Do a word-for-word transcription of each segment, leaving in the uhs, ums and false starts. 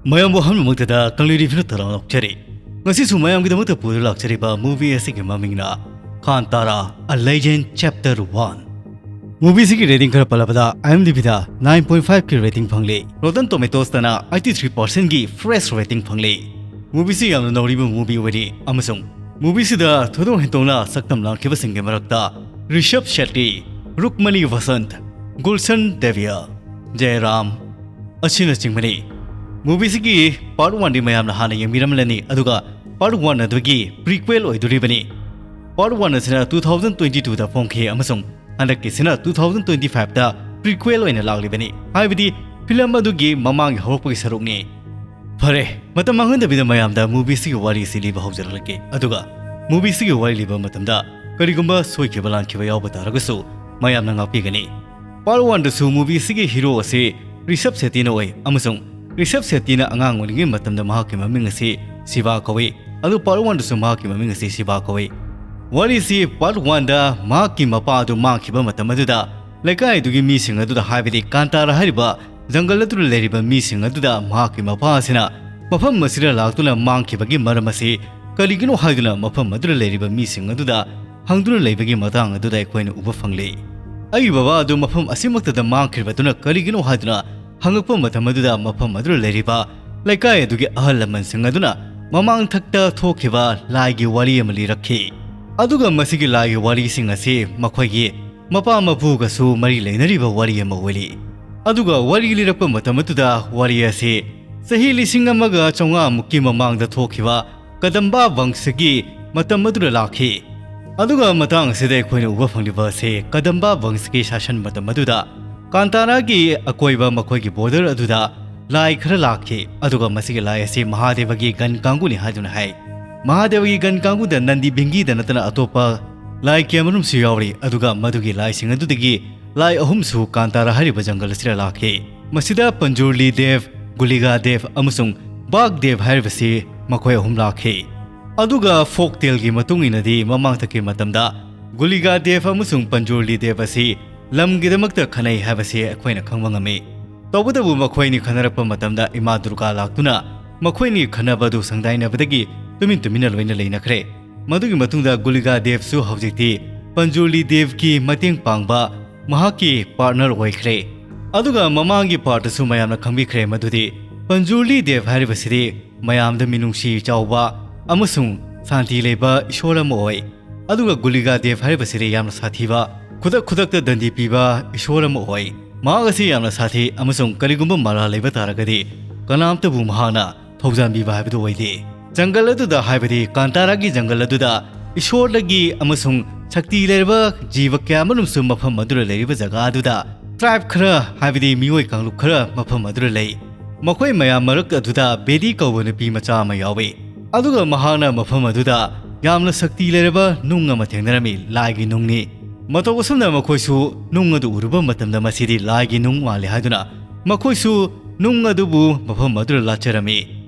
ꯃꯌꯥꯝꯕꯨ ꯑꯍꯥꯟꯕꯃꯛꯇꯗ ꯀꯪꯂꯩ ꯔꯤꯚꯤꯌꯨꯅ ꯇꯔꯥꯝꯅ ꯑꯣꯛꯆꯔꯤ꯫ ꯉꯁꯤꯁꯨ ꯃꯌꯥꯝꯒꯤꯗꯃꯛꯇ ꯄꯨꯗꯨꯅ ꯂꯥꯛꯆꯔꯤꯕ movie ꯑꯁꯤꯒꯤ ꯃꯃꯤꯡꯅ ꯀꯥꯟꯇꯥꯔꯥ, A Legend Chapter One꯫ Movieꯁꯤꯒꯤ rating ꯈꯔ ꯄꯜꯂꯕꯗ, IMDbꯗ nine point fiveꯀꯤ rating ꯐꯪꯂꯤ꯫ Rotten Tomatoesꯇꯅ eighty three percentꯀꯤ fresh rating ꯐꯪꯂꯤ꯫ Movieꯁꯤ ꯌꯥꯝꯅ ꯅꯧꯔꯤꯕ movie ꯑꯣꯏꯔꯤ ꯑꯃꯁꯨꯡ movieꯁꯤꯗ ꯊꯣꯏꯗꯣꯛ ꯍꯦꯟꯗꯣꯛꯅ ꯁꯛꯇꯝ ꯂꯥꯡꯈꯤꯕꯁꯤꯡꯒꯤ ꯃꯔꯛꯇ ꯔꯤꯁꯕ ꯁꯦꯠꯇꯤ, ꯔꯨꯛꯃꯅꯤ ꯋꯁꯟꯠ, ꯒꯨꯜꯁꯟ ꯗꯦꯕꯤꯌꯥ, ꯖꯌꯔꯥꯝ ꯑꯁꯤꯅꯆꯤꯡꯕꯅꯤ꯫ Movieꯁꯤꯒꯤ part oneꯗꯤ ꯃꯌꯥꯝꯅ ꯍꯥꯟꯅ ꯌꯦꯡꯕꯤꯔꯝꯂꯅꯤ, ꯑꯗꯨꯒ part one ꯑꯗꯨꯒꯤ prequel ꯑꯣꯏꯗꯣꯔꯤꯕꯅꯤ꯫ Part one ꯑꯁꯤꯅ two thousand twenty twoꯗ ꯐꯣꯡꯈꯤ ꯑꯃꯁꯨꯡ ꯍꯟꯗꯛꯀꯤꯁꯤꯅ two thousand twenty fiveꯇ prequel ꯑꯣꯏꯅ ꯂꯥꯛꯂꯤꯕꯅꯤ, ꯍꯥꯏꯕꯗꯤ film ꯑꯗꯨꯒꯤ ꯃꯃꯥꯡꯒꯤ ꯍꯧꯔꯛꯄꯒꯤ ꯁꯔꯨꯛꯅꯤ꯫ ꯐꯔꯦ, ꯃꯇꯝ ꯃꯥꯡꯍꯟꯗꯕꯤꯗ ꯃꯌꯥꯝꯗ movieꯁꯤꯒꯤ ꯋꯥꯔꯤꯁꯤ ꯂꯤꯕ ꯍꯧꯖꯔꯛꯂꯒꯦ꯫ ꯑꯗꯨꯒ movieꯁꯤꯒꯤ ꯋꯥꯔꯤ ꯂꯤꯕ ꯃꯇꯝꯗ ꯀꯔꯤꯒꯨꯝꯕ ꯁꯣꯏꯈꯤꯕ ꯂꯥꯟꯈꯤꯕ ꯌꯥꯎꯕ ꯇꯥꯔꯒꯁꯨ ꯃꯌꯥꯝꯅ ꯉꯥꯛꯄꯤꯒꯅꯤ꯫ Part oneꯗꯁꯨ movieꯁꯤꯒꯤ hero ꯑꯁꯤ ꯔꯤꯁꯕ ꯁꯦꯠꯇꯤꯅ ꯑꯣꯏ ꯑꯃꯁꯨꯡ ꯔꯤꯁꯕ ꯁꯦꯠꯇꯤꯅ ꯑꯉꯥꯡ ꯑꯣꯏꯔꯤꯉꯩ ꯃꯇꯝꯗ ꯃꯍꯥꯛꯀꯤ ꯃꯃꯤꯡ ꯑꯁꯤ ꯁꯤꯕꯥ ꯀꯧꯏ꯫ ꯑꯗꯨ part oneꯗꯁꯨ ꯃꯍꯥꯛꯀꯤ ꯃꯃꯤꯡ ꯑꯁꯤ ꯁꯤꯕꯥ ꯀꯧꯏ꯫ ꯋꯥꯔꯤꯁꯤ part oneꯗ ꯃꯍꯥꯛꯀꯤ ꯃꯄꯥ ꯑꯗꯨ ꯃꯥꯡꯈꯤꯕ ꯃꯇꯝ ꯑꯗꯨꯗ ꯂꯩꯀꯥꯏ ꯑꯗꯨꯒꯤ ꯃꯤꯁꯤꯡ ꯑꯗꯨꯗ, ꯍꯥꯏꯕꯗꯤ ꯀꯥꯟꯇꯥꯔꯥ ꯍꯥꯏꯔꯤꯕ ꯖꯪꯒꯜ ꯑꯗꯨꯗ ꯂꯩꯔꯤꯕ ꯃꯤꯁꯤꯡ ꯑꯗꯨꯗ ꯃꯍꯥꯛꯀꯤ ꯃꯄꯥ ꯑꯁꯤꯅ ꯃꯐꯝ ꯑꯁꯤꯗ ꯂꯥꯛꯇꯨꯅ ꯃꯥꯡꯈꯤꯕꯒꯤ ꯃꯔꯝ ꯑꯁꯤ ꯀꯔꯤꯒꯤꯅꯣ ꯍꯥꯏꯗꯨꯅ ꯃꯐꯝ ꯑꯗꯨꯗ ꯂꯩꯔꯤꯕ ꯃꯤꯁꯤꯡ ꯑꯗꯨꯗ ꯍꯪꯗꯨꯅ ꯂꯩꯕꯒꯤ ꯃꯇꯥꯡ ꯑꯗꯨꯗ ꯑꯩꯈꯣꯏꯅ ꯎꯕ ꯐꯪꯂꯤ꯫ ꯑꯩꯒꯤ ꯕꯕꯥ ꯑꯗꯨ ꯃꯐꯝ ꯑꯁꯤꯃꯛꯇꯗ ꯃꯥꯡꯈ꯭ꯔꯤꯕꯗꯨꯅ ꯀꯔꯤꯒꯤꯅꯣ ꯍꯥꯏꯗꯨꯅ ꯍꯪꯉꯛꯄ ꯃꯇꯝ ꯑꯗꯨꯗ ꯃꯐꯝ ꯑꯗꯨꯗ ꯂꯩꯔꯤꯕ ꯂꯩꯀꯥꯏ ꯑꯗꯨꯒꯤ ꯑꯍꯜ ꯂꯃꯟꯁꯤꯡ ꯑꯗꯨꯅ ꯃꯃꯥꯡꯊꯛꯇ ꯊꯣꯛꯈꯤꯕ ꯂꯥꯏꯒꯤ ꯋꯥꯔꯤ ꯑꯃ ꯂꯤꯔꯛꯈꯤ꯫ ꯑꯗꯨꯒ ꯃꯁꯤꯒꯤ ꯂꯥꯏꯒꯤ ꯋꯥꯔꯤꯁꯤꯡ ꯑꯁꯤ ꯃꯈꯣꯏꯒꯤ ꯃꯄꯥ ꯃꯄꯨꯒꯁꯨ ꯃꯔꯤ ꯂꯩꯅꯔꯤꯕ ꯋꯥꯔꯤ ꯑꯃ ꯑꯣꯏꯔꯤ꯫ ꯑꯗꯨꯒ ꯋꯥꯔꯤ ꯂꯤꯔꯛꯄ ꯃꯇꯝ ꯑꯗꯨꯗ ꯋꯥꯔꯤ ꯑꯁꯤ ꯆꯍꯤ ꯂꯤꯁꯤꯡ ꯑꯃꯒ ꯆꯥꯝꯃꯉꯥ ꯃꯨꯛꯀꯤ ꯃꯃꯥꯡꯗ ꯊꯣꯛꯈꯤꯕ ꯀꯗꯝꯕ ꯋꯪꯁꯒꯤ ꯃꯇꯝ ꯑꯗꯨꯗ ꯂꯥꯛꯈꯤ꯫ ꯑꯗꯨꯒ ꯃꯇꯥꯡ ꯑꯁꯤꯗ ꯑꯩꯈꯣꯏꯅ ꯎꯕ ꯐꯪꯂꯤꯕ ꯑꯁꯤ ꯀꯗꯝꯕ ꯋꯪꯁꯒꯤ ꯁꯥꯁꯟ ꯃꯇꯝ ꯑꯗꯨꯗ ꯀꯥꯟꯇꯥꯔꯥꯒꯤ ꯑꯀꯣꯏꯕ ꯃꯈꯣꯏꯒꯤ border ꯑꯗꯨꯗ ꯂꯥꯏ ꯈꯔ ꯂꯥꯛꯈꯤ꯫ ꯑꯗꯨꯒ ꯃꯁꯤꯒꯤ ꯂꯥꯏ ꯑꯁꯤ ꯃꯍꯥꯗꯦꯕꯒꯤ ꯒꯟ ꯀꯥꯡꯕꯨꯅꯤ ꯍꯥꯏꯗꯨꯅ ꯍꯥꯏ꯫ ꯃꯍꯥꯗꯦꯕꯒꯤ ꯒꯟ ꯀꯥꯡꯕꯨꯗ ꯅꯟꯗꯤ ꯚꯤꯡꯒꯤꯗ ꯅꯠꯇꯅ ꯑꯇꯣꯞꯄ ꯂꯥꯏ ꯀꯌꯥꯃꯔꯨꯝꯁꯨ ꯌꯥꯎꯔꯤ꯫ ꯑꯗꯨꯒ ꯃꯗꯨꯒꯤ ꯂꯥꯏꯁꯤꯡ ꯑꯗꯨꯗꯒꯤ ꯂꯥꯏ ꯑꯍꯨꯝꯁꯨ ꯀꯥꯟꯇꯥꯔꯥ ꯍꯥꯏꯔꯤꯕ ꯖꯪꯒꯜ ꯑꯁꯤꯗ ꯂꯥꯛꯈꯤ꯫ ꯃꯁꯤꯗ ꯄꯟꯖꯨꯔꯂꯤ ꯗꯦꯕ, ꯒꯨꯂꯤꯒꯥ ꯗꯦꯕ ꯑꯃꯁꯨꯡ ꯕꯥꯒ ꯗꯦꯕ ꯍꯥꯏꯔꯤꯕꯁꯤ ꯃꯈꯣꯏ ꯑꯍꯨꯝ ꯂꯥꯛꯈꯤ꯫ ꯑꯗꯨꯒ folk taleꯒꯤ ꯃꯇꯨꯡ ꯏꯟꯅꯗꯤ ꯃꯃꯥꯡꯊꯛꯀꯤ ꯃꯇꯝꯗ ꯒꯨꯂꯤꯒꯥ ꯗꯦꯕ ꯑꯃꯁꯨꯡ ꯄꯟꯖꯨꯔꯂꯤ ꯗꯦꯕ ꯑꯁꯤ ꯂꯝꯒꯤꯗꯃꯛꯇ ꯈꯟꯅꯩ ꯍꯥꯏꯕꯁꯤ ꯑꯩꯈꯣꯏꯅ ꯈꯪꯕ ꯉꯝꯃꯤ꯫ ꯇꯧꯕꯇꯕꯨ ꯃꯈꯣꯏꯅꯤ ꯈꯟꯅꯔꯛꯄ ꯃꯇꯝꯗ ꯏꯃꯥ ꯗꯨꯔꯒꯥ ꯂꯥꯛꯇꯨꯅ ꯃꯈꯣꯏꯅꯤ ꯈꯟꯅꯕ ꯑꯗꯨ ꯁꯪꯗꯥꯏꯅꯕꯗꯒꯤ ꯇꯨꯃꯤꯟ ꯇꯨꯃꯤꯟꯅ ꯂꯣꯏꯅ ꯂꯩꯅꯈ꯭ꯔꯦ꯫ ꯃꯗꯨꯒꯤ ꯃꯇꯨꯡꯗ ꯒꯨꯂꯤꯒꯥ ꯗꯦꯕꯁꯨ ꯍꯧꯖꯤꯛꯇꯤ ꯄꯟꯖꯨꯔꯂꯤ ꯗꯦꯕꯀꯤ ꯃꯇꯦꯡ ꯄꯥꯡꯕ ꯃꯍꯥꯛꯀꯤ ꯄꯥꯔꯠꯅꯔ ꯑꯣꯏꯈ꯭ꯔꯦ꯫ ꯑꯗꯨꯒ ꯃꯃꯥꯡꯒꯤ ꯄꯥꯔꯠꯇꯁꯨ ꯃꯌꯥꯝꯅ ꯈꯪꯕꯤꯈ꯭ꯔꯦ ꯃꯗꯨꯗꯤ ꯄꯟꯖꯨꯔꯂꯤ ꯗꯦꯕ ꯍꯥꯏꯔꯤꯕꯁꯤꯗꯤ ꯃꯌꯥꯝꯗ ꯃꯤꯅꯨꯡꯁꯤ ꯆꯥꯎꯕ ꯑꯃꯁꯨꯡ ꯁꯥꯟꯇꯤ ꯂꯩꯕ ꯏꯁꯣꯔ ꯑꯃ ꯑꯣꯏ꯫ ꯑꯗꯨꯒ ꯒꯨꯂꯤꯒꯥ ꯗꯦꯕ ꯍꯥꯏꯔꯤꯕꯁꯤꯗꯤ ꯌꯥꯝꯅ ꯁꯥꯊꯤꯕ, ꯈꯨꯗꯛ ꯈꯨꯗꯛꯇ ꯗꯟꯗꯤ ꯄꯤꯕ ꯏꯁꯣꯔ ꯑꯃ ꯑꯣꯏ꯫ ꯃꯍꯥꯛ ꯑꯁꯤ ꯌꯥꯝꯅ ꯁꯥꯊꯤ ꯑꯃꯁꯨꯡ ꯀꯔꯤꯒꯨꯝꯕ ꯃꯔꯥꯜ ꯂꯩꯕ ꯇꯥꯔꯒꯗꯤ ꯀꯅꯥꯝꯇꯕꯨ ꯃꯍꯥꯛꯅ ꯊꯧꯖꯥꯟꯕꯤꯕ ꯍꯥꯏꯕꯗꯨ ꯑꯣꯏꯗꯦ꯫ ꯖꯪꯒꯜ ꯑꯗꯨꯗ, ꯍꯥꯏꯕꯗꯤ ꯀꯥꯟꯇꯥꯔꯥꯒꯤ ꯖꯪꯒꯜ ꯑꯗꯨꯗ ꯏꯁꯣꯔꯗꯒꯤ ꯑꯃꯁꯨꯡ ꯁꯛꯇꯤ ꯂꯩꯔꯕ ꯖꯤꯕ ꯀꯌꯥ ꯑꯃꯔꯣꯝꯁꯨ ꯃꯐꯝ ꯑꯗꯨꯗ ꯂꯩꯔꯤꯕ ꯖꯒꯥ ꯑꯗꯨꯗ ꯇ꯭ꯔꯥꯏꯕ ꯈꯔ, ꯍꯥꯏꯕꯗꯤ ꯃꯤꯑꯣꯏ ꯀꯥꯡꯂꯨꯞ ꯈꯔ ꯃꯐꯝ ꯑꯗꯨꯗ ꯂꯩ꯫ ꯃꯈꯣꯏ ꯃꯌꯥꯝ ꯃꯔꯛ ꯑꯗꯨꯗ ꯕꯦꯗꯤ ꯀꯧꯕ ꯅꯨꯄꯤ ꯃꯆꯥ ꯑꯃ ꯌꯥꯎꯏ꯫ ꯑꯗꯨꯒ ꯃꯍꯥꯛꯅ ꯃꯐꯝ ꯑꯗꯨꯗ ꯌꯥꯝꯅ ꯁꯛꯇꯤ ꯂꯩꯔꯕ ꯅꯨꯡ ꯑꯃ ꯊꯦꯡꯅꯔꯝꯃꯤ, ꯂꯥꯏꯒꯤ ꯅꯨꯡꯅꯤ꯫ ꯃꯇꯧ ꯑꯁꯨꯝꯅ ꯃꯈꯣꯏꯁꯨ ꯅꯨꯡ ꯑꯗꯨ ꯎꯔꯨꯕ ꯃꯇꯝꯗ ꯃꯁꯤꯗꯤ ꯂꯥꯏꯒꯤ ꯅꯨꯡ ꯃꯥꯜꯂꯤ ꯍꯥꯏꯗꯨꯅ ꯃꯈꯣꯏꯁꯨ ꯅꯨꯡ ꯑꯗꯨꯕꯨ ꯃꯐꯝ ꯑꯗꯨꯗ ꯂꯥꯠꯆꯔꯝꯃꯤ꯫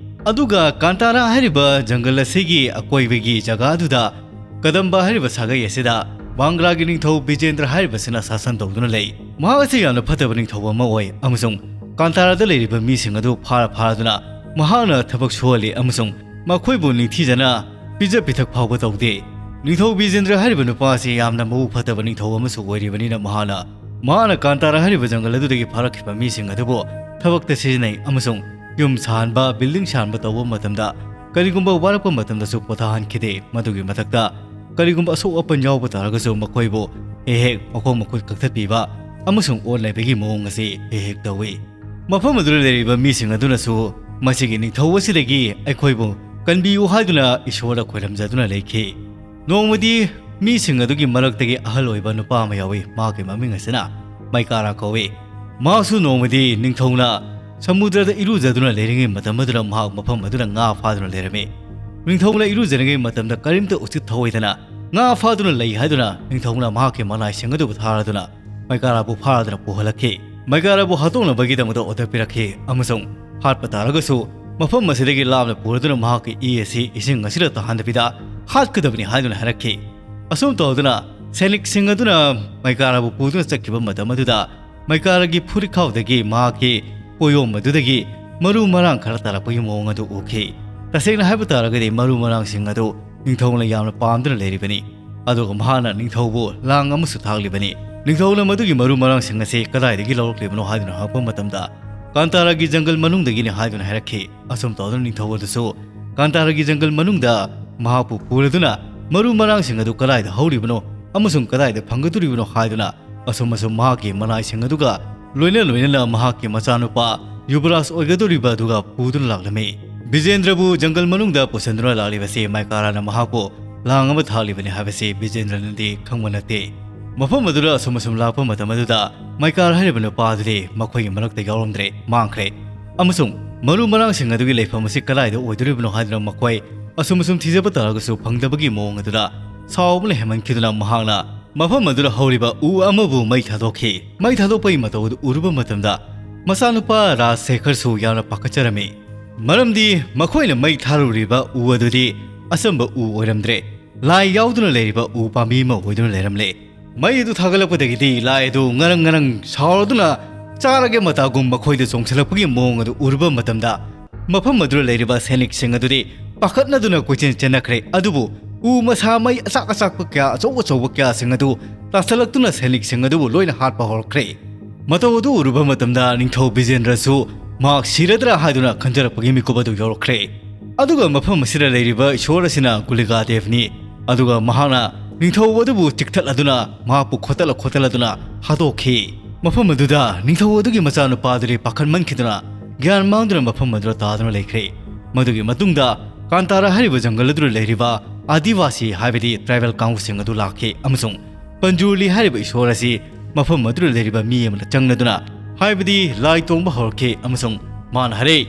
ꯑꯗꯨꯒ ꯀꯥꯟꯇꯥꯔꯥ ꯍꯥꯏꯔꯤꯕ ꯖꯪꯒꯜ ꯑꯁꯤꯒꯤ ꯑꯀꯣꯏꯕꯒꯤ ꯖꯒꯥ ꯑꯗꯨꯗ ꯀꯗꯝꯕ ꯍꯥꯏꯔꯤꯕ ꯁꯥꯒꯩ ꯑꯁꯤꯗ ꯕꯥꯡꯒ꯭ꯂꯥꯒꯤ ꯅꯤꯡꯊꯧ ꯕꯤꯖꯦꯟꯗ꯭ꯔ ꯍꯥꯏꯔꯤꯕꯁꯤꯅ ꯁꯥꯁꯟ ꯇꯧꯗꯨꯅ ꯂꯩ꯫ ꯃꯍꯥꯛ ꯑꯁꯤ ꯌꯥꯝꯅ ꯐꯠꯇꯕ ꯅꯤꯡꯊꯧ ꯑꯃ ꯑꯣꯏ ꯑꯃꯁꯨꯡ ꯀꯥꯟꯇꯥꯔꯥꯗ ꯂꯩꯔꯤꯕ ꯃꯤꯁꯤꯡ ꯑꯗꯨ ꯐꯥꯔ ꯐꯥꯔꯗꯨꯅ ꯃꯍꯥꯛꯅ ꯊꯕꯛ ꯁꯨꯍꯜꯂꯤ ꯑꯃꯁꯨꯡ ꯃꯈꯣꯏꯕꯨ ꯅꯤꯡꯊꯤꯖꯅ ꯄꯤꯖ ꯄꯤꯊꯛ ꯐꯥꯎꯕ ꯇꯧꯗꯦ꯫ ꯅꯤꯡꯊꯧ ꯕꯤꯖꯦꯟꯗ꯭ꯔ ꯍꯥꯏꯔꯤꯕ ꯅꯨꯄꯥ ꯑꯁꯤ ꯌꯥꯝꯅ ꯃꯕꯨꯛ ꯐꯠꯇꯕ ꯅꯤꯡꯊꯧ ꯑꯃꯁꯨ ꯑꯣꯏꯔꯤꯕꯅꯤꯅ ꯃꯍꯥꯛꯅ, ꯃꯍꯥꯛꯅ ꯀꯥꯟꯇꯥꯔꯥ ꯍꯥꯏꯔꯤꯕ ꯖꯪꯒꯜ ꯑꯗꯨꯗꯒꯤ ꯐꯥꯔꯛꯈꯤꯕ ꯃꯤꯁꯤꯡ ꯑꯗꯨꯕꯨ ꯊꯕꯛꯇ ꯁꯤꯖꯤꯟꯅꯩ ꯑꯃꯁꯨꯡ ꯌꯨꯝ ꯁꯥꯍꯟꯕ, ꯕꯤꯜꯗꯤꯡ ꯁꯥꯍꯟꯕ ꯇꯧꯕ ꯃꯇꯝꯗ ꯀꯔꯤꯒꯨꯝꯕ ꯋꯥꯔꯛꯄ ꯃꯇꯝꯗꯁꯨ ꯄꯣꯊꯥꯍꯟꯈꯤꯗꯦ꯫ ꯃꯗꯨꯒꯤ ꯃꯊꯛꯇ ꯀꯔꯤꯒꯨꯝꯕ ꯑꯁꯣꯛ ꯑꯄꯟ ꯌꯥꯎꯕ ꯇꯥꯔꯒꯁꯨ ꯃꯈꯣꯏꯕꯨ ꯍꯦꯛ ꯍꯦꯛ ꯃꯈꯣꯡ ꯃꯈꯨꯠ ꯀꯛꯊꯠꯄꯤꯕ ꯑꯃꯁꯨꯡ ꯑꯣꯠ ꯅꯩꯕꯒꯤ ꯃꯑꯣꯡ ꯑꯁꯤ ꯍꯦꯛ ꯍꯦꯛ ꯇꯧꯏ꯫ ꯃꯐꯝ ꯑꯗꯨꯗ ꯂꯩꯔꯤꯕ ꯃꯤꯁꯤꯡ ꯑꯗꯨꯅꯁꯨ ꯃꯁꯤꯒꯤ ꯅꯤꯡꯊꯧ ꯑꯁꯤꯗꯒꯤ ꯑꯩꯈꯣꯏꯕꯨ ꯀꯟꯕꯤꯌꯨ ꯍꯥꯏꯗꯨꯅ ꯏꯁꯣꯔꯗ ꯈꯣꯏꯔꯝꯖꯗꯨꯅ ꯂꯩꯈꯤ꯫ ꯅꯣꯡꯃꯗꯤ ꯃꯤꯁꯤꯡ ꯑꯗꯨꯒꯤ ꯃꯔꯛꯇꯒꯤ ꯑꯍꯜ ꯑꯣꯏꯕ ꯅꯨꯄꯥ ꯑꯃ ꯌꯥꯎꯏ꯫ ꯃꯍꯥꯛꯀꯤ ꯃꯃꯤꯡ ꯑꯁꯤꯅ ꯃꯩꯀꯥꯔꯥ ꯀꯧꯏ꯫ ꯃꯍꯥꯛꯁꯨ ꯅꯣꯡꯃꯗꯤ ꯅꯤꯡꯊꯧꯅ ꯁꯃꯨꯗ꯭ꯔꯗ ꯏꯔꯨꯖꯗꯨꯅ ꯂꯩꯔꯤꯉꯩ ꯃꯇꯝ ꯑꯗꯨꯗ ꯃꯍꯥꯛ ꯃꯐꯝ ꯑꯗꯨꯗ ꯉꯥ ꯐꯥꯗꯨꯅ ꯂꯩꯔꯝꯃꯤ꯫ ꯅꯤꯡꯊꯧꯅ ꯏꯔꯨꯖꯔꯤꯉꯩ ꯃꯇꯝꯗ ꯀꯔꯤꯝꯇ ꯎꯆꯤꯠ ꯊꯑꯣꯏꯗꯅ ꯉꯥ ꯐꯥꯗꯨꯅ ꯂꯩ ꯍꯥꯏꯗꯨꯅ ꯅꯤꯡꯊꯧꯅ ꯃꯍꯥꯛꯀꯤ ꯃꯅꯥꯏꯁꯤꯡ ꯑꯗꯨꯕꯨ ꯊꯥꯔꯗꯨꯅ ꯃꯩꯀꯥꯔꯥꯕꯨ ꯐꯥꯗꯨꯅ ꯄꯨꯍꯜꯂꯛꯈꯤ꯫ ꯃꯩꯀꯥꯔꯥꯕꯨ ꯍꯥꯠꯇꯣꯛꯅꯕꯒꯤꯗꯃꯛꯇ ꯑꯣꯔꯗꯔ ꯄꯤꯔꯛꯈꯤ ꯑꯃꯁꯨꯡ ꯍꯥꯠꯄ ꯇꯥꯔꯒꯁꯨ ꯃꯐꯝ ꯑꯁꯤꯗꯒꯤ ꯂꯥꯞꯅ ꯄꯨꯔꯗꯨꯅ ꯃꯍꯥꯛꯀꯤ ꯏ ꯑꯁꯤ ꯏꯁꯤꯡ ꯑꯁꯤꯗ ꯇꯥꯍꯟꯗꯕꯤꯗ ꯍꯥꯠꯀꯗꯕꯅꯤ ꯍꯥꯏꯗꯨꯅ ꯍꯥꯏꯔꯛꯈꯤ꯫ ꯑꯁꯨꯝ ꯇꯧꯗꯨꯅ ꯁꯩꯅꯤꯛꯁꯤꯡ ꯑꯗꯨꯅ ꯃꯩꯀꯥꯔꯥꯕꯨ ꯄꯨꯗꯨꯅ ꯆꯠꯈꯤꯕ ꯃꯇꯝ ꯑꯗꯨꯗ ꯃꯥꯏꯀꯥꯔꯥꯒꯤ ꯐꯨꯔꯤꯠꯈꯥꯎꯗꯒꯤ ꯃꯍꯥꯛꯀꯤ ꯄꯣꯌꯣꯝ ꯑꯗꯨꯗꯒꯤ ꯃꯔꯨ ꯃꯔꯥꯡ ꯈꯔ ꯇꯥꯔꯛꯄꯒꯤ ꯃꯑꯣꯡ ꯑꯗꯨ ꯎꯈꯤ꯫ ꯇꯁꯦꯡꯅ ꯍꯥꯏꯕ ꯇꯥꯔꯒꯗꯤ ꯃꯔꯨ ꯃꯔꯥꯡꯁꯤꯡ ꯑꯗꯨ ꯅꯤꯡꯊꯧꯅ ꯌꯥꯝꯅ ꯄꯥꯝꯗꯨꯅ ꯂꯩꯔꯤꯕꯅꯤ꯫ ꯑꯗꯨꯒ ꯃꯍꯥꯛꯅ ꯅꯤꯡꯊꯧꯕꯨ ꯂꯥꯡ ꯑꯃꯁꯨ ꯊꯥꯛꯂꯤꯕꯅꯤ꯫ ꯅꯤꯡꯊꯧꯅ ꯃꯗꯨꯒꯤ ꯃꯔꯨ ꯃꯔꯥꯡꯁꯤꯡ ꯑꯁꯤ ꯀꯗꯥꯏꯗꯒꯤ ꯂꯧꯔꯛꯂꯤꯕꯅꯣ ꯍꯥꯏꯗꯨꯅ ꯍꯪꯉꯛꯄ ꯃꯇꯝꯗ, "ꯀꯥꯟꯇꯥꯔꯥꯒꯤ ꯖꯪꯒꯜ ꯃꯅꯨꯡꯗꯒꯤꯅꯤ" ꯍꯥꯏꯗꯨꯅ ꯍꯥꯏꯔꯛꯈꯤ꯫ ꯑꯁꯨꯝ ꯇꯧꯗꯨꯅ ꯅꯤꯡꯊꯧ ꯑꯗꯨꯁꯨ ꯀꯥꯟꯇꯥꯔꯥꯒꯤ ꯖꯪꯒꯜ ꯃꯅꯨꯡꯗ ꯃꯍꯥꯛꯄꯨ ꯄꯨꯔꯗꯨꯅ ꯃꯔꯨ ꯃꯔꯥꯡꯁꯤꯡ ꯑꯗꯨ ꯀꯗꯥꯏꯗ ꯍꯧꯔꯤꯕꯅꯣ ꯑꯃꯁꯨꯡ ꯀꯗꯥꯏꯗ ꯐꯪꯒꯗꯧꯔꯤꯕꯅꯣ ꯍꯥꯏꯗꯨꯅ ꯑꯁꯨꯝ ꯑꯁꯨꯝ ꯃꯍꯥꯛꯀꯤ ꯃꯅꯥꯏꯁꯤꯡ ꯑꯗꯨꯒ ꯂꯣꯏꯅ ꯂꯣꯏꯅꯅ ꯃꯍꯥꯛꯀꯤ ꯃꯆꯥꯅꯨꯄꯥ ꯌꯨꯕꯔꯥꯖ ꯑꯣꯏꯒꯗꯧꯔꯤꯕ ꯑꯗꯨꯒ ꯄꯨꯗꯨꯅ ꯂꯥꯛꯂꯝꯃꯤ꯫ ꯕꯤꯖꯦꯟꯗ꯭ꯔꯕꯨ ꯖꯪꯒꯜ ꯃꯅꯨꯡꯗ ꯄꯨꯁꯤꯟꯗꯨꯅ ꯂꯥꯛꯂꯤꯕꯁꯤ ꯃꯥꯏꯀꯥꯔꯥꯅ ꯃꯍꯥꯛꯄꯨ ꯂꯥꯡ ꯑꯃ ꯊꯥꯛꯂꯤꯕꯅꯤ ꯍꯥꯏꯕꯁꯤ ꯕꯤꯖꯦꯟꯗ꯭ꯔꯅꯗꯤ ꯈꯪꯕ ꯅꯠꯇꯦ꯫ ꯃꯐꯝ ꯑꯗꯨꯗ ꯑꯁꯨꯝ ꯑꯁꯨꯝ ꯂꯥꯛꯄ ꯃꯇꯝ ꯑꯗꯨꯗ ꯃꯥꯏꯀꯥꯔꯥ ꯍꯥꯏꯔꯤꯕ ꯅꯨꯄꯥ ꯑꯗꯨꯗꯤ ꯃꯈꯣꯏꯒꯤ ꯃꯔꯛꯇ ꯌꯥꯎꯔꯝꯗ꯭ꯔꯦ, ꯃꯥꯡꯈ꯭ꯔꯦ꯫ ꯑꯃꯁꯨꯡ ꯃꯔꯨ ꯃꯔꯥꯡꯁꯤꯡ ꯑꯗꯨꯒꯤ ꯂꯩꯐꯝ ꯑꯁꯤ ꯀꯗꯥꯏꯗ ꯑꯣꯏꯗꯣꯔꯤꯕꯅꯣ ꯍꯥꯏꯗꯨꯅ ꯃꯈꯣꯏ ꯑꯁꯨꯝ ꯑꯁꯨꯝ ꯊꯤꯖꯕ ꯇꯥꯔꯒꯁꯨ ꯐꯪꯗꯕꯒꯤ ꯃꯑꯣꯡ ꯑꯗꯨꯗ ꯁꯥꯎꯕꯅ ꯍꯦꯟꯃꯟꯈꯤꯗꯨꯅ ꯃꯍꯥꯛꯅ ꯃꯐꯝ ꯑꯗꯨꯗ ꯍꯧꯔꯤꯕ ꯎ ꯑꯃꯕꯨ ꯃꯩ ꯊꯥꯗꯣꯛꯈꯤ꯫ ꯃꯩ ꯊꯥꯗꯣꯛꯄꯒꯤ ꯃꯇꯧ ꯑꯗꯨ ꯎꯔꯨꯕ ꯃꯇꯝꯗ ꯃꯆꯥꯅꯨꯄꯥ ꯔꯥꯖ ꯁꯦꯈꯔꯁꯨ ꯌꯥꯝꯅ ꯄꯥꯈꯠꯆꯔꯝꯃꯤ꯫ ꯃꯔꯝꯗꯤ ꯃꯈꯣꯏꯅ ꯃꯩ ꯊꯥꯔꯨꯔꯤꯕ ꯎ ꯑꯗꯨꯗꯤ ꯑꯆꯝꯕ ꯎ ꯑꯣꯏꯔꯝꯗ꯭ꯔꯦ, ꯂꯥꯏ ꯌꯥꯎꯗꯨꯅ ꯂꯩꯔꯤꯕ ꯎ ꯄꯥꯝꯕꯤ ꯑꯃ ꯑꯣꯏꯗꯨꯅ ꯂꯩꯔꯝꯂꯦ꯫ ꯃꯩ ꯑꯗꯨ ꯊꯥꯒꯠꯂꯛꯄꯗꯒꯤꯗꯤ ꯂꯥꯏ ꯑꯗꯨ ꯉꯔꯪ ꯉꯔꯪ ꯁꯥꯎꯔꯗꯨꯅ ꯆꯥꯔꯒꯦ ꯃꯇꯥꯒꯨꯝ ꯃꯈꯣꯏꯗ ꯆꯣꯡꯁꯤꯜꯂꯛꯄꯒꯤ ꯃꯑꯣꯡ ꯑꯗꯨ ꯎꯔꯨꯕ ꯃꯇꯝꯗ ꯃꯐꯝ ꯑꯗꯨꯗ ꯂꯩꯔꯤꯕ ꯁꯩꯅꯤꯛꯁꯤꯡ ꯑꯗꯨꯗꯤ ꯄꯥꯈꯠꯅꯗꯨꯅ ꯀꯣꯏꯆꯦꯟ ꯆꯦꯟꯅꯈ꯭ꯔꯦ꯫ ꯑꯗꯨꯕꯨ ꯎ ꯃꯁꯥ ꯃꯩ ꯑꯆꯥꯛ ꯑꯆꯥꯛꯄ ꯀꯌꯥ ꯑꯆꯧ ꯑꯆꯧꯕ ꯀꯌꯥꯁꯤꯡ ꯑꯗꯨ ꯇꯥꯁꯤꯜꯂꯛꯇꯨꯅ ꯁꯩꯅꯤꯛꯁꯤꯡ ꯑꯗꯨꯕꯨ ꯂꯣꯏꯅ ꯍꯥꯠꯄ ꯍꯧꯔꯛꯈ꯭ꯔꯦ꯫ ꯃꯇꯧ ꯑꯗꯨ ꯎꯔꯨꯕ ꯃꯇꯝꯗ ꯅꯤꯡꯊꯧ ꯕꯤꯖꯦꯟꯗ꯭ꯔꯁꯨ ꯃꯍꯥꯛ ꯁꯤꯔꯗ꯭ꯔꯥ ꯍꯥꯏꯗꯨꯅ ꯈꯟꯖꯔꯛꯄꯒꯤ ꯃꯤꯀꯨꯞ ꯑꯗꯨ ꯌꯧꯔꯛꯈ꯭ꯔꯦ꯫ ꯑꯗꯨꯒ ꯃꯐꯝ ꯑꯁꯤꯗ ꯂꯩꯔꯤꯕ ꯏꯁꯣꯔ ꯑꯁꯤꯅ ꯒꯨꯂꯤꯒꯥꯗꯦꯕꯅꯤ꯫ ꯑꯗꯨꯒ ꯃꯍꯥꯛꯅ ꯅꯤꯡꯊꯧ ꯑꯗꯨꯕꯨ ꯆꯤꯛꯊꯠꯂꯗꯨꯅ ꯃꯍꯥꯛꯄꯨ ꯈꯣꯠꯇꯠꯂ ꯈꯣꯠꯇꯠꯂꯗꯨꯅ ꯍꯥꯠꯇꯣꯛꯈꯤ꯫ ꯃꯐꯝ ꯑꯗꯨꯗ ꯅꯤꯡꯊꯧ ꯑꯗꯨꯒꯤ ꯃꯆꯥꯅꯨꯄꯥ ꯑꯗꯨꯗꯤ ꯄꯥꯈꯠꯃꯟꯈꯤꯗꯨꯅ ꯒ꯭ꯌꯥꯟ ꯃꯥꯡꯗꯨꯅ ꯃꯐꯝ ꯑꯗꯨꯗ ꯇꯥꯗꯨꯅ ꯂꯩꯈ꯭ꯔꯦ꯫ ꯃꯗꯨꯒꯤ ꯃꯇꯨꯡꯗ ꯀꯥꯟꯇꯥꯔꯥ ꯍꯥꯏꯔꯤꯕ ꯖꯪꯒꯜ ꯑꯗꯨꯗ ꯂꯩꯔꯤꯕ ꯑꯥꯗꯤꯋꯥꯁꯤ ꯍꯥꯏꯕꯗꯤ ꯇ꯭ꯔꯥꯏꯕꯦꯜ ꯀꯥꯡꯕꯨꯁꯤꯡ ꯑꯗꯨ ꯂꯥꯛꯈꯤ ꯑꯃꯁꯨꯡ ꯄꯟꯖꯨꯔꯂꯤ ꯍꯥꯏꯔꯤꯕ ꯏꯁꯣꯔ ꯑꯁꯤ ꯃꯐꯝ ꯑꯗꯨꯗ ꯂꯩꯔꯤꯕ ꯃꯤ ꯑꯃꯗ ꯆꯪꯂꯗꯨꯅ ꯍꯥꯏꯕꯗꯤ ꯂꯥꯏ ꯇꯣꯡꯕ ꯍꯧꯔꯛꯈꯤ ꯑꯃꯁꯨꯡ ꯃꯥꯅ ꯍꯥꯏꯔꯛꯏ,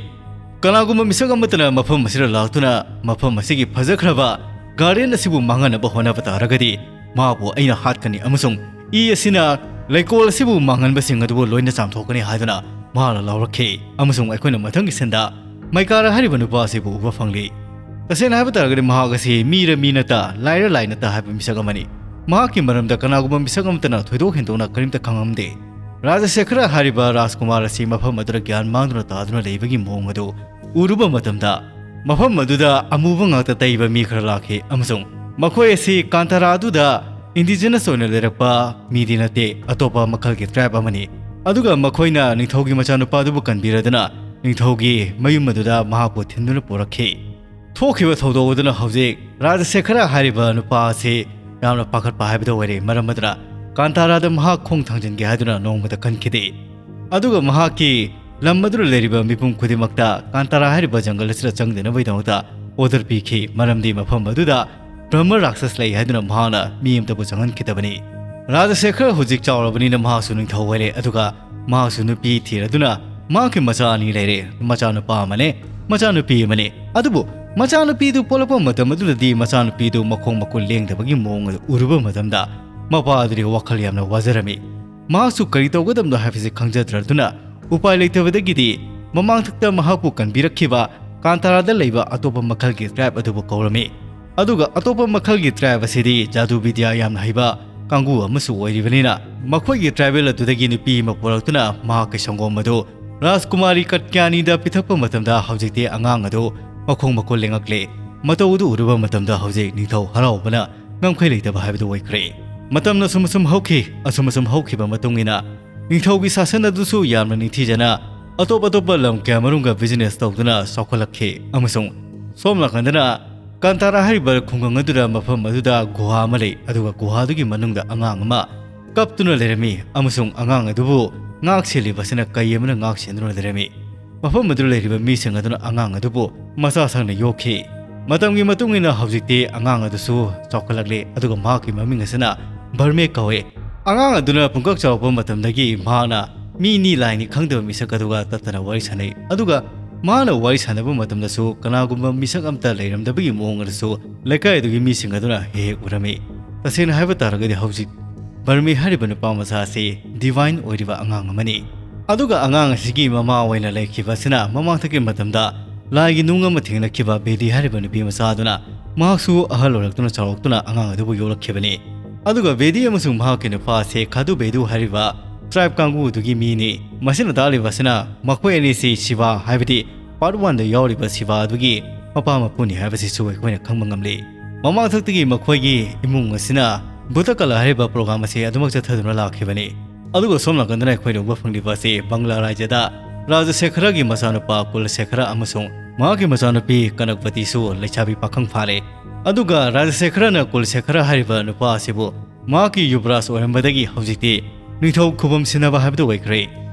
"ꯀꯅꯥꯒꯨꯝꯕ ꯃꯤꯁꯛ ꯑꯃꯠꯇꯅ ꯃꯐꯝ ꯑꯁꯤꯗ ꯂꯥꯛꯇꯨꯅ ꯃꯐꯝ ꯑꯁꯤꯒꯤ ꯐꯖꯈ꯭ꯔꯕ ꯒꯥꯔꯗꯦꯟ ꯑꯁꯤꯕꯨ ꯃꯥꯡꯍꯟꯅꯕ ꯍꯣꯠꯅꯕ ꯇꯥꯔꯒꯗꯤ ꯃꯍꯥꯛꯄꯨ ꯑꯩꯅ ꯍꯥꯠꯀꯅꯤ ꯑꯃꯁꯨꯡ ꯏ ꯑꯁꯤꯅ ꯂꯩꯀꯣꯜ ꯑꯁꯤꯕꯨ ꯃꯥꯡꯍꯟꯕꯁꯤꯡ ꯑꯗꯨꯕꯨ ꯂꯣꯏꯅ ꯆꯥꯝꯊꯣꯛꯀꯅꯤ" ꯍꯥꯏꯗꯨꯅ ꯃꯍꯥꯛꯅ ꯂꯥꯎꯔꯛꯈꯤ꯫ ꯑꯃꯁꯨꯡ ꯑꯩꯈꯣꯏꯅ ꯃꯊꯪꯒꯤ ꯁꯤꯟꯗ ꯃꯥꯏꯀꯥꯔꯥ ꯍꯥꯏꯔꯤꯕ ꯅꯨꯄꯥ ꯑꯁꯤꯕꯨ ꯎꯕ ꯐꯪꯂꯤ꯫ ꯇꯁꯦꯡꯅ ꯍꯥꯏꯕ ꯇꯥꯔꯒꯗꯤ ꯃꯍꯥꯛ ꯑꯁꯤ ꯃꯤꯔ ꯃꯤ ꯅꯠꯇ, ꯂꯥꯏꯔ ꯂꯥꯏ ꯅꯠꯇ ꯍꯥꯏꯕ ꯃꯤꯁꯛ ꯑꯃꯅꯤ꯫ ꯃꯍꯥꯛꯀꯤ ꯃꯔꯝꯗ ꯀꯅꯥꯒꯨꯝꯕ ꯃꯤꯁꯛ ꯑꯃꯠꯇꯅ ꯊꯣꯏꯗꯣꯛ ꯍꯦꯟꯗꯣꯛꯅ ꯀꯔꯤꯝꯇ ꯈꯪꯂꯝꯗꯦ꯫ ꯔꯥꯖꯁꯦꯈꯔ ꯍꯥꯏꯔꯤꯕ ꯔꯥꯖꯀꯨꯃꯥꯔ ꯑꯁꯤ ꯃꯐꯝ ꯑꯗꯨꯗ ꯒ꯭ꯌꯥꯟ ꯃꯥꯡꯗꯨꯅ ꯇꯥꯗꯨꯅ ꯂꯩꯕꯒꯤ ꯃꯑꯣꯡ ꯑꯗꯨ ꯎꯔꯨꯕ ꯃꯇꯝꯗ, ꯃꯐꯝ ꯑꯗꯨꯗ ꯑꯃꯨꯕ ꯉꯥꯛꯇ ꯇꯩꯕ ꯃꯤ ꯈꯔ ꯂꯥꯛꯈꯤ ꯑꯃꯁꯨꯡ ꯃꯈꯣꯏ ꯑꯁꯤ ꯀꯥꯟꯇꯥꯔꯥ ꯑꯗꯨꯗ indigenous ꯑꯣꯏꯅ ꯂꯩꯔꯛꯄ ꯃꯤꯗꯤ ꯅꯠꯇꯦ, ꯑꯇꯣꯞꯄ ꯃꯈꯜꯒꯤ tribe ꯑꯃꯅꯤ꯫ ꯑꯗꯨꯒ ꯃꯈꯣꯏꯅ ꯅꯤꯡꯊꯧꯒꯤ ꯃꯆꯥꯅꯨꯄꯥꯗꯨꯕꯨ ꯀꯟꯕꯤꯔꯗꯨꯅ ꯅꯤꯡꯊꯧꯒꯤ ꯃꯌꯨꯝ ꯑꯗꯨꯗ ꯃꯍꯥꯛꯄꯨ ꯊꯤꯟꯗꯨꯅ ꯄꯨꯔꯛꯈꯤ꯫ ꯊꯣꯛꯈꯤꯕ ꯊꯧꯗꯣꯛ ꯑꯗꯨꯅ ꯍꯧꯖꯤꯛ ꯔꯥꯖꯁꯦꯈꯔ ꯍꯥꯏꯔꯤꯕ ꯅꯨꯄꯥ ꯑꯁꯤ ꯌꯥꯝꯅ ꯄꯥꯈꯠꯄ ꯍꯥꯏꯕꯗꯨ ꯑꯣꯏꯔꯦ꯫ ꯃꯔꯝ ꯑꯗꯨꯅ ꯀꯥꯟꯇꯥꯔꯥꯗ ꯃꯍꯥꯛ ꯈꯣꯡ ꯊꯥꯡꯖꯤꯟꯒꯦ ꯍꯥꯏꯗꯨꯅ ꯅꯣꯡꯃꯇ ꯈꯟꯈꯤꯗꯦ꯫ ꯑꯗꯨꯒ ꯃꯍꯥꯛꯀꯤ ꯂꯝ ꯑꯗꯨꯗ ꯂꯩꯔꯤꯕ ꯃꯤꯄꯨꯝ ꯈꯨꯗꯤꯡꯃꯛꯇ ꯀꯥꯟꯇꯥꯔꯥ ꯍꯥꯏꯔꯤꯕ ꯖꯪꯒꯜ ꯑꯁꯤꯗ ꯆꯪꯗꯅꯕꯒꯤꯗꯃꯛꯇ order ꯄꯤꯈꯤ, ꯃꯔꯝꯗꯤ ꯃꯐꯝ ꯑꯗꯨꯗ ꯕ꯭ꯔꯍꯃ ꯔꯥꯛꯁꯁ ꯂꯩ ꯍꯥꯏꯗꯨꯅ ꯃꯍꯥꯛꯅ ꯃꯤ ꯑꯃꯇꯕꯨ ꯆꯪꯍꯟꯈꯤꯗꯕꯅꯤ꯫ ꯔꯥꯖꯁꯦꯈꯔ ꯍꯧꯖꯤꯛ ꯆꯥꯎꯔꯕꯅꯤꯅ ꯃꯍꯥꯛꯁꯨ ꯅꯤꯡꯊꯧ ꯑꯣꯏꯔꯦ, ꯑꯗꯨꯒ ꯃꯍꯥꯛꯁꯨ ꯅꯨꯄꯤ ꯊꯤꯔꯗꯨꯅ ꯃꯍꯥꯛꯀꯤ ꯃꯆꯥ ꯑꯅꯤ ꯂꯩꯔꯦ, ꯃꯆꯥꯅꯨꯄꯥ ꯑꯃꯅꯦ, ꯃꯆꯥꯅꯨꯄꯤ ꯑꯃꯅꯦ꯫ ꯑꯗꯨꯕꯨ ꯃꯆꯥꯅꯨꯄꯤꯗꯨ ꯄꯣꯛꯂꯛꯄ ꯃꯇꯝ ꯑꯗꯨꯗꯗꯤ ꯃꯆꯥꯅꯨꯄꯤꯗꯨ ꯃꯈꯣꯡ ꯃꯈꯨꯠ ꯂꯦꯡꯗꯕꯒꯤ ꯃꯑꯣꯡ ꯑꯗꯨ ꯎꯔꯨꯕ ꯃꯇꯝꯗ ꯃꯄꯥ ꯑꯗꯨꯗꯤ ꯋꯥꯈꯜ ꯌꯥꯝꯅ ꯋꯥꯖꯔꯝꯃꯤ꯫ ꯃꯍꯥꯛꯁꯨ ꯀꯔꯤ ꯇꯧꯒꯗꯕꯅꯣ ꯍꯥꯏꯕꯁꯤ ꯈꯪꯖꯗ꯭ꯔꯗꯨꯅ ꯎꯄꯥꯏ ꯂꯩꯇꯕꯗꯒꯤꯗꯤ ꯃꯃꯥꯡꯊꯛꯇ ꯃꯍꯥꯛꯄꯨ ꯀꯟꯕꯤꯔꯛꯈꯤꯕ ꯀꯥꯟꯇꯥꯔꯥꯗ ꯂꯩꯕ ꯑꯇꯣꯞꯄ ꯃꯈꯜꯒꯤ tribe ꯑꯗꯨꯕꯨ ꯀꯧꯔꯝꯃꯤ꯫ ꯑꯗꯨꯒ ꯑꯇꯣꯞꯄ ꯃꯈꯜꯒꯤ tribe ꯑꯁꯤꯗꯤ ꯖꯥꯗꯨ ꯕꯤꯗ꯭ꯌꯥ ꯌꯥꯝꯅ ꯍꯩꯕ ꯀꯥꯡꯕꯨ ꯑꯃꯁꯨ ꯑꯣꯏꯔꯤꯕꯅꯤꯅ ꯃꯈꯣꯏꯒꯤ tribal ꯑꯗꯨꯗꯒꯤ ꯅꯨꯄꯤ ꯑꯃ ꯄꯨꯔꯛꯇꯨꯅ ꯃꯍꯥꯛꯀꯤ ꯁꯪꯒꯣꯝ ꯑꯗꯨ ꯔꯥꯖꯀꯨꯃꯥꯔꯤ ꯀꯠꯀ꯭ꯌꯥꯅꯤꯗ ꯄꯤꯊꯛꯄ ꯃꯇꯝꯗ ꯍꯧꯖꯤꯛꯇꯤ ꯑꯉꯥꯡ ꯑꯗꯨ ꯃꯈꯣꯡ ꯃꯈꯨꯠ ꯂꯦꯡꯉꯛꯂꯦ꯫ ꯃꯇꯧ ꯑꯗꯨ ꯎꯔꯨꯕ ꯃꯇꯝꯗ ꯍꯧꯖꯤꯛ ꯅꯤꯡꯊꯧ ꯍꯔꯥꯎꯕꯅ ꯉꯝꯈꯩ ꯂꯩꯇꯕ ꯍꯥꯏꯕꯗꯨ ꯑꯣꯏꯈ꯭ꯔꯦ꯫ ꯃꯇꯝꯅ ꯑꯁꯨꯝ ꯑꯁꯨꯝ ꯍꯧꯈꯤ, ꯑꯁꯨꯝ ꯑꯁꯨꯝ ꯍꯧꯈꯤꯕ ꯃꯇꯨꯡ ꯏꯟꯅ ꯅꯤꯡꯊꯧꯒꯤ ꯁꯥꯁꯟ ꯑꯗꯨꯁꯨ ꯌꯥꯝꯅ ꯅꯤꯡꯊꯤꯖꯅ ꯑꯇꯣꯞ ꯑꯇꯣꯞꯄ ꯂꯝ ꯀꯌꯥꯃꯔꯨꯝꯒ business ꯇꯧꯗꯨꯅ ꯆꯥꯎꯈꯠꯂꯛꯈꯤ, ꯑꯃꯁꯨꯡ ꯁꯣꯝ ꯅꯥꯀꯟꯗꯅ ꯀꯥꯟꯇꯥꯔꯥ ꯍꯥꯏꯔꯤꯕ ꯈꯨꯡꯒꯪ ꯑꯗꯨꯗ ꯃꯐꯝ ꯑꯗꯨꯗ ꯒꯨꯍꯥ ꯑꯃ ꯂꯩ, ꯑꯗꯨꯒ ꯒꯨꯍꯥꯗꯨꯒꯤ ꯃꯅꯨꯡꯗ ꯑꯉꯥꯡ ꯑꯃ ꯀꯞꯇꯨꯅ ꯂꯩꯔꯝꯃꯤ, ꯑꯃꯁꯨꯡ ꯑꯉꯥꯡ ꯑꯗꯨꯕꯨ ꯉꯥꯛ ꯁꯦꯜꯂꯤꯕ ꯑꯁꯤꯅ ꯀꯩ ꯑꯃꯅ ꯉꯥꯛ ꯁꯦꯟꯗꯨꯅ ꯂꯩꯔꯝꯃꯤ꯫ ꯃꯐꯝ ꯑꯗꯨꯗ ꯂꯩꯔꯤꯕ ꯃꯤꯁꯤꯡ ꯑꯗꯨꯅ ꯑꯉꯥꯡ ꯑꯗꯨꯕꯨ ꯃꯆꯥ ꯁꯪꯅ ꯌꯣꯛꯈꯤ꯫ ꯃꯇꯝꯒꯤ ꯃꯇꯨꯡ ꯏꯟꯅ ꯍꯧꯖꯤꯛꯇꯤ ꯑꯉꯥꯡ ꯑꯗꯨꯁꯨ ꯆꯥꯎꯈꯠꯂꯛꯂꯦ, ꯑꯗꯨꯒ ꯃꯍꯥꯛꯀꯤ ꯃꯃꯤꯡ ꯑꯁꯤꯅ ꯕꯔꯃꯦ ꯀꯧꯏ꯫ ꯑꯉꯥꯡ ꯑꯗꯨꯅ ꯄꯨꯡꯀꯛ ꯆꯥꯎꯔꯛꯄ ꯃꯇꯝꯗꯒꯤ ꯃꯍꯥꯛꯅ ꯃꯤꯅꯤ ꯂꯥꯏꯅꯤ ꯈꯪꯗꯕ ꯃꯤꯁꯛ ꯑꯗꯨꯒ ꯇꯠꯇꯅ ꯋꯥꯔꯤ ꯁꯥꯟꯅꯩ, ꯑꯗꯨꯒ ꯃꯍꯥꯛꯅ ꯋꯥꯔꯤ ꯁꯥꯟꯅꯕ ꯃꯇꯝꯗꯁꯨ ꯀꯅꯥꯒꯨꯝꯕ ꯃꯤꯁꯛ ꯑꯃꯠꯇ ꯂꯩꯔꯝꯗꯕꯒꯤ ꯃꯑꯣꯡ ꯑꯗꯨꯁꯨ ꯂꯩꯀꯥꯏ ꯑꯗꯨꯒꯤ ꯃꯤꯁꯤꯡ ꯑꯗꯨꯅ ꯍꯦꯛ ꯍꯦꯛ ꯎꯔꯝꯃꯤ꯫ ꯇꯁꯦꯡꯅ ꯍꯥꯏꯕ ꯇꯥꯔꯒꯗꯤ ꯍꯧꯖꯤꯛ ꯕꯔꯃꯤ ꯍꯥꯏꯔꯤꯕ ꯅꯨꯄꯥ ꯃꯆꯥ ꯑꯁꯤ divine ꯑꯣꯏꯔꯤꯕ ꯑꯉꯥꯡ ꯑꯃꯅꯤ꯫ ꯑꯗꯨꯒ ꯑꯉꯥꯡ ꯑꯁꯤꯒꯤ ꯃꯃꯥ ꯑꯣꯏꯅ ꯂꯩꯈꯤꯕ ꯑꯁꯤꯅ ꯃꯃꯥꯡꯊꯛꯀꯤ ꯃꯇꯝꯗ ꯂꯥꯏꯒꯤ ꯅꯨꯡ ꯑꯃ ꯊꯦꯡꯅꯈꯤꯕ ꯕꯦꯗꯤ ꯍꯥꯏꯔꯤꯕ ꯅꯨꯄꯤ ꯃꯆꯥ ꯑꯗꯨꯅ ꯃꯍꯥꯛꯁꯨ ꯑꯍꯜ ꯑꯣꯏꯔꯛꯇꯨꯅ ꯆꯥꯎꯔꯛꯇꯨꯅ ꯑꯉꯥꯡ ꯑꯗꯨꯕꯨ ꯌꯣꯛꯂꯛꯈꯤꯕꯅꯤ꯫ ꯑꯗꯨꯒ ꯕꯦꯗꯤ ꯑꯃꯁꯨꯡ ꯃꯍꯥꯛꯀꯤ ꯅꯨꯄꯥ ꯑꯁꯤ ꯈꯥꯗꯨ ꯕꯦꯗꯨ ꯍꯥꯏꯔꯤꯕ tribe ꯀꯥꯡꯕꯨꯗꯨꯒꯤ ꯃꯤꯅꯤ꯫ ꯃꯁꯤꯅ ꯇꯥꯛꯂꯤꯕ ꯑꯁꯤꯅ ꯃꯈꯣꯏ ꯑꯅꯤꯁꯤ ꯁꯤꯕꯥ, ꯍꯥꯏꯕꯗꯤ part one ꯗ ꯌꯥꯎꯔꯤꯕ ꯁꯤꯕꯥ ꯑꯗꯨꯒꯤ ꯃꯄꯥ ꯃꯄꯨꯅꯤ ꯍꯥꯏꯕꯁꯤꯁꯨ ꯑꯩꯈꯣꯏꯅ ꯈꯪꯕ ꯉꯝꯂꯤ꯫ ꯃꯃꯥꯡꯊꯛꯇꯒꯤ ꯃꯈꯣꯏꯒꯤ ꯏꯃꯨꯡ ꯑꯁꯤꯅ ꯚꯨꯇꯀꯂꯥ ꯍꯥꯏꯔꯤꯕ program ꯑꯁꯤ ꯑꯗꯨꯃꯛ ꯆꯠꯊꯗꯨꯅ ꯂꯥꯛꯈꯤꯕꯅꯤ꯫ ꯑꯗꯨꯒ ꯁꯣꯝ ꯅꯥꯀꯟꯗꯅ ꯑꯩꯈꯣꯏꯅ ꯎꯕ ꯐꯪꯂꯤꯕ ꯑꯁꯤ ꯕꯪꯒ꯭ꯂꯥ ꯔꯥꯖ꯭ꯌꯗ ꯔꯥꯖꯁꯦꯈꯔꯒꯤ ꯃꯆꯥꯅꯨꯄꯥ ꯀꯨꯂꯁꯦꯈꯔ ꯑꯃꯁꯨꯡ ꯃꯍꯥꯛꯀꯤ ꯃꯆꯥꯅꯨꯄꯤ ꯀꯅꯛꯄꯇꯤꯁꯨ ꯂꯩꯁꯥꯕꯤ ꯄꯥꯈꯪ ꯐꯥꯔꯦ꯫ ꯑꯗꯨꯒ ꯔꯥꯖꯁꯦꯈꯔꯅ ꯀꯨꯂꯁꯦꯈꯔ ꯍꯥꯏꯔꯤꯕ ꯅꯨꯄꯥ ꯑꯁꯤꯕꯨ ꯃꯍꯥꯛꯀꯤ ꯌꯨꯕꯔꯥꯖ ꯑꯣꯏꯔꯝꯕꯗꯒꯤ ꯍꯧꯖꯤꯛꯇꯤ ꯅꯤꯡꯊꯧ ꯈꯨꯕꯝ ꯁꯤꯟꯅꯕ ꯍꯥꯏꯕꯗꯨ ꯑꯣꯏꯈ꯭ꯔꯦ꯫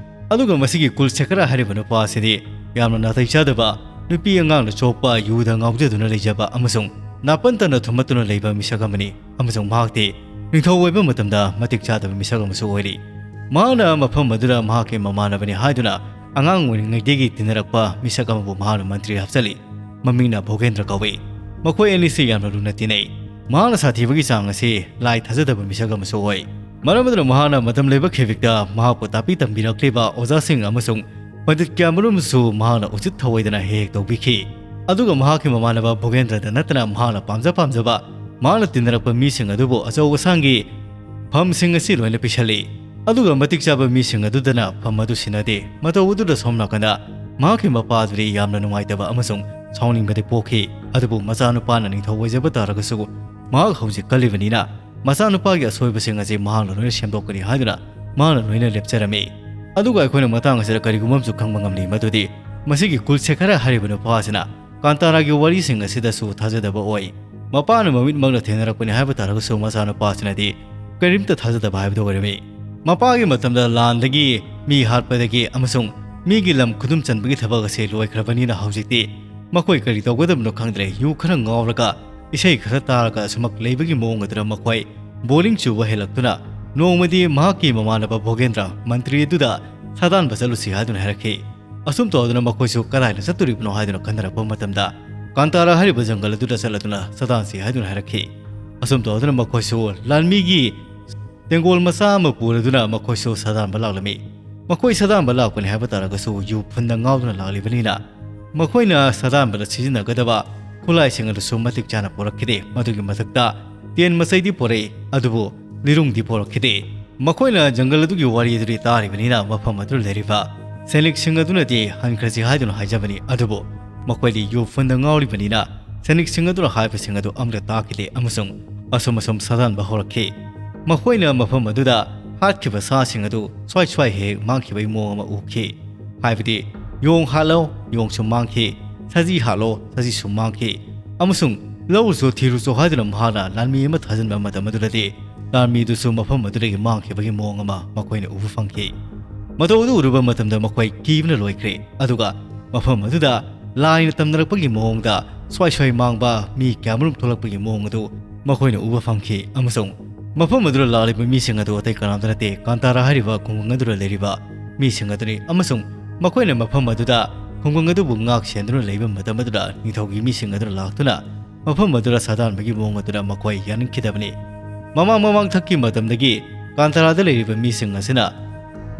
ꯑꯗꯨꯒ ꯃꯁꯤꯒꯤ ꯀꯨꯜꯁꯦꯈꯔ ꯍꯥꯏꯔꯤꯕ ꯅꯨꯄꯥ ꯑꯁꯤꯗꯤ ꯌꯥꯝꯅ ꯅꯥꯇꯩ ꯆꯥꯗꯕ, ꯅꯨꯄꯤ ꯑꯉꯥꯡꯅ ꯆꯣꯞꯄ, ꯌꯨꯗ ꯉꯥꯎꯖꯗꯨꯅ ꯂꯩꯖꯕ ꯑꯃꯁꯨꯡ ꯅꯥꯄꯟꯇꯅ ꯊꯨꯝꯃꯠꯇꯨꯅ ꯂꯩꯕ ꯃꯤꯁꯛ ꯑꯃꯅꯤ꯫ ꯑꯃꯁꯨꯡ ꯃꯍꯥꯛꯇꯤ ꯅꯤꯡꯊꯧ ꯑꯣꯏꯕ ꯃꯇꯝꯗ ꯃꯇꯤꯛ ꯆꯥꯗꯕ ꯃꯤꯁꯛ ꯑꯃꯁꯨ ꯑꯣꯏꯔꯤ꯫ ꯃꯍꯥꯛꯅ ꯃꯐꯝ ꯑꯗꯨꯗ ꯃꯍꯥꯛꯀꯤ ꯃꯃꯥꯟꯅꯕꯅꯤ ꯍꯥꯏꯗꯨꯅ ꯑꯉꯥꯡ ꯑꯣꯏꯔꯤꯉꯩꯗꯒꯤ ꯇꯤꯟꯅꯔꯛꯄ ꯃꯤꯁꯛ ꯑꯃꯕꯨ ꯃꯍꯥꯛꯅ ꯃꯟꯇ꯭ꯔꯤ ꯍꯥꯞꯆꯜꯂꯤ꯫ ꯃꯃꯤꯡꯅ ꯚꯣꯒꯦꯟꯗ꯭ꯔ ꯀꯧꯏ꯫ ꯃꯈꯣꯏ ꯑꯅꯤꯁꯤ ꯌꯥꯝꯅ ꯂꯨꯅ ꯇꯤꯟꯅꯩ꯫ ꯃꯍꯥꯛꯅ ꯁꯥꯊꯤꯕꯒꯤ ꯆꯥꯡ ꯑꯁꯤ ꯂꯥꯏ ꯊꯥꯖꯗꯕ ꯃꯤꯁꯛ ꯑꯃꯁꯨ ꯑꯣꯏ꯫ ꯃꯔꯝ ꯑꯗꯨꯅ ꯃꯍꯥꯛꯅ ꯃꯇꯝ ꯂꯩꯕ ꯈꯦꯕꯤꯛꯇ ꯃꯍꯥꯛꯄꯨ ꯇꯥꯛꯄꯤ ꯇꯝꯕꯤꯔꯛꯂꯤꯕ ꯑꯣꯖꯥꯁꯤꯡ ꯑꯃꯁꯨꯡ ꯄꯟꯗꯤꯠ ꯀꯌꯥꯃꯔꯨꯝꯁꯨ ꯃꯍꯥꯛꯅ ꯎꯆꯤꯠ ꯊꯧꯑꯣꯏꯗꯅ ꯍꯦꯛ ꯍꯦꯛ ꯇꯧꯕꯤꯈꯤ꯫ ꯑꯗꯨꯒ ꯃꯍꯥꯛꯀꯤ ꯃꯃꯥꯟꯅꯕ ꯚꯣꯒꯦꯟꯗ꯭ꯔꯗ ꯅꯠꯇꯅ ꯃꯍꯥꯛꯅ ꯄꯥꯝꯖ ꯄꯥꯝꯖꯕ, ꯃꯍꯥꯛꯅ ꯇꯤꯟꯅꯔꯛꯄ ꯃꯤꯁꯤꯡ ꯑꯗꯨꯕꯨ ꯑꯆꯧ ꯑꯁꯥꯡꯒꯤ ꯐꯝꯁꯤꯡ ꯑꯁꯤ ꯂꯣꯏꯅ ꯄꯤꯁꯜꯂꯤ꯫ ꯑꯗꯨꯒ ꯃꯇꯤꯛ ꯆꯥꯕ ꯃꯤꯁꯤꯡ ꯑꯗꯨꯗꯅ ꯐꯝ ꯑꯗꯨ ꯁꯤꯟꯅꯗꯦ꯫ ꯃꯇꯧ ꯑꯗꯨꯗ ꯁꯣꯝ ꯅꯥꯀꯟꯗ ꯃꯍꯥꯛꯀꯤ ꯃꯄꯥ ꯑꯗꯨꯗꯤ ꯌꯥꯝꯅ ꯅꯨꯡꯉꯥꯏꯇꯕ ꯑꯃꯁꯨꯡ ꯁꯥꯎꯅꯤꯡꯕꯗꯤ ꯄꯣꯛꯈꯤ꯫ ꯑꯗꯨꯕꯨ ꯃꯆꯥꯅꯨꯄꯥꯅ ꯅꯤꯡꯊꯧ ꯑꯣꯏꯖꯕ ꯇꯥꯔꯒꯁꯨ ꯃꯍꯥꯛ ꯍꯧꯖꯤꯛ ꯀꯜꯂꯤꯕꯅꯤꯅ ꯃꯆꯥꯅꯨꯄꯥꯒꯤ ꯑꯁꯣꯏꯕꯁꯤꯡ ꯑꯁꯤ ꯃꯍꯥꯛꯅ ꯂꯣꯏꯅ ꯁꯦꯝꯗꯣꯛꯀꯅꯤ ꯍꯥꯏꯗꯨꯅ ꯃꯍꯥꯛꯅ ꯂꯣꯏꯅ ꯂꯦꯞꯆꯔꯝꯃꯤ꯫ ꯑꯗꯨꯒ ꯑꯩꯈꯣꯏꯅ ꯃꯇꯥꯡ ꯑꯁꯤꯗ ꯀꯔꯤꯒꯨꯝꯕ ꯑꯃꯁꯨ ꯈꯪꯕ ꯉꯝꯂꯤ, ꯃꯗꯨꯗꯤ ꯃꯁꯤꯒꯤ ꯀꯨꯜꯁꯦꯈꯔ ꯍꯥꯏꯔꯤꯕ ꯅꯨꯄꯥ ꯑꯁꯤꯅ ꯀꯥꯟꯇꯥꯔꯥꯒꯤ ꯋꯥꯔꯤꯁꯤꯡ ꯑꯁꯤꯗꯁꯨ ꯊꯥꯖꯗꯕ ꯑꯣꯏ꯫ ꯃꯄꯥꯅ ꯃꯃꯤꯠꯃꯛꯅ ꯊꯦꯡꯅꯔꯛꯄꯅꯤ ꯍꯥꯏꯕ ꯇꯥꯔꯒꯁꯨ ꯃꯆꯥꯅꯨꯄꯥꯁꯤꯅꯗꯤ ꯀꯔꯤꯝꯇ ꯊꯥꯖꯗꯕ ꯍꯥꯏꯕꯗꯨ ꯑꯣꯏꯔꯝꯃꯤ꯫ ꯃꯄꯥꯒꯤ ꯃꯇꯝꯗ ꯂꯥꯟꯗꯒꯤ ꯃꯤ ꯍꯥꯠꯄꯗꯒꯤ ꯑꯃꯁꯨꯡ ꯃꯤꯒꯤ ꯂꯝ ꯈꯨꯗꯨꯝ ꯆꯟꯕꯒꯤ ꯊꯕꯛ ꯑꯁꯤ ꯂꯣꯏꯈ꯭ꯔꯕꯅꯤꯅ ꯍꯧꯖꯤꯛꯇꯤ ꯃꯈꯣꯏ ꯀꯔꯤ ꯇꯧꯒꯗꯕꯅꯣ ꯈꯪꯗ꯭ꯔꯦ꯫ ꯌꯨ ꯈꯔ ꯉꯥꯎꯔꯒ ꯏꯁꯩ ꯈꯔ ꯇꯥꯔꯒ ꯑꯁꯨꯃꯛ ꯂꯩꯕꯒꯤ ꯃꯑꯣꯡ ꯑꯗꯨꯗ ꯃꯈꯣꯏ ꯕꯣꯔꯤꯡ ꯆꯨꯕ ꯍꯦꯜꯂꯛꯇꯨꯅ ꯅꯣꯡꯃꯗꯤ ꯃꯍꯥꯛꯀꯤ ꯃꯃꯥꯟꯅꯕ ꯚꯣꯒꯦꯟꯗ꯭ꯔ ꯃꯟꯇ꯭ꯔꯤ ꯑꯗꯨꯗ ꯁꯥꯗꯥꯟꯕ ꯆꯠꯂꯨꯁꯤ ꯍꯥꯏꯗꯨꯅ ꯍꯥꯏꯔꯛꯈꯤ꯫ ꯑꯁꯨꯝ ꯇꯧꯗꯨꯅ ꯃꯈꯣꯏꯁꯨ ꯀꯗꯥꯏꯗ ꯆꯠꯇꯣꯔꯤꯕꯅꯣ ꯍꯥꯏꯗꯨꯅ ꯈꯟꯅꯔꯛꯄ ꯃꯇꯝꯗ ꯀꯥꯟꯇꯥꯔꯥ ꯍꯥꯏꯔꯤꯕ ꯖꯪꯒꯜ ꯑꯗꯨꯗ ꯆꯠꯂꯗꯨꯅ ꯁꯥꯗꯥꯟꯁꯤ ꯍꯥꯏꯗꯨꯅ ꯍꯥꯏꯔꯛꯈꯤ꯫ ꯑꯁꯨꯝ ꯇꯧꯗꯨꯅ ꯃꯈꯣꯏꯁꯨ ꯂꯥꯟꯃꯤꯒꯤ ꯇꯦꯡꯒꯣꯜ ꯃꯆꯥ ꯑꯃ ꯄꯨꯔꯗꯨꯅ ꯃꯈꯣꯏꯁꯨ ꯁꯥꯗꯥꯟꯕ ꯂꯥꯛꯂꯝꯃꯤ꯫ ꯃꯈꯣꯏ ꯁꯥꯗꯥꯟꯕ ꯂꯥꯛꯄꯅꯤ ꯍꯥꯏꯕ ꯇꯥꯔꯒꯁꯨ ꯌꯨ ꯐꯨꯟꯗ ꯉꯥꯎꯗꯨꯅ ꯂꯥꯛꯂꯤꯕꯅꯤꯅ ꯃꯈꯣꯏꯅ ꯁꯥꯗꯥꯟꯕꯗ ꯁꯤꯖꯤꯟꯅꯒꯗꯕ ꯈꯨꯠꯂꯥꯏꯁꯤꯡ ꯑꯗꯨꯁꯨ ꯃꯇꯤꯛ ꯆꯥꯅ ꯄꯨꯔꯛꯈꯤꯗꯦ꯫ ꯃꯗꯨꯒꯤ ꯃꯊꯛꯇ ꯇꯦꯟ ꯃꯆꯩꯗꯤ ꯄꯨꯔꯛꯏ, ꯑꯗꯨꯕꯨ ꯂꯤꯔꯨꯡꯗꯤ ꯄꯨꯔꯛꯈꯤꯗꯦ꯫ ꯃꯈꯣꯏꯅ ꯖꯪꯒꯜ ꯑꯗꯨꯒꯤ ꯋꯥꯔꯤ ꯑꯗꯨꯗꯤ ꯇꯥꯔꯤꯕꯅꯤꯅ, ꯃꯐꯝ ꯑꯗꯨꯗ ꯂꯩꯔꯤꯕ ꯁꯩꯅꯤꯛꯁꯤꯡ ꯑꯗꯨꯅꯗꯤ ꯍꯟꯈ꯭ꯔꯁꯤ ꯍꯥꯏꯗꯨꯅ ꯍꯥꯏꯖꯕꯅꯤ꯫ ꯑꯗꯨꯕꯨ ꯃꯈꯣꯏꯗꯤ ꯌꯨ ꯐꯨꯟꯗ ꯉꯥꯎꯔꯤꯕꯅꯤꯅ, ꯁꯩꯅꯤꯛꯁꯤꯡ ꯑꯗꯨꯅ ꯍꯥꯏꯕꯁꯤꯡ ꯑꯗꯨ ꯑꯃꯠꯇ ꯇꯥꯈꯤꯗꯦ ꯑꯃꯁꯨꯡ ꯑꯁꯨꯝ ꯑꯁꯨꯝ ꯁꯥꯗꯥꯟꯕ ꯍꯧꯔꯛꯈꯤ꯫ ꯃꯈꯣꯏꯅ ꯃꯐꯝ ꯑꯗꯨꯗ ꯍꯥꯠꯈꯤꯕ ꯁꯥꯁꯤꯡ ꯑꯗꯨ ꯁ꯭ꯋꯥꯏ ꯁ꯭ꯋꯥꯏ ꯍꯦꯛ ꯃꯥꯡꯈꯤꯕꯒꯤ ꯃꯑꯣꯡ ꯑꯃ ꯎꯈꯤ꯫ ꯍꯥꯏꯕꯗꯤ, "ꯌꯣꯡ ꯍꯥꯠꯂꯣ, ꯌꯣꯡꯁꯨ ꯃꯥꯡꯈꯤ, ꯁꯖꯤ ꯍꯥꯠꯂꯣ, ꯁꯖꯤꯁꯨ ꯃꯥꯡꯈꯤ, ꯑꯃꯁꯨꯡ ꯂꯧꯔꯨꯆꯣ, ꯊꯤꯔꯨꯆꯣ" ꯍꯥꯏꯗꯨꯅ ꯃꯍꯥꯛꯅ ꯂꯥꯟꯃꯤ ꯑꯃ ꯊꯥꯖꯤꯟꯕ ꯃꯇꯝ ꯑꯗꯨꯗꯗꯤ, ꯂꯥꯟꯃꯤꯗꯨꯁꯨ ꯃꯐꯝ ꯑꯗꯨꯗꯒꯤ ꯃꯥꯡꯈꯤꯕꯒꯤ ꯃꯑꯣꯡ ꯑꯃ ꯃꯈꯣꯏꯅ ꯎꯕ ꯐꯪꯈꯤ꯫ ꯃꯇꯧ ꯑꯗꯨ ꯎꯔꯨꯕ ꯃꯇꯝꯗ ꯃꯈꯣꯏ ꯀꯤꯕꯅ ꯂꯣꯏꯈ꯭ꯔꯦ, ꯑꯗꯨꯒ ꯃꯐꯝ ꯑꯗꯨꯗ ꯂꯥꯏꯅ ꯇꯝꯅꯔꯛꯄꯒꯤ ꯃꯑꯣꯡꯗ ꯁ꯭ꯋꯥꯏ ꯁ꯭ꯋꯥꯏ ꯃꯥꯡꯕ ꯃꯤ ꯀꯌꯥꯃꯔꯨꯝ ꯊꯣꯛꯂꯛꯄꯒꯤ ꯃꯑꯣꯡ ꯑꯗꯨ ꯃꯈꯣꯏꯅ ꯎꯕ ꯐꯪꯈꯤ, ꯑꯃꯁꯨꯡ ꯃꯐꯝ ꯑꯗꯨꯗ ꯂꯥꯛꯂꯤꯕ ꯃꯤꯁꯤꯡ ꯑꯗꯨ ꯑꯇꯩ ꯀꯅꯥꯝꯇ ꯅꯠꯇꯦ, ꯀꯥꯟꯇꯥꯔꯥ ꯍꯥꯏꯔꯤꯕ ꯈꯨꯡꯒꯪ ꯑꯗꯨꯗ ꯂꯩꯔꯤꯕ ꯃꯤꯁꯤꯡ ꯑꯗꯨꯅꯤ, ꯑꯃꯁꯨꯡ ꯃꯈꯣꯏꯅ ꯃꯐꯝ ꯑꯗꯨꯗ ꯈꯨꯡꯒꯪ ꯑꯗꯨꯕꯨ ꯉꯥꯛ ꯁꯦꯟꯗꯨꯅ ꯂꯩꯕ ꯃꯇꯝ ꯑꯗꯨꯗ ꯅꯤꯡꯊꯧꯒꯤ ꯃꯤꯁꯤꯡ ꯑꯗꯨꯅ ꯂꯥꯛꯇꯨꯅ ꯃꯐꯝ ꯑꯗꯨꯗ ꯁꯥꯗꯥꯟꯕꯒꯤ ꯃꯑꯣꯡ ꯑꯗꯨꯗ ꯃꯈꯣꯏ ꯌꯥꯅꯤꯡꯈꯤꯗꯕꯅꯤ꯫ ꯃꯃꯥꯡ ꯃꯃꯥꯡ ꯊꯛꯀꯤ ꯃꯇꯝꯗꯒꯤ ꯀꯥꯟꯇꯥꯔꯥꯗ ꯂꯩꯔꯤꯕ ꯃꯤꯁꯤꯡ ꯑꯁꯤꯅ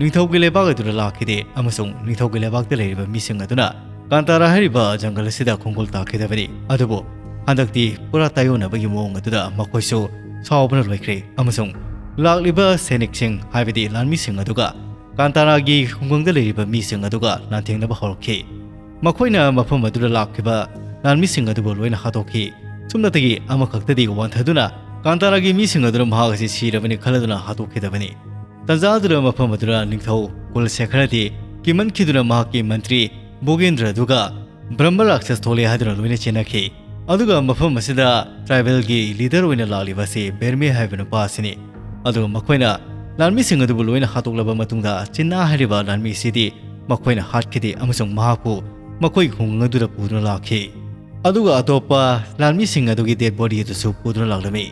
ꯅꯤꯡꯊꯧꯒꯤ ꯂꯩꯕꯥꯛ ꯑꯗꯨꯗ ꯂꯥꯛꯈꯤꯗꯦ, ꯑꯃꯁꯨꯡ ꯅꯤꯡꯊꯧꯒꯤ ꯂꯩꯕꯥꯛꯇ ꯂꯩꯔꯤꯕ ꯃꯤꯁꯤꯡ ꯑꯗꯨꯅ ꯀꯥꯟꯇꯥꯔꯥ ꯍꯥꯏꯔꯤꯕ ꯖꯪꯒꯜ ꯑꯁꯤꯗ ꯈꯣꯡꯒꯨꯜ ꯇꯥꯈꯤꯗꯕꯅꯤ꯫ ꯑꯗꯨꯕꯨ ꯍꯟꯗꯛꯇꯤ ꯄꯨꯔꯥ ꯇꯥꯏꯌꯣꯟꯅꯕꯒꯤ ꯃꯑꯣꯡ ꯑꯗꯨꯗ ꯃꯈꯣꯏꯁꯨ ꯁꯥꯎꯕꯅ ꯂꯣꯏꯈ꯭ꯔꯦ, ꯑꯃꯁꯨꯡ ꯂꯥꯛꯂꯤꯕ ꯁꯩꯅꯤꯛꯁꯤꯡ, ꯍꯥꯏꯕꯗꯤ ꯂꯥꯟꯃꯤꯁꯤꯡ ꯑꯗꯨꯒ ꯀꯥꯟꯇꯥꯔꯥꯒꯤ ꯈꯨꯡꯒꯪꯗ ꯂꯩꯔꯤꯕ ꯃꯤꯁꯤꯡ ꯑꯗꯨꯒ ꯂꯥꯟꯊꯦꯡꯅꯕ ꯍꯧꯔꯛꯈꯤ꯫ ꯃꯈꯣꯏꯅ ꯃꯐꯝ ꯑꯗꯨꯗ ꯂꯥꯛꯈꯤꯕ ꯂꯥꯟꯃꯤꯁꯤꯡ ꯑꯗꯨꯕꯨ ꯂꯣꯏꯅ ꯍꯥꯠꯇꯣꯛꯈꯤ꯫ ꯁꯨꯞꯅꯇꯒꯤ ꯑꯃꯈꯛꯇꯗꯤ ꯋꯥꯟꯊꯗꯨꯅ ꯀꯥꯟꯇꯥꯔꯥꯒꯤ ꯃꯤꯁꯤꯡ ꯑꯗꯨꯅ ꯃꯍꯥꯛ ꯑꯁꯤ ꯁꯤꯔꯕꯅꯤ ꯈꯜꯂꯗꯨꯅ ꯍꯥꯠꯇꯣꯛꯈꯤꯗꯕꯅꯤ꯫ ꯇꯟꯖꯥ ꯑꯗꯨꯗ ꯃꯐꯝ ꯑꯗꯨꯗ ꯅꯤꯡꯊꯧ ꯀꯨꯂꯁꯦꯈꯔꯗꯤ ꯀꯤꯃꯟꯈꯤꯗꯨꯅ ꯃꯍꯥꯛꯀꯤ ꯃꯟꯇ꯭ꯔꯤ ꯕꯣꯒꯦꯟꯗ꯭ꯔ ꯑꯗꯨꯒ ꯕ꯭ꯔꯍꯃ ꯔꯥꯛꯁꯁ ꯊꯣꯛꯂꯦ ꯍꯥꯏꯗꯨꯅ ꯂꯣꯏꯅ ꯆꯦꯟꯅꯈꯤ꯫ ꯑꯗꯨꯒ ꯃꯐꯝ ꯑꯁꯤꯗ ꯇ꯭ꯔꯥꯏꯕꯦꯜꯒꯤ ꯂꯤꯗꯔ ꯑꯣꯏꯅ ꯂꯥꯛꯂꯤꯕ ꯑꯁꯤ ꯕꯦꯔꯃꯦ ꯍꯥꯏꯕ ꯅꯨꯄꯥ ꯑꯁꯤꯅꯤ꯫ ꯑꯗꯨꯒ ꯃꯈꯣꯏꯅ ꯂꯥꯟꯃꯤꯁꯤꯡ ꯑꯗꯨꯕꯨ ꯂꯣꯏꯅ ꯍꯥꯠꯇꯣꯛꯂꯕ ꯃꯇꯨꯡꯗ, ꯆꯤꯟꯅꯥ ꯍꯥꯏꯔꯤꯕ ꯂꯥꯟꯃꯤ ꯑꯁꯤꯗꯤ ꯃꯈꯣꯏꯅ ꯍꯥꯠꯈꯤꯗꯦ ꯑꯃꯁꯨꯡ ꯃꯍꯥꯛꯄꯨ ꯃꯈꯣꯏꯒꯤ ꯈꯨꯡꯒꯪ ꯑꯗꯨꯗ ꯄꯨꯗꯨꯅ ꯂꯥꯛꯈꯤ꯫ ꯑꯗꯨꯒ ꯑꯇꯣꯞꯄ ꯂꯥꯟꯃꯤꯁꯤꯡ ꯑꯗꯨꯒꯤ ꯗꯦꯗ ꯕꯣꯗꯤ ꯑꯗꯨꯁꯨ ꯄꯨꯗꯨꯅ ꯂꯥꯛꯂꯝꯃꯤ꯫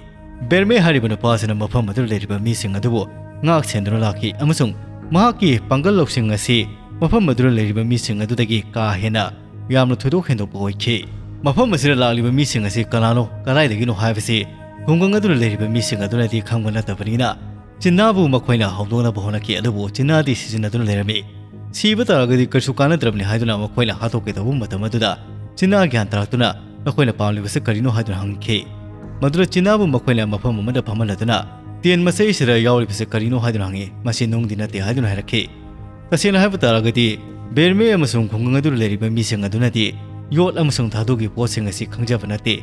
ꯕꯦꯔꯃꯦ ꯍꯥꯏꯔꯤꯕ ꯅꯨꯄꯥ ꯑꯁꯤꯅ ꯃꯐꯝ ꯑꯗꯨꯗ ꯂꯩꯔꯤꯕ ꯃꯤꯁꯤꯡ ꯑꯗꯨꯕꯨ ꯉꯥꯛ ꯁꯦꯟꯗꯨꯅ ꯂꯥꯛꯈꯤ ꯑꯃꯁꯨꯡ ꯃꯍꯥꯛꯀꯤ ꯄꯥꯡꯒꯜ ꯂꯧꯁꯤꯡ ꯑꯁꯤ ꯃꯐꯝ ꯑꯗꯨꯗ ꯂꯩꯔꯤꯕ ꯃꯤꯁꯤꯡ ꯑꯗꯨꯗꯒꯤ ꯀꯥ ꯍꯦꯟꯅ ꯌꯥꯝꯅ ꯊꯣꯏꯗꯣꯛ ꯍꯦꯟꯗꯣꯛꯄ ꯑꯣꯏꯈꯤ꯫ ꯃꯐꯝ ꯑꯁꯤꯗ ꯂꯥꯛꯂꯤꯕ ꯃꯤꯁꯤꯡ ꯑꯁꯤ ꯀꯅꯥꯅꯣ, ꯀꯗꯥꯏꯗꯒꯤꯅꯣ ꯍꯥꯏꯕꯁꯤ ꯈꯨꯡꯒꯪ ꯑꯗꯨꯗ ꯂꯩꯔꯤꯕ ꯃꯤꯁꯤꯡ ꯑꯗꯨꯅꯗꯤ ꯈꯪꯕ ꯅꯠꯇꯕꯅꯤꯅ, ꯆꯤꯟꯅꯥꯕꯨ ꯃꯈꯣꯏꯅ ꯍꯧꯗꯣꯛꯅꯕ ꯍꯣꯠꯅꯈꯤ, ꯑꯗꯨꯕꯨ ꯆꯤꯟꯅꯥꯗꯤ ꯁꯤꯖꯤꯟꯅꯗꯨꯅ ꯂꯩꯔꯝꯃꯤ꯫ ꯁꯤꯕ ꯇꯥꯔꯒꯗꯤ ꯀꯩꯁꯨ ꯀꯥꯟꯅꯗ꯭ꯔꯕꯅꯤ ꯍꯥꯏꯗꯨꯅ ꯃꯈꯣꯏꯅ ꯍꯥꯠꯇꯣꯛꯀꯦ ꯇꯧꯕ ꯃꯇꯝ ꯑꯗꯨꯗ, ꯆꯤꯟꯅꯥ ꯒ꯭ꯌꯥꯟ ꯇꯥꯔꯛꯇꯨꯅ, "ꯅꯈꯣꯏꯅ ꯄꯥꯝꯂꯤꯕꯁꯤ ꯀꯔꯤꯅꯣ?" ꯍꯥꯏꯗꯨꯅ ꯍꯪꯈꯤ꯫ ꯃꯗꯨꯗ ꯆꯤꯟꯅꯥꯕꯨ ꯃꯈꯣꯏꯅ ꯃꯐꯝ ꯑꯃꯗ ꯐꯝꯍꯜꯂꯗꯨꯅ, ꯇꯦꯟ ꯃꯆꯩꯁꯤꯗ ꯌꯥꯎꯔꯤꯕꯁꯦ ꯀꯔꯤꯅꯣ ꯍꯥꯏꯗꯨꯅ ꯍꯪꯉꯤ꯫ "ꯃꯁꯤ ꯅꯨꯡꯗꯤ ꯅꯠꯇꯦ" ꯍꯥꯏꯗꯨꯅ ꯍꯥꯏꯔꯛꯈꯤ꯫ ꯇꯁꯦꯡꯅ ꯍꯥꯏꯕ ꯇꯥꯔꯒꯗꯤ ꯕꯦꯔꯃꯦ ꯑꯃꯁꯨꯡ ꯈꯨꯡꯒꯪ ꯑꯗꯨꯗ ꯂꯩꯔꯤꯕ ꯃꯤꯁꯤꯡ ꯑꯗꯨꯅꯗꯤ ꯌꯣꯠ ꯑꯃꯁꯨꯡ ꯙꯥꯇꯨꯒꯤ ꯄꯣꯠꯁꯤꯡ ꯑꯁꯤ ꯈꯪꯖꯕ ꯅꯠꯇꯦ꯫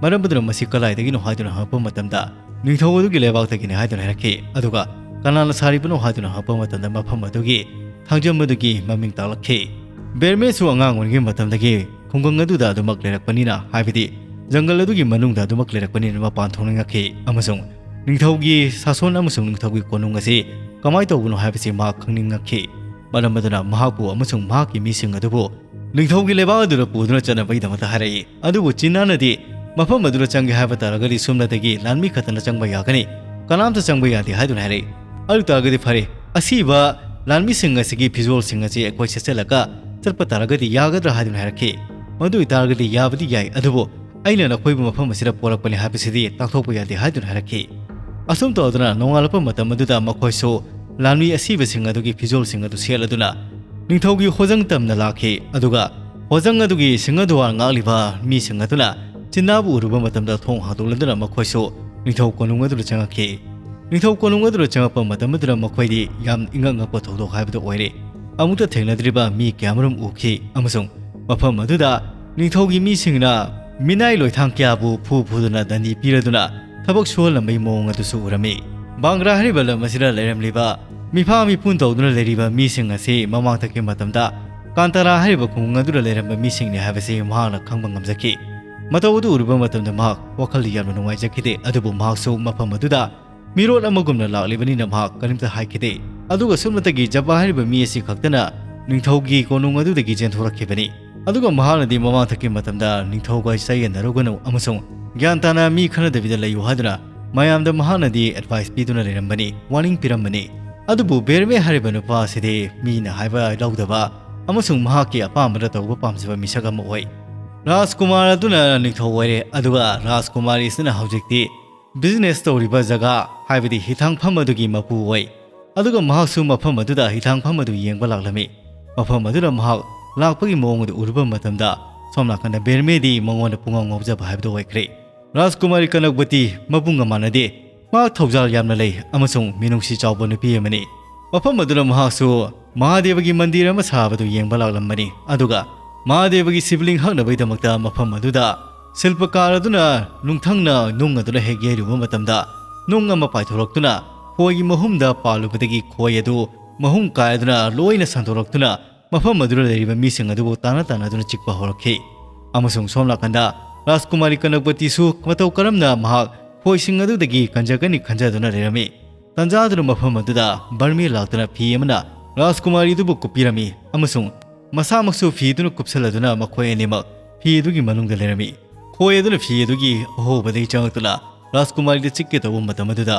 ꯃꯔꯝ ꯑꯗꯨꯅ ꯃꯁꯤ ꯀꯗꯥꯏꯗꯒꯤꯅꯣ ꯍꯥꯏꯗꯨꯅ ꯍꯪꯉꯛꯄ ꯃꯇꯝꯗ ꯅꯤꯡꯊꯧ ꯑꯗꯨꯒꯤ ꯂꯩꯕꯥꯛꯇꯒꯤꯅꯤ ꯍꯥꯏꯗꯨꯅ ꯍꯥꯏꯔꯛꯈꯤ꯫ ꯑꯗꯨꯒ ꯀꯅꯥꯅ ꯁꯥꯔꯤꯕꯅꯣ ꯍꯥꯏꯗꯨꯅ ꯍꯪꯉꯛꯄ ꯃꯇꯝꯗ ꯃꯐꯝ ꯑꯗꯨꯒꯤ ꯊꯥꯡꯖꯝ ꯑꯗꯨꯒꯤ ꯃꯃꯤꯡ ꯇꯥꯛꯂꯛꯈꯤ꯫ ꯕꯦꯔꯃꯦꯁꯨ ꯑꯉꯥꯡ ꯑꯣꯏꯔꯤꯉꯩ ꯃꯇꯝꯗꯒꯤ ꯈꯨꯡꯒꯪ ꯑꯗꯨꯗ ꯑꯗꯨꯃꯛ ꯂꯩꯔꯛꯄꯅꯤꯅ, ꯍꯥꯏꯕꯗꯤ ꯖꯪꯒꯜ ꯑꯗꯨꯒꯤ ꯃꯅꯨꯡꯗ ꯑꯗꯨꯃꯛ ꯂꯩꯔꯛꯄꯅꯤꯅ ꯃꯄꯥꯟ ꯊꯣꯛꯅꯤꯡꯉꯛꯈꯤ ꯑꯃꯁꯨꯡ ꯅꯤꯡꯊꯧꯒꯤ ꯁꯥꯁꯣꯟ ꯑꯃꯁꯨꯡ ꯅꯤꯡꯊꯧꯒꯤ ꯀꯣꯅꯨꯡ ꯑꯁꯤ ꯀꯃꯥꯏꯅ ꯇꯧꯕꯅꯣ ꯍꯥꯏꯕꯁꯤ ꯃꯍꯥꯛ ꯈꯪꯅꯤꯡꯉꯛꯈꯤ꯫ ꯃꯔꯝ ꯑꯗꯨꯅ ꯃꯍꯥꯛꯄꯨ ꯑꯃꯁꯨꯡ ꯃꯍꯥꯛꯀꯤ ꯃꯤꯁꯤꯡ ꯑꯗꯨꯕꯨ ꯅꯤꯡꯊꯧꯒꯤ ꯂꯩꯕꯥꯛ ꯑꯗꯨꯗ ꯄꯨꯗꯨꯅ ꯆꯠꯅꯕꯒꯤꯗꯃꯛꯇ ꯍꯥꯏꯔꯛꯏ꯫ ꯑꯗꯨꯕꯨ ꯆꯤꯟꯅꯥꯅꯗꯤ ꯃꯐꯝ ꯑꯗꯨꯗ ꯆꯪꯒꯦ ꯍꯥꯏꯕ ꯇꯥꯔꯒꯗꯤ ꯁꯨꯞꯅꯇꯒꯤ ꯂꯥꯟꯃꯤ ꯈꯛꯇꯅ ꯆꯪꯕ ꯌꯥꯒꯅꯤ, ꯀꯅꯥꯝꯇ ꯆꯪꯕ ꯌꯥꯗꯦ ꯍꯥꯏꯗꯨꯅ ꯍꯥꯏꯔꯛꯏ꯫ ꯑꯗꯨ ꯇꯥꯔꯒꯗꯤ ꯐꯔꯦ, ꯑꯁꯤꯕ ꯂꯥꯟꯃꯤꯁꯤꯡ ꯑꯁꯤꯒꯤ ꯐꯤꯖꯣꯜꯁꯤꯡ ꯑꯁꯤ ꯑꯩꯈꯣꯏ ꯁꯦꯠꯆꯜꯂꯒ ꯆꯠꯄ ꯇꯥꯔꯒꯗꯤ ꯌꯥꯒꯗ꯭ꯔꯥ ꯍꯥꯏꯗꯨꯅ ꯍꯥꯏꯔꯛꯈꯤ꯫ ꯃꯗꯨ ꯑꯣꯏꯇꯥꯔꯒꯗꯤ ꯌꯥꯕꯗꯤ ꯌꯥꯏ, ꯑꯗꯨꯕꯨ ꯑꯩꯅ ꯅꯈꯣꯏꯕꯨ ꯃꯐꯝ ꯑꯁꯤꯗ ꯄꯣꯔꯛꯄꯅꯤ ꯍꯥꯏꯕꯁꯤꯗꯤ ꯇꯥꯛꯊꯣꯛꯄ ꯌꯥꯗꯦ ꯍꯥꯏꯗꯨꯅ ꯍꯥꯏꯔꯛꯈꯤ꯫ ꯑꯁꯨꯝ ꯇꯧꯗꯨꯅ ꯅꯣꯡꯉꯥꯜꯂꯛꯄ ꯃꯇꯝ ꯑꯗꯨꯗ ꯃꯈꯣꯏꯁꯨ ꯂꯥꯟꯃꯤ ꯑꯁꯤꯕꯁꯤꯡ ꯑꯗꯨꯒꯤ ꯐꯤꯖꯣꯜꯁꯤꯡ ꯑꯗꯨ ꯁꯦꯠꯂꯗꯨꯅ ꯅꯤꯡꯊꯧꯒꯤ ꯍꯣꯖꯪ ꯇꯝꯅ ꯂꯥꯛꯈꯤ꯫ ꯑꯗꯨꯒ ꯍꯣꯖꯪ ꯑꯗꯨꯒꯤ ꯁꯤꯡꯍꯗꯨꯋꯥꯔ ꯉꯥꯛꯂꯤꯕ ꯃꯤꯁꯤꯡ ꯑꯗꯨꯅ ꯆꯤꯟꯅꯥꯕꯨ ꯎꯔꯨꯕ ꯃꯇꯝꯗ ꯊꯣꯡ ꯍꯥꯡꯗꯣꯛꯂꯗꯨꯅ ꯃꯈꯣꯏꯁꯨ ꯅꯤꯡꯊꯧ ꯀꯣꯅꯨꯡ ꯑꯗꯨꯗ ꯆꯪꯉꯛꯈꯤ꯫ ꯅꯤꯡꯊꯧ ꯀꯣꯅꯨꯡ ꯑꯗꯨꯗ ꯆꯪꯉꯛꯄ ꯃꯇꯝ ꯑꯗꯨꯗ ꯃꯈꯣꯏꯗꯤ ꯌꯥꯝ ꯏꯉꯛ ꯉꯛꯄ ꯊꯧꯗꯣꯛ ꯍꯥꯏꯕꯗꯨ ꯑꯣꯏꯔꯦ꯫ ꯑꯃꯨꯛꯇ ꯊꯦꯡꯅꯗ꯭ꯔꯤꯕ ꯃꯤ ꯀꯌꯥꯃꯔꯨꯝ ꯎꯈꯤ ꯑꯃꯁꯨꯡ ꯃꯐꯝ ꯑꯗꯨꯗ ꯅꯤꯡꯊꯧꯒꯤ ꯃꯤꯁꯤꯡꯅ ꯃꯤꯅꯥꯏ ꯂꯣꯏꯊꯥꯡ ꯀꯌꯥꯕꯨ ꯐꯨ ꯐꯨꯗꯨꯅ ꯗꯟꯗꯤ ꯄꯤꯔꯗꯨꯅ ꯊꯕꯛ ꯁꯨꯍꯜꯂꯝꯕꯒꯤ ꯃꯑꯣꯡ ꯑꯗꯨꯁꯨ ꯎꯔꯝꯃꯤ꯫ ꯕꯥꯡꯒ꯭ꯔꯥ ꯍꯥꯏꯔꯤꯕ ꯂꯝ ꯑꯁꯤꯗ ꯂꯩꯔꯝꯂꯤꯕ ꯃꯤꯐꯥ ꯃꯤꯄꯨꯟ ꯇꯧꯗꯨꯅ ꯂꯩꯔꯤꯕ ꯃꯤꯁꯤꯡ ꯑꯁꯤ ꯃꯃꯥꯡꯊꯛꯀꯤ ꯃꯇꯝꯗ ꯀꯥꯟꯇꯥꯔꯥ ꯍꯥꯏꯔꯤꯕ ꯈꯨꯡꯒꯪ ꯑꯗꯨꯗ ꯂꯩꯔꯝꯕ ꯃꯤꯁꯤꯡꯅꯤ ꯍꯥꯏꯕꯁꯤ ꯃꯍꯥꯛꯅ ꯈꯪꯕ ꯉꯝꯖꯈꯤ꯫ ꯃꯇꯧ ꯑꯗꯨ ꯎꯔꯨꯕ ꯃꯇꯝꯗ ꯃꯍꯥꯛ ꯋꯥꯈꯜꯗꯤ ꯌꯥꯝꯅ ꯅꯨꯡꯉꯥꯏꯖꯈꯤꯗꯦ, ꯑꯗꯨꯕꯨ ꯃꯍꯥꯛꯁꯨ ꯃꯐꯝ ꯑꯗꯨꯗ ꯃꯤꯔꯣꯜ ꯑꯃꯒꯨꯝꯅ ꯂꯥꯛꯂꯤꯕꯅꯤꯅ ꯃꯍꯥꯛ ꯀꯔꯤꯝꯇ ꯍꯥꯏꯈꯤꯗꯦ꯫ ꯑꯗꯨꯒ ꯁꯨꯞꯅꯇꯒꯤ ꯖꯄꯥ ꯍꯥꯏꯔꯤꯕ ꯃꯤ ꯑꯁꯤ ꯈꯛꯇꯅ ꯅꯤꯡꯊꯧꯒꯤ ꯀꯣꯅꯨꯡ ꯑꯗꯨꯗꯒꯤ ꯆꯦꯟꯊꯣꯔꯛꯈꯤꯕꯅꯤ꯫ ꯑꯗꯨꯒ ꯃꯍꯥꯛꯅꯗꯤ ꯃꯃꯥꯡꯊꯛꯀꯤ ꯃꯇꯝꯗ ꯅꯤꯡꯊꯧꯒ ꯆꯌꯦꯠꯅꯔꯨꯒꯅꯨ ꯑꯃꯁꯨꯡ ꯒ꯭ꯌꯥꯟ ꯇꯥꯅ ꯃꯤ ꯈꯟꯅꯗꯕꯤꯗ ꯂꯩꯌꯨ ꯍꯥꯏꯗꯨꯅ ꯃꯌꯥꯝꯗ ꯃꯍꯥꯛꯅꯗꯤ ꯑꯦꯗꯚꯥꯏꯁ ꯄꯤꯗꯨꯅ ꯂꯩꯔꯝꯕꯅꯤ, ꯋꯥꯔꯅꯤꯡ ꯄꯤꯔꯝꯕꯅꯤ꯫ ꯑꯗꯨꯕꯨ ꯕꯦꯔꯃꯦ ꯍꯥꯏꯔꯤꯕ ꯅꯨꯄꯥ ꯑꯁꯤꯗꯤ ꯃꯤꯅ ꯍꯥꯏꯕ ꯂꯧꯗꯕ ꯑꯃꯁꯨꯡ ꯃꯍꯥꯛꯀꯤ ꯑꯄꯥꯝꯕꯗ ꯇꯧꯕ ꯄꯥꯝꯖꯕ ꯃꯤꯁꯛ ꯑꯃ ꯑꯣꯏ꯫ ꯔꯥꯖꯀꯨꯃꯥꯔ ꯑꯗꯨꯅ ꯅꯤꯡꯊꯧ ꯑꯣꯏꯔꯦ, ꯑꯗꯨꯒ ꯔꯥꯖꯀꯨꯃꯥꯔꯤꯁꯤꯅ ꯍꯧꯖꯤꯛꯇꯤ ꯕꯤꯖꯤꯅꯦꯁ ꯇꯧꯔꯤꯕ ꯖꯒꯥ, ꯍꯥꯏꯕꯗꯤ ꯍꯤꯊꯥꯡꯐꯝ ꯑꯗꯨꯒꯤ ꯃꯄꯨ ꯑꯣꯏ꯫ ꯑꯗꯨꯒ ꯃꯍꯥꯛꯁꯨ ꯃꯐꯝ ꯑꯗꯨꯗ ꯍꯤꯊꯥꯡꯐꯝ ꯑꯗꯨ ꯌꯦꯡꯕ ꯂꯥꯛꯂꯝꯃꯤ꯫ ꯃꯐꯝ ꯑꯗꯨꯗ ꯃꯍꯥꯛ ꯂꯥꯛꯄꯒꯤ ꯃꯑꯣꯡ ꯑꯗꯨ ꯎꯔꯨꯕ ꯃꯇꯝꯗ ꯁꯣꯝ ꯅꯥꯀꯟꯗ ꯕꯦꯔꯃꯦꯗꯤ ꯃꯉꯣꯟꯗ ꯄꯨꯡꯉꯥꯎ ꯉꯥꯎꯖꯕ ꯍꯥꯏꯕꯗꯨ ꯑꯣꯏꯈ꯭ꯔꯦ꯫ ꯔꯥꯖꯀꯨꯃꯥꯔꯤ ꯀꯅꯛꯕꯇꯤ ꯃꯕꯨꯡꯒ ꯃꯥꯟꯅꯗꯦ꯫ ꯃꯍꯥꯛ ꯊꯧꯖꯥꯜ ꯌꯥꯝꯅ ꯂꯩ ꯑꯃꯁꯨꯡ ꯃꯤꯅꯨꯡꯁꯤ ꯆꯥꯎꯕ ꯅꯨꯄꯤ ꯑꯃꯅꯤ꯫ ꯃꯐꯝ ꯑꯗꯨꯗ ꯃꯍꯥꯛꯁꯨ ꯃꯍꯥꯗꯦꯕꯒꯤ ꯃꯟꯗꯤꯔ ꯑꯃ ꯁꯥꯕꯗꯨ ꯌꯦꯡꯕ ꯂꯥꯛꯂꯝꯕꯅꯤ꯫ ꯑꯗꯨꯒ ꯃꯍꯥꯗꯦꯕꯒꯤ ꯁꯤꯕꯂꯤꯡ ꯍꯛꯅꯕꯒꯤꯗꯃꯛꯇ ꯃꯐꯝ ꯑꯗꯨꯗ ꯁꯤꯜꯄꯀꯥꯔ ꯑꯗꯨꯅ ꯅꯨꯡꯊꯪꯅ ꯅꯨꯡ ꯑꯗꯨꯅ ꯍꯦꯛ ꯌꯩꯔꯨꯕ ꯃꯇꯝꯗ, ꯅꯨꯡ ꯑꯃ ꯄꯥꯏꯊꯣꯔꯛꯇꯨꯅ ꯈꯣꯏꯒꯤ ꯃꯍꯨꯝꯗ ꯄꯥꯜꯂꯨꯕꯗꯒꯤ ꯈꯣꯏ ꯑꯗꯨ ꯃꯍꯨꯝ ꯀꯥꯏꯗꯨꯅ ꯂꯣꯏꯅ ꯁꯟꯗꯣꯔꯛꯇꯨꯅ ꯃꯐꯝ ꯑꯗꯨꯗ ꯂꯩꯔꯤꯕ ꯃꯤꯁꯤꯡ ꯑꯗꯨꯕꯨ ꯇꯥꯅ ꯇꯥꯅꯗꯨꯅ ꯆꯤꯛꯄ ꯍꯧꯔꯛꯈꯤ꯫ ꯑꯃꯁꯨꯡ ꯁꯣꯝ ꯅꯥꯀꯟꯗ ꯔꯥꯖꯀꯨꯃꯥꯔꯤ ꯀꯅꯛꯄꯇꯤꯁꯨ ꯃꯇꯧ ꯀꯔꯝꯅ ꯃꯍꯥꯛ ꯈꯣꯏꯁꯤꯡ ꯑꯗꯨꯗꯒꯤ ꯀꯟꯖꯒꯅꯤ ꯈꯟꯖꯗꯨꯅ ꯂꯩꯔꯝꯃꯤ꯫ ꯇꯟꯖꯥꯗꯨꯅ ꯃꯐꯝ ꯑꯗꯨꯗ ꯕꯔꯃꯤ ꯂꯥꯛꯇꯨꯅ ꯐꯤ ꯑꯃꯅ ꯔꯥꯖꯀꯨꯃꯥꯔꯤ ꯑꯗꯨꯕꯨ ꯀꯨꯞꯄꯤꯔꯝꯃꯤ ꯑꯃꯁꯨꯡ ꯃꯁꯥꯃꯛꯁꯨ ꯐꯤ ꯑꯗꯨꯅ ꯀꯨꯞꯁꯜꯂꯗꯨꯅ ꯃꯈꯣꯏ ꯑꯅꯤꯃꯛ ꯐꯤ ꯑꯗꯨꯒꯤ ꯃꯅꯨꯡꯗ ꯂꯩꯔꯝꯃꯤ꯫ ꯈꯣꯏ ꯑꯗꯨꯅ ꯐꯤ ꯑꯗꯨꯒꯤ ꯑꯍꯣꯕꯗꯒꯤ ꯆꯪꯂꯛꯇꯨꯅ ꯔꯥꯖꯀꯨꯃꯥꯔꯤꯗ ꯆꯤꯛꯀꯦ ꯇꯧꯕ ꯃꯇꯝ ꯑꯗꯨꯗ,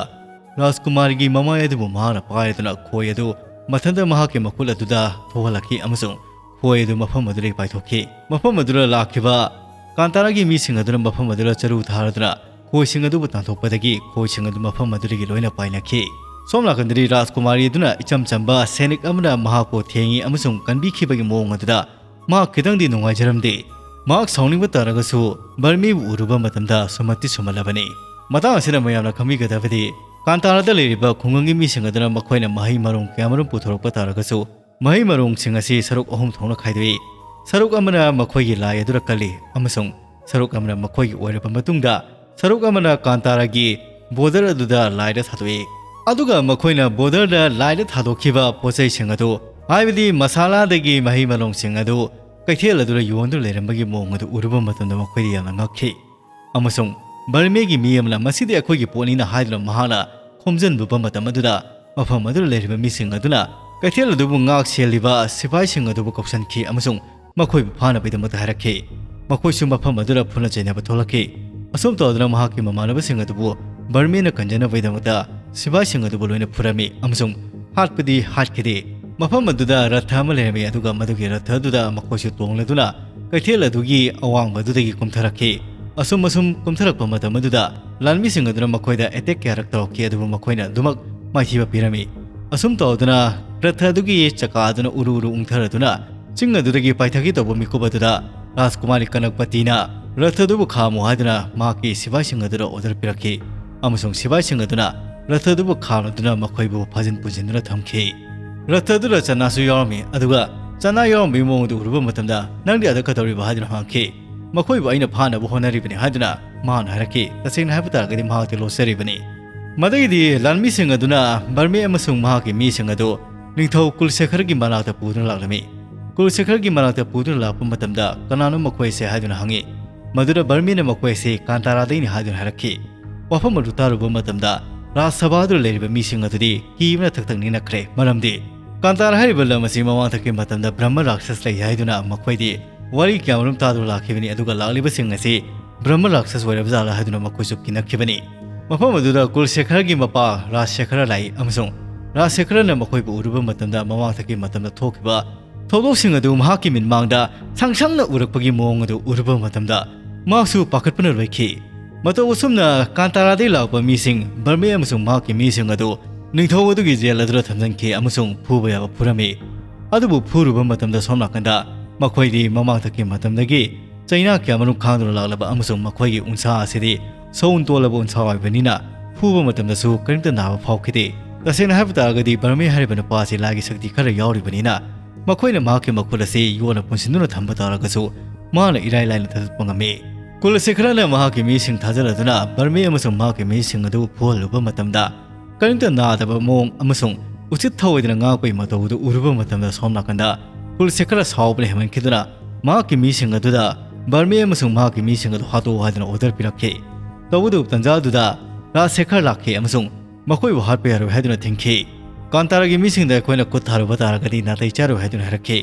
ꯔꯥꯖꯀꯨꯃꯥꯔꯤꯒꯤ ꯃꯃꯥꯏ ꯑꯗꯨꯕꯨ ꯃꯍꯥꯛꯅ ꯄꯥꯏꯔꯗꯨꯅ ꯈꯣꯏ ꯑꯗꯨ ꯃꯊꯟꯇ ꯃꯍꯥꯛꯀꯤ ꯃꯈꯨꯠ ꯑꯗꯨꯗ ꯊꯣꯛꯍꯜꯂꯛꯈꯤ ꯑꯃꯁꯨꯡ ꯈꯣꯏ ꯑꯗꯨ ꯃꯐꯝ ꯑꯗꯨꯗꯒꯤ ꯄꯥꯏꯊꯣꯛꯈꯤ꯫ ꯃꯐꯝ ꯑꯗꯨꯗ ꯂꯥꯛꯈꯤꯕ ꯀꯥꯟꯇꯥꯔꯥꯒꯤ ꯃꯤꯁꯤꯡ ꯑꯗꯨꯅ ꯃꯐꯝ ꯑꯗꯨꯗ ꯆꯔꯨ ꯊꯥꯔꯗꯨꯅ ꯈꯣꯏꯁꯤꯡ ꯑꯗꯨꯕꯨ ꯇꯥꯟꯊꯣꯛꯄꯗꯒꯤ ꯈꯣꯏꯁꯤꯡ ꯑꯗꯨ ꯃꯐꯝ ꯑꯗꯨꯗꯒꯤ ꯂꯣꯏꯅ ꯄꯥꯏꯅꯈꯤ꯫ ꯁꯣꯝ ꯅꯥꯀꯟꯗꯗꯤ ꯔꯥꯖꯀꯨꯃꯥꯔꯤ ꯑꯗꯨꯅ ꯏꯆꯝ ꯆꯝꯕ ꯁꯦꯅꯤꯛ ꯑꯃꯅ ꯃꯍꯥꯛꯄꯨ ꯊꯦꯡꯉꯤ ꯑꯃꯁꯨꯡ ꯀꯟꯕꯤꯈꯤꯕꯒꯤ ꯃꯑꯣꯡ ꯑꯗꯨꯗ ꯃꯍꯥꯛ ꯈꯤꯇꯪꯗꯤ ꯅꯨꯡꯉꯥꯏꯖꯔꯝꯗꯦ꯫ ꯃꯍꯥꯛ ꯁꯥꯎꯅꯤꯡꯕ ꯇꯥꯔꯒꯁꯨ ꯕꯔꯃꯤꯕꯨ ꯎꯔꯨꯕ ꯃꯇꯝꯗ ꯁꯨꯝꯍꯠꯇꯤ ꯁꯨꯝꯍꯠꯂꯕꯅꯤ꯫ ꯃꯇꯥꯡ ꯑꯁꯤꯗ ꯃꯌꯥꯝꯅ ꯈꯪꯕꯤꯒꯗꯕꯗꯤ, ꯀꯥꯟꯇꯥꯔꯥꯗ ꯂꯩꯔꯤꯕ ꯈꯨꯡꯒꯪꯒꯤ ꯃꯤꯁꯤꯡ ꯑꯗꯨꯅ ꯃꯈꯣꯏꯅ ꯃꯍꯩ ꯃꯔꯣꯡ ꯀꯌꯥꯃꯔꯨꯝ ꯄꯨꯊꯣꯔꯛꯄ ꯇꯥꯔꯒꯁꯨ, ꯃꯍꯩ ꯃꯔꯣꯡꯁꯤꯡ ꯑꯁꯤ ꯁꯔꯨꯛ ꯑꯍꯨꯝ ꯊꯣꯛꯅ ꯈꯥꯏꯗꯣꯛꯏ꯫ ꯁꯔꯨꯛ ꯑꯃꯅ ꯃꯈꯣꯏꯒꯤ ꯂꯥꯏ ꯑꯗꯨꯗ ꯀꯜꯂꯤ ꯑꯃꯁꯨꯡ ꯁꯔꯨꯛ ꯑꯃꯅ ꯃꯈꯣꯏꯒꯤ ꯑꯣꯏꯔꯕ ꯃꯇꯨꯡꯗ, ꯁꯔꯨꯛ ꯑꯃꯅ ꯀꯥꯟꯇꯥꯔꯥꯒꯤ ꯕꯣꯔꯗꯔ ꯑꯗꯨꯗ ꯂꯥꯏꯗ ꯊꯥꯗꯣꯛꯏ꯫ ꯑꯗꯨꯒ ꯃꯈꯣꯏꯅ ꯕꯣꯔꯗꯔꯗ ꯂꯥꯏꯗ ꯊꯥꯗꯣꯛꯈꯤꯕ ꯄꯣꯠꯆꯩꯁꯤꯡ ꯑꯗꯨ, ꯍꯥꯏꯕꯗꯤ ꯃꯁꯥꯂꯥꯗꯒꯤ ꯃꯍꯩ ꯃꯔꯣꯡꯁꯤꯡ ꯑꯗꯨ, ꯀꯩꯊꯦꯜ ꯑꯗꯨꯗ ꯌꯣꯟꯗꯨꯅ ꯂꯩꯔꯝꯕꯒꯤ ꯃꯑꯣꯡ ꯑꯗꯨ ꯎꯔꯨꯕ ꯃꯇꯝꯗ ꯃꯈꯣꯏꯗ ꯌꯥꯝꯅ ꯉꯛꯈꯤ꯫ ꯑꯃꯁꯨꯡ ꯕꯔꯃꯦꯒꯤ ꯃꯤ ꯑꯃꯅ "ꯃꯁꯤꯗꯤ ꯑꯩꯈꯣꯏꯒꯤ ꯄꯣꯠꯅꯤꯅ" ꯍꯥꯏꯗꯨꯅ ꯃꯍꯥꯛꯅ ꯈꯣꯝꯖꯤꯟꯂꯨꯕ ꯃꯇꯝ ꯑꯗꯨꯗ, ꯃꯐꯝ ꯑꯗꯨꯗ ꯂꯩꯔꯤꯕ ꯃꯤꯁꯤꯡ ꯑꯗꯨꯅ ꯀꯩꯊꯦꯜ ꯑꯗꯨꯕꯨ ꯉꯥꯛ ꯁꯦꯜꯂꯤꯕ ꯁꯤꯐꯥꯏꯁꯤꯡ ꯑꯗꯨꯕꯨ ꯀꯧꯁꯤꯟꯈꯤ ꯑꯃꯁꯨꯡ ꯃꯈꯣꯏꯕꯨ ꯐꯥꯅꯕꯒꯤꯗꯃꯛꯇ ꯍꯥꯏꯔꯛꯈꯤ꯫ ꯃꯈꯣꯏꯁꯨ ꯃꯐꯝ ꯑꯗꯨꯗ ꯐꯨꯅ ꯆꯩꯅꯕ ꯊꯣꯛꯂꯛꯈꯤ꯫ ꯑꯁꯨꯝ ꯇꯧꯗꯨꯅ ꯃꯍꯥꯛꯀꯤ ꯃꯃꯥꯟꯅꯕꯁꯤꯡ ꯑꯗꯨꯕꯨ ꯕꯔꯃꯦꯅ ꯀꯟꯖꯅꯕꯒꯤꯗꯃꯛꯇ ꯁꯤꯐꯥꯏꯁꯤꯡ ꯑꯗꯨꯕꯨ ꯂꯣꯏꯅ ꯐꯨꯔꯝꯃꯤ ꯑꯃꯁꯨꯡ ꯍꯥꯠꯄꯗꯤ ꯍꯥꯠꯈꯤꯗꯦ꯫ ꯃꯐꯝ ꯑꯗꯨꯗ ꯔꯊ ꯑꯃ ꯂꯩꯔꯝꯃꯤ, ꯑꯗꯨꯒ ꯃꯗꯨꯒꯤ ꯔꯊ ꯑꯗꯨꯗ ꯃꯈꯣꯏꯁꯨ ꯇꯣꯡꯂꯗꯨꯅ ꯀꯩꯊꯦꯜ ꯑꯗꯨꯒꯤ ꯑꯋꯥꯡꯕ ꯑꯗꯨꯗꯒꯤ ꯀꯨꯝꯊꯔꯛꯈꯤ꯫ ꯑꯁꯨꯝ ꯑꯁꯨꯝ ꯀꯨꯝꯊꯔꯛꯄ ꯃꯇꯝ ꯑꯗꯨꯗ ꯂꯥꯟꯃꯤꯁꯤꯡ ꯑꯗꯨꯅ ꯃꯈꯣꯏꯗ ꯑꯦꯇꯦꯛ ꯀꯌꯥꯔꯛ ꯇꯧꯔꯛꯈꯤ, ꯑꯗꯨꯕꯨ ꯃꯈꯣꯏꯅ ꯑꯗꯨꯃꯛ ꯃꯥꯏꯊꯤꯕ ꯄꯤꯔꯝꯃꯤ꯫ ꯑꯁꯨꯝ ꯇꯧꯗꯨꯅ ꯔꯊ ꯑꯗꯨꯒꯤ ꯆꯀꯥ ꯑꯗꯨꯅ ꯎꯔꯨ ꯎꯔꯨ ꯎꯪꯊꯔꯗꯨꯅ ꯆꯤꯡ ꯑꯗꯨꯗꯒꯤ ꯄꯥꯏꯊꯒꯦ ꯇꯧꯕ ꯃꯤꯀꯨꯞ ꯑꯗꯨꯗ ꯔꯥꯖꯀꯨꯃꯥꯔꯤ ꯀꯅꯛꯄꯇꯤꯅ ꯔꯊ ꯑꯗꯨꯕꯨ ꯈꯥꯝꯃꯨ ꯍꯥꯏꯗꯨꯅ ꯃꯍꯥꯛꯀꯤ ꯁꯤꯐꯥꯏꯁꯤꯡ ꯑꯗꯨꯗ ꯑꯣꯔꯗꯔ ꯄꯤꯔꯛꯈꯤ꯫ ꯑꯃꯁꯨꯡ ꯁꯤꯐꯥꯏꯁꯤꯡ ꯑꯗꯨꯅ ꯔꯊ ꯑꯗꯨꯕꯨ ꯈꯥꯝꯂꯗꯨꯅ ꯃꯈꯣꯏꯕꯨ ꯐꯥꯖꯤꯟ ꯄꯨꯟꯁꯤꯟꯗꯨꯅ ꯊꯝꯈꯤ꯫ ꯔꯊ ꯑꯗꯨꯗ ꯆꯅꯥꯁꯨ ꯌꯥꯎꯔꯝꯃꯤ, ꯑꯗꯨꯒ ꯆꯅꯥ ꯌꯥꯎꯔꯝꯕꯒꯤ ꯃꯑꯣꯡ ꯑꯗꯨ ꯎꯔꯨꯕ ꯃꯇꯝꯗ, "ꯅꯪꯗꯤ ꯑꯗ ꯀꯩꯗꯧꯔꯤꯕ?" ꯍꯥꯏꯗꯨꯅ ꯍꯪꯈꯤ꯫ "ꯃꯈꯣꯏꯕꯨ ꯑꯩꯅ ꯐꯥꯅꯕ ꯍꯣꯠꯅꯔꯤꯕꯅꯤ" ꯍꯥꯏꯗꯨꯅ ꯃꯍꯥꯛꯅ ꯍꯥꯏꯔꯛꯈꯤ꯫ ꯇꯁꯦꯡꯅ ꯍꯥꯏꯕ ꯇꯥꯔꯒꯗꯤ ꯃꯍꯥꯛꯇꯤ ꯂꯣꯠꯆꯔꯤꯕꯅꯤ꯫ ꯃꯗꯒꯤꯗꯤ ꯂꯥꯟꯃꯤꯁꯤꯡ ꯑꯗꯨꯅ ꯕꯔꯃꯤ ꯑꯃꯁꯨꯡ ꯃꯍꯥꯛꯀꯤ ꯃꯤꯁꯤꯡ ꯑꯗꯨ ꯅꯤꯡꯊꯧ ꯀꯨꯜꯁꯦꯈꯔꯒꯤ ꯃꯅꯥꯛꯇ ꯄꯨꯗꯨꯅ ꯂꯥꯛꯂꯝꯃꯤ꯫ ꯀꯨꯜꯁꯦꯈꯔꯒꯤ ꯃꯅꯥꯛꯇ ꯄꯨꯗꯨꯅ ꯂꯥꯛꯄ ꯃꯇꯝꯗ, "ꯀꯅꯥꯅꯣ ꯃꯈꯣꯏꯁꯦ?" ꯍꯥꯏꯗꯨꯅ ꯍꯪꯉꯤ꯫ ꯃꯗꯨꯗ ꯕꯔꯃꯤꯅ ꯃꯈꯣꯏ ꯑꯁꯤ ꯀꯥꯟꯇꯥꯔꯥꯗꯩꯅꯤ ꯍꯥꯏꯗꯨꯅ ꯍꯥꯏꯔꯛꯈꯤ꯫ ꯋꯥꯐꯝ ꯑꯗꯨ ꯇꯥꯔꯨꯕ ꯃꯇꯝꯗ, ꯔꯥꯖ ꯁꯚꯥꯗꯨꯗ ꯂꯩꯔꯤꯕ ꯃꯤꯁꯤꯡ ꯑꯗꯨꯗꯤ ꯀꯤꯕꯅ ꯊꯛ ꯊꯛ ꯅꯤꯛꯅꯈ꯭ꯔꯦ꯫ ꯃꯔꯝꯗꯤ ꯀꯥꯟꯇꯥꯔꯥ ꯍꯥꯏꯔꯤꯕ ꯂꯝ ꯑꯁꯤ ꯃꯃꯥꯡꯊꯛꯀꯤ ꯃꯇꯝꯗ ꯕ꯭ꯔꯍꯃ ꯔꯥꯛꯁꯁ ꯂꯩ ꯍꯥꯏꯗꯨꯅ ꯃꯈꯣꯏꯗꯤ ꯋꯥꯔꯤ ꯀꯌꯥꯃꯔꯨꯝ ꯇꯥꯗꯨꯅ ꯂꯥꯛꯈꯤꯕꯅꯤ, ꯑꯗꯨꯒ ꯂꯥꯛꯂꯤꯕꯁꯤꯡ ꯑꯁꯤ ꯕ꯭ꯔꯍꯃ ꯔꯥꯛꯁꯁ ꯑꯣꯏꯔꯕ ꯖꯥꯠꯂꯥ ꯍꯥꯏꯗꯨꯅ ꯃꯈꯣꯏꯁꯨ ꯀꯤꯅꯈꯤꯕꯅꯤ꯫ ꯃꯐꯝ ꯑꯗꯨꯗ ꯀꯨꯜꯁꯦꯈꯔꯒꯤ ꯃꯄꯥ ꯔꯥꯖꯁꯦꯈꯔ ꯂꯥꯛꯏ, ꯑꯃꯁꯨꯡ ꯔꯥꯖꯁꯦꯈꯔꯅ ꯃꯈꯣꯏꯕꯨ ꯎꯔꯨꯕ ꯃꯇꯝꯗ, ꯃꯃꯥꯡꯊꯛꯀꯤ ꯃꯇꯝꯗ ꯊꯣꯛꯈꯤꯕ ꯊꯧꯗꯣꯛꯁꯤꯡ ꯑꯗꯨ ꯃꯍꯥꯛꯀꯤ ꯃꯤꯠꯃꯥꯡꯗ ꯁꯪ ꯁꯪꯅ ꯎꯔꯛꯄꯒꯤ ꯃꯑꯣꯡ ꯑꯗꯨ ꯎꯔꯨꯕ ꯃꯇꯝꯗ, ꯃꯍꯥꯛꯁꯨ ꯄꯥꯈꯠꯄꯅ ꯂꯣꯏꯈꯤ꯫ ꯃꯇꯧ ꯑꯁꯨꯝꯅ ꯀꯥꯟꯇꯥꯔꯥꯗꯒꯤ ꯂꯥꯛꯄ ꯃꯤꯁꯤꯡ, ꯕꯔꯃꯤ ꯑꯃꯁꯨꯡ ꯃꯍꯥꯛꯀꯤ ꯃꯤꯁꯤꯡ ꯑꯗꯨ ꯅꯤꯡꯊꯧ ꯑꯗꯨꯒꯤ ꯖꯦꯜ ꯑꯗꯨꯗ ꯊꯝꯖꯤꯟꯈꯤ ꯑꯃꯁꯨꯡ ꯐꯨꯕ ꯌꯥꯕ ꯐꯨꯔꯝꯃꯤ꯫ ꯑꯗꯨꯕꯨ ꯐꯨꯔꯨꯕ ꯃꯇꯝꯗ, ꯁꯣꯝ ꯅꯥꯀꯟꯗ ꯃꯈꯣꯏꯗꯤ ꯃꯃꯥꯡꯊꯛꯀꯤ ꯃꯇꯝꯗꯒꯤ ꯆꯩꯅꯥ ꯀꯌꯥꯃꯔꯨꯝ ꯈꯥꯡꯗꯨꯅ ꯂꯥꯛꯂꯕ ꯑꯃꯁꯨꯡ ꯃꯈꯣꯏꯒꯤ ꯎꯟꯁꯥ ꯑꯁꯤꯗꯤ ꯁꯧꯎꯟ ꯇꯣꯜꯂꯕ ꯎꯟꯁꯥ ꯑꯣꯏꯕꯅꯤꯅ, ꯐꯨꯕ ꯃꯇꯝꯗꯁꯨ ꯀꯔꯤꯝꯇ ꯅꯥꯕ ꯐꯥꯎꯈꯤꯗꯦ꯫ ꯇꯁꯦꯡꯅ ꯍꯥꯏꯕ ꯇꯥꯔꯒꯗꯤ, ꯕꯔꯃꯤ ꯍꯥꯏꯔꯤꯕ ꯅꯨꯄꯥ ꯑꯁꯤ ꯂꯥꯏꯒꯤ ꯁꯛꯇꯤ ꯈꯔ ꯌꯥꯎꯔꯤꯕꯅꯤꯅ, ꯃꯈꯣꯏꯅ ꯃꯍꯥꯛꯀꯤ ꯃꯈꯨꯠ ꯑꯁꯤ ꯌꯣꯠꯅ ꯄꯨꯟꯁꯤꯟꯗꯨꯅ ꯊꯝꯕ ꯇꯥꯔꯒꯁꯨ, ꯃꯥꯅ ꯏꯔꯥꯏ ꯂꯥꯏꯅ ꯊꯥꯗꯣꯛꯄ ꯉꯝꯃꯤ꯫ ꯀꯨꯂꯁꯦꯈꯔꯅ ꯃꯍꯥꯛꯀꯤ ꯃꯤꯁꯤꯡ ꯊꯥꯖꯤꯜꯂꯗꯨꯅ ꯕꯔꯃꯤ ꯑꯃꯁꯨꯡ ꯃꯍꯥꯛꯀꯤ ꯃꯤꯁꯤꯡ ꯑꯗꯨ ꯐꯨꯍꯜꯂꯨꯕ ꯃꯇꯝꯗ, ꯀꯔꯤꯝꯇ ꯅꯥꯗꯕ ꯃꯑꯣꯡ ꯑꯃꯁꯨꯡ ꯎꯆꯤꯠ ꯊꯑꯣꯏꯗꯅ ꯉꯥꯡꯕꯒꯤ ꯃꯇꯧ ꯑꯗꯨ ꯎꯔꯨꯕ ꯃꯇꯝꯗ, ꯁꯣꯝ ꯅꯥꯀꯟꯗ ꯀꯨꯂꯁꯦꯈꯔ ꯁꯥꯎꯕꯅ ꯍꯦꯟꯃꯟꯈꯤꯗꯨꯅ ꯃꯍꯥꯛꯀꯤ ꯃꯤꯁꯤꯡ ꯑꯗꯨꯗ ꯕꯔꯃꯤ ꯑꯃꯁꯨꯡ ꯃꯍꯥꯛꯀꯤ ꯃꯤꯁꯤꯡ ꯑꯗꯨ ꯍꯥꯠꯇꯣꯛꯎ ꯍꯥꯏꯗꯨꯅ ꯑꯣꯔꯗꯔ ꯄꯤꯔꯛꯈꯤ꯫ ꯇꯧꯕꯇꯕꯨ ꯇꯟꯖꯥ ꯑꯗꯨꯗ ꯔꯥꯖꯁꯦꯈꯔ ꯂꯥꯛꯈꯤ ꯑꯃꯁꯨꯡ ꯃꯈꯣꯏꯕꯨ ꯍꯥꯠꯄ ꯌꯥꯔꯣꯏ ꯍꯥꯏꯗꯨꯅ ꯊꯤꯡꯈꯤ꯫ ꯀꯥꯟꯇꯥꯔꯥꯒꯤ ꯃꯤꯁꯤꯡꯗ ꯑꯩꯈꯣꯏꯅ ꯈꯨꯠ ꯊꯥꯔꯨꯕ ꯇꯥꯔꯒꯗꯤ ꯅꯥꯇꯩ ꯆꯥꯔꯣꯏ ꯍꯥꯏꯗꯨꯅ ꯍꯥꯏꯔꯛꯈꯤ꯫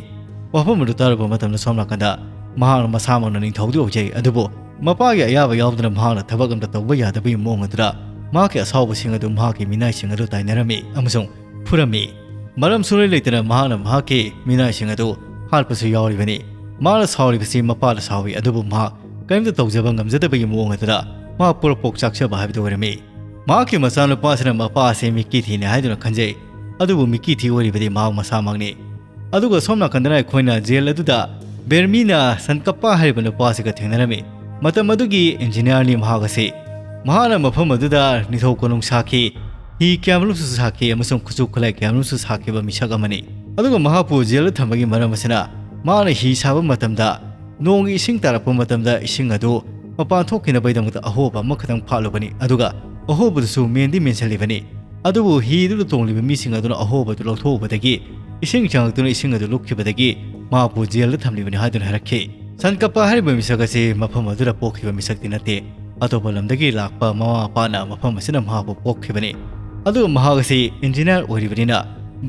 ꯋꯥꯐꯝ ꯑꯗꯨ ꯇꯥꯔꯨꯕ ꯃꯇꯝꯗ, ꯁꯣꯝ ꯅꯥꯀꯟꯗ ꯃꯍꯥꯛꯅ ꯃꯁꯥꯃꯛꯅ ꯅꯤꯡꯊꯧꯗꯤ ꯑꯣꯏꯖꯩ, ꯑꯗꯨꯕꯨ ꯃꯄꯥꯒꯤ ꯑꯌꯥꯕ ꯌꯥꯎꯗꯅ ꯃꯍꯥꯛꯅ ꯊꯕꯛ ꯑꯃꯠꯇ ꯇꯧꯕ ꯌꯥꯗꯕꯒꯤ ꯃꯑꯣꯡ ꯑꯗꯨꯗ ꯃꯍꯥꯛꯀꯤ ꯑꯁꯥꯎꯕꯁꯤꯡ ꯑꯗꯨ ꯃꯍꯥꯛꯀꯤ ꯃꯤꯅꯥꯏꯁꯤꯡ ꯑꯗꯨ ꯇꯥꯏꯅꯔꯝꯃꯤ ꯑꯃꯁꯨꯡ ꯐꯨꯔꯝꯃꯤ꯫ ꯃꯔꯝ ꯁꯨꯡꯂꯩ ꯂꯩꯇꯅ ꯃꯍꯥꯛꯅ ꯃꯍꯥꯛꯀꯤ ꯃꯤꯅꯥꯏꯁꯤꯡ ꯑꯗꯨ ꯍꯥꯠꯄꯁꯨ ꯌꯥꯎꯔꯤꯕꯅꯤ꯫ ꯃꯍꯥꯛꯅ ꯁꯥꯎꯔꯤꯕꯁꯤ ꯃꯄꯥꯗ ꯁꯥꯎꯏ, ꯑꯗꯨꯕꯨ ꯃꯍꯥꯛ ꯀꯔꯤꯝꯇ ꯇꯧꯖꯕ ꯉꯝꯖꯗꯕꯒꯤ ꯃꯑꯣꯡ ꯑꯗꯨꯗ ꯃꯍꯥꯛ ꯄꯣꯔꯣꯛꯄꯣꯛ ꯆꯥꯛꯆꯕ ꯍꯥꯏꯕꯗꯨ ꯑꯣꯏꯔꯝꯃꯤ꯫ ꯃꯍꯥꯛꯀꯤ ꯃꯆꯥꯅꯨꯄꯥ ꯑꯁꯤꯅ ꯃꯄꯥ ꯑꯁꯤ ꯃꯤꯀꯤ ꯊꯤꯅꯤ ꯍꯥꯏꯗꯨꯅ ꯈꯟꯖꯩ, ꯑꯗꯨꯕꯨ ꯃꯤꯀꯤ ꯊꯤ ꯑꯣꯏꯔꯤꯕꯗꯤ ꯃꯍꯥꯛ ꯃꯁꯥꯃꯛꯅꯤ꯫ ꯑꯗꯨꯒ ꯁꯣꯝ ꯅꯥꯀꯟꯗꯅ ꯑꯩꯈꯣꯏꯅ ꯖꯦꯜ ꯑꯗꯨꯗ ꯕꯦꯔꯃꯤꯅ ꯁꯟꯀꯞꯄꯥ ꯍꯥꯏꯔꯤꯕ ꯅꯨꯄꯥ ꯑꯁꯤꯒ ꯊꯦꯡꯅꯔꯝꯃꯤ꯫ ꯃꯇꯝ ꯑꯗꯨꯒꯤ ꯏꯟꯖꯤꯅꯤꯌꯥꯔꯅꯤ ꯃꯍꯥꯛ ꯑꯁꯤ꯫ ꯃꯍꯥꯛꯅ ꯃꯐꯝ ꯑꯗꯨꯗ ꯅꯤꯡꯊꯧ ꯀꯣꯅꯨꯡ ꯁꯥꯈꯤ, ꯍꯤ ꯀꯌꯥꯃꯔꯨꯝꯁꯨ ꯁꯥꯈꯤ ꯑꯃꯁꯨꯡ ꯈꯨꯠꯁꯨ ꯈꯨꯠꯂꯥꯏ ꯀꯌꯥꯃꯔꯨꯝꯁꯨ ꯁꯥꯈꯤꯕ ꯃꯤꯁꯛ ꯑꯃꯅꯤ꯫ ꯑꯗꯨꯒ ꯃꯍꯥꯛꯄꯨ ꯖꯦꯜꯗ ꯊꯝꯕꯒꯤ ꯃꯔꯝ ꯑꯁꯤꯅ ꯃꯍꯥꯛꯅ ꯍꯤ ꯁꯥꯕ ꯃꯇꯝꯗ ꯅꯣꯡꯒꯤ ꯏꯁꯤꯡ ꯇꯥꯔꯛꯄ ꯃꯇꯝꯗ ꯏꯁꯤꯡ ꯑꯗꯨ ꯃꯄꯥꯟ ꯊꯣꯛꯈꯤꯅꯕꯒꯤꯗꯃꯛꯇ ꯑꯍꯣꯕ ꯑꯃꯈꯛꯇꯪ ꯐꯥꯠꯂꯨꯕꯅꯤ꯫ ꯑꯗꯨꯒ ꯑꯍꯣꯕꯗꯨꯁꯨ ꯃꯦꯟꯗꯤ ꯃꯦꯟꯁꯤꯜꯂꯤꯕꯅꯤ꯫ ꯑꯗꯨꯕꯨ ꯍꯤꯗꯨꯗ ꯇꯣꯡꯂꯤꯕ ꯃꯤꯁꯤꯡ ꯑꯗꯨꯅ ꯑꯍꯣꯕꯗꯨ ꯂꯧꯊꯣꯛꯎꯕꯗꯒꯤ ꯏꯁꯤꯡ ꯆꯪꯂꯛꯇꯨꯅ ꯏꯁꯤꯡ ꯑꯗꯨ ꯂꯨꯞꯈꯤꯕꯗꯒꯤ ꯃꯍꯥꯛꯄꯨ ꯖꯦꯜꯗ ꯊꯝꯂꯤꯕꯅꯤ ꯍꯥꯏꯗꯨꯅ ꯍꯥꯏꯔꯛꯈꯤ꯫ ꯁꯟꯀꯞꯄ ꯍꯥꯏꯔꯤꯕ ꯃꯤꯁꯛ ꯑꯁꯤ ꯃꯐꯝ ꯑꯗꯨꯗ ꯄꯣꯛꯈꯤꯕ ꯃꯤꯁꯛꯇꯤ ꯅꯠꯇꯦ꯫ ꯑꯇꯣꯞꯄ ꯂꯝꯗꯒꯤ ꯂꯥꯛꯄ ꯃꯃꯥ ꯃꯄꯥꯅ ꯃꯐꯝ ꯑꯁꯤꯗ ꯃꯍꯥꯛꯄꯨ ꯄꯣꯛꯈꯤꯕꯅꯤ꯫ ꯑꯗꯨꯒ ꯃꯍꯥꯛ ꯑꯁꯤ ꯏꯟꯖꯤꯅꯤꯌꯥꯔ ꯑꯣꯏꯔꯤꯕꯅꯤꯅ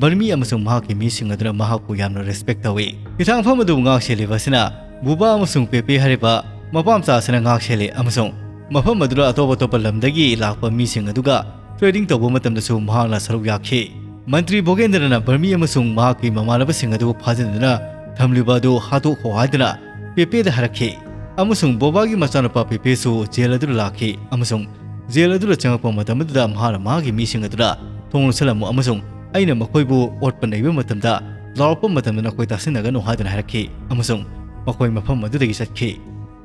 ꯕꯔꯃꯤ ꯑꯃꯁꯨꯡ ꯃꯍꯥꯛꯀꯤ ꯃꯤꯁꯤꯡ ꯑꯗꯨꯅ ꯃꯍꯥꯛꯄꯨ ꯌꯥꯝꯅ ꯔꯦꯁꯄꯦꯛ ꯇꯧꯏ꯫ ꯍꯤꯊꯥꯡꯐꯝ ꯑꯗꯨꯕꯨ ꯉꯥꯛ ꯁꯦꯜꯂꯤꯕ ꯑꯁꯤꯅ ꯕꯨꯕꯥ ꯑꯃꯁꯨꯡ ꯄꯦꯄꯦ ꯍꯥꯏꯔꯤꯕ ꯃꯄꯥ ꯃꯆꯥ ꯑꯁꯤꯅ ꯉꯥꯛ ꯁꯦꯜꯂꯤ ꯑꯃꯁꯨꯡ ꯃꯐꯝ ꯑꯗꯨꯗ ꯑꯇꯣꯞ ꯑꯇꯣꯞꯄ ꯂꯝꯗꯒꯤ ꯂꯥꯛꯄ ꯃꯤꯁꯤꯡ ꯑꯗꯨꯒ ꯇ꯭ꯔꯦꯗꯤꯡ ꯇꯧꯕ ꯃꯇꯝꯗꯁꯨ ꯃꯍꯥꯛꯅ ꯁꯔꯨꯛ ꯌꯥꯈꯤ꯫ ꯃꯟꯇ꯭ꯔꯤ ꯚꯣꯒꯦꯟꯗ꯭ꯔꯅ ꯕꯔꯃꯤ ꯑꯃꯁꯨꯡ ꯃꯍꯥꯛꯀꯤ ꯃꯃꯥꯟꯅꯕꯁꯤꯡ ꯑꯗꯨ ꯐꯥꯖꯤꯟꯗꯨꯅ ꯊꯝꯂꯤꯕ ꯑꯗꯨ ꯍꯥꯠꯇꯣꯛꯈꯣ ꯍꯥꯏꯗꯨꯅ ꯄꯦꯄꯦꯗ ꯍꯥꯏꯔꯛꯈꯤ꯫ ꯑꯃꯁꯨꯡ ꯕꯣꯕꯥꯒꯤ ꯃꯆꯥꯅꯨꯄꯥ ꯄꯦꯄꯦꯁꯨ ꯖꯦꯜ ꯑꯗꯨꯗ ꯂꯥꯛꯈꯤ ꯑꯃꯁꯨꯡ ꯖꯦꯜ ꯑꯗꯨꯗ ꯆꯪꯂꯛꯄ ꯃꯇꯝ ꯑꯗꯨꯗ ꯃꯍꯥꯛꯅ ꯃꯍꯥꯛꯀꯤ ꯃꯤꯁꯤꯡ ꯑꯗꯨꯗ ꯊꯣꯡ ꯂꯣꯟꯁꯤꯜꯂꯝꯃꯨ ꯑꯃꯁꯨꯡ ꯑꯩꯅ ꯃꯈꯣꯏꯕꯨ ꯑꯣꯠꯄ ꯅꯩꯕ ꯃꯇꯝꯗ ꯂꯥꯎꯔꯛꯄ ꯃꯇꯝꯗ ꯅꯈꯣꯏ ꯇꯥꯁꯤꯟꯅꯒꯅꯨ ꯍꯥꯏꯗꯨꯅ ꯍꯥꯏꯔꯛꯈꯤ꯫ ꯑꯃꯁꯨꯡ ꯃꯈꯣꯏ ꯃꯐꯝ ꯑꯗꯨꯗꯒꯤ ꯆꯠꯈꯤ꯫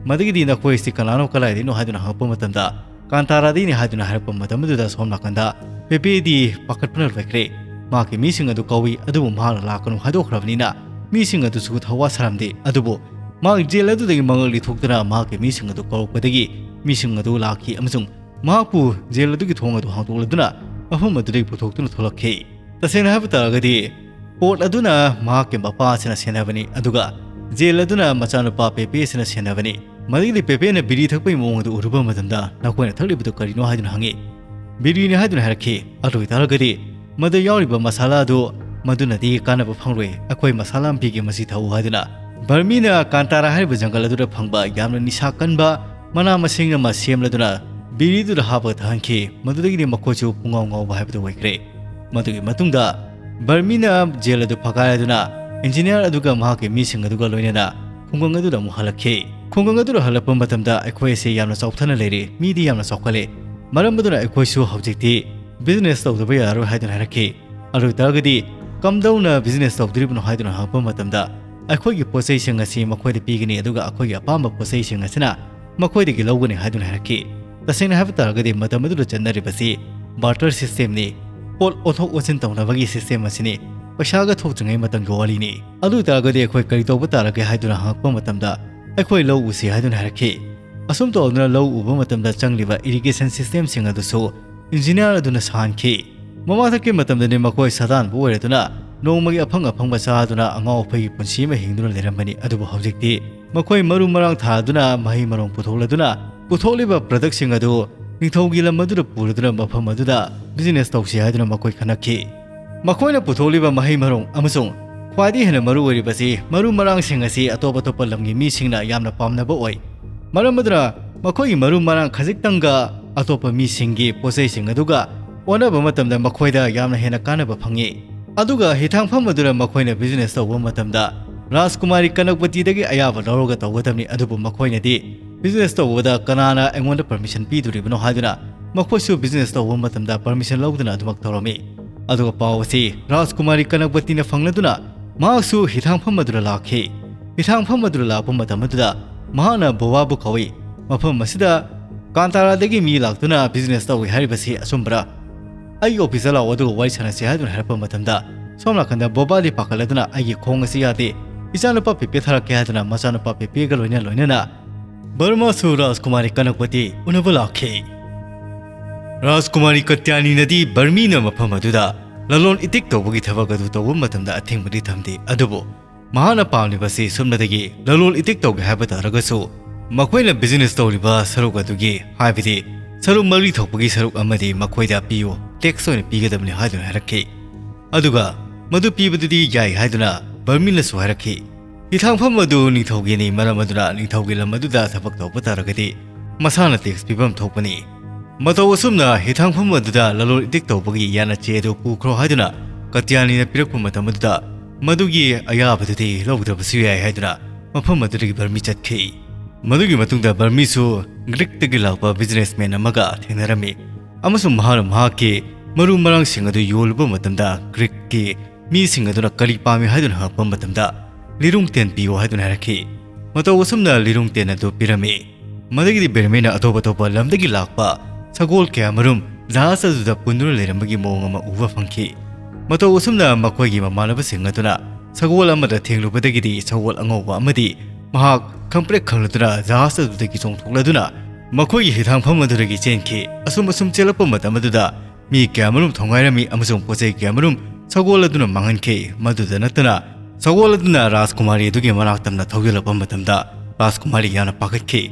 ꯃꯗꯨꯒꯤꯗꯤ ꯅꯈꯣꯏ ꯑꯁꯤ ꯀꯅꯥꯅꯣ ꯀꯗꯥꯏꯗꯒꯤꯅꯣ ꯍꯥꯏꯗꯨꯅ ꯍꯪꯉꯛꯄ ꯃꯇꯝꯗ ꯀꯥꯟꯇꯥꯔꯥꯗꯒꯤꯅꯤ ꯍꯥꯏꯗꯨꯅ ꯍꯥꯏꯔꯛꯄ ꯃꯇꯝ ꯑꯗꯨꯗ ꯁꯣꯝ ꯅꯥꯀꯟꯗ ꯄꯦꯄꯦꯗꯤ ꯄꯥꯈꯠꯄꯅ ꯂꯣꯏꯈ꯭ꯔꯦ꯫ ꯃꯍꯥꯛꯀꯤ ꯃꯤꯁꯤꯡ ꯑꯗꯨ ꯀꯧꯏ, ꯑꯗꯨꯕꯨ ꯃꯍꯥꯛꯅ ꯂꯥꯛꯀꯅꯨ ꯍꯥꯏꯗꯣꯛꯈ꯭ꯔꯕꯅꯤꯅ ꯃꯤꯁꯤꯡ ꯑꯗꯨꯁꯨ ꯊꯋꯥ ꯁꯥꯔꯝꯗꯦ꯫ ꯑꯗꯨꯕꯨ ꯃꯍꯥꯛ ꯖꯦꯜ ꯑꯗꯨꯗꯒꯤ ꯃꯉꯛ ꯂꯤꯊꯣꯛꯇꯨꯅ ꯃꯍꯥꯛꯀꯤ ꯃꯤꯁꯤꯡ ꯑꯗꯨ ꯀꯧꯔꯛꯄꯗꯒꯤ ꯃꯤꯁꯤꯡ ꯑꯗꯨ ꯂꯥꯛꯈꯤ ꯑꯃꯁꯨꯡ ꯃꯍꯥꯛꯄꯨ ꯖꯦꯜ ꯑꯗꯨꯒꯤ ꯊꯣꯡ ꯑꯗꯨ ꯍꯥꯡꯗꯣꯛꯂꯗꯨꯅ ꯃꯐꯝ ꯑꯗꯨꯗꯒꯤ ꯄꯨꯊꯣꯛꯇꯨꯅ ꯊꯣꯛꯂꯛꯈꯤ꯫ ꯇꯁꯦꯡꯅ ꯍꯥꯏꯕ ꯇꯥꯔꯒꯗꯤ ꯀꯣꯔꯠ ꯑꯗꯨꯅ ꯃꯍꯥꯛꯀꯤ ꯃꯄꯥ ꯑꯁꯤꯅ ꯁꯦꯟꯅꯕꯅꯤ, ꯑꯗꯨꯒ ꯖꯦꯜ ꯑꯗꯨꯅ ꯃꯆꯥꯅꯨꯄꯥ ꯄꯦꯄꯦ ꯑꯁꯤꯅ ꯁꯦꯟꯅꯕꯅꯤ꯫ ꯃꯗꯨꯒꯤꯗꯤ ꯄꯦꯄꯦꯅ ꯕꯤꯔꯤ ꯊꯛꯄꯒꯤ ꯃꯑꯣꯡ ꯑꯗꯨ ꯎꯔꯨꯕ ꯃꯇꯝꯗ, "ꯅꯈꯣꯏꯅ ꯊꯛꯂꯤꯕꯗꯨ ꯀꯔꯤꯅꯣ?" ꯍꯥꯏꯗꯨꯅ ꯍꯪꯉꯤ꯫ "ꯕꯤꯔꯤꯅꯤ" ꯍꯥꯏꯗꯨꯅ ꯍꯥꯏꯔꯛꯈꯤ꯫ "ꯑꯗꯨ ꯑꯣꯏꯇꯥꯔꯒꯗꯤ ꯃꯗ ꯌꯥꯎꯔꯤꯕ ꯃꯁꯥꯂꯥ ꯑꯗꯨ ꯃꯗꯨꯅꯗꯤ ꯀꯥꯟꯅꯕ ꯐꯪꯂꯣꯏ꯫ ꯑꯩꯈꯣꯏ ꯃꯁꯥꯂꯥ ꯑꯃ ꯄꯤꯒꯦ, ꯃꯁꯤ ꯊꯛꯎ" ꯍꯥꯏꯗꯨꯅ ꯕꯔꯃꯤꯅ ꯀꯥꯟꯇꯥꯔꯥ ꯍꯥꯏꯔꯤꯕ ꯖꯪꯒꯜ ꯑꯗꯨꯗ ꯐꯪꯕ ꯌꯥꯝꯅ ꯅꯤꯁꯥ ꯀꯟꯕ ꯃꯅꯥ ꯃꯁꯤꯡ ꯑꯃ ꯁꯦꯝꯂꯗꯨꯅ ꯕꯤꯔꯤꯗꯨꯗ ꯍꯥꯞꯄꯒ ꯊꯛꯍꯟꯈꯤ꯫ ꯃꯗꯨꯗꯒꯤꯗꯤ ꯃꯈꯣꯏꯁꯨ ꯄꯨꯡꯉꯥꯎ ꯉꯥꯎꯕ ꯍꯥꯏꯕꯗꯨ ꯑꯣꯏꯈ꯭ꯔꯦ꯫ ꯃꯗꯨꯒꯤ ꯃꯇꯨꯡꯗ ꯕꯔꯃꯤꯅ ꯖꯦꯜ ꯑꯗꯨ ꯐꯒꯥꯏꯔꯗꯨꯅ ꯏꯟꯖꯤꯅꯤꯌꯥꯔ ꯑꯗꯨꯒ ꯃꯍꯥꯛꯀꯤ ꯃꯤꯁꯤꯡ ꯑꯗꯨꯒ ꯂꯣꯏꯅꯅ ꯈꯨꯡꯒꯪ ꯑꯗꯨꯗ ꯑꯃꯨꯛ ꯍꯜꯂꯛꯈꯤ꯫ ꯈꯨꯡꯒꯪ ꯑꯗꯨꯗ ꯍꯜꯂꯛꯄ ꯃꯇꯝꯗ ꯑꯩꯈꯣꯏ ꯑꯁꯤ ꯌꯥꯝꯅ ꯆꯥꯎꯊꯅ ꯂꯩꯔꯤ, ꯃꯤꯗꯤ ꯌꯥꯝꯅ ꯆꯥꯎꯈꯠꯂꯦ꯫ ꯃꯔꯝ ꯑꯗꯨꯅ ꯑꯩꯈꯣꯏꯁꯨ ꯍꯧꯖꯤꯛꯇꯤ ꯕꯤꯖꯤꯅꯦꯁ ꯇꯧꯗꯕ ꯌꯥꯔꯔꯣꯏ ꯍꯥꯏꯗꯨꯅ ꯍꯥꯏꯔꯛꯈꯤ꯫ ꯑꯗꯨ ꯑꯣꯏꯇꯥꯔꯒꯗꯤ ꯀꯝꯗꯧꯅ ꯕꯤꯖꯤꯅꯦꯁ ꯇꯧꯗꯣꯔꯤꯕꯅꯣ ꯍꯥꯏꯗꯨꯅ ꯍꯪꯉꯛꯄ ꯃꯇꯝꯗ, "ꯑꯩꯈꯣꯏꯒꯤ ꯄꯣꯠ ꯆꯩꯁꯤꯡ ꯑꯁꯤ ꯃꯈꯣꯏꯗ ꯄꯤꯒꯅꯤ, ꯑꯗꯨꯒ ꯑꯩꯈꯣꯏꯒꯤ ꯑꯄꯥꯝꯕ ꯄꯣꯠ ꯆꯩꯁꯤꯡ ꯑꯁꯤꯅ ꯃꯈꯣꯏꯗꯒꯤ ꯂꯧꯒꯅꯤ" ꯍꯥꯏꯗꯨꯅ ꯍꯥꯏꯔꯛꯈꯤ꯫ ꯇꯁꯦꯡꯅ ꯍꯥꯏꯕ ꯇꯥꯔꯒꯗꯤ ꯃꯇꯝ ꯑꯗꯨꯗ ꯆꯠꯅꯔꯤꯕꯁꯤ ꯕꯥꯔꯇꯔ ꯁꯤꯁꯇꯦꯝꯅꯤ꯫ ꯄꯣꯠ ꯑꯣꯟꯊꯣꯛ ꯑꯣꯟꯁꯤꯟ ꯇꯧꯅꯕꯒꯤ ꯁꯤꯁꯇꯦꯝ ꯑꯁꯤꯅꯤ꯫ ꯄꯩꯁꯥꯒ ꯊꯣꯛꯇ꯭ꯔꯤꯉꯩ ꯃꯇꯝꯒꯤ ꯋꯥꯔꯤꯅꯤ꯫ ꯑꯗꯨ ꯑꯣꯏ ꯇꯥꯔꯒꯗꯤ ꯑꯩꯈꯣꯏ ꯀꯔꯤ ꯇꯧꯕ ꯇꯥꯔꯒꯦ ꯍꯥꯏꯗꯨꯅ ꯍꯪꯉꯛꯄ ꯃꯇꯝꯗ, ꯑꯩꯈꯣꯏ ꯂꯧ ꯎꯁꯤ ꯍꯥꯏꯗꯨꯅ ꯍꯥꯏꯔꯛꯈꯤ꯫ ꯑꯁꯨꯝ ꯇꯧꯗꯨꯅ ꯂꯧ ꯎꯕ ꯃꯇꯝꯗ ꯆꯪꯂꯤꯕ ꯏꯔꯤꯒꯦꯁꯟ ꯁꯤꯁꯇꯦꯝꯁꯤꯡ ꯑꯗꯨꯁꯨ ꯏꯟꯖꯤꯅꯤꯌꯥꯔ ꯑꯗꯨꯅ ꯁꯥꯍꯟꯈꯤ꯫ ꯃꯃꯥꯊꯛꯀꯤ ꯃꯇꯝꯗꯗꯤ ꯃꯈꯣꯏ ꯁꯥꯗꯥꯟꯕ ꯑꯣꯏꯔꯗꯨꯅ ꯅꯣꯡꯃꯒꯤ ꯑꯐꯪ ꯑꯐꯪꯕ ꯆꯥꯗꯨꯅ ꯑꯉꯥꯎ ꯑꯐꯩꯒꯤ ꯄꯨꯟꯁꯤ ꯑꯃ ꯍꯤꯡꯗꯨꯅ ꯂꯩꯔꯝꯕꯅꯤ꯫ ꯑꯗꯨꯕꯨ ꯍꯧꯖꯤꯛꯇꯤ ꯃꯈꯣꯏ ꯃꯔꯨ ꯃꯔꯥꯡ ꯊꯥꯗꯨꯅ ꯃꯍꯩ ꯃꯔꯣꯡ ꯄꯨꯊꯣꯛꯂꯗꯨꯅ ꯄꯨꯊꯣꯛꯂꯤꯕ ꯄ꯭ꯔꯗꯛꯁꯤꯡ ꯑꯗꯨ ꯅꯤꯡꯊꯧꯒꯤ ꯂꯝ ꯑꯗꯨꯗ ꯄꯨꯔꯗꯨꯅ ꯃꯐꯝ ꯑꯗꯨꯗ ꯕꯤꯖꯤꯅꯦꯁ ꯇꯧꯁꯤ ꯍꯥꯏꯗꯨꯅ ꯃꯈꯣꯏ ꯈꯟꯅꯈꯤ꯫ ꯃꯈꯣꯏꯅ ꯄꯨꯊꯣꯛꯂꯤꯕ ꯃꯍꯩ ꯃꯔꯣꯡ ꯑꯃꯁꯨꯡ ꯈ꯭ꯋꯥꯏꯗꯒꯤ ꯍꯦꯟꯅ ꯃꯔꯨ ꯑꯣꯏꯔꯤꯕꯁꯤ ꯃꯔꯨ ꯃꯔꯥꯡꯁꯤꯡ ꯑꯁꯤ ꯑꯇꯣꯞ ꯑꯇꯣꯞꯄ ꯂꯝꯒꯤ ꯃꯤꯁꯤꯡꯅ ꯌꯥꯝꯅ ꯄꯥꯝꯅꯕ ꯑꯣꯏ꯫ ꯃꯔꯝ ꯑꯗꯨꯅ ꯃꯈꯣꯏꯒꯤ ꯃꯔꯨ ꯃꯔꯥꯡ ꯈꯖꯤꯛꯇꯪꯒ ꯑꯇꯣꯞꯄ ꯃꯤꯁꯤꯡꯒꯤ ꯄꯣꯠꯆꯩꯁꯤꯡ ꯑꯗꯨꯒ ꯑꯣꯟꯅꯕ ꯃꯇꯝꯗ ꯃꯈꯣꯏꯗ ꯌꯥꯝꯅ ꯍꯦꯟꯅ ꯀꯥꯟꯅꯕ ꯐꯪꯉꯤ꯫ ꯑꯗꯨꯒ ꯍꯤꯊꯥꯡꯐꯝ ꯑꯗꯨꯅ ꯃꯈꯣꯏꯅ ꯕꯤꯖꯤꯅꯦꯁ ꯇꯧꯕ ꯃꯇꯝꯗ ꯔꯥꯖꯀꯨꯃꯥꯔꯤ ꯀꯅꯛꯄꯇꯤꯗꯒꯤ ꯑꯌꯥꯕ ꯂꯧꯔꯒ ꯇꯧꯒꯗꯕꯅꯤ꯫ ꯑꯗꯨꯕꯨ ꯃꯈꯣꯏꯅꯗꯤ ꯕꯤꯖꯤꯅꯦꯁ ꯇꯧꯕꯗ ꯀꯅꯥꯅ ꯑꯩꯉꯣꯟꯗ ꯄꯔꯃꯤꯁꯟ ꯄꯤꯗꯣꯔꯤꯕꯅꯣ ꯍꯥꯏꯗꯨꯅ ꯃꯈꯣꯏꯁꯨ ꯕꯤꯖꯤꯅꯦꯁ ꯇꯧꯕ ꯃꯇꯝꯗ ꯄꯔꯃꯤꯁꯟ ꯂꯧꯗꯨꯅ ꯑꯗꯨꯃꯛ ꯇꯧꯔꯝꯃꯤ꯫ ꯑꯗꯨꯒ ꯄꯥꯎ ꯑꯁꯤ ꯔꯥꯖꯀꯨꯃꯥꯔꯤ ꯀꯅꯛꯄꯇꯤꯅ ꯐꯪꯂꯗꯨꯅ ꯃꯍꯥꯛꯁꯨ ꯍꯤꯊꯥꯡꯐꯝ ꯑꯗꯨꯗ ꯂꯥꯛꯈꯤ꯫ ꯍꯤꯊꯥꯡꯐꯝ ꯑꯗꯨꯗ ꯂꯥꯛꯄ ꯃꯇꯝ ꯑꯗꯨꯗ ꯃꯍꯥꯛꯅ ꯕꯣꯕꯥꯕꯨ ꯀꯧꯏ꯫ ꯃꯐꯝ ꯑꯁꯤꯗ ꯀꯥꯟꯇꯥꯔꯥꯗꯒꯤ ꯃꯤ ꯂꯥꯛꯇꯨꯅ ꯕꯤꯖꯤꯅꯦꯁ ꯇꯧꯏ ꯍꯥꯏꯔꯤꯕꯁꯤ ꯑꯆꯨꯝꯕꯔꯥ? ꯑꯩꯒꯤ ꯑꯣꯐꯤꯁꯇ ꯂꯥꯛꯑꯣ ꯑꯗꯨꯒ ꯋꯥꯔꯤ ꯁꯥꯟꯅꯁꯤ ꯍꯥꯏꯗꯨꯅ ꯍꯥꯏꯔꯛꯄ ꯃꯇꯝꯗ ꯁꯣꯝ ꯅꯥꯀꯟꯗ ꯕꯣꯕꯥꯗꯤ ꯄꯥꯈꯠꯂꯗꯨꯅ ꯑꯩꯒꯤ ꯈꯣꯡ ꯑꯁꯤ ꯌꯥꯗꯦ, ꯏꯆꯥꯅꯨꯄꯥ ꯄꯦꯄꯦ ꯊꯥꯔꯛꯀꯦ ꯍꯥꯏꯗꯨꯅ ꯃꯆꯥꯅꯨꯄꯥ ꯄꯦꯄꯦꯒ ꯂꯣꯏꯅ ꯂꯣꯏꯅꯅ ꯕꯔꯃꯥꯁꯨ ꯔꯥꯖꯀꯨꯃꯥꯔꯤ ꯀꯅꯛꯄꯇꯤ ꯎꯅꯕ ꯂꯥꯛꯈꯤ꯫ ꯔꯥꯖꯀꯨꯃꯥꯔꯤ ꯀꯇ꯭ꯌꯥꯅꯤꯅꯗꯤ ꯕꯔꯃꯤꯅ ꯃꯐꯝ ꯑꯗꯨꯗ ꯂꯂꯣꯟ ꯏꯇꯤꯛ ꯇꯧꯕꯒꯤ ꯊꯕꯛ ꯑꯗꯨ ꯇꯧꯕ ꯃꯇꯝꯗ ꯑꯊꯤꯡꯕꯗꯤ ꯊꯝꯗꯦ, ꯑꯗꯨꯕꯨ ꯃꯍꯥꯛꯅ ꯄꯥꯝꯂꯤꯕꯁꯤ ꯁꯨꯞꯅꯇꯒꯤ ꯂꯂꯣꯟ ꯏꯇꯤꯛ ꯇꯧꯒꯦ ꯍꯥꯏꯕ ꯇꯥꯔꯒꯁꯨ ꯃꯈꯣꯏꯅ ꯕꯤꯖꯤꯅꯦꯁ ꯇꯧꯔꯤꯕ ꯁꯔꯨꯛ ꯑꯗꯨꯒꯤ, ꯍꯥꯏꯕꯗꯤ ꯁꯔꯨꯛ ꯃꯔꯤ ꯊꯣꯛꯄꯒꯤ ꯁꯔꯨꯛ ꯑꯃꯗꯤ ꯃꯈꯣꯏꯗ ꯄꯤꯌꯨ, ꯇꯦꯛꯁ ꯑꯣꯏꯅ ꯄꯤꯒꯗꯕꯅꯤ ꯍꯥꯏꯗꯨꯅ ꯍꯥꯏꯔꯛꯈꯤ꯫ ꯑꯗꯨꯒ ꯃꯗꯨ ꯄꯤꯕꯗꯨꯗꯤ ꯌꯥꯏ ꯍꯥꯏꯗꯨꯅ ꯕꯔꯃꯤꯅꯁꯨ ꯍꯥꯏꯔꯛꯈꯤ꯫ ꯍꯤꯊꯥꯡꯐꯝ ꯑꯗꯨ ꯅꯤꯡꯊꯧꯒꯤꯅꯤ, ꯃꯔꯝ ꯑꯗꯨꯅ ꯅꯤꯡꯊꯧꯒꯤ ꯂꯝ ꯑꯗꯨꯗ ꯊꯕꯛ ꯇꯧꯕ ꯇꯥꯔꯒꯗꯤ ꯃꯁꯥꯅ ꯇꯦꯛꯁ ꯄꯤꯐꯝ ꯊꯣꯛꯄꯅꯤ꯫ ꯃꯇꯧ ꯑꯁꯨꯝꯅ ꯍꯤꯊꯥꯡꯐꯝ ꯑꯗꯨꯗ ꯂꯂꯣꯟ ꯏꯇꯤꯛ ꯇꯧꯕꯒꯤ ꯌꯥꯅ ꯆꯦ ꯑꯗꯨ ꯄꯨꯈ꯭ꯔꯣ ꯍꯥꯏꯗꯨꯅ ꯀꯇ꯭ꯌꯥꯅꯤꯅ ꯄꯤꯔꯛꯄ ꯃꯇꯝ ꯑꯗꯨꯗ ꯃꯗꯨꯒꯤ ꯑꯌꯥꯕꯗꯨꯗꯤ ꯂꯧꯗ꯭ꯔꯕꯁꯨ ꯌꯥꯏ ꯍꯥꯏꯗꯨꯅ ꯃꯐꯝ ꯑꯗꯨꯗꯒꯤ ꯕꯔꯃꯤ ꯆꯠꯈꯤ꯫ ꯃꯗꯨꯒꯤ ꯃꯇꯨꯡꯗ ꯕꯔꯃꯤꯁꯨ ꯒ꯭ꯔꯤꯛꯇꯒꯤ ꯂꯥꯛꯄ ꯕꯤꯖꯤꯅꯦꯁꯃꯦꯟ ꯑꯃꯒ ꯊꯦꯡꯅꯔꯝꯃꯤ ꯑꯃꯁꯨꯡ ꯃꯍꯥꯛꯅ ꯃꯍꯥꯛꯀꯤ ꯃꯔꯨ ꯃꯔꯥꯡꯁꯤꯡ ꯑꯗꯨ ꯌꯣꯜꯂꯨꯕ ꯃꯇꯝꯗ ꯒ꯭ꯔꯤꯛꯀꯤ ꯃꯤꯁꯤꯡ ꯑꯗꯨꯅ ꯀꯔꯤ ꯄꯥꯝꯃꯤ ꯍꯥꯏꯗꯨꯅ ꯍꯪꯉꯛꯄ ꯃꯇꯝꯗ ꯂꯤꯔꯨꯡ ꯇꯦꯟ ꯄꯤꯌꯨ ꯍꯥꯏꯗꯨꯅ ꯍꯥꯏꯔꯛꯈꯤ꯫ ꯃꯇꯧ ꯑꯁꯨꯝꯅ ꯂꯤꯔꯨꯡ ꯇꯦꯟ ꯑꯗꯨ ꯄꯤꯔꯝꯃꯤ꯫ ꯃꯗꯨꯒꯤꯗꯤ ꯕꯔꯃꯦꯅ ꯑꯇꯣꯞ ꯑꯇꯣꯞꯄ ꯂꯝꯗꯒꯤ ꯂꯥꯛꯄ ꯁꯒꯣꯜ ꯀꯌꯥꯃꯔꯨꯝ ꯖꯍꯥꯖ ꯑꯗꯨꯗ ꯄꯨꯟꯗꯨꯅ ꯂꯩꯔꯝꯕꯒꯤ ꯃꯑꯣꯡ ꯑꯃ ꯎꯕ ꯐꯪꯈꯤ꯫ ꯃꯇꯧ ꯑꯁꯨꯝꯅ ꯃꯈꯣꯏꯒꯤ ꯃꯃꯥꯟꯅꯕꯁꯤꯡ ꯑꯗꯨꯅ ꯁꯒꯣꯜ ꯑꯃꯗ ꯊꯦꯡꯂꯨꯕꯗꯒꯤꯗꯤ ꯁꯒꯣꯜ ꯑꯉꯧꯕ ꯑꯃꯗꯤ ꯃꯍꯥꯛ ꯈꯪꯄ꯭ꯔꯦꯛ ꯈꯪꯂꯗꯨꯅ ꯖꯍꯥꯖ ꯑꯗꯨꯗꯒꯤ ꯆꯣꯡꯊꯣꯛꯂꯗꯨꯅ ꯃꯈꯣꯏꯒꯤ ꯍꯤꯊꯥꯡꯐꯝ ꯑꯗꯨꯗꯒꯤ ꯆꯦꯟꯈꯤ꯫ ꯑꯁꯨꯝ ꯑꯁꯨꯝ ꯆꯦꯜꯂꯛꯄ ꯃꯇꯝ ꯑꯗꯨꯗ ꯃꯤ ꯀꯌꯥꯃꯔꯨꯝ ꯊꯣꯡꯒꯥꯏꯔꯝꯃꯤ ꯑꯃꯁꯨꯡ ꯄꯣꯠꯆꯩ ꯀꯌꯥꯃꯔꯨꯝ ꯁꯒꯣꯜ ꯑꯗꯨꯅ ꯃꯥꯡꯍꯟꯈꯤ꯫ ꯃꯗꯨꯗ ꯅꯠꯇꯅ ꯁꯒꯣꯜ ꯑꯗꯨꯅ ꯔꯥꯖꯀꯨꯃꯥꯔꯤ ꯑꯗꯨꯒꯤ ꯃꯅꯥꯛ ꯇꯝꯅ ꯊꯧꯖꯤꯜꯂꯛꯄ ꯃꯇꯝꯗ ꯔꯥꯖꯀꯨꯃꯥꯔꯤ ꯌꯥꯝꯅ ꯄꯥꯈꯠꯈꯤ꯫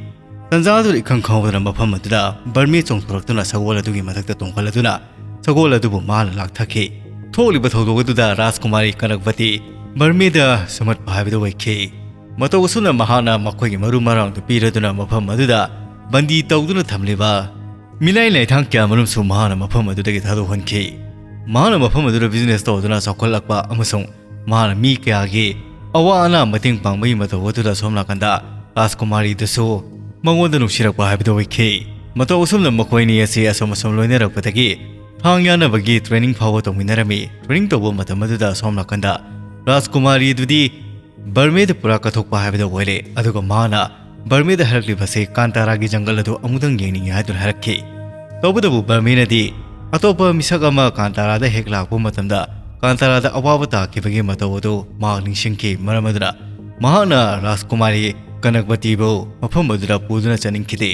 ꯇꯟꯖꯥ ꯑꯗꯨꯗ ꯏꯈꯪ ꯈꯪꯍꯧꯗꯅ ꯃꯐꯝ ꯑꯗꯨꯗ ꯕꯔꯃꯤ ꯆꯣꯡꯊꯣꯔꯛꯇꯨꯅ ꯁꯒꯣꯜ ꯑꯗꯨꯒꯤ ꯃꯊꯛꯇ ꯇꯣꯡꯈꯠꯂꯗꯨꯅ ꯁꯒꯣꯜ ꯑꯗꯨꯕꯨ ꯃꯥꯅ ꯂꯥꯛꯊꯈꯤ꯫ ꯊꯣꯛꯂꯤꯕ ꯊꯧꯗꯣꯛ ꯑꯗꯨꯗ ꯔꯥꯖꯀꯨꯃꯥꯔꯤ ꯀꯅꯛꯄꯇꯤ ꯕꯔꯃꯤꯗ ꯁꯨꯝꯍꯠꯄ ꯍꯥꯏꯕꯗꯨ ꯑꯣꯏꯈꯤ꯫ ꯃꯇꯧ ꯑꯁꯨꯝꯅ ꯃꯍꯥꯛꯅ ꯃꯈꯣꯏꯒꯤ ꯃꯔꯨ ꯃꯔꯥꯡꯗꯨ ꯄꯤꯔꯗꯨꯅ ꯃꯐꯝ ꯑꯗꯨꯗ ꯕꯟꯗꯤ ꯇꯧꯗꯨꯅ ꯊꯝꯂꯤꯕ ꯃꯤꯂꯥꯏ ꯂꯥꯏꯊꯥꯡ ꯀꯌꯥꯃꯔꯨꯝꯁꯨ ꯃꯍꯥꯛꯅ ꯃꯐꯝ ꯑꯗꯨꯗꯒꯤ ꯊꯥꯗꯣꯛꯍꯟꯈꯤ꯫ ꯃꯍꯥꯛꯅ ꯃꯐꯝ ꯑꯗꯨꯗ ꯕꯤꯖꯤꯅꯦꯁ ꯇꯧꯗꯨꯅ ꯆꯥꯎꯈꯠꯂꯛꯄ ꯑꯃꯁꯨꯡ ꯃꯍꯥꯛꯅ ꯃꯤ ꯀꯌꯥꯒꯤ ꯑꯋꯥ ꯑꯅꯥ ꯃꯇꯦꯡ ꯄꯥꯡꯕꯒꯤ ꯃꯇꯧ ꯑꯗꯨꯗ ꯁꯣꯝ ꯅꯥꯀꯟꯗ ꯔꯥꯖꯀꯨꯃꯥꯔꯤꯗꯨꯁꯨ ꯃꯉꯣꯟꯗ ꯅꯨꯡꯁꯤꯔꯛꯄ ꯍꯥꯏꯕꯗꯨ ꯑꯣꯏꯈꯤ꯫ ꯃꯇꯧ ꯑꯁꯨꯝꯅ ꯃꯈꯣꯏ ꯑꯅꯤ ꯑꯁꯤ ꯑꯁꯨꯝ ꯑꯁꯨꯝ ꯂꯣꯏꯅꯔꯛꯄꯗꯒꯤ ꯊꯥꯡ ꯌꯥꯅꯕꯒꯤ ꯇ꯭ꯔꯦꯅꯤꯡ ꯐꯥꯎꯕ ꯇꯧꯃꯤꯟꯅꯔꯝꯃꯤ꯫ ꯇ꯭ꯔꯦꯅꯤꯡ ꯇꯧꯕ ꯃꯇꯝ ꯑꯗꯨꯗ ꯁꯣꯝ ꯅꯥꯀꯟꯗ ꯔꯥꯖꯀꯨꯃꯥꯔꯤꯗꯨꯗꯤ ꯕꯔꯃꯦꯗ ꯄꯨꯔꯥ ꯀꯠꯊꯣꯛꯄ ꯍꯥꯏꯕꯗꯨ ꯑꯣꯏꯔꯦ꯫ ꯑꯗꯨꯒ ꯃꯍꯥꯛꯅ ꯕꯔꯃꯦꯗ ꯍꯜꯂꯛꯂꯤꯕꯁꯤ ꯀꯥꯟꯇꯥꯔꯥꯒꯤ ꯖꯪꯒꯜ ꯑꯗꯨ ꯑꯃꯨꯛꯇꯪ ꯌꯦꯡꯅꯤꯡꯏ ꯍꯥꯏꯗꯨꯅ ꯍꯥꯏꯔꯛꯈꯤ꯫ ꯇꯧꯕꯇꯕꯨ ꯕꯔꯃꯦꯅꯗꯤ ꯑꯇꯣꯞꯄ ꯃꯤꯁꯛ ꯑꯃ ꯀꯥꯟꯇꯥꯔꯥꯗ ꯍꯦꯛ ꯂꯥꯛꯄ ꯃꯇꯝꯗ ꯀꯥꯟꯇꯥꯔꯥꯗ ꯑꯋꯥꯕ ꯇꯥꯈꯤꯕꯒꯤ ꯃꯇꯧ ꯑꯗꯨ ꯃꯍꯥꯛ ꯅꯤꯡꯁꯤꯡꯈꯤ꯫ ꯃꯔꯝ ꯑꯗꯨꯅ ꯃꯍꯥꯛꯅ ꯔꯥꯖꯀꯨꯃꯥꯔꯤ ꯀꯅꯛꯄꯇꯤꯕꯨ ꯃꯐꯝ ꯑꯗꯨꯗ ꯄꯨꯗꯨꯅ ꯆꯠꯅꯤꯡꯈꯤꯗꯦ꯫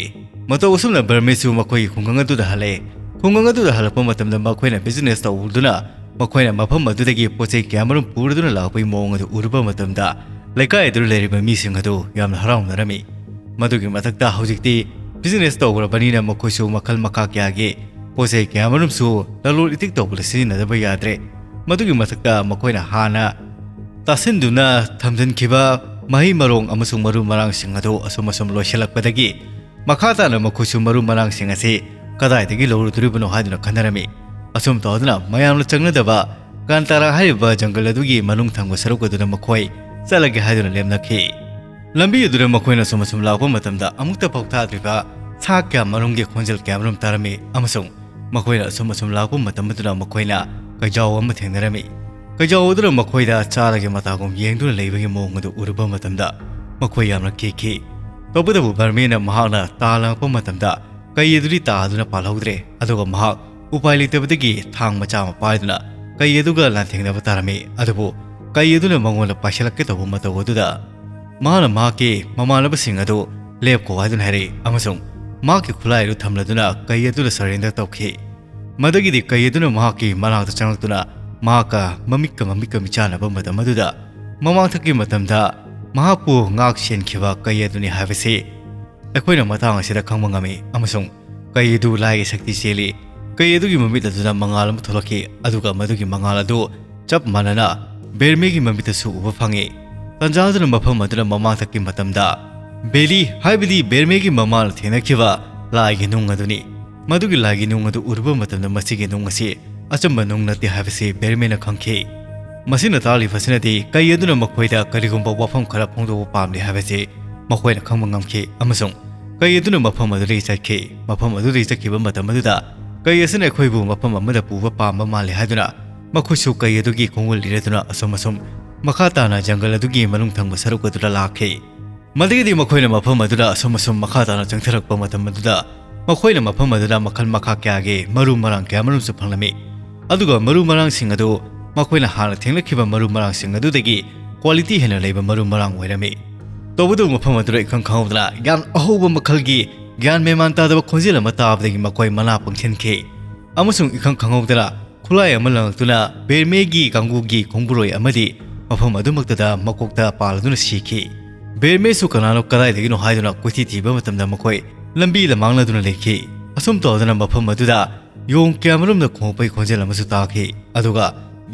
ꯃꯇꯧ ꯑꯁꯨꯝꯅ ꯕꯔꯃꯦꯁꯨ ꯃꯈꯣꯏꯒꯤ ꯈꯨꯡꯒꯪ ꯑꯗꯨꯗ ꯍꯜꯂꯛꯑꯦ꯫ ꯈꯨꯡꯒꯪ ꯑꯗꯨꯗ ꯍꯜꯂꯛꯄ ꯃꯇꯝꯗ ꯃꯈꯣꯏꯅ ꯕꯤꯖꯤꯅꯦꯁ ꯇꯧꯗꯨꯅ ꯃꯈꯣꯏꯅ ꯃꯐꯝ ꯑꯗꯨꯗꯒꯤ ꯄꯣꯠ ꯆꯩ ꯀꯌꯥꯃꯔꯨꯝ ꯄꯨꯔꯗꯨꯅ ꯂꯥꯛꯄꯒꯤ ꯃꯑꯣꯡ ꯑꯗꯨ ꯎꯔꯨꯕ ꯃꯇꯝꯗ ꯂꯩꯀꯥꯏ ꯑꯗꯨꯗ ꯂꯩꯔꯤꯕ ꯃꯤꯁꯤꯡ ꯑꯗꯨ ꯌꯥꯝꯅ ꯍꯔꯥꯎꯅꯔꯝꯃꯤ꯫ ꯃꯗꯨꯒꯤ ꯃꯊꯛꯇ ꯍꯧꯖꯤꯛꯇꯤ ꯕꯤꯖꯤꯅꯦꯁ ꯇꯧꯈ꯭ꯔꯕꯅꯤꯅ ꯃꯈꯣꯏꯁꯨ ꯃꯈꯜ ꯃꯈꯥ ꯀꯌꯥꯒꯤ ꯄꯣꯠ ꯆꯩ ꯀꯌꯥꯃꯔꯨꯝꯁꯨ ꯂꯂꯣꯟ ꯏꯇꯤꯛ ꯇꯧꯕꯗ ꯁꯤꯖꯤꯟꯅꯗꯕ ꯌꯥꯗ꯭ꯔꯦ꯫ ꯃꯗꯨꯒꯤ ꯃꯊꯛꯇ ꯃꯈꯣꯏꯅ ꯍꯥꯟꯅ ꯇꯥꯁꯤꯟꯗꯨꯅ ꯊꯝꯖꯤꯟꯈꯤꯕ ꯃꯍꯩ ꯃꯔꯣꯡ ꯑꯃꯁꯨꯡ ꯃꯔꯨ ꯃꯔꯥꯡꯁꯤꯡ ꯑꯗꯨ ꯑꯁꯨꯝ ꯑꯁꯨꯝ ꯂꯣꯏꯁꯤꯜꯂꯛꯄꯗꯒꯤ ꯃꯈꯥ ꯇꯥꯅ ꯃꯈꯣꯏꯁꯨ ꯃꯔꯨ ꯃꯔꯥꯡꯁꯤꯡ ꯑꯁꯤ ꯀꯗꯥꯏꯗꯒꯤ ꯂꯧꯔꯨꯗꯣꯔꯤꯕꯅꯣ ꯍꯥꯏꯗꯨꯅ ꯈꯟꯅꯔꯝꯃꯤ꯫ ꯑꯁꯨꯝ ꯇꯧꯗꯨꯅ ꯃꯌꯥꯝꯅ ꯆꯪꯅꯗꯕ ꯀꯥꯟꯇꯥꯔꯥ ꯍꯥꯏꯔꯤꯕ ꯖꯪꯒꯜ ꯑꯗꯨꯒꯤ ꯃꯅꯨꯡ ꯊꯪꯕ ꯁꯔꯨꯛ ꯑꯗꯨꯗ ꯃꯈꯣꯏ ꯆꯠꯂꯒꯦ ꯍꯥꯏꯗꯨꯅ ꯂꯦꯞꯅꯈꯤ꯫ ꯂꯝꯕꯤ ꯑꯗꯨꯗ ꯃꯈꯣꯏꯅ ꯑꯁꯨꯝ ꯑꯁꯨꯝ ꯂꯥꯛꯄ ꯃꯇꯝꯗ ꯑꯃꯨꯛꯇ ꯐꯥꯎ ꯊꯥꯗ꯭ꯔꯤꯕ ꯁꯥ ꯀꯌꯥ ꯃꯔꯨꯝꯒꯤ ꯈꯣꯟꯖꯦꯜ ꯀꯌꯥ ꯃꯔꯨꯝ ꯇꯥꯔꯝꯃꯤ ꯑꯃꯁꯨꯡ ꯃꯈꯣꯏꯅ ꯑꯁꯨꯝ ꯑꯁꯨꯝ ꯂꯥꯛꯄ ꯃꯇꯝ ꯑꯗꯨꯗ ꯃꯈꯣꯏꯅ ꯀꯩꯖꯥꯎ ꯑꯃ ꯊꯦꯡꯅꯔꯝꯃꯤ꯫ ꯀꯩꯖꯥꯎ ꯑꯗꯨꯅ ꯃꯈꯣꯏꯗ ꯆꯥꯔꯒꯦ ꯃꯇꯥꯒꯨꯝ ꯌꯦꯡꯗꯨꯅ ꯂꯩꯕꯒꯤ ꯃꯑꯣꯡ ꯑꯗꯨ ꯎꯔꯨꯕ ꯃꯇꯝꯗ ꯃꯈꯣꯏ ꯌꯥꯝꯅ ꯀꯤꯈꯤ꯫ ꯇꯧꯕꯇꯕꯨ ꯕꯔꯃꯦꯅ ꯃꯍꯥꯛꯅ ꯇꯥ ꯂꯪꯉꯛꯄ ꯃꯇꯝꯗ ꯀꯩ ꯑꯗꯨꯗꯤ ꯇꯥꯗꯨꯅ ꯄꯥꯜꯍꯧꯗ꯭ꯔꯦ꯫ ꯑꯗꯨꯒ ꯃꯍꯥꯛ ꯎꯄꯥꯏ ꯂꯩꯇꯕꯗꯒꯤ ꯊꯥꯡ ꯃꯆꯥ ꯑꯃ ꯄꯥꯏꯗꯨꯅ ꯀꯩ ꯑꯗꯨꯒ ꯂꯥꯟꯊꯦꯡꯅꯕ ꯇꯥꯔꯝꯃꯤ꯫ ꯑꯗꯨꯕꯨ ꯀꯩ ꯑꯗꯨꯅ ꯃꯉꯣꯟꯗ ꯄꯥꯏꯁꯤꯜꯂꯛꯀꯦ ꯇꯧꯕ ꯃꯇꯧ ꯑꯗꯨꯗ ꯃꯍꯥꯛꯅ ꯃꯍꯥꯛꯀꯤ ꯃꯃꯥꯟꯅꯕꯁꯤꯡ ꯑꯗꯨ ꯂꯦꯞꯈꯣ ꯍꯥꯏꯗꯨꯅ ꯍꯥꯏꯔꯛꯏ ꯑꯃꯁꯨꯡ ꯃꯍꯥꯛꯀꯤ ꯈꯨꯠꯂꯥꯏ ꯑꯗꯨ ꯊꯝꯂꯗꯨꯅ ꯀꯩ ꯑꯗꯨꯗ surrender ꯇꯧꯈꯤ꯫ ꯃꯗꯨꯒꯤꯗꯤ ꯀꯩ ꯑꯗꯨꯅ ꯃꯍꯥꯛꯀꯤ ꯃꯅꯥꯛꯇ ꯆꯪꯂꯛꯇꯨꯅ ꯃꯍꯥꯛꯀ ꯃꯃꯤꯠꯀ ꯃꯃꯤꯠꯀ ꯃꯤꯆꯥꯟꯅꯕ ꯃꯇꯝ ꯑꯗꯨꯗ ꯃꯃꯥꯡꯊꯛꯀꯤ ꯃꯇꯝꯗ ꯃꯍꯥꯛꯄꯨ ꯉꯥꯛ ꯁꯦꯟꯈꯤꯕ ꯀꯩ ꯑꯗꯨꯅꯤ ꯍꯥꯏꯕꯁꯤ ꯑꯩꯈꯣꯏꯅ ꯃꯇꯥꯡ ꯑꯁꯤꯗ ꯈꯪꯕ ꯉꯝꯃꯤ꯫ ꯑꯃꯁꯨꯡ ꯀꯩ ꯑꯗꯨ ꯂꯥꯏꯒꯤ ꯁꯛꯇꯤ ꯆꯦꯜꯂꯤ꯫ ꯀꯩ ꯑꯗꯨꯒꯤ ꯃꯃꯤꯠ ꯑꯗꯨꯗ ꯃꯉꯥꯜ ꯑꯃ ꯊꯣꯛꯂꯛꯈꯤ, ꯑꯗꯨꯒ ꯃꯗꯨꯒꯤ ꯃꯉꯥꯜ ꯑꯗꯨ ꯆꯞ ꯃꯥꯟꯅꯅ ꯕꯦꯔꯃꯦꯒꯤ ꯃꯃꯤꯠꯇꯁꯨ ꯎꯕ ꯐꯪꯉꯤ꯫ ꯇꯟꯖꯥ ꯑꯗꯨꯅ ꯃꯐꯝ ꯑꯗꯨꯗ ꯃꯃꯥꯡꯊꯛꯀꯤ ꯃꯇꯝꯗ ꯕꯦꯂꯤ, ꯍꯥꯏꯕꯗꯤ ꯕꯦꯔꯃꯦꯒꯤ ꯃꯃꯥꯅ ꯊꯦꯡꯅꯈꯤꯕ ꯂꯥꯏꯒꯤ ꯅꯨꯡ ꯑꯗꯨꯅꯤ꯫ ꯃꯗꯨꯒꯤ ꯂꯥꯏꯒꯤ ꯅꯨꯡ ꯑꯗꯨ ꯎꯔꯨꯕ ꯃꯇꯝꯗ ꯃꯁꯤꯒꯤ ꯅꯨꯡ ꯑꯁꯤ ꯑꯆꯝꯕ ꯅꯨꯡ ꯅꯠꯇꯦ ꯍꯥꯏꯕꯁꯤ ꯕꯦꯔꯃꯦꯅ ꯈꯪꯈꯤ꯫ ꯃꯁꯤꯅ ꯇꯥꯛꯂꯤꯕꯁꯤꯅꯗꯤ ꯀꯩ ꯑꯗꯨꯅ ꯃꯈꯣꯏꯗ ꯀꯔꯤꯒꯨꯝꯕ ꯋꯥꯐꯝ ꯈꯔ ꯐꯣꯡꯗꯣꯛꯄ ꯄꯥꯝꯂꯤ ꯍꯥꯏꯕꯁꯤ ꯃꯈꯣꯏꯅ ꯈꯪꯕ ꯉꯝꯈꯤ ꯑꯃꯁꯨꯡ ꯀꯩ ꯑꯗꯨꯅ ꯃꯐꯝ ꯑꯗꯨꯗꯒꯤ ꯆꯠꯈꯤ꯫ ꯃꯐꯝ ꯑꯗꯨꯗꯒꯤ ꯆꯠꯈꯤꯕ ꯃꯇꯝ ꯑꯗꯨꯗ ꯀꯩ ꯑꯁꯤꯅ ꯑꯩꯈꯣꯏꯕꯨ ꯃꯐꯝ ꯑꯃꯗ ꯄꯨꯕ ꯄꯥꯝꯕ ꯃꯥꯜꯂꯤ ꯍꯥꯏꯗꯨꯅ ꯃꯈꯣꯏꯁꯨ ꯀꯩ ꯑꯗꯨꯒꯤ ꯈꯣꯡꯒꯨꯜ ꯏꯔꯗꯨꯅ ꯑꯁꯨꯝ ꯑꯁꯨꯝ ꯃꯈꯥ ꯇꯥꯅ ꯖꯪꯒꯜ ꯑꯗꯨꯒꯤ ꯃꯅꯨꯡ ꯊꯪꯕ ꯁꯔꯨꯛ ꯑꯗꯨꯗ ꯂꯥꯛꯈꯤ꯫ ꯃꯗꯨꯗꯒꯤꯗꯤ ꯃꯈꯣꯏꯅ ꯃꯐꯝ ꯑꯗꯨꯗ ꯑꯁꯨꯝ ꯑꯁꯨꯝ ꯃꯈꯥ ꯇꯥꯅ ꯆꯪꯊꯔꯛꯄ ꯃꯇꯝ ꯑꯗꯨꯗ ꯃꯈꯣꯏꯅ ꯃꯐꯝ ꯑꯗꯨꯗ ꯃꯈꯜ ꯃꯈꯥ ꯀꯌꯥꯒꯤ ꯃꯔꯨ ꯃꯔꯥꯡ ꯀꯌꯥ ꯃꯔꯨꯝꯁꯨ ꯐꯪꯂꯝꯃꯤ꯫ ꯑꯗꯨꯒ ꯃꯔꯨ ꯃꯔꯥꯡꯁꯤꯡ ꯑꯗꯨ ꯃꯈꯣꯏꯅ ꯍꯥꯟꯅ ꯊꯦꯡꯅꯈꯤꯕ ꯃꯔꯨ ꯃꯔꯥꯡꯁꯤꯡ ꯑꯗꯨꯗꯒꯤ quality ꯍꯦꯟꯅ ꯂꯩꯕ ꯃꯔꯨ ꯃꯔꯥꯡ ꯑꯣꯏꯔꯝꯃꯤ꯫ ꯇꯧꯕꯇꯕꯨ ꯃꯐꯝ ꯑꯗꯨꯗ ꯏꯈꯪ ꯈꯪꯍꯧꯗꯅ ꯌꯥꯝ ꯑꯍꯧꯕ ꯃꯈꯜꯒꯤ ꯒ꯭ꯌꯥꯟ ꯃꯦꯃꯥꯟ ꯇꯥꯗꯕ ꯈꯣꯟꯖꯦꯜ ꯑꯃ ꯇꯥꯕꯗꯒꯤ ꯃꯈꯣꯏ ꯃꯅꯥ ꯄꯪꯁꯤꯟꯈꯤ꯫ ꯑꯃꯁꯨꯡ ꯏꯈꯪ ꯈꯪꯍꯧꯗꯅ ꯈꯨꯠꯂꯥꯏ ꯑꯃ ꯂꯪꯉꯛꯇꯨꯅ ꯕꯦꯔꯃꯦꯒꯤ ꯀꯥꯡꯕꯨꯒꯤ ꯈꯣꯡꯕꯨꯔꯣꯏ ꯑꯃꯗꯤ ꯃꯐꯝ ꯑꯗꯨꯃꯛꯇꯗ ꯃꯀꯣꯛꯇ ꯄꯥꯜꯂꯗꯨꯅ ꯁꯤꯈꯤ꯫ ꯕꯦꯔꯃꯦꯁꯨ ꯀꯅꯥꯅꯣ ꯀꯗꯥꯏꯗꯒꯤꯅꯣ ꯍꯥꯏꯗꯨꯅ ꯀꯣꯏꯊꯤ ꯊꯤꯕ ꯃꯇꯝꯗ ꯃꯈꯣꯏ ꯂꯝꯕꯤ ꯂꯝꯃꯥꯡꯅꯗꯨꯅ ꯂꯩꯈꯤ꯫ ꯑꯁꯨꯝ ꯇꯧꯗꯅ ꯃꯐꯝ ꯑꯗꯨꯗ ꯌꯣꯡ ꯀꯌꯥꯃꯔꯨꯝꯅ ꯈꯣꯡꯉꯛꯄꯒꯤ ꯈꯣꯟꯖꯦꯜ ꯑꯃꯁꯨ ꯇꯥꯈꯤ꯫ ꯑꯗꯨꯒ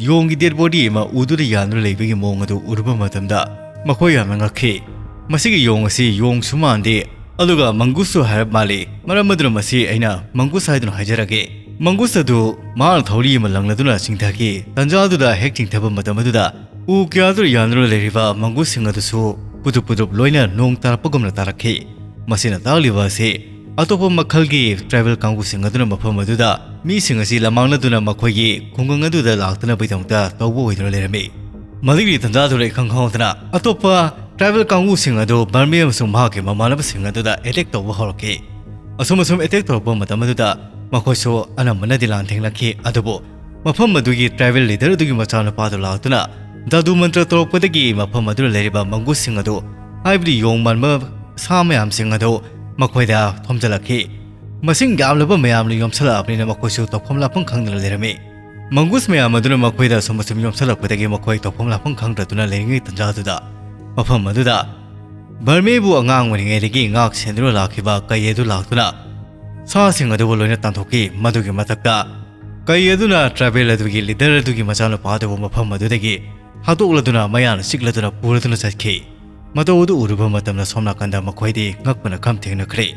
ꯌꯣꯡꯒꯤ dead body ꯑꯃ ꯎꯗꯨꯅ ꯌꯥꯟꯗꯨꯅ ꯂꯩꯕꯒꯤ ꯃꯑꯣꯡ ꯑꯗꯨ ꯎꯔꯨꯕ ꯃꯇꯝꯗ ꯃꯈꯣꯏ ꯌꯥꯝꯅ ꯉꯛꯈꯤ꯫ ꯃꯁꯤꯒꯤ ꯌꯣꯡ ꯑꯁꯤ ꯌꯣꯡꯁꯨ ꯃꯥꯟꯗꯦ, ꯑꯗꯨꯒ ꯃꯪꯒꯨꯁꯁꯨ ꯍꯥꯏꯔꯞ ꯃꯥꯜꯂꯤ꯫ ꯃꯔꯝ ꯑꯗꯨꯅ ꯃꯁꯤ ꯑꯩꯅ ꯃꯪꯒꯨꯁ ꯍꯥꯏꯗꯨꯅ ꯍꯥꯏꯖꯔꯒꯦ꯫ ꯃꯪꯒꯨꯁ ꯑꯗꯨ ꯃꯍꯥꯛꯅ ꯊꯧꯔꯤ ꯑꯃ ꯂꯪꯂꯗꯨꯅ ꯆꯤꯡꯊꯈꯤ꯫ ꯇꯟꯖꯥ ꯑꯗꯨꯗ ꯍꯦꯛ ꯆꯤꯡꯊꯕ ꯃꯇꯝ ꯑꯗꯨꯗ ꯎ ꯀꯌꯥꯗꯨꯗ ꯌꯥꯟꯗꯨꯅ ꯂꯩꯔꯤꯕ ꯃꯪꯒꯨꯁꯁꯤꯡ ꯑꯗꯨꯁꯨ ꯄꯨꯗꯨꯞ ꯄꯨꯗꯨꯞ ꯂꯣꯏꯅ ꯅꯣꯡ ꯇꯥꯔꯛꯄꯒꯨꯝꯅ ꯇꯥꯔꯛꯈꯤ꯫ ꯃꯁꯤꯅ ꯇꯥꯛꯂꯤꯕ ꯑꯁꯤ ꯑꯇꯣꯞꯄ ꯃꯈꯜꯒꯤ tribal ꯀꯥꯡꯕꯨꯁꯤꯡ ꯑꯗꯨꯅ ꯃꯐꯝ ꯑꯗꯨꯗ ꯃꯤꯁꯤꯡ ꯑꯁꯤ ꯂꯃꯥꯡꯅꯗꯨꯅ ꯃꯈꯣꯏꯒꯤ ꯈꯨꯡꯒꯪ ꯑꯗꯨꯗ ꯂꯥꯛꯇꯅꯕꯒꯤꯗꯃꯛꯇ ꯇꯧꯕ ꯑꯣꯏꯗꯨꯅ ꯂꯩꯔꯝꯃꯤ꯫ ꯃꯗꯨꯒꯤ ꯇꯟꯖꯥꯗꯨꯗ ꯏꯈꯪ ꯈꯪꯍꯧꯗꯅ ꯑꯇꯣꯞꯄ ꯇ꯭ꯔꯥꯏꯕꯦꯜ ꯀꯥꯡꯕꯨꯁꯤꯡ ꯑꯗꯨ ꯕꯔꯃꯤ ꯑꯃꯁꯨꯡ ꯃꯍꯥꯛꯀꯤ ꯃꯃꯥꯟꯅꯕꯁꯤꯡ ꯑꯗꯨꯗ ꯑꯦꯇꯦꯛ ꯇꯧꯕ ꯍꯧꯔꯛꯈꯤ꯫ ꯑꯁꯨꯝ ꯑꯁꯨꯝ ꯑꯦꯇꯦꯛ ꯇꯧꯔꯛꯄ ꯃꯇꯝ ꯑꯗꯨꯗ ꯃꯈꯣꯏꯁꯨ ꯑꯅꯝꯕꯅꯗꯤ ꯂꯥꯟꯊꯦꯡꯅꯈꯤ꯫ ꯑꯗꯨꯕꯨ ꯃꯐꯝ ꯑꯗꯨꯒꯤ ꯇ꯭ꯔꯥꯏꯕꯦꯜ ꯂꯤꯗꯔ ꯑꯗꯨꯒꯤ ꯃꯆꯥꯅꯨꯄꯥꯗꯨ ꯂꯥꯛꯇꯨꯅ ꯖꯥꯗꯨ ꯃꯟꯇ꯭ꯔ ꯇꯧꯔꯛꯄꯗꯒꯤ ꯃꯐꯝ ꯑꯗꯨꯗ ꯂꯩꯔꯤꯕ ꯃꯪꯒꯨꯁꯁꯤꯡ ꯑꯗꯨ, ꯍꯥꯏꯕꯗꯤ ꯌꯣꯡ ꯃꯥꯟꯕ ꯁꯥ ꯃꯌꯥꯝꯁꯤꯡ ꯑꯗꯨ ꯃꯈꯣꯏꯗ ꯊꯣꯝꯖꯤꯜꯂꯛꯈꯤ꯫ ꯃꯁꯤꯡ ꯌꯥꯝꯂꯕ ꯃꯌꯥꯝꯅ ꯌꯣꯝꯁꯤꯜꯂꯛꯑꯕꯅꯤꯅ ꯃꯈꯣꯏꯁꯨ ꯇꯧꯐꯝ ꯂꯥꯛꯐꯝ ꯈꯪꯗꯅ ꯂꯩꯔꯝꯃꯤ꯫ ꯃꯪꯒꯨꯁ ꯃꯌꯥꯝ ꯑꯗꯨꯅ ꯃꯈꯣꯏꯗ ꯑꯁꯨꯝ ꯑꯁꯨꯝ ꯌꯣꯝꯁꯤꯜꯂꯛꯄꯗꯒꯤ ꯃꯈꯣꯏ ꯇꯧꯐꯝ ꯂꯥꯛꯐꯝ ꯈꯪꯗ꯭ꯔꯗꯨꯅ ꯂꯩꯔꯤꯉꯩ ꯇꯟꯖꯥꯗꯨꯗ ꯃꯐꯝ ꯑꯗꯨꯗ ꯕꯔꯃꯤꯕꯨ ꯑꯉꯥꯡ ꯑꯣꯏꯔꯤꯉꯩꯗꯒꯤ ꯉꯥꯛ ꯁꯦꯟꯗꯨꯅ ꯂꯥꯛꯈꯤꯕ ꯀꯩ ꯑꯗꯨ ꯂꯥꯛꯇꯨꯅ ꯁꯥꯁꯤꯡ ꯑꯗꯨꯕꯨ ꯂꯣꯏꯅ ꯇꯥꯟꯊꯣꯛꯈꯤ꯫ ꯃꯗꯨꯒꯤ ꯃꯊꯛꯇ ꯀꯩ ꯑꯗꯨꯅ ꯇ꯭ꯔꯥꯏꯕꯦꯜ ꯑꯗꯨꯒꯤ ꯂꯤꯗꯔ ꯑꯗꯨꯒꯤ ꯃꯆꯥꯅꯨꯄꯥ ꯑꯗꯨꯕꯨ ꯃꯐꯝ ꯑꯗꯨꯗꯒꯤ ꯍꯥꯠꯇꯣꯛꯂꯗꯨꯅ ꯃꯌꯥꯅ ꯆꯤꯛꯂꯗꯨꯅ ꯄꯨꯔꯗꯨꯅ ꯆꯠꯈꯤ꯫ ꯃꯇꯧ ꯑꯗꯨ ꯎꯔꯨꯕ ꯃꯇꯝꯗ ꯁꯣꯝ ꯅꯥꯀꯟꯗ ꯃꯈꯣꯏꯗꯤ ꯉꯛꯄꯅ ꯈꯝ ꯊꯦꯡꯅꯈ꯭ꯔꯦ꯫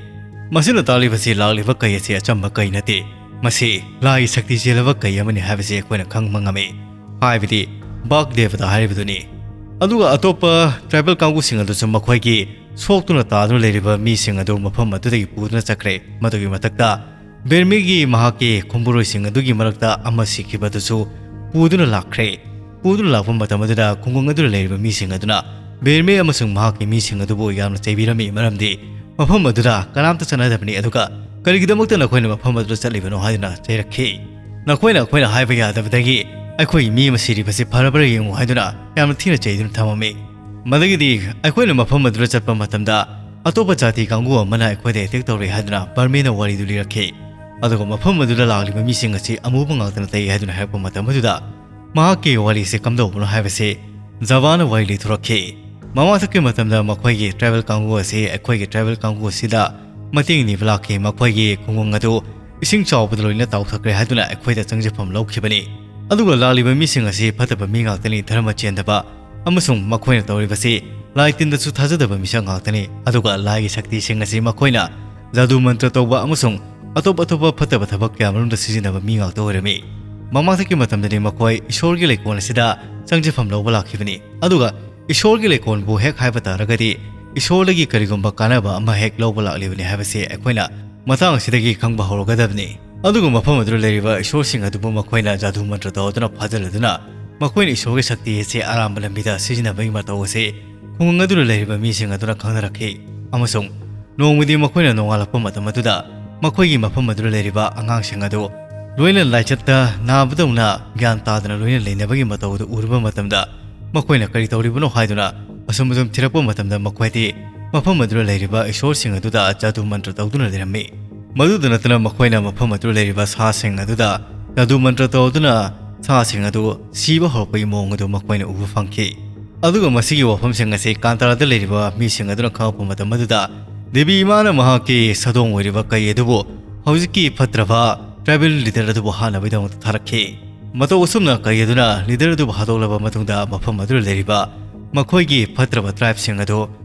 ꯃꯁꯤꯅ ꯇꯥꯛꯂꯤꯕꯁꯤ ꯂꯥꯛꯂꯤꯕ ꯀꯩ ꯑꯁꯤ ꯑꯆꯝꯕ ꯀꯩ ꯅꯠꯇꯦ, ꯃꯁꯤ ꯂꯥꯏꯒꯤ ꯁꯛꯇꯤ ꯆꯦꯜꯂꯕ ꯀꯩ ꯑꯃꯅꯤ ꯍꯥꯏꯕꯁꯤ ꯑꯩꯈꯣꯏꯅ ꯈꯪꯕ ꯉꯝꯃꯤ, ꯍꯥꯏꯕꯗꯤ ꯕꯥꯛ ꯗꯦꯕꯇꯥ ꯍꯥꯏꯔꯤꯕꯗꯨꯅꯤ꯫ ꯑꯗꯨꯒ ꯑꯇꯣꯞꯄ ꯇ꯭ꯔꯥꯏꯕꯦꯜ ꯀꯥꯡꯕꯨꯁꯤꯡ ꯑꯗꯨꯁꯨ ꯃꯈꯣꯏꯒꯤ ꯁꯣꯛꯇꯨꯅ ꯇꯥꯗꯨꯅ ꯂꯩꯔꯤꯕ ꯃꯤꯁꯤꯡ ꯑꯗꯨ ꯃꯐꯝ ꯑꯗꯨꯗꯒꯤ ꯄꯨꯗꯨꯅ ꯆꯠꯈ꯭ꯔꯦ꯫ ꯃꯗꯨꯒꯤ ꯃꯊꯛꯇ ꯕꯦꯔꯃꯤꯒꯤ ꯃꯍꯥꯛꯀꯤ ꯈꯨꯝꯕꯨꯔꯣꯏꯁꯤꯡ ꯑꯗꯨꯒꯤ ꯃꯔꯛꯇ ꯑꯃ ꯁꯤꯈꯤꯕꯗꯨꯁꯨ ꯄꯨꯗꯨꯅ ꯂꯥꯛꯈ꯭ꯔꯦ꯫ ꯄꯨꯗꯨꯅ ꯂꯥꯛꯄ ꯃꯇꯝ ꯑꯗꯨꯗ ꯈꯨꯡꯒꯪ ꯑꯗꯨꯗ ꯂꯩꯔꯤꯕ ꯃꯤꯁꯤꯡ ꯑꯗꯨꯅ ꯕꯦꯔꯃꯤ ꯑꯃꯁꯨꯡ ꯃꯍꯥꯛꯀꯤ ꯃꯤꯁꯤꯡ ꯑꯗꯨꯕꯨ ꯌꯥꯝꯅ ꯆꯩꯕꯤꯔꯝꯃꯤ, ꯃꯔꯝꯗꯤ ꯃꯐꯝ ꯑꯗꯨꯗ ꯀꯅꯥꯝꯇ ꯆꯠꯅꯗꯕꯅꯤ꯫ ꯑꯗꯨꯒ ꯀꯔꯤꯒꯤꯗꯃꯛꯇ ꯅꯈꯣꯏꯅ ꯃꯐꯝ ꯑꯗꯨꯗ ꯆꯠꯂꯤꯕꯅꯣ ꯍꯥꯏꯗꯨꯅ ꯆꯩꯔꯛꯈꯤ꯫ ꯅꯈꯣꯏꯅ ꯑꯩꯈꯣꯏꯅ ꯍꯥꯏꯕ ꯌꯥꯗꯕꯗꯒꯤ ꯑꯩꯈꯣꯏꯒꯤ ꯃꯤ ꯑꯃ ꯁꯤꯔꯤꯕꯁꯤ ꯐꯔꯕ꯭ꯔꯥ ꯌꯦꯡꯉꯨ ꯍꯥꯏꯗꯨꯅ ꯌꯥꯝꯅ ꯊꯤꯅ ꯆꯩꯗꯨꯅ ꯊꯝꯃꯝꯃꯤ꯫ ꯃꯗꯨꯒꯤꯗꯤ ꯑꯩꯈꯣꯏꯅ ꯃꯐꯝ ꯑꯗꯨꯗ ꯆꯠꯄ ꯃꯇꯝꯗ ꯑꯇꯣꯞꯄ ꯖꯥꯇꯤ ꯀꯥꯡꯕꯨ ꯑꯃꯅ ꯑꯩꯈꯣꯏꯗ ꯑꯦꯇꯦꯛ ꯇꯧꯔꯦ ꯍꯥꯏꯗꯨꯅ ꯕꯔꯃꯤꯅ ꯋꯥꯔꯤꯗꯨ ꯂꯤꯔꯛꯈꯤ꯫ ꯑꯗꯨꯒ ꯃꯐꯝ ꯑꯗꯨꯗ ꯂꯥꯛꯂꯤꯕ ꯃꯤꯁꯤꯡ ꯑꯁꯤ ꯑꯃꯨꯕ ꯉꯥꯛꯇꯅ ꯇꯩ ꯍꯥꯏꯗꯨꯅ ꯍꯥꯏꯔꯛꯄ ꯃꯇꯝ ꯑꯗꯨꯗ ꯃꯍꯥꯛꯀꯤ ꯋꯥꯔꯤꯁꯤ ꯀꯝꯗꯧꯕꯅꯣ ꯍꯥꯏꯕꯁꯤ ꯖꯕꯥꯅ ꯋꯥꯔꯤ ꯂꯤꯊꯣꯔꯛꯈꯤ꯫ ꯃꯃꯥꯡꯊꯛꯀꯤ ꯃꯇꯝꯗ ꯃꯈꯣꯏꯒꯤ ꯇ꯭ꯔꯥꯏꯕꯦꯜ ꯀꯥꯡꯕꯨ ꯑꯁꯤ ꯑꯩꯈꯣꯏꯒꯤ ꯇ꯭ꯔꯥꯏꯕꯦꯜ ꯀꯥꯡꯕꯨ ꯑꯁꯤꯗ ꯃꯇꯦꯡ ꯅꯤꯕ ꯂꯥꯛꯈꯤ꯫ ꯃꯈꯣꯏꯒꯤ ꯈꯨꯡꯒꯪ ꯑꯗꯨ ꯏꯁꯤꯡ ꯆꯥꯎꯕꯗ ꯂꯣꯏꯅ ꯇꯥꯎꯊꯈ꯭ꯔꯦ ꯍꯥꯏꯗꯨꯅ ꯑꯩꯈꯣꯏꯗ ꯆꯪꯖꯐꯝ ꯂꯧꯈꯤꯕꯅꯤ꯫ ꯑꯗꯨꯒ ꯂꯥꯛꯂꯤꯕ ꯃꯤꯁꯤꯡ ꯑꯁꯤ ꯐꯠꯇꯕ ꯃꯤ ꯉꯥꯛꯇꯅꯤ, ꯙꯔꯃ ꯆꯦꯟꯗꯕ, ꯑꯃꯁꯨꯡ ꯃꯈꯣꯏꯅ ꯇꯧꯔꯤꯕꯁꯤ ꯂꯥꯏ ꯇꯤꯟꯗꯁꯨ ꯊꯥꯖꯗꯕ ꯃꯤꯁꯛ ꯉꯥꯛꯇꯅꯤ꯫ ꯑꯗꯨꯒ ꯂꯥꯏꯒꯤ ꯁꯛꯇꯤꯁꯤꯡ ꯑꯁꯤ ꯃꯈꯣꯏꯅ ꯖꯥꯗꯨ ꯃꯟꯇ꯭ꯔ ꯇꯧꯕ ꯑꯃꯁꯨꯡ ꯑꯇꯣꯞ ꯑꯇꯣꯞꯄ ꯐꯠꯇꯕ ꯊꯕꯛ ꯀꯌꯥ ꯃꯔꯨꯝꯗ ꯁꯤꯖꯤꯟꯅꯕ ꯃꯤ ꯉꯥꯛꯇ ꯑꯣꯏꯔꯝꯃꯤ꯫ ꯃꯃꯥꯡꯊꯛꯀꯤ ꯃꯇꯝꯗꯗꯤ ꯃꯈꯣꯏ ꯏꯁꯣꯔꯒꯤ ꯂꯩꯀꯣꯜ ꯑꯁꯤꯗ ꯆꯪꯖꯐꯝ ꯂꯧꯕ ꯂꯥꯛꯈꯤꯕꯅꯤ꯫ ꯑꯗꯨꯒ ꯏꯁꯣꯔꯒꯤ ꯂꯩꯀꯣꯜꯕꯨ ꯍꯦꯛ ꯍꯥꯏꯕ ꯇꯥꯔꯒꯗꯤ ꯏꯁꯣꯔꯗꯒꯤ ꯀꯔꯤꯒꯨꯝꯕ ꯀꯥꯟꯅꯕ ꯑꯃ ꯍꯦꯛ ꯂꯧꯕ ꯂꯥꯛꯂꯤꯕꯅꯤ ꯍꯥꯏꯕꯁꯤ ꯑꯩꯈꯣꯏꯅ ꯃꯇꯥꯡ ꯑꯁꯤꯗꯒꯤ ꯈꯪꯕ ꯍꯧꯔꯒꯗꯕꯅꯤ꯫ ꯑꯗꯨꯒ ꯃꯐꯝ ꯑꯗꯨꯗ ꯂꯩꯔꯤꯕ ꯏꯁꯣꯔꯁꯤꯡ ꯑꯗꯨꯕꯨ ꯃꯈꯣꯏꯅ ꯖꯥꯗꯨ ꯃꯟꯇ꯭ꯔ ꯇꯧꯗꯨꯅ ꯐꯥꯖꯤꯜꯂꯗꯨꯅ ꯃꯈꯣꯏꯅ ꯏꯁꯣꯔꯒꯤ ꯁꯛꯇꯤ ꯑꯁꯤ ꯑꯔꯥꯟꯕ ꯂꯝꯕꯤꯗ ꯁꯤꯖꯤꯟꯅꯕꯒꯤ ꯃꯇꯧ ꯑꯁꯤ ꯈꯨꯡꯒꯪ ꯑꯗꯨꯗ ꯂꯩꯔꯤꯕ ꯃꯤꯁꯤꯡ ꯑꯗꯨꯅ ꯈꯪꯅꯔꯛꯈꯤ꯫ ꯑꯃꯁꯨꯡ ꯅꯣꯡꯃꯗꯤ ꯃꯈꯣꯏꯅ ꯅꯣꯡꯉꯥꯜꯂꯛꯄ ꯃꯇꯝ ꯑꯗꯨꯗ ꯃꯈꯣꯏꯒꯤ ꯃꯐꯝ ꯑꯗꯨꯗ ꯂꯩꯔꯤꯕ ꯑꯉꯥꯡꯁꯤꯡ ꯑꯗꯨ ꯂꯣꯏꯅ ꯂꯥꯏꯆꯠꯇ ꯅꯥꯕꯗꯧꯅ ꯒ꯭ꯌꯥꯟ ꯇꯥꯗꯅ ꯂꯣꯏꯅ ꯂꯩꯅꯕꯒꯤ ꯃꯇꯧ ꯑꯗꯨ ꯎꯔꯨꯕ ꯃꯇꯝꯗ, ꯃꯈꯣꯏꯅ ꯀꯔꯤ ꯇꯧꯔꯤꯕꯅꯣ ꯍꯥꯏꯗꯨꯅ ꯑꯁꯨꯝ ꯑꯁꯨꯝ ꯊꯤꯔꯛꯄ ꯃꯇꯝꯗ, ꯃꯈꯣꯏꯗꯤ ꯃꯐꯝ ꯑꯗꯨꯗ ꯂꯩꯔꯤꯕ ꯏꯁꯣꯔꯁꯤꯡ ꯑꯗꯨꯗ ꯖꯥꯗꯨ ꯃꯟꯇ꯭ꯔ ꯇꯧꯗꯨꯅ ꯂꯩꯔꯝꯃꯤ꯫ ꯃꯗꯨꯗ ꯅꯠꯇꯅ ꯃꯈꯣꯏꯅ ꯃꯐꯝ ꯑꯗꯨꯗ ꯂꯩꯔꯤꯕ ꯁꯥꯁꯤꯡ ꯑꯗꯨꯗ ꯖꯥꯗꯨ ꯃꯟꯇ꯭ꯔ ꯇꯧꯗꯨꯅ ꯁꯥꯁꯤꯡ ꯑꯗꯨ ꯁꯤꯕ ꯍꯧꯔꯛꯄꯒꯤ ꯃꯑꯣꯡ ꯑꯗꯨ ꯃꯈꯣꯏꯅ ꯎꯕ ꯐꯪꯈꯤ꯫ ꯑꯗꯨꯒ ꯃꯁꯤꯒꯤ ꯋꯥꯐꯝꯁꯤꯡ ꯑꯁꯤ ꯀꯥꯟꯇꯥꯔꯥꯗ ꯂꯩꯔꯤꯕ ꯃꯤꯁꯤꯡ ꯑꯗꯨꯅ ꯈꯪꯂꯛꯄ ꯃꯇꯝ ꯑꯗꯨꯗ, ꯗꯦꯕꯤ ꯏꯃꯥꯅ ꯃꯍꯥꯛꯀꯤ ꯁꯥꯗꯣꯡ ꯑꯣꯏꯔꯤꯕ ꯀꯩ ꯑꯗꯨꯕꯨ ꯍꯧꯖꯤꯛꯀꯤ ꯐꯠꯇ꯭ꯔꯕ ꯇ꯭ꯔꯥꯏꯕꯦꯜ ꯂꯤꯗꯔ ꯑꯗꯨꯕꯨ ꯍꯥꯠꯅꯕꯒꯤꯗꯃꯛꯇ ꯊꯥꯔꯛꯈꯤ꯫ ꯃꯇꯧ ꯑꯁꯨꯝꯅ ꯀꯩ ꯑꯗꯨꯅ ꯂꯤꯗꯔ ꯑꯗꯨꯕꯨ ꯍꯥꯠꯇꯣꯛꯂꯕ ꯃꯇꯨꯡꯗ, ꯃꯐꯝ ꯑꯗꯨꯗ ꯂꯩꯔꯤꯕ ꯃꯈꯣꯏꯒꯤ ꯐꯠꯇ꯭ꯔꯕ ꯇ꯭ꯔꯥꯏꯕꯁꯤꯡ ꯑꯗꯨ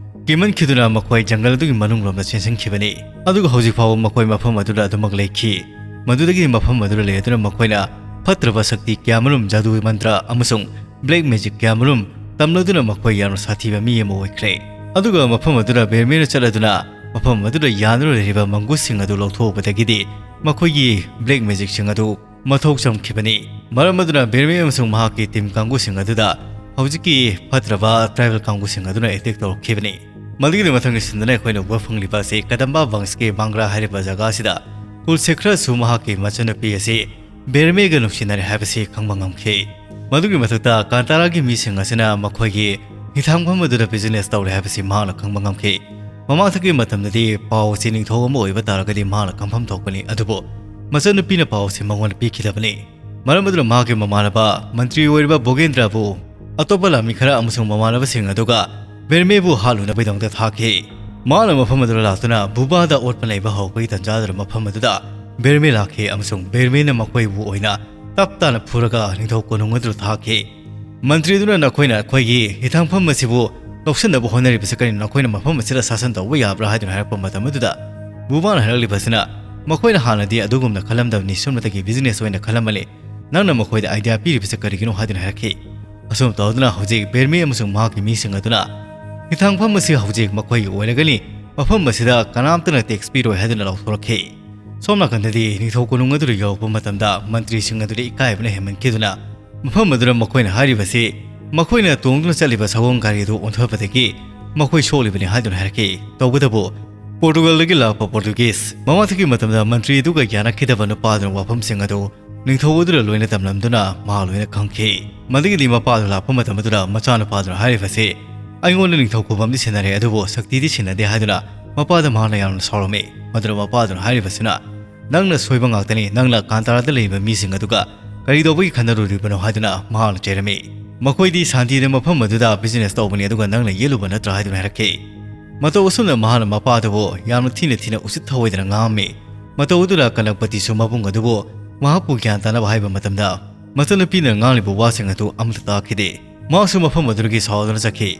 ꯀꯤꯃꯟꯈꯤꯗꯨꯅ ꯃꯈꯣꯏ ꯖꯪꯒꯜ ꯑꯗꯨꯒꯤ ꯃꯅꯨꯡꯂꯣꯝꯗ ꯆꯦꯟꯁꯤꯟꯈꯤꯕꯅꯤ꯫ ꯑꯗꯨꯒ ꯍꯧꯖꯤꯛ ꯐꯥꯎꯕ ꯃꯈꯣꯏ ꯃꯐꯝ ꯑꯗꯨꯗ ꯑꯗꯨꯃꯛ ꯂꯩꯈꯤ꯫ ꯃꯗꯨꯗꯒꯤ ꯃꯐꯝ ꯑꯗꯨꯗ ꯂꯩ ꯑꯗꯨꯅ ꯃꯈꯣꯏꯅ ꯐꯠꯇ꯭ꯔꯕ ꯁꯛꯇꯤ ꯀꯌꯥꯃꯔꯨꯝ, ꯖꯥꯗꯨ ꯃꯟꯇ꯭ꯔ ꯑꯃꯁꯨꯡ ꯕ꯭ꯂꯦꯛ ꯃꯦꯖꯤꯛ ꯀꯌꯥꯃꯔꯨꯝ ꯇꯝꯂꯗꯨꯅ ꯃꯈꯣꯏ ꯌꯥꯝꯅ ꯁꯥꯊꯤꯕ ꯃꯤ ꯑꯃ ꯑꯣꯏꯈ꯭ꯔꯦ꯫ ꯑꯗꯨꯒ ꯃꯐꯝ ꯑꯗꯨꯗ ꯕꯦꯔꯃꯦꯅ ꯆꯠꯂꯗꯨꯅ ꯃꯐꯝ ꯑꯗꯨꯗ ꯌꯥꯟꯗꯨꯅ ꯂꯩꯔꯤꯕ ꯃꯪꯒꯨꯁꯁꯤꯡ ꯑꯗꯨ ꯂꯧꯊꯣꯛꯎꯕꯗꯒꯤꯗꯤ ꯃꯈꯣꯏꯒꯤ ꯕ꯭ꯂꯦꯛ ꯃꯦꯖꯤꯛꯁꯤꯡ ꯑꯗꯨ ꯃꯊꯧ ꯆꯝꯈꯤꯕꯅꯤ꯫ ꯃꯔꯝ ꯑꯗꯨꯅ ꯕꯦꯔꯃꯦ ꯑꯃꯁꯨꯡ ꯃꯍꯥꯛꯀꯤ ꯇꯤꯝ ꯀꯥꯡꯕꯨꯁꯤꯡ ꯑꯗꯨꯗ ꯍꯧꯖꯤꯛꯀꯤ ꯐꯠꯇ꯭ꯔꯕ ꯇ꯭ꯔꯥꯏꯕꯦꯜ ꯀꯥꯡꯕꯨꯁꯤꯡ ꯑꯗꯨꯅ ꯑꯦꯇꯦꯛ ꯇꯧꯔꯛꯈꯤꯕꯅꯤ꯫ ꯃꯗꯨꯒꯤ ꯃꯊꯪꯒꯤ ꯁꯤꯟꯗꯅ ꯑꯩꯈꯣꯏꯅ ꯎꯕ ꯐꯪꯂꯤꯕ ꯑꯁꯤ ꯀꯗꯝꯕ ꯋꯪꯁꯀꯤ ꯕꯥꯡꯒ꯭ꯔꯥ ꯍꯥꯏꯔꯤꯕ ꯖꯒꯥ ꯑꯁꯤꯗ ꯀꯨꯜꯁꯦꯈ꯭ꯔꯁꯨ ꯃꯍꯥꯛꯀꯤ ꯃꯆꯟꯅꯨꯄꯤ ꯑꯁꯤ ꯕꯦꯔꯃꯦꯒ ꯅꯨꯡꯁꯤꯅꯔꯦ ꯍꯥꯏꯕꯁꯤ ꯈꯪꯕ ꯉꯝꯈꯤ꯫ ꯃꯗꯨꯒꯤ ꯃꯊꯛꯇ ꯀꯥꯟꯇꯥꯔꯥꯒꯤ ꯃꯤꯁꯤꯡ ꯑꯁꯤꯅ ꯃꯈꯣꯏꯒꯤ ꯍꯤꯊꯥꯡꯐꯝ ꯑꯗꯨꯗ ꯕꯤꯖꯤꯅꯦꯁ ꯇꯧꯔꯦ ꯍꯥꯏꯕꯁꯤ ꯃꯍꯥꯛꯅ ꯈꯪꯕ ꯉꯝꯈꯤ꯫ ꯃꯃꯥꯡꯊꯛꯀꯤ ꯃꯇꯝꯗꯗꯤ ꯄꯥꯎ ꯑꯁꯤ ꯅꯤꯡꯊꯧ ꯑꯃ ꯑꯣꯏꯕ ꯇꯥꯔꯒꯗꯤ ꯃꯍꯥꯛꯅ ꯈꯪꯐꯝ ꯊꯣꯛꯄꯅꯤ, ꯑꯗꯨꯕꯨ ꯃꯆꯟꯅꯨꯄꯤꯅ ꯄꯥꯎ ꯑꯁꯤ ꯃꯉꯣꯟꯗ ꯄꯤꯈꯤꯗꯕꯅꯤ꯫ ꯃꯔꯝ ꯑꯗꯨꯅ ꯃꯍꯥꯛꯀꯤ ꯃꯃꯥꯟꯅꯕ ꯃꯟꯇ꯭ꯔꯤ ꯑꯣꯏꯔꯤꯕ ꯚꯣꯒꯦꯟꯗ꯭ꯔꯕꯨ ꯑꯇꯣꯞꯄ ꯂꯥꯟꯃꯤ ꯈꯔ ꯑꯃꯁꯨꯡ ꯃꯃꯥꯟꯅꯕꯁꯤꯡ ꯑꯗꯨꯒ ꯕꯦꯔꯃꯦꯕꯨ ꯍꯥꯠꯂꯨꯅꯕꯒꯤꯗꯃꯛꯇ ꯊꯥꯈꯤ꯫ ꯃꯍꯥꯛꯅ ꯃꯐꯝ ꯑꯗꯨꯗ ꯂꯥꯛꯇꯨꯅ ꯚꯨꯕꯥꯗ ꯑꯣꯠꯄ ꯅꯩꯕ ꯍꯧꯔꯛꯄꯒꯤ ꯇꯥꯟꯖꯥꯗꯨꯗ ꯃꯐꯝ ꯑꯗꯨꯗ ꯕꯦꯔꯃꯦ ꯂꯥꯛꯈꯤ ꯑꯃꯁꯨꯡ ꯕꯦꯔꯃꯦꯅ ꯃꯈꯣꯏꯕꯨ ꯑꯣꯏꯅ ꯇꯞ ꯇꯥꯅ ꯐꯨꯔꯒ ꯅꯤꯡꯊꯧ ꯀꯣꯅꯨꯡ ꯑꯗꯨꯗ ꯊꯥꯈꯤ꯫ ꯃꯟꯇ꯭ꯔꯤ ꯑꯗꯨꯅ ꯅꯈꯣꯏꯅ ꯑꯩꯈꯣꯏꯒꯤ ꯍꯤꯊꯥꯡꯐꯝ ꯑꯁꯤꯕꯨ ꯂꯧꯁꯤꯟꯅꯕ ꯍꯣꯠꯅꯔꯤꯕꯁꯤ ꯀꯔꯤꯅꯣ? ꯅꯈꯣꯏꯅ ꯃꯐꯝ ꯑꯁꯤꯗ ꯁꯥꯁꯟ ꯇꯧꯕ ꯌꯥꯕ꯭ꯔꯥ ꯍꯥꯏꯗꯨꯅ ꯍꯥꯏꯔꯛꯄ ꯃꯇꯝ ꯑꯗꯨꯗ ꯚꯨꯕꯥꯅ ꯍꯥꯏꯔꯛꯂꯤꯕꯁꯤꯅ, ꯃꯈꯣꯏꯅ ꯍꯥꯟꯅꯗꯤ ꯑꯗꯨꯒꯨꯝꯅ ꯈꯜꯂꯝꯗꯕꯅꯤ, ꯁꯨꯞꯅꯇꯒꯤ ꯕꯤꯖꯤꯅꯦꯁ ꯑꯣꯏꯅ ꯈꯜꯂꯝꯕꯅꯤ꯫ ꯅꯪꯅ ꯃꯈꯣꯏꯗ ꯑꯥꯏꯗꯤꯌꯥ ꯄꯤꯔꯤꯕꯁꯤ ꯀꯔꯤꯒꯤꯅꯣ ꯍꯥꯏꯗꯨꯅ ꯍꯥꯏꯔꯛꯈꯤ꯫ ꯑꯁꯨꯝ ꯇꯧꯗꯨꯅ ꯍꯧꯖꯤꯛ ꯕꯦꯔꯃꯤ ꯑꯃꯁꯨꯡ ꯃꯍꯥꯛꯀꯤ ꯃꯤꯁꯤꯡ ꯑꯗꯨꯅ ꯍꯤꯊꯥꯡꯐꯝ ꯑꯁꯤ ꯍꯧꯖꯤꯛ ꯃꯈꯣꯏꯒꯤ ꯑꯣꯏꯔꯒꯅꯤ, ꯃꯐꯝ ꯑꯁꯤꯗ ꯀꯅꯥꯝꯇꯅ ꯇꯦꯛꯁ ꯄꯤꯔꯣꯏ ꯍꯥꯏꯗꯨꯅ ꯂꯥꯎꯊꯣꯔꯛꯈꯤ꯫ ꯁꯣꯝ ꯅꯥꯀꯟꯗꯗꯤ ꯅꯤꯡꯊꯧ ꯀꯣꯅꯨꯡ ꯑꯗꯨꯗ ꯌꯧꯔꯛꯄ ꯃꯇꯝꯗ ꯃꯟꯇ꯭ꯔꯤꯁꯤꯡ ꯑꯗꯨꯗꯤ ꯏꯀꯥꯏꯕꯅ ꯍꯦꯟꯃꯟꯈꯤꯗꯨꯅ ꯃꯐꯝ ꯑꯗꯨꯗ ꯃꯈꯣꯏꯅ ꯍꯥꯏꯔꯤꯕꯁꯤ ꯃꯈꯣꯏꯅ ꯇꯣꯡꯗꯨꯅ ꯆꯠꯂꯤꯕ ꯁꯒꯣꯜ ꯒꯥꯔꯤ ꯑꯗꯨ ꯑꯣꯟꯊꯣꯔꯛꯄꯗꯒꯤ ꯃꯈꯣꯏ ꯁꯣꯛꯂꯤꯕꯅꯤ ꯍꯥꯏꯗꯨꯅ ꯍꯥꯏꯔꯛꯈꯤ꯫ ꯇꯧꯕꯇꯕꯨ ꯄꯣꯔꯇꯨꯒꯜꯗꯒꯤ ꯂꯥꯛꯄ ꯄꯣꯔꯇꯨꯒꯤꯁ ꯃꯃꯥꯡꯊꯛꯀꯤ ꯃꯇꯝꯗ ꯃꯟꯇ꯭ꯔꯤ ꯑꯗꯨꯒ ꯌꯥꯅꯈꯤꯗꯕ ꯅꯨꯄꯥꯗꯨꯅ ꯋꯥꯐꯝꯁꯤꯡ ꯑꯗꯨ ꯅꯤꯡꯊꯧ ꯑꯗꯨꯗ ꯂꯣꯏꯅ ꯇꯝꯂꯝꯗꯨꯅ ꯃꯍꯥꯛ ꯂꯣꯏꯅ ꯈꯪꯈꯤ꯫ ꯃꯗꯨꯒꯤꯗꯤ ꯃꯄꯥꯗꯨ ꯂꯥꯛꯄ ꯃꯇꯝ ꯑꯗꯨꯗ ꯃꯆꯥꯅꯨꯄꯥꯗꯨꯅ ꯍꯥꯏꯔꯤꯕꯁꯤ, "ꯑꯩꯉꯣꯟꯗ ꯅꯤꯡꯊꯧ ꯈꯨꯕꯝꯗꯤ ꯁꯤꯟꯅꯔꯦ, ꯑꯗꯨꯕꯨ ꯁꯛꯇꯤꯗꯤ ꯁꯤꯟꯅꯗꯦ" ꯍꯥꯏꯗꯨꯅ ꯃꯄꯥꯗ ꯃꯍꯥꯛꯅ ꯌꯥꯝꯅ ꯁꯥꯎꯔꯝꯃꯤ꯫ ꯃꯗꯨꯗ ꯃꯄꯥꯗꯨꯅ ꯍꯥꯏꯔꯤꯕꯁꯤꯅ, "ꯅꯪꯅ ꯁꯣꯏꯕ ꯉꯥꯛꯇꯅꯤ, ꯅꯪꯅ ꯀꯥꯟꯇꯥꯔꯥꯗ ꯂꯩꯔꯤꯕ ꯃꯤꯁꯤꯡ ꯑꯗꯨꯒ ꯀꯔꯤ ꯇꯧꯕꯒꯤ ꯈꯟꯅꯔꯨꯔꯤꯕꯅꯣ?" ꯍꯥꯏꯗꯨꯅ ꯃꯍꯥꯛꯅ ꯆꯩꯔꯝꯃꯤ꯫ "ꯃꯈꯣꯏꯗꯤ ꯁꯥꯟꯇꯤꯗ ꯃꯐꯝ ꯑꯗꯨꯗ ꯕꯤꯖꯤꯅꯦꯁ ꯇꯧꯕꯅꯤ, ꯑꯗꯨꯒ ꯅꯪꯅ ꯌꯦꯠꯂꯨꯕ ꯅꯠꯇ꯭ꯔꯥ?" ꯍꯥꯏꯗꯨꯅ ꯍꯥꯏꯔꯛꯈꯤ꯫ ꯃꯇꯧ ꯑꯁꯨꯝꯅ ꯃꯍꯥꯛꯅ ꯃꯄꯥ ꯑꯗꯨꯕꯨ ꯌꯥꯝꯅ ꯊꯤꯅ ꯊꯤꯅ ꯎꯁꯤꯠ ꯊꯑꯣꯏꯗꯅ ꯉꯥꯡꯉꯝꯃꯤ꯫ ꯃꯇꯧ ꯑꯗꯨꯗ ꯀꯅꯛꯄꯇꯤꯁꯨ ꯃꯕꯨꯡ ꯑꯗꯨꯕꯨ ꯃꯍꯥꯛꯄꯨ ꯒ꯭ꯌꯥꯟ ꯇꯥꯅꯕ ꯍꯥꯏꯕ ꯃꯇꯝꯗ, ꯃꯆꯟꯅꯨꯄꯤꯅ ꯉꯥꯡꯂꯤꯕ ꯋꯥꯁꯤꯡ ꯑꯗꯨ ꯑꯃꯠꯇ ꯇꯥꯈꯤꯗꯦ꯫ ꯃꯍꯥꯛꯁꯨ ꯃꯐꯝ ꯑꯗꯨꯗꯒꯤ ꯁꯥꯎꯗꯨꯅ ꯆꯠꯈꯤ꯫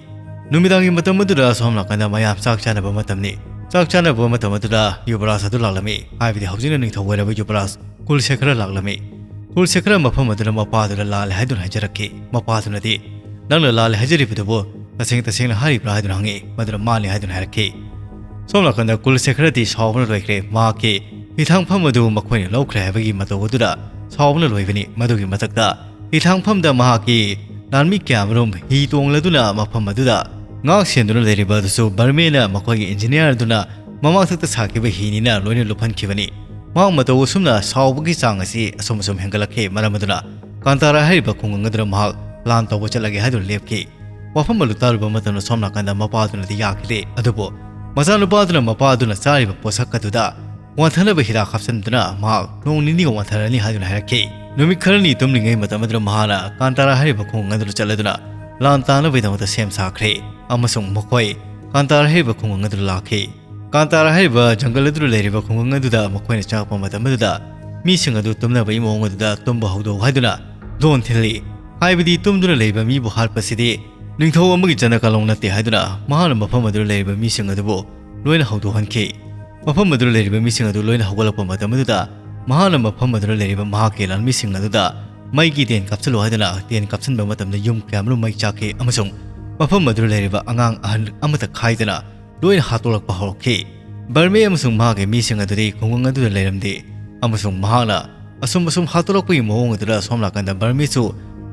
ꯅꯨꯃꯤꯗꯥꯡꯒꯤ ꯃꯇꯝ ꯑꯗꯨꯗ ꯑꯁꯣꯝ ꯅꯥꯀꯟꯗ ꯃꯌꯥꯝ ꯆꯥꯛ ꯆꯥꯅꯕ ꯃꯇꯝꯅꯤ꯫ ꯆꯥꯛ ꯆꯥꯅꯕ ꯃꯇꯝ ꯑꯗꯨꯗ ꯌꯨꯕꯔꯥꯖ ꯑꯗꯨ ꯂꯥꯛꯂꯝꯃꯤ, ꯍꯥꯏꯕꯗꯤ ꯍꯧꯖꯤꯛꯅ ꯅꯤꯡꯊꯧ ꯑꯣꯏꯔꯕ ꯌꯨꯕꯔꯥꯖ ꯀꯨꯜꯁꯦꯈꯔ ꯂꯥꯛꯂꯝꯃꯤ꯫ ꯀꯨꯜꯁꯦꯈꯔ ꯃꯐꯝ ꯑꯗꯨꯗ ꯃꯄꯥꯗꯨꯗ ꯂꯥꯜꯂꯦ ꯍꯥꯏꯗꯨꯅ ꯍꯥꯏꯖꯔꯛꯈꯤ꯫ ꯃꯄꯥꯗꯨꯅꯗꯤ, "ꯅꯪꯅ ꯂꯥꯜꯂꯦ ꯍꯥꯏꯖꯔꯤꯕꯗꯨꯕꯨ ꯇꯁꯦꯡ ꯇꯁꯦꯡꯅ ꯍꯥꯏꯔꯤꯕ꯭ꯔꯥ?" ꯍꯥꯏꯗꯨꯅ ꯍꯪꯉꯤ꯫ ꯃꯗꯨꯗ ꯃꯥꯅꯤ ꯍꯥꯏꯗꯨꯅ ꯍꯥꯏꯔꯛꯈꯤ꯫ ꯁꯣꯝ ꯅꯥꯀꯟꯗ ꯀꯨꯜꯁꯦꯈꯔꯗꯤ ꯁꯥꯎꯕꯅ ꯂꯣꯏꯈ꯭ꯔꯦ꯫ ꯃꯍꯥꯛꯀꯤ ꯍꯤꯊꯥꯡꯐꯝ ꯑꯗꯨ ꯃꯈꯣꯏꯅ ꯂꯧꯈ꯭ꯔꯦ ꯍꯥꯏꯕꯒꯤ ꯃꯇꯧ ꯑꯗꯨꯗ ꯁꯥꯎꯕꯅ ꯂꯣꯏꯕꯅꯤ꯫ ꯃꯗꯨꯒꯤ ꯃꯊꯛꯇ ꯍꯤꯊꯥꯡꯐꯝꯗ ꯃꯍꯥꯛꯀꯤ ꯂꯥꯟꯃꯤ ꯀꯌꯥꯃꯔꯨꯝ ꯍꯤ ꯇꯣꯡꯂꯗꯨꯅ ꯃꯐꯝ ꯑꯗꯨꯗ ꯉꯥꯛ ꯁꯦꯟꯗꯨꯅ ꯂꯩꯔꯤꯕ ꯑꯗꯨꯁꯨ ꯕꯔꯃꯦꯅ ꯃꯈꯣꯏꯒꯤ ꯏꯟꯖꯤꯅꯤꯌꯥꯔ ꯑꯗꯨꯅ ꯃꯃꯥꯡꯊꯛꯇ ꯁꯥꯈꯤꯕ ꯍꯤꯅꯤꯅ ꯂꯣꯏꯅ ꯂꯨꯞꯍꯟꯈꯤꯕꯅꯤ꯫ ꯃꯍꯥꯛ ꯃꯇꯧ ꯑꯁꯨꯝꯅ ꯁꯥꯎꯕꯒꯤ ꯆꯥꯡ ꯑꯁꯤ ꯑꯁꯨꯝ ꯑꯁꯨꯝ ꯍꯦꯟꯒꯠꯂꯛꯈꯤ꯫ ꯃꯔꯝ ꯑꯗꯨꯅ ꯀꯥꯟꯇꯥꯔꯥ ꯍꯥꯏꯔꯤꯕ ꯈꯨꯡꯒꯪ ꯑꯗꯨꯗ ꯃꯍꯥꯛ ꯂꯥꯟ ꯇꯧꯕ ꯆꯠꯂꯒꯦ ꯍꯥꯏꯗꯨꯅ ꯂꯦꯞꯈꯤ꯫ ꯋꯥꯐꯝ ꯑꯗꯨ ꯇꯥꯔꯨꯕ ꯃꯇꯝꯗ ꯁꯣꯝ ꯅꯥꯀꯟꯗ ꯃꯄꯥꯗꯨꯅꯗꯤ ꯌꯥꯈꯤꯗꯦ꯫ ꯑꯗꯨꯕꯨ ꯃꯆꯥꯅꯨꯄꯥꯗꯨꯅ ꯃꯄꯥꯗꯨꯅ ꯆꯥꯔꯤꯕ ꯄꯣꯠꯁꯛ ꯑꯗꯨꯗ ꯋꯥꯟꯊꯅꯕ ꯍꯤꯗꯥꯛ ꯍꯥꯞꯆꯤꯟꯗꯨꯅ ꯃꯍꯥꯛ ꯅꯣꯡ ꯅꯤꯅꯤꯒ ꯋꯥꯟꯊꯔꯅꯤ ꯍꯥꯏꯗꯨꯅ ꯍꯥꯏꯔꯛꯈꯤ꯫ ꯅꯨꯃꯤꯠ ꯈꯔꯅꯤ ꯇꯨꯝꯂꯤꯉꯩ ꯃꯇꯝ ꯑꯗꯨꯗ ꯃꯍꯥꯛꯅ ꯀꯥꯟꯇꯥꯔꯥ ꯍꯥꯏꯔꯤꯕ ꯈꯨꯡꯒꯪ ꯑꯗꯨꯗ ꯆꯠꯂꯗꯨꯅ ꯂꯥꯟ ꯇꯥꯅꯕꯒꯤꯗꯃꯛꯇ ꯁꯦꯝ ꯁꯥꯈ꯭ꯔꯦ꯫ ꯑꯃꯁꯨꯡ ꯃꯈꯣꯏ ꯀꯥꯟꯇꯥꯔꯥ ꯍꯥꯏꯔꯤꯕ ꯈꯨꯡꯒꯪ ꯑꯗꯨꯗ ꯂꯥꯛꯈꯤ꯫ ꯀꯥꯟꯇꯥꯔꯥ ꯍꯥꯏꯔꯤꯕ ꯖꯪꯒꯜ ꯑꯗꯨꯗ ꯂꯩꯔꯤꯕ ꯈꯨꯡꯒꯪ ꯑꯗꯨꯗ ꯃꯈꯣꯏꯅ ꯆꯪꯉꯛꯄ ꯃꯇꯝ ꯑꯗꯨꯗ ꯃꯤꯁꯤꯡ ꯑꯗꯨ ꯇꯨꯝꯅꯕꯒꯤ ꯃꯑꯣꯡ ꯑꯗꯨꯗ ꯇꯨꯝꯕ ꯍꯧꯗꯣꯛꯎ ꯍꯥꯏꯗꯨꯅ ꯗꯣꯟ ꯊꯤꯜꯂꯤ꯫ ꯍꯥꯏꯕꯗꯤ ꯇꯨꯝꯗꯨꯅ ꯂꯩꯕ ꯃꯤꯕꯨ ꯍꯥꯠꯄꯁꯤꯗꯤ ꯅꯤꯡꯊꯧ ꯑꯃꯒꯤ ꯆꯠꯅ ꯀꯥꯡꯂꯣꯟ ꯅꯠꯇꯦ ꯍꯥꯏꯗꯨꯅ ꯃꯍꯥꯛꯅ ꯃꯐꯝ ꯑꯗꯨꯗ ꯂꯩꯔꯤꯕ ꯃꯤꯁꯤꯡ ꯑꯗꯨꯕꯨ ꯂꯣꯏꯅ ꯍꯧꯗꯣꯛꯍꯟꯈꯤ꯫ ꯃꯐꯝ ꯑꯗꯨꯗ ꯂꯩꯔꯤꯕ ꯃꯤꯁꯤꯡ ꯑꯗꯨ ꯂꯣꯏꯅ ꯍꯧꯒꯠꯂꯛꯄ ꯃꯇꯝ ꯑꯗꯨꯗ ꯃꯍꯥꯛꯅ ꯃꯐꯝ ꯑꯗꯨꯗ ꯂꯩꯔꯤꯕ ꯃꯍꯥꯛꯀꯤ ꯂꯥꯟꯃꯤꯁꯤꯡ ꯑꯗꯨꯗ ꯃꯩꯒꯤ ꯇꯦꯟ ꯀꯥꯞꯁꯤꯜꯂꯨ ꯍꯥꯏꯗꯨꯅ ꯇꯦꯟ ꯀꯥꯞꯁꯤꯟꯕ ꯃꯇꯝꯗ ꯌꯨꯝ ꯀꯌꯥꯃꯔꯨꯝ ꯃꯩ ꯆꯥꯛꯈꯤ ꯑꯃꯁꯨꯡ ꯃꯐꯝ ꯑꯗꯨꯗ ꯂꯩꯔꯤꯕ ꯑꯉꯥꯡ ꯑꯍꯜ ꯑꯃꯠꯇ ꯈꯥꯏꯗꯅ ꯂꯣꯏꯅ ꯍꯥꯠꯇꯣꯛꯂꯛꯄ ꯍꯧꯔꯛꯈꯤ꯫ ꯕꯔꯃꯦ ꯑꯃꯁꯨꯡ ꯃꯍꯥꯛꯀꯤ ꯃꯤꯁꯤꯡ ꯑꯗꯨꯗꯤ ꯈꯨꯡꯒꯪ ꯑꯗꯨꯗ ꯂꯩꯔꯝꯗꯦ, ꯑꯃꯁꯨꯡ ꯃꯍꯥꯛꯅ ꯑꯁꯨꯝ ꯑꯁꯨꯝ ꯍꯥꯠꯇꯣꯛꯂꯛꯄꯒꯤ ꯃꯑꯣꯡ ꯑꯗꯨꯗ ꯑꯁꯣꯝ ꯅꯥꯀꯟꯗ ꯕꯔꯃꯦꯁꯨ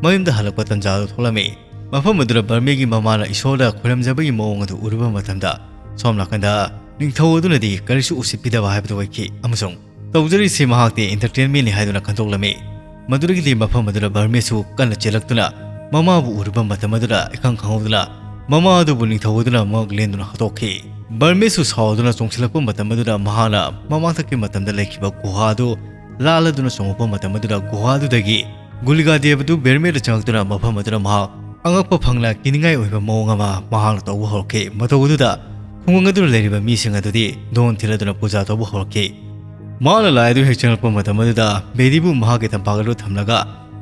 ꯃꯌꯨꯝꯗ ꯍꯜꯂꯛꯄ ꯇꯟꯖꯥ ꯑꯗꯨ ꯊꯣꯛꯂꯝꯃꯤ꯫ ꯃꯐꯝ ꯑꯗꯨꯗ ꯕꯔꯃꯤꯒꯤ ꯃꯃꯥꯅ ꯏꯁꯣꯔꯗ ꯈꯣꯏꯔꯝꯖꯕꯒꯤ ꯃꯑꯣꯡ ꯑꯗꯨ ꯎꯔꯨꯕ ꯃꯇꯝꯗ, ꯁꯣꯝ ꯅꯥꯀꯟꯗ ꯅꯤꯡꯊꯧ ꯑꯗꯨꯅꯗꯤ ꯀꯔꯤꯁꯨ ꯎꯁꯤꯠꯄꯤꯗꯕ ꯍꯥꯏꯕꯗꯨ ꯑꯣꯏꯈꯤ, ꯑꯃꯁꯨꯡ "ꯇꯧꯖꯔꯤꯁꯤ ꯃꯍꯥꯛꯇꯤ entertainment ꯅꯤ" ꯍꯥꯏꯗꯨꯅ ꯈꯟꯗꯣꯛꯂꯝꯃꯤ꯫ ꯃꯗꯨꯗꯒꯤꯗꯤ ꯃꯐꯝ ꯑꯗꯨꯗ ꯕꯔꯃꯤꯁꯨ ꯀꯟꯅ ꯆꯦꯜꯂꯛꯇꯨꯅ ꯃꯃꯥꯕꯨ ꯎꯔꯨꯕ ꯃꯇꯝ ꯑꯗꯨꯗ ꯏꯈꯪ ꯈꯪꯍꯧꯗꯅ ꯃꯃꯥ ꯑꯗꯨꯕꯨ ꯅꯤꯡꯊꯧ ꯑꯗꯨꯅ ꯃꯉꯛ ꯂꯦꯟꯗꯨꯅ ꯍꯥꯠꯇꯣꯛꯈꯤ꯫ ꯕꯔꯃꯤꯁꯨ ꯁꯥꯎꯗꯨꯅ ꯆꯣꯡꯁꯤꯜꯂꯛꯄ ꯃꯇꯝ ꯑꯗꯨꯗ ꯃꯍꯥꯛꯅ ꯃꯃꯥꯡꯊꯛꯀꯤ ꯃꯇꯝꯗ ꯂꯩꯈꯤꯕ ꯒꯨꯍꯥ ꯑꯗꯨ ꯂꯥꯜꯂꯗꯨꯅ ꯆꯣꯡꯉꯛꯄ ꯃꯇꯝ ꯑꯗꯨꯗ ꯒꯨꯍꯥ ꯑꯗꯨꯗꯒꯤ ꯒꯨꯂꯤꯒꯥꯗꯦꯕ ꯑꯗꯨ ꯕꯦꯔꯃꯦꯗ ꯆꯪꯉꯛꯇꯨꯅ ꯃꯐꯝ ꯑꯗꯨꯗ ꯃꯍꯥꯛ ꯑꯉꯛꯄ ꯐꯪꯅ ꯀꯤꯅꯤꯡꯉꯥꯏ ꯑꯣꯏꯕ ꯃꯑꯣꯡ ꯑꯃ ꯃꯍꯥꯛꯅ ꯇꯧꯕ ꯍꯧꯔꯛꯈꯤ꯫ ꯃꯇꯧ ꯑꯗꯨꯗ ꯈꯨꯡꯒꯪ ꯑꯗꯨꯗ ꯂꯩꯔꯤꯕ ꯃꯤꯁꯤꯡ ꯑꯗꯨꯗꯤ ꯗꯣꯟ ꯊꯤꯜꯂꯗꯨꯅ ꯄꯨꯖꯥ ꯇꯧꯕ ꯍꯧꯔꯛꯈꯤ꯫ ꯃꯍꯥꯛꯅ ꯂꯥꯏ ꯑꯗꯨ ꯍꯦꯛ ꯆꯪꯂꯛꯄ ꯃꯇꯝ ꯑꯗꯨꯗ ꯕꯦꯗꯤꯕꯨ ꯃꯍꯥꯛꯀꯤ ꯇꯝꯄꯥꯛ ꯑꯗꯨ ꯊꯝꯂꯒ,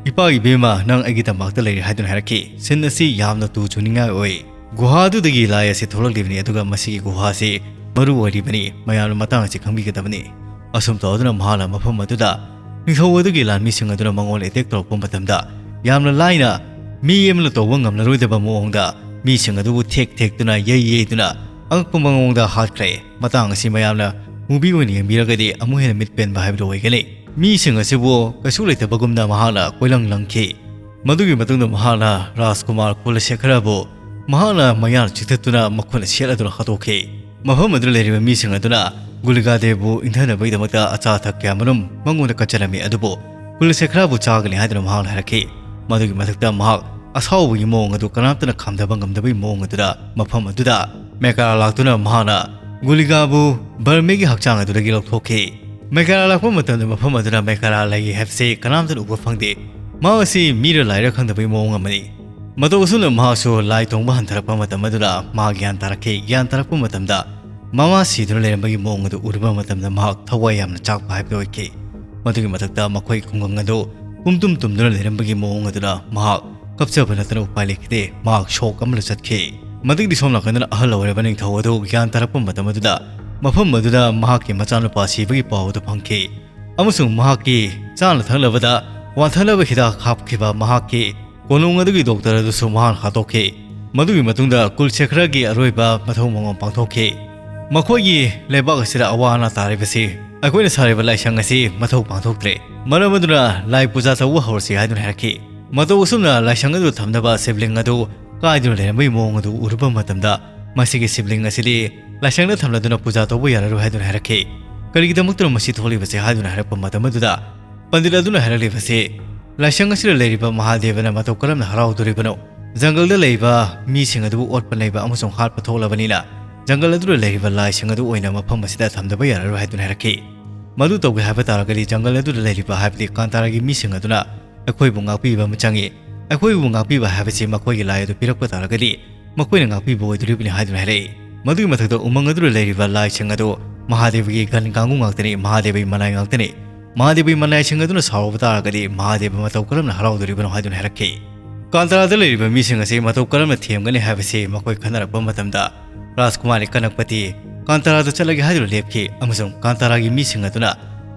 "ꯏꯄꯥ ꯏꯕꯦꯝꯃ, ꯅꯪ ꯑꯩꯒꯤ ꯇꯝꯄꯥꯛꯇ ꯂꯩꯔꯦ" ꯍꯥꯏꯗꯨꯅ ꯍꯥꯏꯔꯛꯈꯤ꯫ Scene ꯑꯁꯤ ꯌꯥꯝꯅ ꯇꯨ ꯆꯨꯅꯤꯡꯉꯥꯏ ꯑꯣꯏ꯫ ꯒꯨꯍꯥ ꯑꯗꯨꯗꯒꯤ ꯂꯥꯏ ꯑꯁꯤ ꯊꯣꯛꯂꯛꯂꯤꯕꯅꯤ, ꯑꯗꯨꯒ ꯃꯁꯤꯒꯤ ꯒꯨꯍꯥ ꯑꯁꯤ ꯃꯔꯨ ꯑꯣꯏꯔꯤꯕꯅꯤ, ꯃꯌꯥꯝꯅ ꯃꯇꯥꯡ ꯑꯁꯤ ꯈꯪꯕꯤꯒꯗꯕꯅꯤ꯫ ꯑꯁꯨꯝ ꯇꯧꯗꯨꯅ ꯃꯍꯥꯛꯅ ꯃꯐꯝ ꯑꯗꯨꯗ ꯅꯤꯡꯊꯧ ꯑꯗꯨꯒꯤ ꯂꯥꯟꯃꯤꯁꯤꯡ ꯑꯗꯨꯅ ꯃꯉꯣꯟꯗ attack ꯇꯧꯔꯛꯄ ꯃꯇꯝꯗ, ꯌꯥꯝꯅ ꯂꯥꯏꯅ ꯃꯤ ꯑꯃꯅ ꯇꯧꯕ ꯉꯝꯂꯔꯣꯏꯗꯕ ꯃꯑꯣꯡꯗ ꯃꯤꯁꯤꯡ ꯑꯗꯨꯕꯨ ꯊꯦꯛ ꯊꯦꯛꯇꯨꯅ, ꯌꯩ ꯌꯩꯗꯨꯅ ꯑꯉꯛꯄ ꯃꯑꯣꯡꯗ ꯍꯥꯠꯈ꯭ꯔꯦ꯫ ꯃꯇꯥꯡ ꯑꯁꯤ ꯃꯌꯥꯝꯅ movie ꯑꯣꯏꯅ ꯌꯦꯡꯕꯤꯔꯒꯗꯤ ꯑꯃꯨꯛ ꯍꯦꯟꯅ ꯃꯤꯠ ꯄꯦꯟꯕ ꯍꯥꯏꯕꯗꯨ ꯑꯣꯏꯒꯅꯤ꯫ ꯃꯤꯁꯤꯡ ꯑꯁꯤꯕꯨ ꯀꯩꯁꯨ ꯂꯩꯇꯕꯒꯨꯝꯅ ꯃꯍꯥꯛꯅ ꯀꯣꯏꯂꯪ ꯂꯪꯈꯤ꯫ ꯃꯗꯨꯒꯤ ꯃꯇꯨꯡꯗ ꯃꯍꯥꯛꯅ ꯔꯥꯖꯀꯨꯃꯥꯔ ꯀꯨꯂꯁꯦꯈꯔꯕꯨ ꯃꯍꯥꯛꯅ ꯃꯌꯥꯅ ꯆꯤꯛꯊꯠꯇꯨꯅ ꯃꯈꯨꯠꯅ ꯁꯦꯠꯂꯗꯨꯅ ꯍꯥꯠꯇꯣꯛꯈꯤ꯫ ꯃꯐꯝ ꯑꯗꯨꯗ ꯂꯩꯔꯤꯕ ꯃꯤꯁꯤꯡ ꯑꯗꯨꯅ ꯒꯨꯂꯤꯒꯥꯗꯦꯕꯕꯨ ꯏꯪꯊꯅꯕꯒꯤꯗꯃꯛꯇ ꯑꯆꯥ ꯑꯊꯛ ꯀꯌꯥꯃꯔꯨꯝ ꯃꯉꯣꯟꯗ ꯀꯠꯆꯔꯝꯃꯤ, ꯑꯗꯨꯕꯨ ꯀꯨꯂꯁꯦꯈꯔꯥꯕꯨ ꯆꯥꯒꯅꯤ ꯍꯥꯏꯗꯨꯅ ꯃꯍꯥꯛꯅ ꯍꯥꯏꯔꯛꯈꯤ꯫ ꯃꯗꯨꯒꯤ ꯃꯊꯛꯇ ꯃꯍꯥꯛ ꯑꯁꯥꯎꯕꯒꯤ ꯃꯑꯣꯡ ꯑꯗꯨ ꯀꯅꯥꯝꯇꯅ ꯈꯥꯝꯊꯕ ꯉꯝꯗꯕꯒꯤ ꯃꯑꯣꯡ ꯑꯗꯨꯗ ꯃꯐꯝ ꯑꯗꯨꯗ ꯃꯦꯀꯥꯔꯥ ꯂꯥꯛꯇꯨꯅ ꯃꯍꯥꯛꯅ ꯒꯨꯂꯤꯒꯥꯕꯨ ꯕꯔꯃꯤꯒꯤ ꯍꯛꯆꯥꯡ ꯑꯗꯨꯗꯒꯤ ꯂꯧꯊꯣꯛꯈꯤ꯫ ꯃꯦꯀꯥꯔꯥ ꯂꯥꯛꯄ ꯃꯇꯝꯗ ꯃꯐꯝ ꯑꯗꯨꯗ ꯃꯦꯀꯥꯔꯥ ꯂꯩ ꯍꯥꯏꯕꯁꯤ ꯀꯅꯥꯝꯇꯅ ꯎꯕ ꯐꯪꯗꯦ꯫ ꯃꯍꯥꯛ ꯑꯁꯤ ꯃꯤꯔ ꯂꯥꯏꯔ ꯈꯪꯗꯕꯒꯤ ꯃꯑꯣꯡ ꯑꯃꯅꯤ꯫ ꯃꯇꯧ ꯑꯁꯨꯝꯅ ꯃꯍꯥꯛꯁꯨ ꯂꯥꯏ ꯇꯣꯡꯕ ꯍꯟꯊꯔꯛꯄ ꯃꯇꯝ ꯑꯗꯨꯗ ꯃꯍꯥꯛ ꯒ꯭ꯌꯥꯟ ꯇꯥꯔꯛꯈꯤ꯫ ꯒ꯭ꯌꯥꯟ ꯇꯥꯔꯛꯄ ꯃꯇꯝꯗ ꯃꯃꯥ ꯁꯤꯗꯨꯅ ꯂꯩꯔꯝꯕꯒꯤ ꯃꯑꯣꯡ ꯑꯗꯨ ꯎꯔꯨꯕ ꯃꯇꯝꯗ ꯃꯍꯥꯛ ꯊꯋꯥꯏ ꯌꯥꯝꯅ ꯆꯥꯛꯄ ꯍꯥꯏꯕꯗꯨ ꯑꯣꯏꯈꯤ꯫ ꯃꯗꯨꯒꯤ ꯃꯊꯛꯇ ꯃꯈꯣꯏ ꯈꯨꯡꯒꯪ ꯑꯗꯨ ꯄꯨꯝꯇꯨꯝ ꯇꯨꯝꯗꯨꯅ ꯂꯩꯔꯝꯕꯒꯤ ꯃꯑꯣꯡ ꯑꯗꯨꯗ ꯃꯍꯥꯛ ꯀꯞꯆꯕ ꯅꯠꯇꯅ ꯎꯄꯥꯏ ꯂꯩꯈꯤꯗꯦ꯫ ꯃꯍꯥꯛ ꯁꯣꯛ ꯑꯃꯗ ꯆꯠꯈꯤ꯫ ꯃꯗꯨꯒꯤꯗꯤ ꯁꯣꯝ ꯅꯥꯀꯟꯗꯅ ꯑꯍꯜ ꯑꯣꯏꯔꯕ ꯅꯤꯡꯊꯧ ꯑꯗꯨ ꯒ꯭ꯌꯥꯟ ꯇꯥꯔꯛꯄ ꯃꯇꯝ ꯑꯗꯨꯗ ꯃꯐꯝ ꯑꯗꯨꯗ ꯃꯍꯥꯛꯀꯤ ꯃꯆꯥꯅꯨꯄꯥ ꯁꯤꯕꯒꯤ ꯄꯥꯎ ꯑꯗꯨ ꯐꯪꯈꯤ, ꯑꯃꯁꯨꯡ ꯃꯍꯥꯛꯀꯤ ꯆꯥꯅ ꯊꯛꯅꯕꯗ ꯋꯥꯟꯊꯅꯕ ꯍꯤꯗꯥꯛ ꯍꯥꯞꯈꯤꯕ ꯃꯍꯥꯛꯀꯤ ꯀꯣꯅꯨꯡ ꯑꯗꯨꯒꯤ ꯗꯣꯛꯇꯔ ꯑꯗꯨꯁꯨ ꯃꯍꯥꯛꯅ ꯍꯥꯠꯇꯣꯛꯈꯤ꯫ ꯃꯗꯨꯒꯤ ꯃꯇꯨꯡꯗ ꯀꯨꯜꯁꯦꯈ꯭ꯔꯒꯤ ꯑꯔꯣꯏꯕ ꯃꯊꯧ ꯃꯉꯝ ꯄꯥꯡꯊꯣꯛꯈꯤ꯫ ꯃꯈꯣꯏꯒꯤ ꯂꯩꯕꯥꯛ ꯑꯁꯤꯗ ꯑꯋꯥ ꯑꯅꯥ ꯇꯥꯔꯤꯕꯁꯤ ꯑꯩꯈꯣꯏꯅ ꯁꯥꯔꯤꯕ ꯂꯥꯏꯁꯪ ꯑꯁꯤ ꯃꯊꯧ ꯄꯥꯡꯊꯣꯛꯇ꯭ꯔꯦ꯫ ꯃꯔꯝ ꯑꯗꯨꯅ ꯂꯥꯏ ꯄꯨꯖꯥ ꯇꯧꯕ ꯍꯧꯔꯁꯤ ꯍꯥꯏꯗꯨꯅ ꯍꯥꯏꯔꯛꯈꯤ꯫ ꯃꯇꯧ ꯑꯁꯨꯝꯅ ꯂꯥꯏꯁꯪ ꯑꯗꯨ ꯊꯝꯅꯕ ꯁꯤꯕꯂꯤꯡ ꯑꯗꯨ ꯀꯥꯏꯗꯨꯅ ꯂꯩꯔꯝꯕꯒꯤ ꯃꯑꯣꯡ ꯑꯗꯨ ꯎꯔꯨꯕ ꯃꯇꯝꯗ, ꯃꯁꯤꯒꯤ ꯁꯤꯕꯂꯤꯡ ꯑꯁꯤꯗꯤ ꯂꯥꯏꯁꯪꯗ ꯊꯝꯂꯗꯨꯅ ꯄꯨꯖꯥ ꯇꯧꯕ ꯌꯥꯔꯔꯣꯏ ꯍꯥꯏꯗꯨꯅ ꯍꯥꯏꯔꯛꯈꯤ꯫ ꯀꯔꯤꯒꯤꯗꯃꯛꯇꯅꯣ ꯃꯁꯤ ꯊꯣꯛꯂꯤꯕꯁꯦ ꯍꯥꯏꯗꯨꯅ ꯍꯥꯏꯔꯛꯄ ꯃꯇꯝ ꯑꯗꯨꯗ, ꯄꯟꯗꯤꯠ ꯑꯗꯨꯅ ꯍꯥꯏꯔꯛꯂꯤꯕꯁꯤ, ꯂꯥꯏꯁꯪ ꯑꯁꯤꯗ ꯂꯩꯔꯤꯕ ꯃꯍꯥꯗꯦꯕꯅ ꯃꯇꯧ ꯀꯔꯝꯅ ꯍꯔꯥꯎꯗꯣꯔꯤꯕꯅꯣ? ꯖꯪꯒꯜꯗ ꯂꯩꯕ ꯃꯤꯁꯤꯡ ꯑꯗꯨꯕꯨ ꯑꯣꯠꯄ ꯅꯩꯕ ꯑꯃꯁꯨꯡ ꯍꯥꯠꯄ ꯊꯣꯛꯂꯕꯅꯤꯅ, ꯖꯪꯒꯜ ꯑꯗꯨꯗ ꯂꯩꯔꯤꯕ ꯂꯥꯏꯁꯤꯡ ꯑꯗꯨ ꯑꯣꯏꯅ ꯃꯐꯝ ꯑꯁꯤꯗ ꯊꯝꯗꯕ ꯌꯥꯔꯔꯣꯏ ꯍꯥꯏꯗꯨꯅ ꯍꯥꯏꯔꯛꯈꯤ꯫ ꯃꯗꯨ ꯇꯧꯒꯦ ꯍꯥꯏꯕ ꯇꯥꯔꯒꯗꯤ, ꯖꯪꯒꯜ ꯑꯗꯨꯗ ꯂꯩꯔꯤꯕ, ꯍꯥꯏꯕꯗꯤ ꯀꯥꯟꯇꯥꯔꯥꯒꯤ ꯃꯤꯁꯤꯡ ꯑꯗꯨꯅ ꯑꯩꯈꯣꯏꯕꯨ ꯉꯥꯛꯄꯤꯕ ꯑꯃ ꯆꯪꯏ꯫ ꯑꯩꯈꯣꯏꯕꯨ ꯉꯥꯛꯄꯤꯕ ꯍꯥꯏꯕꯁꯤ ꯃꯈꯣꯏꯒꯤ ꯂꯥꯏ ꯑꯗꯨ ꯄꯤꯔꯛꯄ ꯇꯥꯔꯒꯗꯤ, ꯃꯈꯣꯏꯅ ꯉꯥꯛꯄꯤꯕ ꯑꯣꯏꯗꯣꯔꯤꯕꯅꯤ ꯍꯥꯏꯗꯨꯅ ꯍꯥꯏꯔꯛꯏ꯫ ꯃꯗꯨꯒꯤ ꯃꯊꯛꯇ, ꯎꯃꯪ ꯑꯗꯨꯗ ꯂꯩꯔꯤꯕ ꯂꯥꯏꯁꯤꯡ ꯑꯗꯨ ꯃꯍꯥꯗꯦꯕꯒꯤ ꯒꯟ ꯀꯥꯡꯕꯨ ꯉꯥꯛꯇꯅꯤ, ꯃꯍꯥꯗꯦꯕꯒꯤ ꯃꯅꯥꯏ ꯉꯥꯛꯇꯅꯤ꯫ ꯃꯍꯥꯗꯦꯕꯒꯤ ꯃꯅꯥꯏꯁꯤꯡ ꯑꯗꯨꯅ ꯁꯥꯎꯔꯕ ꯇꯥꯔꯒꯗꯤ, ꯃꯍꯥꯗꯦꯕ ꯃꯇꯧ ꯀꯔꯝꯅ ꯍꯔꯥꯎꯗꯣꯔꯤꯕꯅꯣ ꯍꯥꯏꯗꯨꯅ ꯍꯥꯏꯔꯛꯈꯤ꯫ ꯀꯥꯟꯇꯥꯔꯥꯗ ꯂꯩꯔꯤꯕ ꯃꯤꯁꯤꯡ ꯑꯁꯤ ꯃꯇꯧ ꯀꯔꯝꯅ ꯊꯦꯝꯒꯅꯤ ꯍꯥꯏꯕꯁꯤ ꯃꯈꯣꯏ ꯈꯟꯅꯔꯛꯄ ꯃꯇꯝꯗ, ꯔꯥꯖꯀꯨꯃꯥꯔꯤ ꯀꯅꯛꯄꯇꯤ ꯀꯥꯟꯇꯥꯔꯥꯗ ꯆꯠꯂꯒꯦ ꯍꯥꯏꯗꯨꯅ ꯂꯦꯞꯈꯤ, ꯑꯃꯁꯨꯡ ꯀꯥꯟꯇꯥꯔꯥꯒꯤ ꯃꯤꯁꯤꯡ ꯑꯗꯨꯅ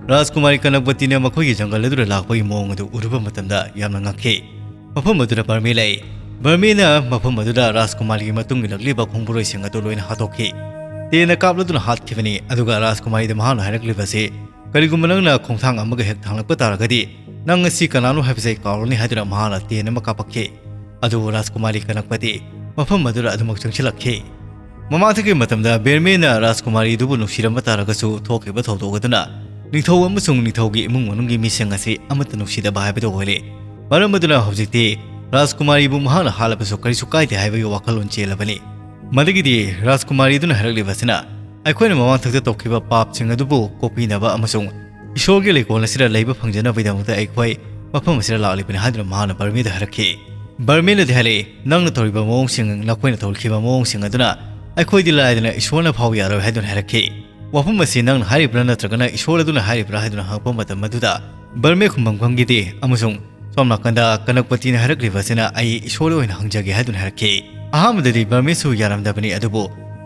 ꯔꯥꯖꯀꯨꯃꯥꯔꯤ ꯀꯅꯛꯄꯇꯤꯅ ꯃꯈꯣꯏꯒꯤ ꯖꯪꯒꯜ ꯑꯗꯨꯗ ꯂꯥꯛꯄꯒꯤ ꯃꯑꯣꯡ ꯑꯗꯨ ꯎꯔꯨꯕ ꯃꯇꯝꯗ ꯌꯥꯝꯅ ꯉꯛꯈꯤ꯫ ꯃꯐꯝ ꯑꯗꯨꯗ ꯕꯔꯃꯦ ꯂꯩ꯫ ꯕꯔꯃꯦꯅ ꯃꯐꯝ ꯑꯗꯨꯗ ꯔꯥꯖꯀꯨꯃꯥꯔꯤꯒꯤ ꯃꯇꯨꯡ ꯏꯜꯂꯛꯂꯤꯕ ꯈꯣꯡꯕꯨꯔꯣꯏꯁꯤꯡ ꯑꯗꯨ ꯂꯣꯏꯅ ꯍꯥꯠꯇꯣꯛꯈꯤ꯫ ꯇꯦꯟꯅ ꯀꯥꯞꯂꯗꯨꯅ ꯍꯥꯠꯈꯤꯕꯅꯤ, ꯑꯗꯨꯒ ꯔꯥꯖꯀꯨꯃꯥꯔꯤꯗ ꯃꯍꯥꯛꯅ ꯍꯥꯏꯔꯛꯂꯤꯕꯁꯤ, "ꯀꯔꯤꯒꯨꯝꯕ ꯅꯪꯅ ꯈꯣꯡꯊꯥꯡ ꯑꯃꯒ ꯍꯦꯛ ꯊꯥꯡꯂꯛꯄ ꯇꯥꯔꯒꯗꯤ, ꯅꯪ ꯑꯁꯤ ꯀꯅꯥꯅꯣ ꯍꯥꯏꯕꯁꯤ ꯑꯩ ꯀꯥꯎꯔꯅꯤ" ꯍꯥꯏꯗꯨꯅ ꯃꯍꯥꯛꯅ ꯇꯦꯟ ꯑꯃ ꯀꯥꯞꯄꯛꯈꯤ꯫ ꯑꯗꯨꯕꯨ ꯔꯥꯖꯀꯨꯃꯥꯔꯤ ꯀꯅꯛꯄꯇꯤ ꯃꯐꯝ ꯑꯗꯨꯗ ꯑꯗꯨꯃꯛ ꯆꯪꯁꯤꯜꯂꯛꯈꯤ꯫ ꯃꯃꯥꯡꯊꯛꯀꯤ ꯃꯇꯝꯗ ꯕꯔꯃꯦꯅ ꯔꯥꯖꯀꯨꯃꯥꯔꯤꯗꯨꯕꯨ ꯅꯨꯡꯁꯤꯔꯝꯕ ꯇꯥꯔꯒꯁꯨ, ꯊꯣꯛꯈꯤꯕ ꯊꯧꯗꯣꯛ ꯑꯗꯨꯅ ꯅꯤꯡꯊꯧ ꯑꯃꯁꯨꯡ ꯅꯤꯡꯊꯧꯒꯤ ꯏꯃꯨꯡ ꯃꯅꯨꯡꯒꯤ ꯃꯤꯁꯤꯡ ꯑꯁꯤ ꯑꯃꯠꯇ ꯅꯨꯡꯁꯤꯗꯕ ꯍꯥꯏꯕꯗꯨ ꯑꯣꯏꯔꯦ꯫ ꯃꯔꯝ ꯑꯗꯨꯅ ꯍꯧꯖꯤꯛꯇꯤ ꯔꯥꯖꯀꯨꯃꯥꯔꯤꯕꯨ ꯃꯍꯥꯛꯅ ꯍꯥꯠꯂꯕꯁꯨ ꯀꯔꯤꯁꯨ ꯀꯥꯏꯗꯦ ꯍꯥꯏꯕꯒꯤ ꯋꯥꯈꯜꯂꯣꯟ ꯆꯦꯜꯂꯕꯅꯤ꯫ ꯃꯗꯨꯒꯤꯗꯤ ꯔꯥꯖꯀꯨꯃꯥꯔꯤ ꯑꯗꯨꯅ ꯍꯥꯏꯔꯛꯂꯤꯕꯁꯤꯅ, ꯑꯩꯈꯣꯏꯅ ꯃꯃꯥꯡꯊꯛꯇ ꯇꯧꯈꯤꯕ ꯄꯥꯞꯁꯤꯡ ꯑꯗꯨꯕꯨ ꯀꯣꯛꯄꯤꯅꯕ ꯑꯃꯁꯨꯡ ꯏꯁꯣꯔꯒꯤ ꯂꯩꯀꯣꯜ ꯑꯁꯤꯗ ꯂꯩꯕ ꯐꯪꯖꯅꯕꯒꯤꯗꯃꯛꯇ ꯑꯩꯈꯣꯏ ꯃꯐꯝ ꯑꯁꯤꯗ ꯂꯥꯛꯂꯤꯕꯅꯤ ꯍꯥꯏꯗꯨꯅ ꯃꯍꯥꯛꯅ ꯕꯔꯃꯦꯗ ꯍꯥꯏꯔꯛꯈꯤ꯫ ꯕꯔꯃꯦꯅꯗꯤ ꯍꯥꯏꯔꯛꯏ, "ꯅꯪꯅ ꯇꯧꯔꯤꯕ ꯃꯑꯣꯡꯁꯤꯡ, ꯅꯈꯣꯏꯅ ꯇꯧꯈꯤꯕ ꯃꯑꯣꯡꯁꯤꯡ ꯑꯗꯨꯅ ꯑꯩꯈꯣꯏꯗꯤ ꯂꯥꯏꯗꯅ ꯏꯁꯣꯔꯅ ꯐꯥꯎ ꯌꯥꯔꯣꯏ" ꯍꯥꯏꯗꯨꯅ ꯍꯥꯏꯔꯛꯈꯤ꯫ ꯋꯥꯐꯝ ꯑꯁꯤ ꯅꯪꯅ ꯍꯥꯏꯔꯤꯕ꯭ꯔꯥ ꯅꯠꯇ꯭ꯔꯒꯅ ꯏꯁꯣꯔ ꯑꯗꯨꯅ ꯍꯥꯏꯔꯤꯕ꯭ꯔꯥ ꯍꯥꯏꯗꯨꯅ ꯍꯪꯉꯛꯄ ꯃꯇꯝ ꯑꯗꯨꯗ, ꯕꯔꯃꯦ ꯈꯨꯝꯕꯝ ꯈꯪꯈꯤꯗꯦ ꯑꯃꯁꯨꯡ ꯁꯣꯝ ꯅꯥꯀꯟꯗ ꯀꯅꯛꯄꯇꯤꯅ ꯍꯥꯏꯔꯛꯂꯤꯕ ꯑꯁꯤꯅ ꯑꯩ ꯏꯁꯣꯔꯗ ꯑꯣꯏꯅ ꯍꯪꯖꯒꯦ ꯍꯥꯏꯗꯨꯅ ꯍꯥꯏꯔꯛꯈꯤ꯫ ꯑꯍꯥꯟꯕꯗꯗꯤ ꯕꯔꯃꯦꯁꯨ ꯌꯥꯔꯝꯗꯕꯅꯤ, ꯑꯗꯨꯕꯨ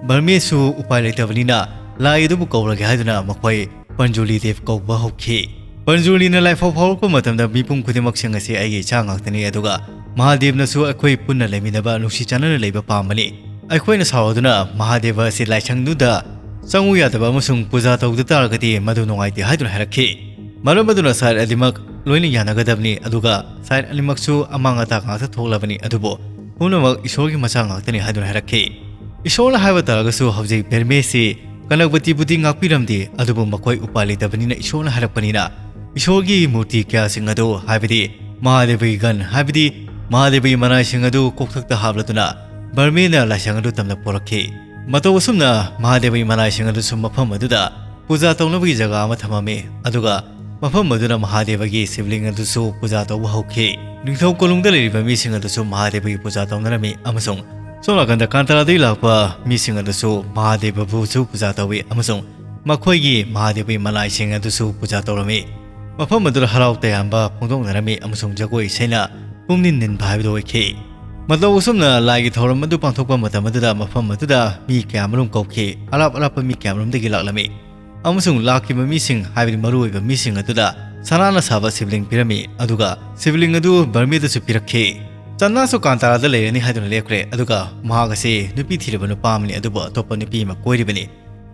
ꯕꯔꯃꯦꯁꯨ ꯎꯄꯥꯏ ꯂꯩꯇꯕꯅꯤꯅ ꯂꯥꯏ ꯑꯗꯨꯕꯨ ꯀꯧꯔꯒꯦ ꯍꯥꯏꯗꯨꯅ ꯃꯈꯣꯏ ꯄꯟꯖꯨꯂꯤ ꯗꯦꯕ ꯀꯧꯕ ꯍꯧꯈꯤ꯫ ꯄꯟꯖꯨꯂꯤꯅ ꯂꯥꯏꯐꯥꯎ ꯐꯥꯎꯔꯛꯄ ꯃꯇꯝꯗ, "ꯃꯤꯄꯨꯝ ꯈꯨꯗꯤꯡꯃꯛꯁꯤꯡ ꯑꯁꯤ ꯑꯩꯒꯤ ꯏꯆꯥ ꯉꯥꯛꯇꯅꯤ, ꯑꯗꯨꯒ ꯃꯍꯥꯗꯦꯕꯅꯁꯨ ꯑꯩꯈꯣꯏ ꯄꯨꯟꯅ ꯂꯩꯃꯤꯟꯅꯕ, ꯅꯨꯡꯁꯤ ꯆꯥꯟꯅꯅ ꯂꯩꯕ ꯄꯥꯝꯕꯅꯤ꯫ ꯑꯩꯈꯣꯏꯅ ꯁꯥꯎꯔꯗꯨꯅ ꯃꯍꯥꯗꯦꯕ ꯑꯁꯤ ꯂꯥꯏꯁꯪꯗꯨꯗ ꯆꯪꯉꯨ ꯌꯥꯗꯕ ꯑꯃꯁꯨꯡ ꯄꯨꯖꯥ ꯇꯧꯗ ꯇꯥꯔꯒꯗꯤ ꯃꯗꯨ ꯅꯨꯡꯉꯥꯏꯇꯦ" ꯍꯥꯏꯗꯨꯅ ꯍꯥꯏꯔꯛꯈꯤ꯫ ꯃꯔꯝ ꯑꯗꯨꯅ ꯁꯥꯏꯠ ꯑꯅꯤꯃꯛ ꯂꯣꯏꯅ ꯌꯥꯅꯒꯗꯕꯅꯤ, ꯑꯗꯨꯒ ꯁꯥꯏꯠ ꯑꯅꯤꯃꯛꯁꯨ ꯑꯃꯥꯡ ꯑꯇꯥ ꯉꯥꯛꯇ ꯊꯣꯛꯂꯕꯅꯤ, ꯑꯗꯨꯕꯨ ꯄꯨꯝꯅꯃꯛ ꯏꯁꯣꯔꯒꯤ ꯃꯆꯥ ꯉꯥꯛꯇꯅꯤ ꯍꯥꯏꯗꯨꯅ ꯍꯥꯏꯔꯛꯈꯤ꯫ ꯏꯁꯣꯔꯅ ꯍꯥꯏꯕ ꯇꯥꯔꯒꯁꯨ ꯍꯧꯖꯤꯛ ꯕꯦꯔꯃꯦꯁꯤ ꯀꯅꯛꯄꯇꯤꯕꯨꯗꯤ ꯉꯥꯛꯄꯤꯔꯝꯗꯦ, ꯑꯗꯨꯕꯨ ꯃꯈꯣꯏ ꯎꯄꯥꯏ ꯂꯩꯇꯕꯅꯤꯅ ꯏꯁꯣꯔꯅ ꯍꯥꯏꯔꯛꯄꯅꯤꯅ ꯏꯁꯣꯔꯒꯤ ꯃꯨꯔꯇꯤ ꯀꯌꯥꯁꯤꯡ ꯑꯗꯨ, ꯍꯥꯏꯕꯗꯤ ꯃꯍꯥꯗꯦꯕꯒꯤ ꯒꯟ, ꯍꯥꯏꯕꯗꯤ ꯃꯍꯥꯗꯦꯕꯒꯤ ꯃꯅꯥꯏꯁꯤꯡ ꯑꯗꯨ ꯀꯣꯛꯊꯛꯇ ꯍꯥꯞꯂꯗꯨꯅ ꯕꯔꯃꯦꯅ ꯂꯥꯏꯁꯪ ꯑꯗꯨ ꯇꯝꯅ ꯄꯣꯔꯛꯈꯤ꯫ ꯃꯇꯧ ꯑꯁꯨꯝꯅ ꯃꯍꯥꯗꯦꯕꯒꯤ ꯃꯅꯥꯏꯁꯤꯡ ꯑꯗꯨꯁꯨ ꯃꯐꯝ ꯑꯗꯨꯗ ꯄꯨꯖꯥ ꯇꯧꯅꯕꯒꯤ ꯖꯒꯥ ꯑꯃ ꯊꯝꯃꯝꯃꯤ, ꯑꯗꯨꯒ ꯃꯐꯝ ꯑꯗꯨꯅ ꯃꯍꯥꯗꯦꯕꯒꯤ ꯁꯤꯕꯂꯤꯡ ꯑꯗꯨꯁꯨ ꯄꯨꯖꯥ ꯇꯧꯕ ꯍꯧꯈꯤ꯫ ꯅꯤꯡꯊꯧ ꯀꯣꯅꯨꯡꯗ ꯂꯩꯔꯤꯕ ꯃꯤꯁꯤꯡ ꯑꯗꯨꯁꯨ ꯃꯍꯥꯗꯦꯕꯒꯤ ꯄꯨꯖꯥ ꯇꯧꯅꯔꯝꯃꯤ, ꯑꯃꯁꯨꯡ ꯁꯣꯝ ꯅꯥꯀꯟꯗ ꯀꯥꯟꯇꯥꯔꯥꯗꯒꯤ ꯂꯥꯛꯄ ꯃꯤꯁꯤꯡ ꯑꯗꯨꯁꯨ ꯃꯍꯥꯗꯦꯕꯕꯨꯁꯨ ꯄꯨꯖꯥ ꯇꯧꯏ, ꯑꯃꯁꯨꯡ ꯃꯈꯣꯏꯒꯤ ꯃꯍꯥꯗꯦꯕꯒꯤ ꯃꯅꯥꯏꯁꯤꯡ ꯑꯗꯨꯁꯨ ꯄꯨꯖꯥ ꯇꯧꯔꯝꯃꯤ꯫ ꯃꯐꯝ ꯑꯗꯨꯗ ꯍꯔꯥꯎ ꯇꯌꯥꯝꯕ ꯐꯣꯡꯗꯣꯛꯅꯔꯝꯃꯤ, ꯑꯃꯁꯨꯡ ꯖꯒꯣꯏ ꯏꯁꯩꯅ ꯄꯨꯝꯅꯤꯟ ꯅꯤꯟꯕ ꯍꯥꯏꯕꯗꯨ ꯑꯣꯏꯈꯤ꯫ ꯃꯇꯧ ꯑꯁꯨꯝꯅ ꯂꯥꯏꯒꯤ ꯊꯧꯔꯝ ꯑꯗꯨ ꯄꯥꯡꯊꯣꯛꯄ ꯃꯇꯝ ꯑꯗꯨꯗ ꯃꯐꯝ ꯑꯗꯨꯗ ꯃꯤ ꯀꯌꯥꯃꯔꯨꯝ ꯀꯧꯈꯤ꯫ ꯑꯔꯥꯞ ꯑꯔꯥꯞꯄ ꯃꯤ ꯀꯌꯥꯃꯔꯨꯝꯗꯒꯤ ꯂꯥꯛꯂꯝꯃꯤ, ꯑꯃꯁꯨꯡ ꯂꯥꯛꯈꯤꯕ ꯃꯤꯁꯤꯡ, ꯍꯥꯏꯕꯗꯤ ꯃꯔꯨꯑꯣꯏꯕ ꯃꯤꯁꯤꯡ ꯑꯗꯨꯗ ꯁꯅꯥꯅ ꯁꯥꯕ ꯁꯤꯕꯂꯤꯡ ꯄꯤꯔꯝꯃꯤ, ꯑꯗꯨꯒ ꯁꯤꯕꯂꯤꯡ ꯑꯗꯨ ꯕꯔꯃꯦꯗꯁꯨ ꯄꯤꯔꯛꯈꯤ꯫ ꯆꯟꯅꯥꯁꯨ ꯀꯥꯟꯇꯥꯔꯥꯗ ꯂꯩꯔꯅꯤ ꯍꯥꯏꯗꯨꯅ ꯂꯦꯞꯈ꯭ꯔꯦ, ꯑꯗꯨꯒ ꯃꯍꯥꯛ ꯑꯁꯤ ꯅꯨꯄꯤ ꯊꯤꯔꯕ ꯅꯨꯄꯥ ꯑꯃꯅꯤ, ꯑꯗꯨꯕꯨ ꯑꯇꯣꯞꯄ ꯅꯨꯄꯤ ꯑꯃ ꯀꯣꯏꯔꯤꯕꯅꯤ꯫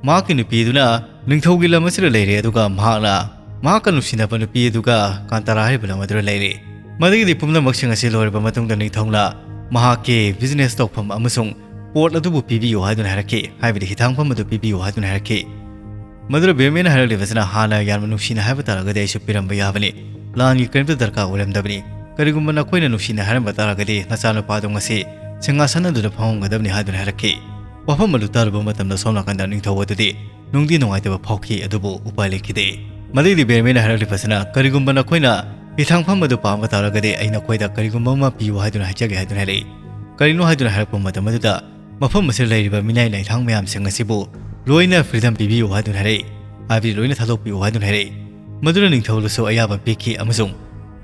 ꯃꯍꯥꯛꯀꯤ ꯅꯨꯄꯤ ꯑꯗꯨꯅ ꯅꯤꯡꯊꯧꯒꯤ ꯂꯝ ꯑꯁꯤꯗ ꯂꯩꯔꯦ, ꯑꯗꯨꯒ ꯃꯍꯥꯛꯅ ꯃꯍꯥꯛꯀ ꯅꯨꯡꯁꯤꯅꯕ ꯅꯨꯄꯤ ꯑꯗꯨꯒ ꯀꯥꯟꯇꯥꯔꯥ ꯍꯥꯏꯔꯤꯕ ꯂꯝ ꯑꯗꯨꯗ ꯂꯩꯔꯦ꯫ ꯃꯗꯨꯒꯤꯗꯤ ꯄꯨꯝꯅꯃꯛꯁꯤꯡ ꯑꯁꯤ ꯂꯣꯏꯔꯕ ꯃꯇꯨꯡꯗ ꯅꯤꯡꯊꯧꯅ ꯃꯍꯥꯛꯀꯤ ꯕꯤꯖꯤꯅꯦꯁ ꯇꯧꯐꯝ ꯑꯃꯁꯨꯡ ꯄꯣꯠ ꯑꯗꯨꯕꯨ ꯄꯤꯕꯤꯌꯨ ꯍꯥꯏꯗꯨꯅ ꯍꯥꯏꯔꯛꯈꯤ, ꯍꯥꯏꯕꯗꯤ ꯍꯤꯊꯥꯡꯐꯝ ꯑꯗꯨ ꯄꯤꯕꯤꯌꯨ ꯍꯥꯏꯗꯨꯅ ꯍꯥꯏꯔꯛꯈꯤ꯫ ꯃꯗꯨꯗ ꯕꯤꯔꯃꯦꯅ ꯍꯥꯏꯔꯛꯂꯤꯕꯁꯤꯅ, "ꯍꯥꯟꯅ ꯌꯥꯝꯅ ꯅꯨꯡꯁꯤꯅ ꯍꯥꯏꯕ ꯇꯥꯔꯒꯗꯤ ꯑꯩꯁꯨ ꯄꯤꯔꯝꯕ ꯌꯥꯕꯅꯤ꯫ ꯂꯥꯟꯒꯤ ꯀꯔꯤꯝꯇ ꯗꯔꯀꯥꯔ ꯑꯣꯏꯔꯝꯗꯕꯅꯤ꯫ ꯀꯔꯤꯒꯨꯝꯕ ꯅꯈꯣꯏꯅ ꯅꯨꯡꯁꯤꯅ ꯍꯥꯏꯔꯝꯕ ꯇꯥꯔꯒꯗꯤ ꯅꯆꯥꯅꯨꯄꯥꯗꯣ ꯉꯁꯤ ꯁꯤꯡꯍꯥꯁꯟ ꯑꯗꯨꯗ ꯐꯝꯃꯝꯒꯗꯕꯅꯤ" ꯍꯥꯏꯗꯨꯅ ꯍꯥꯏꯔꯛꯈꯤ꯫ ꯋꯥꯐꯝ ꯑꯗꯨ ꯇꯥꯔꯨꯕ ꯃꯇꯝꯗ ꯁꯣꯝ ꯅꯥꯀꯟꯗ ꯅꯤꯡꯊꯧ ꯑꯗꯨꯗꯤ ꯅꯨꯡꯗꯤ ꯅꯨꯡꯉꯥꯏꯇꯕ ꯐꯥꯎꯈꯤ, ꯑꯗꯨꯕꯨ ꯎꯄꯥꯏ ꯂꯩꯈꯤꯗꯦ꯫ ꯃꯗꯩꯗꯤ ꯕꯤꯔꯃꯦꯅ ꯍꯥꯏꯔꯛꯂꯤꯕꯁꯤꯅ, "ꯀꯔꯤꯒꯨꯝꯕ ꯅꯈꯣꯏꯅ ꯍꯤꯊꯥꯡꯐꯝ ꯑꯗꯨ ꯄꯥꯝꯕ ꯇꯥꯔꯒꯗꯤ ꯑꯩ ꯅꯈꯣꯏꯗ ꯀꯔꯤꯒꯨꯝꯕ ꯑꯃ ꯄꯤꯌꯨ ꯍꯥꯏꯗꯨꯅ ꯍꯥꯏꯖꯒꯦ" ꯍꯥꯏꯗꯨꯅ ꯍꯥꯏꯔꯛꯏ꯫ ꯀꯔꯤꯅꯣ ꯍꯥꯏꯗꯨꯅ ꯍꯥꯏꯔꯛꯄ ꯃꯇꯝ ꯑꯗꯨꯗ ꯃꯐꯝ ꯑꯁꯤꯗ ꯂꯩꯔꯤꯕ ꯃꯤꯅꯥꯏ ꯂꯥꯏꯊꯥꯡ ꯃꯌꯥꯝꯁꯤꯡ ꯑꯁꯤꯕꯨ ꯂꯣꯏꯅ ꯐ꯭ꯔꯤꯗꯝ ꯄꯤꯕꯤꯌꯨ ꯍꯥꯏꯗꯨꯅ ꯍꯥꯏꯔꯛꯏ, ꯍꯥꯏꯕꯗꯤ ꯂꯣꯏꯅ ꯊꯥꯗꯣꯛꯄꯤꯌꯨ ꯍꯥꯏꯗꯨꯅ ꯍꯥꯏꯔꯛꯏ꯫ ꯃꯗꯨꯅ ꯅꯤꯡꯊꯧꯗꯁꯨ ꯑꯌꯥꯕ ꯄꯤꯈꯤ, ꯑꯃꯁꯨꯡ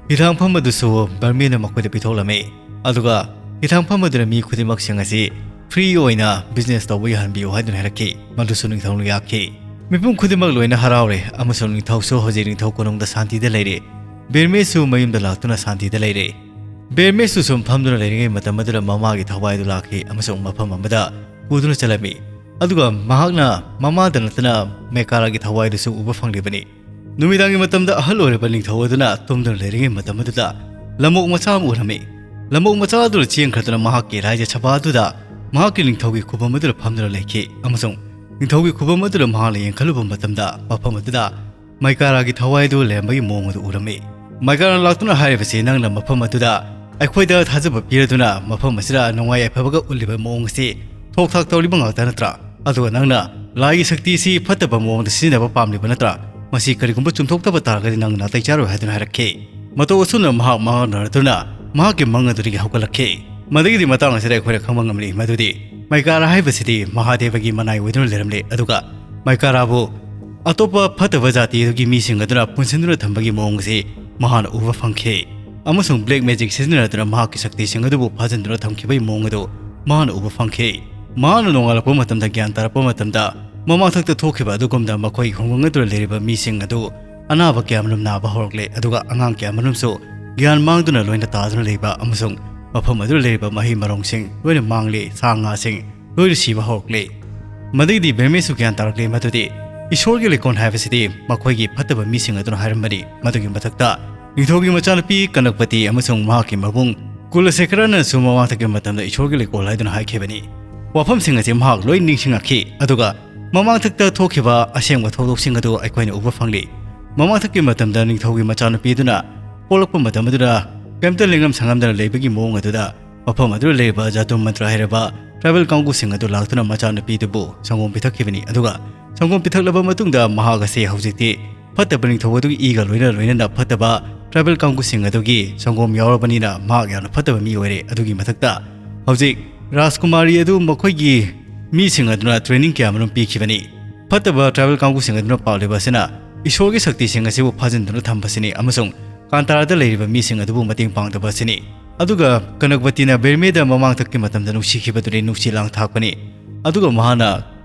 ꯍꯤꯊꯥꯡꯐꯝ ꯑꯗꯨꯁꯨ ꯕꯔꯃꯦꯅ ꯃꯈꯣꯏꯗ ꯄꯤꯊꯣꯛꯂꯝꯃꯤ꯫ ꯑꯗꯨꯒ ꯍꯤꯊꯥꯡꯐꯝ ꯑꯗꯨꯅ ꯃꯤ ꯈꯨꯗꯤꯡꯃꯛꯁꯤꯡ ꯑꯁꯤ ꯐ꯭ꯔꯤ ꯑꯣꯏꯅ ꯕꯤꯖꯤꯅꯦꯁ ꯇꯧꯕ ꯌꯥꯍꯟꯕꯤꯌꯨ ꯍꯥꯏꯗꯨꯅ ꯍꯥꯏꯔꯛꯈꯤ꯫ ꯃꯗꯨꯁꯨ ꯅꯤꯡꯊꯧꯅ ꯌꯥꯈꯤ꯫ ꯃꯤꯄꯨꯝ ꯈꯨꯗꯤꯡꯃꯛ ꯂꯣꯏꯅ ꯍꯔꯥꯎꯔꯦ, ꯑꯃꯁꯨꯡ ꯅꯤꯡꯊꯧꯁꯨ ꯍꯧꯖꯤꯛ ꯅꯤꯡꯊꯧ ꯀꯣꯅꯨꯡꯗ ꯁꯥꯟꯇꯤꯗ ꯂꯩꯔꯦ꯫ ꯕꯤꯔꯃꯦꯁꯁꯨ ꯃꯌꯨꯝꯗ ꯂꯥꯛꯇꯨꯅ ꯁꯥꯟꯇꯤꯗ ꯂꯩꯔꯦ꯫ ꯕꯤꯔꯃꯦꯁꯁꯨ ꯁꯨꯝ ꯐꯝꯗꯨꯅ ꯂꯩꯔꯤꯉꯩ ꯃꯇꯝ ꯑꯗꯨꯗ ꯃꯃꯥꯒꯤ ꯊꯋꯥꯏꯗꯨ ꯂꯥꯛꯈꯤ ꯑꯃꯁꯨꯡ ꯃꯐꯝ ꯑꯃꯗ ꯄꯨꯗꯨꯅ ꯆꯠꯂꯝꯃꯤ꯫ ꯑꯗꯨꯒ ꯃꯍꯥꯛꯅ ꯃꯃꯥꯗ ꯅꯠꯇꯅ ꯃꯦꯀꯥꯔꯥꯒꯤ ꯊꯋꯥꯏꯗꯨꯁꯨ ꯎꯕ ꯐꯪꯂꯤꯕꯅꯤ꯫ ꯅꯨꯃꯤꯗꯥꯡꯒꯤ ꯃꯇꯝꯗ ꯑꯍꯜ ꯑꯣꯏꯔꯕ ꯅꯤꯡꯊꯧ ꯑꯗꯨꯅ ꯇꯨꯝꯗꯨꯅ ꯂꯩꯔꯤꯉꯩ ꯃꯇꯝ ꯑꯗꯨꯗ ꯂꯝꯑꯣꯛ ꯃꯆꯥ ꯑꯃ ꯎꯔꯝꯃꯤ꯫ ꯂꯝꯑꯣꯛ ꯃꯆꯥ ꯑꯗꯨꯅ ꯆꯦꯟꯈ꯭ꯔꯗꯨꯅ ꯃꯍꯥꯛꯀꯤ ꯔꯥꯏꯖ ꯁꯚꯥ ꯑꯗꯨꯗ ꯃꯍꯥꯛꯀꯤ ꯅꯤꯡꯊꯧꯒꯤ ꯈꯨꯕꯝ ꯑꯗꯨꯗ ꯐꯝꯗꯨꯅ ꯂꯩꯈꯤ ꯑꯃꯁꯨꯡ ꯅꯤꯡꯊꯧꯒꯤ ꯈꯨꯕꯝ ꯑꯗꯨꯗ ꯃꯍꯥꯛꯅ ꯌꯦꯡꯈꯠꯂꯨꯕ ꯃꯇꯝꯗ ꯃꯐꯝ ꯑꯗꯨꯗ ꯃꯥꯏꯀꯥꯔꯥꯒꯤ ꯊꯋꯥꯏ ꯑꯗꯨ ꯂꯩꯔꯝꯕꯒꯤ ꯃꯑꯣꯡ ꯑꯗꯨ ꯎꯔꯝꯃꯤ꯫ ꯃꯥꯏꯀꯥꯔꯥꯅ ꯂꯥꯛꯇꯨꯅ ꯍꯥꯏꯔꯤꯕꯁꯤ, "ꯅꯪꯅ ꯃꯐꯝ ꯑꯗꯨꯗ ꯑꯩꯈꯣꯏꯗ ꯊꯥꯖꯕ ꯄꯤꯔꯗꯨꯅ ꯃꯐꯝ ꯑꯁꯤꯗ ꯅꯨꯡꯉꯥꯏ ꯌꯥꯏꯐꯕꯒ ꯎꯠꯂꯤꯕ ꯃꯑꯣꯡ ꯑꯁꯤ ꯊꯣꯛ ꯊꯥꯛ ꯇꯧꯔꯤꯕ ꯉꯥꯛꯇ ꯅꯠꯇ꯭ꯔꯥ? ꯑꯗꯨꯒ ꯅꯪꯅ ꯂꯥꯏꯒꯤ ꯁꯛꯇꯤ ꯑꯁꯤ ꯐꯠꯇꯕ ꯃꯑꯣꯡꯗ ꯁꯤꯖꯤꯟꯅꯕ ꯄꯥꯝꯂꯤꯕ ꯅꯠꯇ꯭ꯔꯥ? ꯃꯁꯤ ꯀꯔꯤꯒꯨꯝꯕ ꯆꯨꯝꯊꯣꯛꯇꯕ ꯇꯥꯔꯒꯗꯤ ꯅꯪ ꯅꯥꯇꯩ ꯆꯥꯔꯣꯏ" ꯍꯥꯏꯗꯨꯅ ꯍꯥꯏꯔꯛꯈꯤ꯫ ꯃꯇꯧ ꯑꯁꯨꯝꯅ ꯃꯍꯥꯛ ꯃꯥꯡꯅꯔꯗꯨꯅ ꯃꯍꯥꯛꯀꯤ ꯃꯪ ꯑꯗꯨꯗꯒꯤ ꯍꯧꯒꯠꯂꯛꯈꯤ꯫ ꯃꯗꯨꯒꯤꯗꯤ ꯃꯇꯥꯡ ꯑꯁꯤꯗ ꯑꯩꯈꯣꯏꯅ ꯈꯪꯕ ꯉꯝꯂꯤ ꯃꯗꯨꯗꯤ ꯃꯥꯏꯀꯥꯔꯥ ꯍꯥꯏꯕꯁꯤꯗꯤ ꯃꯍꯥꯗꯦꯕꯒꯤ ꯃꯅꯥꯏ ꯑꯣꯏꯗꯨꯅ ꯂꯩꯔꯝꯂꯦ, ꯑꯗꯨꯒ ꯃꯥꯏꯀꯥꯔꯥꯕꯨ ꯑꯇꯣꯞꯄ ꯐꯠꯇꯕ ꯖꯥꯇꯤ ꯑꯗꯨꯒꯤ ꯃꯤꯁꯤꯡ ꯑꯗꯨꯅ ꯄꯨꯟꯁꯤꯟꯗꯨꯅ ꯊꯝꯕꯒꯤ ꯃꯑꯣꯡ ꯑꯁꯤ ꯃꯍꯥꯛꯅ ꯎꯕ ꯐꯪꯈꯤ꯫ ꯑꯃꯁꯨꯡ black magic ꯁꯤꯖꯤꯟꯅꯗꯨꯅ ꯃꯍꯥꯛꯀꯤ ꯁꯛꯇꯤꯁꯤꯡ ꯑꯗꯨꯕꯨ ꯐꯥꯖꯤꯟꯗꯨꯅ ꯊꯝꯈꯤꯕꯒꯤ ꯃꯑꯣꯡ ꯑꯗꯨ ꯃꯍꯥꯛꯅ ꯎꯕ ꯐꯪꯈꯤ꯫ ꯃꯍꯥꯛꯅ ꯅꯣꯡꯉꯥꯜꯂꯛꯄ ꯃꯇꯝꯗ ꯒ꯭ꯌꯥꯟ ꯇꯥꯔꯛꯄ ꯃꯇꯝꯗ ꯃꯃꯥꯡꯊꯛꯇ ꯊꯣꯛꯈꯤꯕ ꯑꯗꯨꯒꯨꯝꯅ ꯃꯈꯣꯏꯒꯤ ꯈꯨꯡꯒꯪ ꯑꯗꯨꯗ ꯂꯩꯔꯤꯕ ꯃꯤꯁꯤꯡ ꯑꯗꯨ ꯑꯅꯥꯕ ꯀꯌꯥ ꯑꯃꯔꯣꯝ ꯅꯥꯕ ꯍꯧꯔꯛꯂꯦ, ꯑꯗꯨꯒ ꯑꯉꯥꯡ ꯀꯌꯥ ꯑꯃꯔꯣꯝꯁꯨ ꯒ꯭ꯌꯥꯟ ꯃꯥꯡꯗꯨꯅ ꯂꯣꯏꯅ ꯇꯥꯗꯨꯅ ꯂꯩꯕ ꯑꯃꯁꯨꯡ ꯃꯐꯝ ꯑꯗꯨꯗ ꯂꯩꯔꯤꯕ ꯃꯍꯩ ꯃꯔꯣꯡꯁꯤꯡ ꯂꯣꯏꯅ ꯃꯥꯡꯂꯦ, ꯁꯥ ꯉꯥꯁꯤꯡ ꯂꯣꯏꯅ ꯁꯤꯕ ꯍꯧꯔꯛꯂꯦ꯫ ꯃꯗꯨꯒꯤꯗꯤ ꯕꯦꯔꯃꯦꯁꯨ ꯒ꯭ꯌꯥꯟ ꯇꯥꯔꯛꯂꯦ ꯃꯗꯨꯗꯤ ꯏꯁꯣꯔꯒꯤ ꯂꯩꯀꯣꯜ ꯍꯥꯏꯕꯁꯤꯗꯤ ꯃꯈꯣꯏꯒꯤ ꯐꯠꯇꯕ ꯃꯤꯁꯤꯡ ꯑꯗꯨꯅ ꯍꯥꯏꯔꯝꯕꯅꯤ꯫ ꯃꯗꯨꯒꯤ ꯃꯊꯛꯇ ꯅꯤꯡꯊꯧꯒꯤ ꯃꯆꯥꯅꯨꯄꯤ ꯀꯅꯛꯄꯇꯤ ꯑꯃꯁꯨꯡ ꯃꯍꯥꯛꯀꯤ ꯃꯕꯨꯡ ꯀꯨꯂꯁꯦꯈꯔꯅꯁꯨ ꯃꯃꯥꯡꯊꯛꯀꯤ ꯃꯇꯝꯗ ꯏꯁꯣꯔꯒꯤ ꯂꯩꯀꯣꯜ ꯍꯥꯏꯗꯨꯅ ꯍꯥꯏꯈꯤꯕꯅꯤ꯫ ꯋꯥꯐꯝꯁꯤꯡ ꯑꯁꯤ ꯃꯍꯥꯛ ꯂꯣꯏ ꯅꯤꯡꯁꯤꯡꯂꯛꯈꯤ, ꯑꯗꯨꯒ ꯃꯃꯥꯡꯊꯛꯇ ꯊꯣꯛꯈꯤꯕ ꯑꯁꯦꯡꯕ ꯊꯧꯗꯣꯛꯁꯤꯡ ꯑꯗꯨ ꯑꯩꯈꯣꯏꯅ ꯎꯕ ꯐꯪꯂꯤ꯫ ꯃꯃꯥꯡꯊꯛꯀꯤ ꯃꯇꯝꯗ ꯅꯤꯡꯊꯧꯒꯤ ꯃꯆꯥꯅꯨꯄꯤ ꯑꯗꯨꯅ ꯄꯣꯛꯂꯛꯄ ꯃꯇꯝ ꯑꯗꯨꯗ ꯀꯔꯤꯝꯇ ꯂꯦꯡꯉꯝ ꯁꯥꯉꯝꯗꯅ ꯂꯩꯕꯒꯤ ꯃꯑꯣꯡ ꯑꯗꯨꯗ ꯃꯐꯝ ꯑꯗꯨꯗ ꯂꯩꯔꯤꯕ ꯖꯥꯗꯨ ꯃꯟꯇ꯭ꯔ ꯍꯩꯔꯕ ꯇ꯭ꯔꯥꯏꯕꯦꯜ ꯀꯥꯡꯕꯨꯁꯤꯡ ꯑꯗꯨ ꯂꯥꯛꯇꯨꯅ ꯃꯆꯥꯅꯨꯄꯤꯗꯨꯕꯨ ꯁꯪꯒꯣꯝ ꯄꯤꯊꯛꯈꯤꯕꯅꯤ꯫ ꯑꯗꯨꯒ ꯁꯪꯒꯣꯝ ꯄꯤꯊꯛꯂꯕ ꯃꯇꯨꯡꯗ ꯃꯍꯥꯛ ꯑꯁꯤ ꯍꯧꯖꯤꯛꯇꯤ ꯐꯠꯇꯕ ꯅꯤꯡꯊꯧ ꯑꯗꯨꯒꯤ ꯏꯒ ꯂꯣꯏꯅ ꯂꯣꯏꯅꯅ ꯐꯠꯇꯕ ꯇ꯭ꯔꯥꯏꯕꯦꯜ ꯀꯥꯡꯕꯨꯁꯤꯡ ꯑꯗꯨꯒꯤ ꯁꯪꯒꯣꯝ ꯌꯥꯎꯔꯕꯅꯤꯅ ꯃꯍꯥꯛ ꯌꯥꯝꯅ ꯐꯠꯇꯕ ꯃꯤ ꯑꯣꯏꯔꯦ꯫ ꯑꯗꯨꯒꯤ ꯃꯊꯛꯇ ꯍꯧꯖꯤꯛ ꯔꯥꯖꯀꯨꯃꯥꯔꯤ ꯑꯗꯨ ꯃꯈꯣꯏꯒꯤ ꯃꯤꯁꯤꯡ ꯑꯗꯨꯅ ꯇ꯭ꯔꯦꯅꯤꯡ ꯀꯌꯥ ꯑꯃꯔꯣꯝ ꯄꯤꯈꯤꯕꯅꯤ꯫ ꯐꯠꯇꯕ ꯇ꯭ꯔꯥꯏꯕꯦꯜ ꯀꯥꯡꯕꯨꯁꯤꯡ ꯑꯗꯨꯅ ꯄꯥꯝꯂꯤꯕ ꯑꯁꯤꯅ ꯏꯁꯣꯔꯒꯤ ꯁꯛꯇꯤꯁꯤꯡ ꯑꯁꯤꯕꯨ ꯐꯥꯖꯤꯟꯗꯨꯅ ꯊꯝꯕꯁꯤꯅꯤ ꯑꯃꯁꯨꯡ ꯀꯥꯟꯇꯥꯔꯥꯗ ꯂꯩꯔꯤꯕ ꯃꯤꯁꯤꯡ ꯑꯗꯨꯕꯨ ꯃꯇꯦꯡ ꯄꯥꯡꯗꯕ ꯑꯁꯤꯅꯤ꯫ ꯑꯗꯨꯒ ꯀꯅꯛꯄꯇꯤꯅ ꯕꯦꯔꯃꯦꯗ ꯃꯃꯥꯡꯊꯛꯀꯤ ꯃꯇꯝꯗ ꯅꯨꯡꯁꯤꯈꯤꯕꯗꯨꯅꯤ ꯅꯨꯡꯁꯤ ꯂꯥꯡ ꯊꯥꯛꯄꯅꯤ꯫ ꯑꯗꯨꯒ ꯃꯍꯥꯛꯅ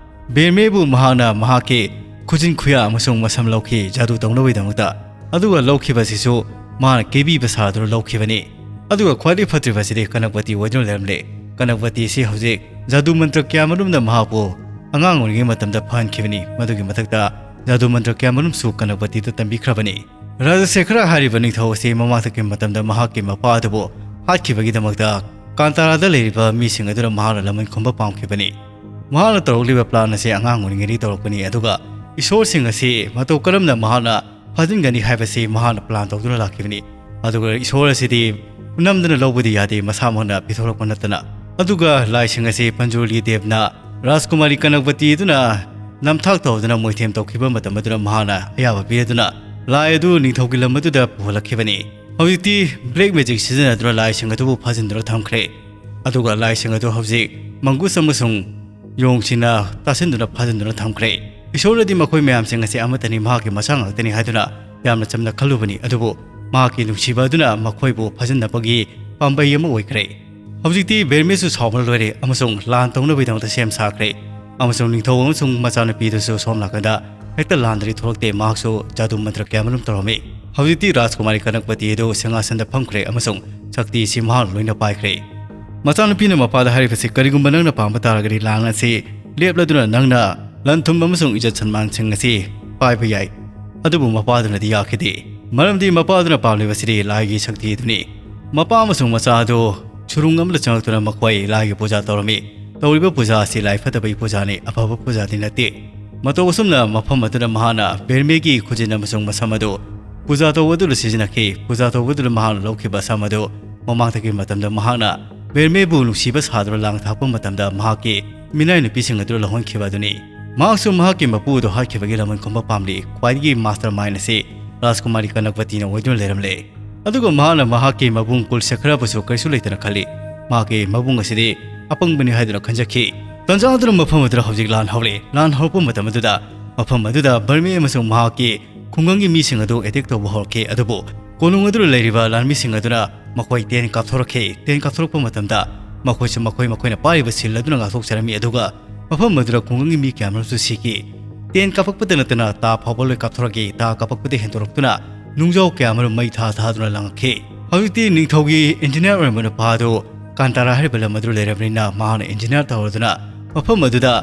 ꯕꯦꯔꯃꯦꯕꯨ ꯃꯍꯥꯛꯅ ꯃꯍꯥꯛꯀꯤ ꯈꯨꯖꯤꯟ ꯈꯨꯌꯥ ꯑꯃꯁꯨꯡ ꯃꯁꯝ ꯂꯧꯈꯤ ꯖꯥꯗꯨ ꯇꯧꯅꯕꯒꯤꯗꯃꯛꯇ꯫ ꯑꯗꯨꯒ ꯂꯧꯈꯤꯕ ꯑꯁꯤꯁꯨ ꯃꯍꯥꯛꯅ ꯀꯦꯕꯤꯕ ꯁꯥꯗꯨꯅ ꯂꯧꯈꯤꯕꯅꯤ꯫ ꯑꯗꯨꯒ ꯈ꯭ꯋꯥꯏꯗꯒꯤ ꯐꯠꯇ꯭ꯔꯤꯕ ꯑꯁꯤꯗꯤ ꯀꯅꯛꯄꯇꯤ ꯑꯣꯏꯗꯨꯅ ꯂꯩꯔꯝꯂꯦ꯫ ꯀꯅꯛꯄꯇꯤ ꯑꯁꯤ ꯍꯧꯖꯤꯛ ꯖꯥꯗꯨ ꯃꯟꯇ꯭ꯔ ꯀꯌꯥ ꯑꯃꯔꯣꯝꯅ ꯃꯍꯥꯛꯄꯨ ꯑꯉꯥꯡ ꯑꯣꯏꯔꯤꯉꯩ ꯃꯇꯝꯗ ꯐꯍꯟꯈꯤꯕꯅꯤ꯫ ꯃꯗꯨꯒꯤ ꯃꯊꯛꯇ ꯖꯥꯗꯨ ꯃꯟꯇ꯭ꯔ ꯀꯌꯥꯃꯔꯨꯝꯁꯨ ꯀꯅꯛꯄꯇꯤꯗ ꯇꯝꯕꯤꯈ꯭ꯔꯕꯅꯤ꯫ ꯔꯥꯖꯁꯦꯈꯔ ꯍꯥꯏꯔꯤꯕ ꯅꯤꯡꯊꯧ ꯑꯁꯤ ꯃꯃꯥꯡꯊꯛꯀꯤ ꯃꯇꯝꯗ ꯃꯍꯥꯛꯀꯤ ꯃꯄꯥ ꯑꯗꯨꯕꯨ ꯍꯥꯠꯈꯤꯕꯒꯤꯗꯃꯛꯇ ꯀꯥꯟꯇꯥꯔꯥꯗ ꯂꯩꯔꯤꯕ ꯃꯤꯁꯤꯡ ꯑꯗꯨꯅ ꯃꯍꯥꯛꯅ ꯂꯃꯟ ꯈꯨꯝꯕ ꯄꯥꯝꯈꯤꯕꯅꯤ꯫ ꯃꯍꯥꯛꯅ ꯇꯧꯔꯛꯂꯤꯕ plan ꯑꯁꯤ ꯑꯉꯥꯡ ꯑꯣꯏꯔꯤꯉꯩꯗꯒꯤ ꯇꯧꯔꯛꯄꯅꯤ, ꯑꯗꯨꯒ ꯏꯁꯣꯔꯁꯤꯡ ꯑꯁꯤ ꯃꯇꯧ ꯀꯔꯝꯅ ꯃꯍꯥꯛꯅ ꯐꯥꯖꯤꯟꯒꯅꯤ ꯍꯥꯏꯕꯁꯤ ꯃꯍꯥꯛꯅ plan ꯇꯧꯗꯨꯅ ꯂꯥꯛꯈꯤꯕꯅꯤ꯫ ꯑꯗꯨꯒ ꯏꯁꯣꯔ ꯑꯁꯤꯗꯤ ꯅꯝꯗꯅ ꯂꯧꯕꯗꯤ ꯌꯥꯗꯦ, ꯃꯁꯥꯃꯛꯅ ꯄꯤꯊꯣꯔꯛꯄ ꯅꯠꯇꯅ꯫ ꯑꯗꯨꯒ ꯂꯥꯏꯁꯤꯡ ꯑꯁꯤ ꯄꯟꯖꯨꯔꯂꯤ ꯗꯦꯕꯅ ꯔꯥꯖꯀꯨꯃꯥꯔꯤ ꯀꯅꯛꯄꯇꯤ ꯑꯗꯨꯅ ꯅꯝꯊꯥꯛ ꯇꯧꯗꯨꯅ ꯃꯣꯏꯊꯦꯝ ꯇꯧꯈꯤꯕ ꯃꯇꯝ ꯑꯗꯨꯗ ꯃꯍꯥꯛꯅ ꯑꯌꯥꯕ ꯄꯤꯔꯗꯨꯅ ꯂꯥꯏ ꯑꯗꯨ ꯅꯤꯡꯊꯧꯒꯤ ꯂꯝ ꯑꯗꯨꯗ ꯄꯨꯍꯜꯂꯛꯈꯤꯕꯅꯤ꯫ ꯍꯧꯖꯤꯛꯇꯤ black magic ꯁꯤꯖꯤꯟꯅꯗꯨꯅ ꯂꯥꯏꯁꯤꯡ ꯑꯗꯨꯕꯨ ꯐꯥꯖꯤꯟꯗꯨꯅ ꯊꯝꯈ꯭ꯔꯦ꯫ ꯑꯗꯨꯒ ꯂꯥꯏꯁꯤꯡ ꯑꯗꯨ ꯍꯧꯖꯤꯛ ꯃꯪꯒꯨꯁ ꯑꯃꯁꯨꯡ ꯌꯣꯡꯁꯤꯅ ꯇꯥꯁꯤꯟꯗꯨꯅ ꯐꯥꯖꯤꯟꯗꯨꯅ ꯊꯝꯈ꯭ꯔꯦ꯫ ꯏꯁꯣꯔꯅꯗꯤ ꯃꯈꯣꯏ ꯃꯌꯥꯝꯁꯤꯡ ꯑꯁꯤ ꯑꯃꯠꯇꯅꯤ, ꯃꯍꯥꯛꯀꯤ ꯃꯆꯥ ꯉꯥꯛꯇꯅꯤ ꯍꯥꯏꯗꯨꯅ ꯌꯥꯝꯅ ꯆꯝꯅ ꯈꯜꯂꯨꯕꯅꯤ, ꯑꯗꯨꯕꯨ ꯃꯍꯥꯛꯀꯤ ꯅꯨꯡꯁꯤꯕ ꯑꯗꯨꯅ ꯃꯈꯣꯏꯕꯨ ꯐꯥꯖꯤꯟꯅꯕꯒꯤ ꯄꯥꯝꯕꯩ ꯑꯃ ꯑꯣꯏꯈ꯭ꯔꯦ꯫ ꯍꯧꯖꯤꯛꯇꯤ ꯕꯦꯔꯃꯤꯁꯨ ꯁꯥꯎꯕꯅ ꯂꯣꯏꯔꯦ ꯑꯃꯁꯨꯡ ꯂꯥꯟ ꯇꯧꯅꯕꯒꯤꯗꯃꯛꯇ ꯁꯦꯝ ꯁꯥꯈ꯭ꯔꯦ, ꯑꯃꯁꯨꯡ ꯅꯤꯡꯊꯧ ꯑꯃꯁꯨꯡ ꯃꯆꯥꯅꯨꯄꯤꯗꯨꯁꯨ ꯁꯣꯝ ꯅꯥꯀꯟꯗ ꯍꯦꯛꯇ ꯂꯥꯟꯗ꯭ꯔꯤ ꯊꯣꯛꯂꯛꯇꯦ꯫ ꯃꯍꯥꯛꯁꯨ ꯖꯥꯗꯨ ꯃꯟꯇ꯭ꯔ ꯀꯌꯥꯃꯔꯨꯝ ꯇꯧꯔꯝꯃꯤ꯫ ꯍꯧꯖꯤꯛꯇꯤ ꯔꯥꯖꯀꯨꯃꯥꯔꯤ ꯀꯅꯛꯄꯇꯤ ꯑꯗꯨ ꯁꯤꯡꯍꯥꯁꯟꯗ ꯐꯝꯈ꯭ꯔꯦ ꯑꯃꯁꯨꯡ ꯁꯛꯇꯤ ꯑꯁꯤ ꯃꯍꯥꯛꯅ ꯂꯣꯏꯅ ꯄꯥꯏꯈ꯭ꯔꯦ꯫ ꯃꯆꯥꯅꯨꯄꯤꯅ ꯃꯄꯥꯗ ꯍꯥꯏꯔꯤꯕꯁꯤ, "ꯀꯔꯤꯒꯨꯝꯕ ꯅꯪꯅ ꯄꯥꯝꯕ ꯇꯥꯔꯒꯗꯤ ꯂꯥꯟ ꯑꯁꯤ ꯂꯦꯞꯂꯗꯨꯅ ꯅꯪꯅ ꯂꯟ ꯊꯨꯝ ꯑꯃꯁꯨꯡ ꯏꯖꯠ ꯁꯟꯃꯥꯟꯁꯤꯡ ꯑꯁꯤ ꯄꯥꯏꯕ ꯌꯥꯏ"꯫ ꯑꯗꯨꯕꯨ ꯃꯄꯥꯗꯨꯅꯗꯤ ꯌꯥꯈꯤꯗꯦ, ꯃꯔꯝꯗꯤ ꯃꯄꯥꯗꯨꯅ ꯄꯥꯝꯂꯤꯕꯁꯤꯗꯤ ꯂꯥꯏꯒꯤ ꯁꯛꯇꯤ ꯑꯗꯨꯅꯤ꯫ ꯃꯄꯥ ꯑꯃꯁꯨꯡ ꯃꯆꯥ ꯑꯗꯨ ꯁꯨꯔꯨꯡ ꯑꯃꯗ ꯆꯪꯂꯛꯇꯨꯅ ꯃꯈꯣꯏ ꯂꯥꯏꯒꯤ ꯄꯨꯖꯥ ꯇꯧꯔꯝꯃꯤ꯫ ꯇꯧꯔꯤꯕ ꯄꯨꯖꯥ ꯑꯁꯤ ꯂꯥꯏ ꯐꯠꯇꯕꯒꯤ ꯄꯨꯖꯥꯅꯤ, ꯑꯐꯕ ꯄꯨꯖꯥꯗꯤ ꯅꯠꯇꯦ꯫ ꯃꯇꯧ ꯑꯁꯨꯝꯅ ꯃꯐꯝ ꯑꯗꯨꯗ ꯃꯍꯥꯛꯅ ꯕꯦꯔꯃꯦꯒꯤ ꯈꯨꯖꯤꯟ ꯑꯃꯁꯨꯡ ꯃꯁꯝ ꯑꯗꯨ ꯄꯨꯖꯥ ꯇꯧꯕꯗꯨꯗ ꯁꯤꯖꯤꯟꯅꯈꯤ꯫ ꯄꯨꯖꯥ ꯇꯧꯕꯗꯨꯗ ꯃꯍꯥꯛꯅ ꯂꯧꯈꯤꯕ ꯁꯝ ꯑꯗꯨ ꯃꯃꯥꯡꯗꯒꯤ ꯃꯇꯝꯗ ꯃꯍꯥꯛꯅ ꯕꯦꯔꯃꯦꯕꯨ ꯅꯨꯡꯁꯤꯕ ꯁꯥꯗꯨꯅ ꯂꯥꯡ ꯊꯥꯛꯄ ꯃꯇꯝꯗ ꯃꯍꯥꯛꯀꯤ ꯃꯤꯅꯥꯏ ꯅꯨꯄꯤꯁꯤꯡ ꯑꯗꯨ ꯂꯧꯍꯟꯈꯤꯕ ꯑꯗꯨꯅꯤ꯫ ꯃꯍꯥꯛꯁꯨ ꯃꯍꯥꯛꯀꯤ ꯃꯄꯨ ꯑꯗꯨ ꯍꯥꯠꯈꯤꯕꯒꯤ ꯂꯃꯟ ꯈꯨꯝꯕ ꯄꯥꯝꯂꯤ꯫ ꯈ꯭ꯋꯥꯏꯗꯒꯤ mastermind ꯑꯁꯤ ꯔꯥꯖꯀꯨꯃꯥꯔꯤ ꯀꯅꯛꯄꯇꯤꯅ ꯑꯣꯏꯗꯨꯅ ꯂꯩꯔꯝꯂꯦ꯫ ꯑꯗꯨꯒ ꯃꯍꯥꯛꯅ ꯃꯍꯥꯛꯀꯤ ꯃꯕꯨꯡ ꯀꯨꯜꯁꯦꯈꯔꯕꯨꯁꯨ ꯀꯔꯤꯁꯨ ꯂꯩꯇꯅ ꯈꯜꯂꯤ꯫ ꯃꯍꯥꯛꯀꯤ ꯃꯕꯨꯡ ꯑꯁꯤꯗꯤ ꯑꯄꯪꯕꯅꯤ ꯍꯥꯏꯗꯨꯅ ꯈꯟꯖꯈꯤ꯫ ꯇꯟꯖꯥ ꯑꯗꯨꯅ ꯃꯐꯝ ꯑꯗꯨꯗ ꯍꯧꯖꯤꯛ ꯂꯥꯟ ꯍꯧꯔꯦ꯫ ꯂꯥꯟ ꯍꯧꯔꯛꯄ ꯃꯇꯝ ꯑꯗꯨꯗ ꯃꯐꯝ ꯑꯗꯨꯗ ꯕꯔꯃꯤ ꯑꯃꯁꯨꯡ ꯃꯍꯥꯛꯀꯤ ꯈꯨꯡꯒꯪꯒꯤ ꯃꯤꯁꯤꯡ ꯑꯗꯨ attack ꯇꯧꯕ ꯍꯧꯔꯛꯈꯤ꯫ ꯑꯗꯨꯕꯨ ꯀꯣꯅꯨꯡ ꯑꯗꯨꯗ ꯂꯩꯔꯤꯕ ꯂꯥꯟꯃꯤꯁꯤꯡ ꯑꯗꯨꯅ ꯃꯈꯣꯏ ꯇꯦꯟ ꯀꯥꯞꯊꯣꯔꯛꯈꯤ꯫ ꯇꯦꯟ ꯀꯥꯞꯊꯣꯔꯛꯄ ꯃꯇꯝꯗ ꯃꯈꯣꯏꯁꯨ ꯃꯈꯣꯏ ꯃꯈꯣꯏꯅ ꯄꯥꯏꯔꯤꯕ ꯁꯤꯜ ꯑꯗꯨꯅ ꯉꯥꯛꯊꯣꯛꯆꯔꯝꯃꯤ꯫ ꯑꯗꯨꯒ ꯃꯐꯝ ꯑꯗꯨꯗ ꯈꯨꯡꯒꯪꯒꯤ ꯃꯤ ꯀꯌꯥꯃꯔꯨꯝꯁꯨ ꯁꯤꯈꯤ꯫ ꯇꯦꯟ ꯀꯥꯞꯄꯛꯄꯗ ꯅꯠꯇꯅ ꯇꯥ ꯐꯥꯎꯕ ꯂꯣꯏ ꯀꯥꯞꯊꯣꯔꯛꯈꯤ꯫ ꯇꯥ ꯀꯥꯞꯄꯛꯄꯗ ꯍꯦꯟꯗꯣꯔꯛꯇꯨꯅ ꯅꯨꯡꯖꯥꯎ ꯀꯌꯥꯃꯔꯨꯝ ꯃꯩ ꯊꯥ ꯊꯥꯗꯨꯅ ꯂꯥꯡꯉꯛꯈꯤ꯫ ꯍꯧꯖꯤꯛꯇꯤ ꯅꯤꯡꯊꯧꯒꯤ engineer ꯑꯣꯏꯔꯝꯕ ꯅꯨꯄꯥ ꯑꯗꯨ ꯀꯥꯟꯇꯥꯔꯥ ꯍꯥꯏꯔꯤꯕ ꯂꯝ ꯑꯗꯨ ꯂꯩꯔꯕꯅꯤꯅ ꯃꯍꯥꯛꯅ engineer ꯇꯧꯔꯗꯨꯅ ꯃꯐꯝ ꯑꯗꯨꯗ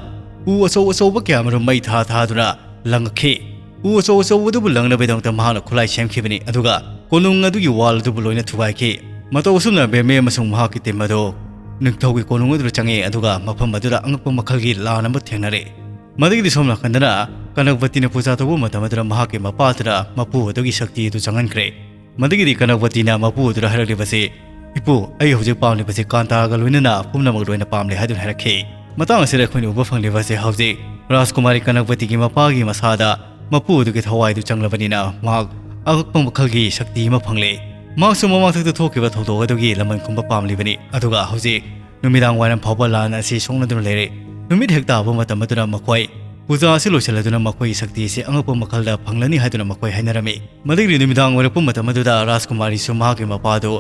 ꯎ ꯑꯆꯧ ꯑꯆꯧꯕ ꯀꯌꯥꯃꯔꯨꯝ ꯃꯩ ꯊꯥ ꯊꯥꯗꯨꯅ ꯂꯪꯉꯛꯈꯤ꯫ ꯎ ꯑꯆꯧ ꯑꯆꯧꯕꯗꯨꯕꯨ ꯂꯪꯅꯕꯒꯤꯗꯃꯛꯇ ꯃꯍꯥꯛꯅ ꯈꯨꯠꯂꯥꯏ ꯁꯦꯝꯈꯤꯕꯅꯤ, ꯑꯗꯨꯒ ꯀꯣꯅꯨꯡ ꯑꯗꯨꯒꯤ ꯋꯥꯜ ꯑꯗꯨꯕꯨ ꯂꯣꯏꯅ ꯊꯨꯒꯥꯏꯈꯤ꯫ ꯃꯇꯧ ꯑꯁꯨꯝꯅ ꯕꯦꯔꯃꯦ ꯑꯃꯁꯨꯡ ꯃꯍꯥꯛꯀꯤ ꯇꯤꯝ ꯑꯗꯨ ꯅꯤꯡꯊꯧꯒꯤ ꯀꯣꯅꯨꯡ ꯑꯗꯨꯗ ꯆꯪꯉꯛꯏ, ꯑꯗꯨꯒ ꯃꯐꯝ ꯑꯗꯨꯗ ꯑꯉꯛꯄ ꯃꯈꯜꯒꯤ ꯂꯥꯟ ꯑꯃ ꯊꯦꯡꯅꯔꯦ꯫ ꯃꯗꯨꯒꯤꯗꯤ ꯁꯣꯝ ꯅꯥꯀꯟꯗꯅ ꯀꯅꯛꯄꯇꯤꯅ ꯄꯨꯖꯥ ꯇꯧꯕ ꯃꯇꯝ ꯑꯗꯨꯗ ꯃꯍꯥꯛꯀꯤ ꯃꯄꯥ ꯑꯗꯨꯅ ꯃꯄꯨ ꯑꯗꯨꯒꯤ ꯁꯛꯇꯤ ꯑꯗꯨ ꯆꯪꯍꯟꯈ꯭ꯔꯦ꯫ ꯃꯗꯨꯒꯤꯗꯤ ꯀꯅꯛꯄꯇꯤꯅ ꯃꯄꯨ ꯑꯗꯨꯗ ꯍꯥꯏꯔꯛꯂꯤꯕꯁꯤ, "ꯏꯄꯨ, ꯑꯩ ꯍꯧꯖꯤꯛ ꯄꯥꯝꯂꯤꯕꯁꯤ ꯀꯥꯟꯇꯥꯒ ꯂꯣꯏꯅꯅ ꯄꯨꯝꯅꯃꯛ ꯂꯣꯏꯅ ꯄꯥꯝꯂꯦ" ꯍꯥꯏꯗꯨꯅ ꯍꯥꯏꯔꯛꯈꯤ꯫ ꯃꯇꯥꯡ ꯑꯁꯤꯗ ꯑꯩꯈꯣꯏꯅ ꯎꯕ ꯐꯪꯂꯤꯕꯁꯤ ꯍꯧꯖꯤꯛ ꯔꯥꯖꯀꯨꯃꯥꯔꯤ ꯀꯅꯛꯄꯇꯤꯒꯤ ꯃꯄꯥꯒꯤ ꯃꯁꯥꯗ ꯃꯄꯨ ꯑꯗꯨꯒꯤ ꯊꯋꯥꯏꯗꯨ ꯆꯪꯂꯕꯅꯤꯅ ꯃꯍꯥꯛ ꯑꯉꯛꯄ ꯃꯈꯜꯒꯤ ꯁꯛꯇꯤ ꯑꯃ ꯐꯪꯂꯦ꯫ ꯃꯍꯥꯛꯁꯨ ꯃꯃꯥꯡꯊꯛꯇ ꯊꯣꯛꯈꯤꯕ ꯊꯧꯗꯣꯛ ꯑꯗꯨꯒꯤ ꯂꯃꯟ ꯈꯨꯝꯕ ꯄꯥꯝꯂꯤꯕꯅꯤ, ꯑꯗꯨꯒ ꯍꯧꯖꯤꯛ ꯅꯨꯃꯤꯗꯥꯡ ꯋꯥꯏꯔꯝ ꯐꯥꯎꯕ ꯂꯥꯟ ꯑꯁꯤ ꯁꯣꯛꯅꯗꯨꯅ ꯂꯩꯔꯦ꯫ ꯅꯨꯃꯤꯠ ꯍꯦꯛ ꯇꯥꯕ ꯃꯇꯝ ꯑꯗꯨꯗ ꯃꯈꯣꯏ ꯄꯨꯖꯥ ꯑꯁꯤ ꯂꯣꯏꯁꯤꯜꯂꯗꯨꯅ ꯃꯈꯣꯏꯒꯤ ꯁꯛꯇꯤ ꯑꯁꯤ ꯑꯉꯛꯄ ꯃꯈꯜꯗ ꯐꯪꯂꯅꯤ ꯍꯥꯏꯗꯨꯅ ꯃꯈꯣꯏ ꯍꯥꯏꯅꯔꯝꯃꯤ꯫ ꯃꯗꯨꯒꯤꯗꯤ ꯅꯨꯃꯤꯗꯥꯡ ꯑꯣꯏꯔꯛꯄ ꯃꯇꯝ ꯑꯗꯨꯗ ꯔꯥꯖꯀꯨꯃꯥꯔꯤꯁꯨ ꯃꯍꯥꯛꯀꯤ ꯃꯄꯥꯗꯨ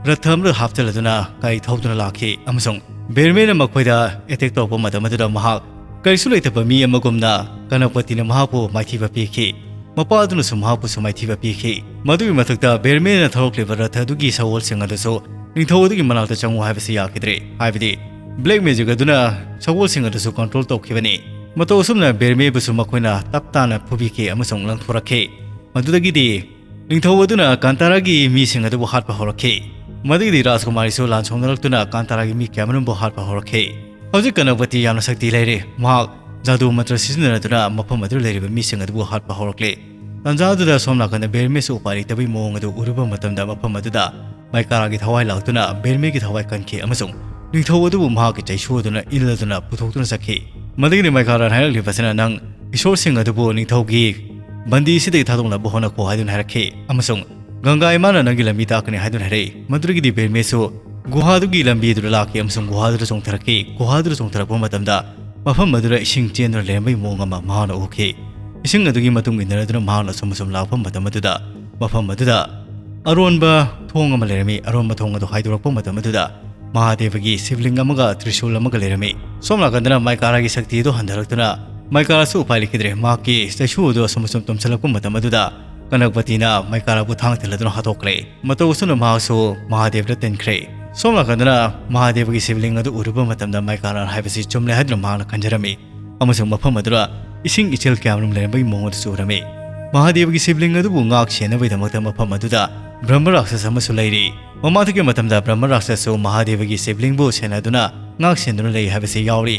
ꯔꯊ ꯑꯃꯗ ꯍꯥꯞꯆꯤꯜꯂꯗꯨꯅ ꯒꯥꯔꯤ ꯊꯧꯗꯨꯅ ꯂꯥꯛꯈꯤ, ꯑꯃꯁꯨꯡ ꯕꯦꯔꯃꯦꯅ ꯃꯈꯣꯏꯗ ꯑꯦꯇꯦꯛ ꯇꯧꯔꯛꯄ ꯃꯇꯝ ꯑꯗꯨꯗ ꯃꯍꯥꯛ ꯀꯔꯤꯁꯨ ꯂꯩꯇꯕ ꯃꯤ ꯑꯃꯒꯨꯝꯅ ꯀꯅꯛꯄꯇꯤꯅ ꯃꯍꯥꯛꯄꯨ ꯃꯥꯏꯊꯤꯕ ꯄꯤꯈꯤ꯫ ꯃꯄꯥ ꯑꯗꯨꯅꯁꯨ ꯃꯍꯥꯛꯄꯨꯁꯨ ꯃꯥꯏꯊꯤꯕ ꯄꯤꯈꯤ꯫ ꯃꯗꯨꯒꯤ ꯃꯊꯛꯇ ꯕꯦꯔꯃꯦꯅ ꯊꯧꯔꯛꯂꯤꯕ ꯔꯊ ꯑꯗꯨꯒꯤ ꯁꯒꯣꯜꯁꯤꯡ ꯑꯗꯨꯁꯨ ꯅꯤꯡꯊꯧ ꯑꯗꯨꯒꯤ ꯃꯅꯥꯛꯇ ꯆꯪꯉꯨ ꯍꯥꯏꯕꯁꯤ ꯌꯥꯈꯤꯗ꯭ꯔꯦ, ꯍꯥꯏꯕꯗꯤ ꯕ꯭ꯂꯦꯛ ꯃꯦꯖꯤꯛ ꯑꯗꯨꯅ ꯁꯒꯣꯜꯁꯤꯡ ꯑꯗꯨꯁꯨ ꯀꯟꯇ꯭ꯔꯣꯜ ꯇꯧꯈꯤꯕꯅꯤ꯫ ꯃꯇꯧ ꯑꯁꯨꯝꯅ ꯕꯦꯔꯃꯦꯕꯨꯁꯨ ꯃꯈꯣꯏꯅ ꯇꯞ ꯇꯥꯅ ꯐꯨꯕꯤꯈꯤ ꯑꯃꯁꯨꯡ ꯂꯪꯊꯣꯔꯛꯈꯤ꯫ ꯃꯗꯨꯗꯒꯤꯗꯤ ꯅꯤꯡꯊꯧ ꯑꯗꯨꯅ ꯀꯥꯟꯇꯥꯔꯥꯒꯤ ꯃꯤꯁꯤꯡ ꯑꯗꯨꯕꯨ ꯍꯥꯠꯄ ꯍꯧꯔꯛꯈꯤ꯫ ꯃꯗꯨꯒꯤꯗꯤ ꯔꯥꯖꯀꯨꯃꯥꯔꯤꯁꯨ ꯂꯥꯟ ꯁꯣꯛꯅꯔꯛꯇꯨꯅ ꯀꯥꯟꯇꯥꯔꯥꯒꯤ ꯃꯤ ꯀꯌꯥꯃꯔꯨꯝꯕꯨ ꯍꯥꯠꯄ ꯍꯧꯔꯛꯈꯤ꯫ ꯍꯧꯖꯤꯛ ꯀꯅꯛꯄꯇꯤ ꯌꯥꯝꯅ ꯁꯛꯇꯤ ꯂꯩꯔꯦ꯫ ꯃꯍꯥꯛ ꯖꯥꯗꯨ ꯃꯟꯇ꯭ꯔ ꯁꯤꯖꯤꯟꯅꯗꯨꯅ ꯃꯐꯝ ꯑꯗꯨꯗ ꯂꯩꯔꯤꯕ ꯃꯤꯁꯤꯡ ꯑꯗꯨꯕꯨ ꯍꯥꯠꯄ ꯍꯧꯔꯛꯂꯦ꯫ ꯇꯥꯟꯖꯥ ꯑꯗꯨꯗ ꯁꯣꯝ ꯅꯥꯀꯟꯗ ꯕꯦꯔꯃꯦꯁꯨ ꯎꯄꯥꯏ ꯂꯩꯇꯕꯒꯤ ꯃꯑꯣꯡ ꯑꯗꯨ ꯎꯔꯨꯕ ꯃꯇꯝꯗ ꯃꯐꯝ ꯑꯗꯨꯗ ꯃꯥꯏꯀꯥꯔꯥꯒꯤ ꯊꯋꯥꯏ ꯂꯥꯛꯇꯨꯅ ꯕꯦꯔꯃꯦꯒꯤ ꯊꯋꯥꯏ ꯀꯟꯈꯤ ꯑꯃꯁꯨꯡ ꯅꯤꯡꯊꯧ ꯑꯗꯨꯕꯨ ꯃꯍꯥꯛꯀꯤ ꯆꯩꯁꯨ ꯑꯗꯨꯅ ꯏꯜꯂꯗꯨꯅ ꯄꯨꯊꯣꯛꯇꯨꯅ ꯆꯠꯈꯤ꯫ ꯃꯗꯨꯒꯤꯗꯤ ꯃꯥꯏꯀꯥꯔꯥꯅ ꯍꯥꯏꯔꯛꯂꯤꯕꯁꯤꯅ, "ꯅꯪ ꯏꯁꯣꯔꯁꯤꯡ ꯑꯗꯨꯕꯨ ꯅꯤꯡꯊꯧꯒꯤ ꯕꯟꯗꯤ ꯑꯁꯤꯗꯒꯤ ꯊꯥꯗꯣꯛꯅꯕ ꯍꯣꯠꯅꯈꯣ" ꯍꯥꯏꯗꯨꯅ ꯍꯥꯏꯔꯛꯈꯤ, ꯑꯃꯁꯨꯡ "ꯒꯪꯒꯥ ꯏꯃꯥꯅ ꯅꯪꯒꯤ ꯂꯝꯕꯤ ꯇꯥꯛꯀꯅꯤ" ꯍꯥꯏꯗꯨꯅ ꯍꯥꯏꯔꯛꯏ꯫ ꯃꯗꯨꯗꯒꯤꯗꯤ ꯕꯦꯔꯃꯦꯁꯨ ꯒꯨꯍꯥꯗꯨꯒꯤ ꯂꯝꯕꯤꯗꯨꯗ ꯂꯥꯛꯈꯤ ꯑꯃꯁꯨꯡ ꯒꯨꯍꯥꯗꯨꯗ ꯆꯣꯡꯊꯔꯛꯈꯤ꯫ ꯒꯨꯍꯥꯗꯨꯗ ꯆꯣꯡꯊꯔꯛꯄ ꯃꯇꯝꯗ ꯃꯐꯝ ꯑꯗꯨꯗ ꯏꯁꯤꯡ ꯆꯦꯟꯗꯨꯅ ꯂꯩꯔꯝꯕꯒꯤ ꯃꯑꯣꯡ ꯑꯃ ꯃꯍꯥꯛꯅ ꯎꯈꯤ꯫ ꯏꯁꯤꯡ ꯑꯗꯨꯒꯤ ꯃꯇꯨꯡ ꯏꯟꯅꯔꯗꯨꯅ ꯃꯍꯥꯛꯅ ꯑꯁꯨꯝ ꯑꯁꯨꯝ ꯂꯥꯛꯄ ꯃꯇꯝ ꯑꯗꯨꯗ ꯃꯐꯝ ꯑꯗꯨꯗ ꯑꯔꯣꯟꯕ ꯊꯣꯡ ꯑꯃ ꯂꯩꯔꯝꯃꯤ꯫ ꯑꯔꯣꯟꯕ ꯊꯣꯡ ꯑꯗꯨ ꯍꯥꯏꯗꯣꯔꯛꯄ ꯃꯇꯝ ꯑꯗꯨꯗ ꯃꯍꯥꯗꯦꯕꯒꯤ ꯁꯤꯕꯂꯤꯡ ꯑꯃꯒ ꯇ꯭ꯔꯤꯁꯨꯜ ꯑꯃꯒ ꯂꯩꯔꯝꯃꯤ꯫ ꯁꯣꯝ ꯅꯥꯀꯟꯗꯅ ꯃꯥꯏꯀꯥꯔꯥꯒꯤ ꯁꯛꯇꯤ ꯑꯗꯨ ꯍꯟꯊꯔꯛꯇꯨꯅ ꯃꯥꯏꯀꯥꯔꯥꯁꯨ ꯎꯄꯥꯏ ꯂꯩꯈꯤꯗ꯭ꯔꯦ꯫ ꯃꯍꯥꯛꯀꯤ ꯆꯩꯁꯨ ꯑꯗꯨ ꯑꯁꯨꯝ ꯑꯁꯨꯝ ꯇꯨꯝꯁꯤꯜꯂꯛꯄ ꯃꯇꯝ ꯑꯗꯨꯗ ꯀꯅꯛꯄꯇꯤꯅ ꯃꯥꯏꯀꯥꯔꯥꯕꯨ ꯊꯥꯡ ꯊꯤꯜꯂꯗꯨꯅ ꯍꯥꯠꯇꯣꯛꯈ꯭ꯔꯦ꯫ ꯃꯇꯧ ꯑꯁꯨꯝꯅ ꯃꯍꯥꯛꯁꯨ ꯃꯍꯥꯗꯦꯕꯗ ꯇꯤꯟꯈ꯭ꯔꯦ꯫ ꯁꯣꯝ ꯅꯥꯀꯟꯗꯅ ꯃꯍꯥꯗꯦꯕꯒꯤ ꯁꯤꯕꯂꯤꯡ ꯑꯗꯨ ꯎꯔꯨꯕ ꯃꯇꯝꯗ ꯃꯥꯏꯀꯥꯔꯥ ꯍꯥꯏꯕꯁꯤ ꯆꯨꯝꯂꯦ ꯍꯥꯏꯗꯨꯅ ꯃꯍꯥꯛꯅ ꯈꯟꯖꯔꯝꯃꯤ꯫ ꯑꯃꯁꯨꯡ ꯃꯐꯝ ꯑꯗꯨꯗ ꯏꯁꯤꯡ ꯏꯆꯦꯜ ꯀꯌꯥꯃꯔꯨꯝ ꯂꯩꯔꯝꯕꯒꯤ ꯃꯑꯣꯡ ꯑꯗꯨꯁꯨ ꯎꯔꯝꯃꯤ꯫ ꯃꯍꯥꯗꯦꯕꯒꯤ ꯁꯤꯕꯂꯤꯡ ꯑꯗꯨꯕꯨ ꯉꯥꯛ ꯁꯦꯟꯅꯕꯒꯤꯗꯃꯛꯇ ꯃꯐꯝ ꯑꯗꯨꯗ ꯕ꯭ꯔꯍꯃ ꯔꯥꯛꯁꯁ ꯑꯃꯁꯨ ꯂꯩꯔꯤ꯫ ꯃꯃꯥꯡꯊꯛꯀꯤ ꯃꯇꯝꯗ ꯕ꯭ꯔꯍꯃ ꯔꯥꯛꯁꯁꯁꯨ ꯃꯍꯥꯗꯦꯕꯒꯤ ꯁꯤꯕꯂꯤꯡꯕꯨ ꯁꯦꯟꯅꯗꯨꯅ ꯉꯥꯛ ꯁꯦꯟꯗꯨꯅ ꯂꯩ ꯍꯥꯏꯕꯁꯤ ꯌꯥꯎꯔꯤ꯫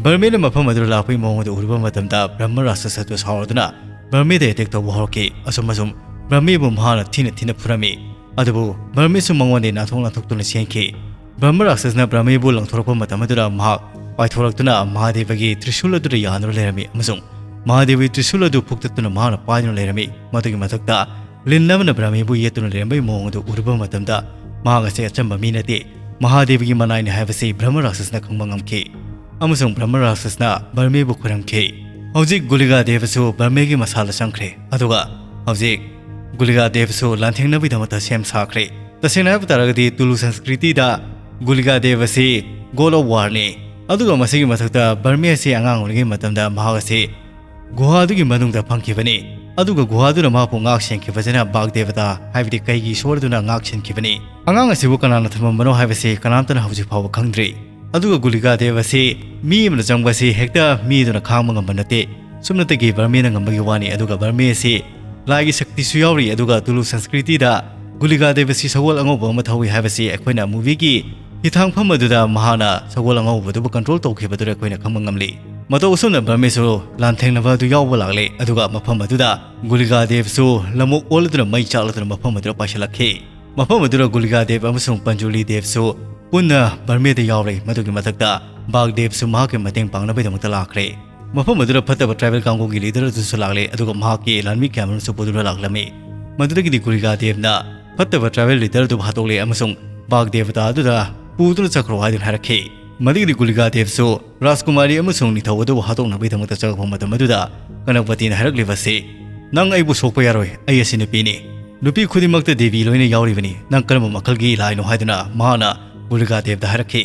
ꯕ꯭ꯔꯍꯃꯦꯅ ꯃꯐꯝ ꯑꯗꯨꯗ ꯂꯥꯛꯄꯒꯤ ꯃꯑꯣꯡ ꯑꯗꯨ ꯎꯔꯨꯕ ꯃꯇꯝꯗ ꯕ꯭ꯔꯍꯃ ꯔꯥꯛꯁꯁ ꯑꯗꯨ ꯁꯥꯎꯔꯗꯨꯅ ꯕ꯭ꯔꯍꯃꯦꯗ ꯑꯦꯇꯦꯛ ꯇꯧꯕ ꯍꯧꯔꯛꯈꯤ꯫ ꯑꯁꯨꯝ ꯑꯁꯨꯝ ꯕ꯭ꯔꯍꯃꯦꯕꯨ ꯃꯍꯥꯛꯅ ꯊꯤꯅ ꯊꯤꯅ ꯐꯨꯔꯝꯃꯤ꯫ ꯑꯗꯨꯕꯨ ꯕ꯭ꯔꯍꯃꯦꯁꯨ ꯃꯉꯣꯟꯗꯒꯤ ꯅꯥꯟꯊꯣꯛ ꯅꯥꯟꯊꯣꯛꯇꯨꯅ ꯆꯦꯟꯈꯤ꯫ ꯕ꯭ꯔꯍꯃ ꯔꯥꯛꯁꯁꯅ ꯕ꯭ꯔꯍꯃꯦꯕꯨ ꯂꯪꯊꯣꯔꯛꯄ ꯃꯇꯝ ꯑꯗꯨꯗ ꯃꯍꯥꯛ ꯄꯥꯏꯊꯣꯔꯛꯇꯨꯅ ꯃꯍꯥꯗꯦꯕꯒꯤ ꯇ꯭ꯔꯤꯁꯨꯜ ꯑꯗꯨꯗ ꯌꯥꯟꯗꯨꯅ ꯂꯩꯔꯝꯃꯤ ꯑꯃꯁꯨꯡ ꯃꯍꯥꯗꯦꯕꯒꯤ ꯇ꯭ꯔꯤꯁꯨꯜ ꯑꯗꯨ ꯐꯨꯛꯇꯠꯇꯨꯅ ꯃꯍꯥꯛꯅ ꯄꯥꯏꯗꯨꯅ ꯂꯩꯔꯝꯃꯤ꯫ ꯃꯗꯨꯒꯤ ꯃꯊꯛꯇ ꯂꯤꯟ ꯑꯃꯅ ꯕ꯭ꯔꯍꯃꯦꯕꯨ ꯌꯦꯠꯇꯨꯅ ꯂꯩꯔꯝꯕꯒꯤ ꯃꯑꯣꯡ ꯑꯗꯨ ꯎꯔꯨꯕ ꯃꯇꯝꯗ ꯃꯍꯥꯛ ꯑꯁꯤ ꯑꯆꯝꯕ ꯃꯤ ꯅꯠꯇꯦ, ꯃꯍꯥꯗꯦꯕꯒꯤ ꯃꯅꯥꯏꯅꯤ ꯍꯥꯏꯕꯁꯤ ꯕ꯭ꯔꯍꯃ ꯔꯥꯛꯁꯁꯅ ꯈꯪꯕ ꯉꯝꯈꯤ꯫ ꯑꯃꯁꯨꯡ ꯕ꯭ꯔꯍꯃ ꯔꯥꯛꯁꯁꯅ ꯕ꯭ꯔꯍꯃꯦꯕꯨ ꯈꯨꯔꯝꯈꯤ꯫ ꯍꯧꯖꯤꯛ ꯒꯨꯂꯤꯒꯥ ꯗꯦꯕꯁꯨ ꯕ꯭ꯔꯍꯃꯦꯒꯤ ꯃꯁꯥꯗ ꯆꯪꯈ꯭ꯔꯦ, ꯑꯗꯨꯒ ꯍꯧꯖꯤꯛ ꯒꯨꯂꯤꯒꯥ ꯗꯦꯕꯁꯨ ꯂꯥꯟꯊꯦꯡꯅꯕꯒꯤꯗꯃꯛꯇ ꯁꯦꯝ ꯁꯥꯈ꯭ꯔꯦ꯫ ꯇꯁꯦꯡꯅ ꯍꯥꯏꯕ ꯇꯥꯔꯒꯗꯤ ꯇꯨꯂꯨ ꯁꯪꯁꯀ꯭ꯔꯤꯇꯤꯗ ꯒꯨꯂꯤꯒꯥ ꯗꯦꯕ ꯑꯁꯤ God of War ꯅꯤ꯫ ꯑꯗꯨꯒ ꯃꯁꯤꯒꯤ ꯃꯊꯛꯇ ꯕ꯭ꯔꯍꯃꯦ ꯑꯁꯤ ꯑꯉꯥꯡ ꯑꯣꯏꯔꯤꯉꯩ ꯃꯇꯝꯗ ꯃꯍꯥꯛ ꯑꯁꯤ ꯒꯨꯍꯥꯗꯨꯒꯤ ꯃꯅꯨꯡꯗ ꯐꯪꯈꯤꯕꯅꯤ꯫ ꯑꯗꯨꯒ ꯒꯨꯍꯥꯗꯨꯅ ꯃꯍꯥꯛꯄꯨ ꯉꯥꯛ ꯁꯦꯟꯈꯤꯕꯁꯤꯅ ꯕꯥꯒ ꯗꯦꯕꯇꯥ, ꯍꯥꯏꯕꯗꯤ ꯀꯩꯒꯤ ꯏꯁꯣꯔꯗꯨꯅ ꯉꯥꯛ ꯁꯦꯟꯈꯤꯕꯅꯤ꯫ ꯑꯉꯥꯡ ꯑꯁꯤꯕꯨ ꯀꯅꯥꯅ ꯊꯝꯃꯝꯕꯅꯣ ꯍꯥꯏꯕꯁꯤ ꯀꯅꯥꯝꯇꯅ ꯍꯧꯖꯤꯛ ꯐꯥꯎꯕ ꯈꯪꯗ꯭ꯔꯤ꯫ ꯑꯗꯨꯒ ꯒꯨꯂꯤꯒꯥ ꯗꯦꯕ ꯑꯁꯤ ꯃꯤ ꯑꯃꯅ ꯆꯪꯕ ꯑꯁꯤ ꯍꯦꯛꯇ ꯃꯤ ꯑꯗꯨꯅ ꯈꯥꯡꯕ ꯉꯝꯕ ꯅꯠꯇꯦ꯫ ꯁꯨꯞꯅꯇꯒꯤ ꯕ꯭ꯔꯍꯃꯦꯅ ꯉꯝꯕꯒꯤ ꯋꯥꯅꯤ꯫ ꯑꯗꯨꯒ ꯕ꯭ꯔꯍꯃꯦ ꯑꯁꯤ ꯂꯥꯏꯒꯤ ꯁꯛꯇꯤꯁꯨ ꯌꯥꯎꯔꯤ, ꯑꯗꯨꯒ ꯇꯨꯂꯨ ꯁꯪꯁꯀ꯭ꯔꯤꯇꯤꯗ ꯒꯨꯂꯤꯒꯥ ꯗꯦꯕ ꯑꯁꯤ ꯁꯒꯣꯜ ꯑꯉꯧꯕ ꯑꯃ ꯊꯧꯏ ꯍꯥꯏꯕꯁꯤ ꯑꯩꯈꯣꯏꯅ movieꯒꯤ ꯍꯤꯊꯥꯡꯐꯝ ꯑꯗꯨꯗ ꯃꯍꯥꯛꯅ ꯁꯒꯣꯜ ꯑꯉꯧꯕꯗꯨꯕꯨ control ꯇꯧꯈꯤꯕꯗꯨꯗ ꯑꯩꯈꯣꯏꯅ ꯈꯪꯕ ꯉꯝꯂꯤ꯫ ꯃꯇꯧ ꯑꯁꯨꯝꯅ ꯕ꯭ꯔꯍꯃꯦꯁꯨ ꯂꯥꯟꯊꯦꯡꯅꯕ ꯑꯗꯨ ꯌꯥꯎꯕ ꯂꯥꯛꯂꯦ, ꯑꯗꯨꯒ ꯃꯐꯝ ꯑꯗꯨꯗ ꯒꯨꯂꯤꯒꯥ ꯗꯦꯕꯁꯨ ꯂꯃꯣꯛ ꯑꯣꯜꯂꯗꯨꯅ ꯃꯩ ꯆꯥꯛꯂꯗꯨꯅ ꯃꯐꯝ ꯑꯗꯨꯗ ꯄꯥꯏꯁꯤꯜꯂꯛꯈꯤ꯫ ꯃꯐꯝ ꯑꯗꯨꯗ ꯒꯨꯂꯤꯒꯥ ꯗꯦꯕ ꯑꯃꯁꯨꯡ ꯄꯟꯖꯨꯂꯤ ꯗꯦꯕꯁꯨ ꯄꯨꯟꯅ ꯕ꯭ꯔꯍꯃꯦꯗ ꯌꯥꯎꯔꯦ꯫ ꯃꯗꯨꯒꯤ ꯃꯊꯛꯇ ꯕꯥꯒ ꯗꯦꯕꯁꯨ ꯃꯍꯥꯛꯀꯤ ꯃꯇꯦꯡ ꯄꯥꯡꯅꯕꯒꯤꯗꯃꯛꯇ ꯂꯥꯛꯈ꯭ꯔꯦ꯫ ꯃꯐꯝ ꯑꯗꯨꯗ ꯐꯠꯇꯕ tribal ꯀꯥꯡꯕꯨꯒꯤ leader ꯑꯗꯨꯁꯨ ꯂꯥꯛꯂꯦ, ꯑꯗꯨꯒ ꯃꯍꯥꯛꯀꯤ ꯂꯥꯟꯃꯤ ꯀꯌꯥꯃꯔꯨꯝꯁꯨ ꯄꯨꯗꯨꯅ ꯂꯥꯛꯂꯝꯃꯤ꯫ ꯃꯗꯨꯗꯒꯤꯗꯤ ꯒꯨꯂꯤꯒꯥ ꯗꯦꯕꯅ ꯐꯠꯇꯕ tribal leader ꯑꯗꯨꯕꯨ ꯍꯥꯠꯇꯣꯛꯂꯦ ꯑꯃꯁꯨꯡ ꯕꯥꯒ ꯗꯦꯕꯇꯥ ꯑꯗꯨꯗ ꯄꯨꯗꯨꯅ ꯆꯠꯈ꯭ꯔꯣ ꯍꯥꯏꯗꯨꯅ ꯍꯥꯏꯔꯛꯈꯤ꯫ ꯃꯗꯨꯗꯒꯤꯗꯤ ꯒꯨꯂꯤꯒꯥ ꯗꯦꯕꯁꯨ ꯔꯥꯖꯀꯨꯃꯥꯔꯤ ꯑꯃꯁꯨꯡ ꯅꯤꯡꯊꯧ ꯑꯗꯨꯕꯨ ꯍꯥꯠꯇꯣꯛꯅꯕꯒꯤꯗꯃꯛꯇ ꯆꯪꯂꯛꯄ ꯃꯇꯝ ꯑꯗꯨꯗ ꯀꯅꯛꯄꯇꯤꯅ ꯍꯥꯏꯔꯛꯂꯤꯕ ꯑꯁꯤ, "ꯅꯪ ꯑꯩꯕꯨ ꯁꯣꯛꯄ ꯌꯥꯔꯣꯏ, ꯑꯩ ꯑꯁꯤ ꯅꯨꯄꯤꯅꯤ꯫ ꯅꯨꯄꯤ ꯈꯨꯗꯤꯡꯃꯛꯇ ꯗꯦꯕꯤ ꯂꯣꯏꯅ ꯌꯥꯎꯔꯤꯕꯅꯤ꯫ ꯅꯪ ꯀꯔꯝꯕ ꯃꯈꯜꯒꯤ ꯂꯥꯏꯅꯣ?" ꯍꯥꯏꯗꯨꯅ ꯃꯍꯥꯛꯅ ꯒꯨꯂꯤꯒꯥ ꯗꯦꯕꯗ ꯍꯥꯏꯔꯛꯈꯤ꯫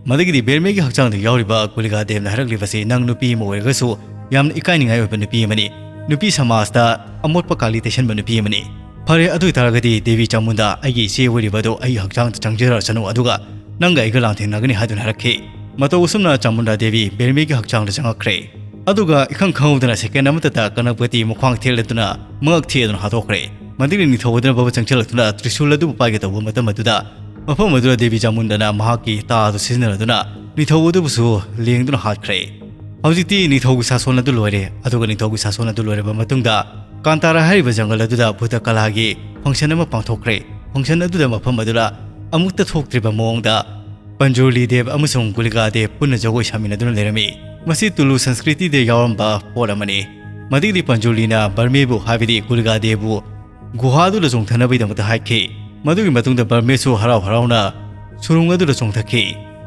ꯃꯗꯨꯒꯤꯗꯤ ꯕꯦꯔꯃꯦꯒꯤ ꯍꯛꯆꯥꯡꯗ ꯌꯥꯎꯔꯤꯕ ꯒꯨꯂꯤꯒꯥ ꯗꯦꯕꯅ ꯍꯥꯏꯔꯛꯂꯤꯕꯁꯤ, "ꯅꯪ ꯅꯨꯄꯤ ꯑꯃ ꯑꯣꯏꯔꯒꯁꯨ ꯌꯥꯝꯅ ꯏꯀꯥꯏꯅꯤꯡꯉꯥꯏ ꯑꯣꯏꯕ ꯅꯨꯄꯤ ꯑꯃꯅꯤ꯫ ꯅꯨꯄꯤ ꯁꯃꯥꯖꯇ ꯑꯃꯣꯠꯄ ꯀꯥꯂꯤ ꯇꯩꯁꯟꯕ ꯅꯨꯄꯤ ꯑꯃꯅꯤ꯫ ꯐꯔꯦ, ꯑꯗꯨ ꯑꯣꯏꯇꯥꯔꯒꯗꯤ ꯗꯦꯕꯤ ꯆꯥꯃꯨꯟꯗꯥ, ꯑꯩꯒꯤ ꯏꯆꯦ ꯑꯣꯏꯔꯤꯕ ꯑꯗꯨ ꯑꯩꯒꯤ ꯍꯛꯆꯥꯡꯗ ꯆꯪꯖꯔꯛꯁꯅꯨ, ꯑꯗꯨꯒ ꯅꯪꯒ ꯑꯩꯒ ꯂꯥꯟꯊꯦꯡꯅꯒꯅꯤ" ꯍꯥꯏꯗꯨꯅ ꯍꯥꯏꯔꯛꯈꯤ꯫ ꯃꯇꯧ ꯑꯁꯨꯝꯅ ꯆꯥꯃꯨꯟꯗꯥ ꯗꯦꯕꯤ ꯕꯦꯔꯃꯦꯒꯤ ꯍꯛꯆꯥꯡꯗ ꯆꯪꯉꯛꯈ꯭ꯔꯦ꯫ ꯑꯗꯨꯒ ꯏꯈꯪ ꯈꯪꯍꯧꯗꯅ ꯁꯦꯀꯦꯟ ꯑꯃꯠꯇꯗ ꯀꯅꯛꯄꯇꯤ ꯃꯈ꯭ꯋꯥꯡ ꯊꯦꯠꯂꯗꯨꯅ ꯃꯉꯛ ꯊꯦꯛꯑꯗꯨꯅ ꯍꯥꯠꯇꯣꯛꯈ꯭ꯔꯦ꯫ ꯃꯗꯨꯒꯤ ꯅꯤꯡꯊꯧ ꯑꯗꯨꯅ ꯕꯕ ꯆꯪꯁꯤꯜꯂꯛꯇꯨꯅ ꯇ꯭ꯔꯤꯁꯨꯜ ꯑꯗꯨꯕꯨ ꯄꯥꯏꯒꯦ ꯇꯧꯕ ꯃꯇꯝ ꯑꯗꯨꯗ ꯃꯐꯝ ꯑꯗꯨꯗ ꯗꯦꯕꯤ ꯆꯥꯃꯨꯟꯗꯅ ꯃꯍꯥꯛꯀꯤ ꯇꯥ ꯑꯗꯨ ꯁꯤꯖꯤꯟꯅꯔꯗꯨꯅ ꯅꯤꯡꯊꯧ ꯑꯗꯨꯕꯨꯁꯨ ꯂꯦꯡꯗꯨꯅ ꯍꯥꯠꯈ꯭ꯔꯦ꯫ ꯍꯧꯖꯤꯛꯇꯤ ꯅꯤꯡꯊꯧꯒꯤ ꯁꯥꯁꯣꯟ ꯑꯗꯨ ꯂꯣꯏꯔꯦ꯫ ꯑꯗꯨꯒ ꯅꯤꯡꯊꯧꯒꯤ ꯁꯥꯁꯣꯟ ꯑꯗꯨ ꯂꯣꯏꯔꯕ ꯃꯇꯨꯡꯗ ꯀꯥꯟꯇꯥꯔꯥ ꯍꯥꯏꯔꯤꯕ ꯖꯪꯒꯜ ꯑꯗꯨꯗ ꯚꯨꯇ ꯀꯂꯥꯒꯤ ꯐꯪꯁꯟ ꯑꯃ ꯄꯥꯡꯊꯣꯛꯈ꯭ꯔꯦ꯫ ꯐꯪꯁꯟ ꯑꯗꯨꯗ ꯃꯐꯝ ꯑꯗꯨꯗ ꯑꯃꯨꯛꯇ ꯊꯣꯛꯇ꯭ꯔꯤꯕ ꯃꯑꯣꯡꯗ ꯄꯟꯖꯨꯔꯂꯤ ꯗꯦꯕ ꯑꯃꯁꯨꯡ ꯒꯨꯂꯤꯒꯥ ꯗꯦꯕ ꯄꯨꯟꯅ ꯖꯒꯣꯏ ꯁꯥꯃꯤꯟꯅꯗꯨꯅ ꯂꯩꯔꯝꯃꯤ꯫ ꯃꯁꯤ ꯇꯨꯂꯨ ꯁꯪꯁꯀ꯭ꯔꯤꯇꯤꯗ ꯌꯥꯎꯔꯝꯕ ꯄꯣꯠ ꯑꯃꯅꯤ꯫ ꯃꯗꯨꯒꯤꯗꯤ ꯄꯟꯖꯨꯔꯂꯤꯅ ꯕꯔꯃꯦꯕꯨ, ꯍꯥꯏꯕꯗꯤ ꯒꯨꯂꯤꯒꯥ ꯗꯦꯕꯕꯨ ꯒꯨꯍꯥꯗꯨꯗ ꯆꯣꯡꯊꯅꯕꯒꯤꯗꯃꯛꯇ ꯍꯥꯏꯈꯤ꯫ ꯃꯗꯨꯒꯤ ꯃꯇꯨꯡꯗ ꯕꯔꯃꯦꯁꯨ ꯍꯔꯥꯎ ꯍꯔꯥꯎꯅ ꯁꯨꯔꯨꯡ ꯑꯗꯨꯗ ꯆꯣꯡꯊꯈꯤ꯫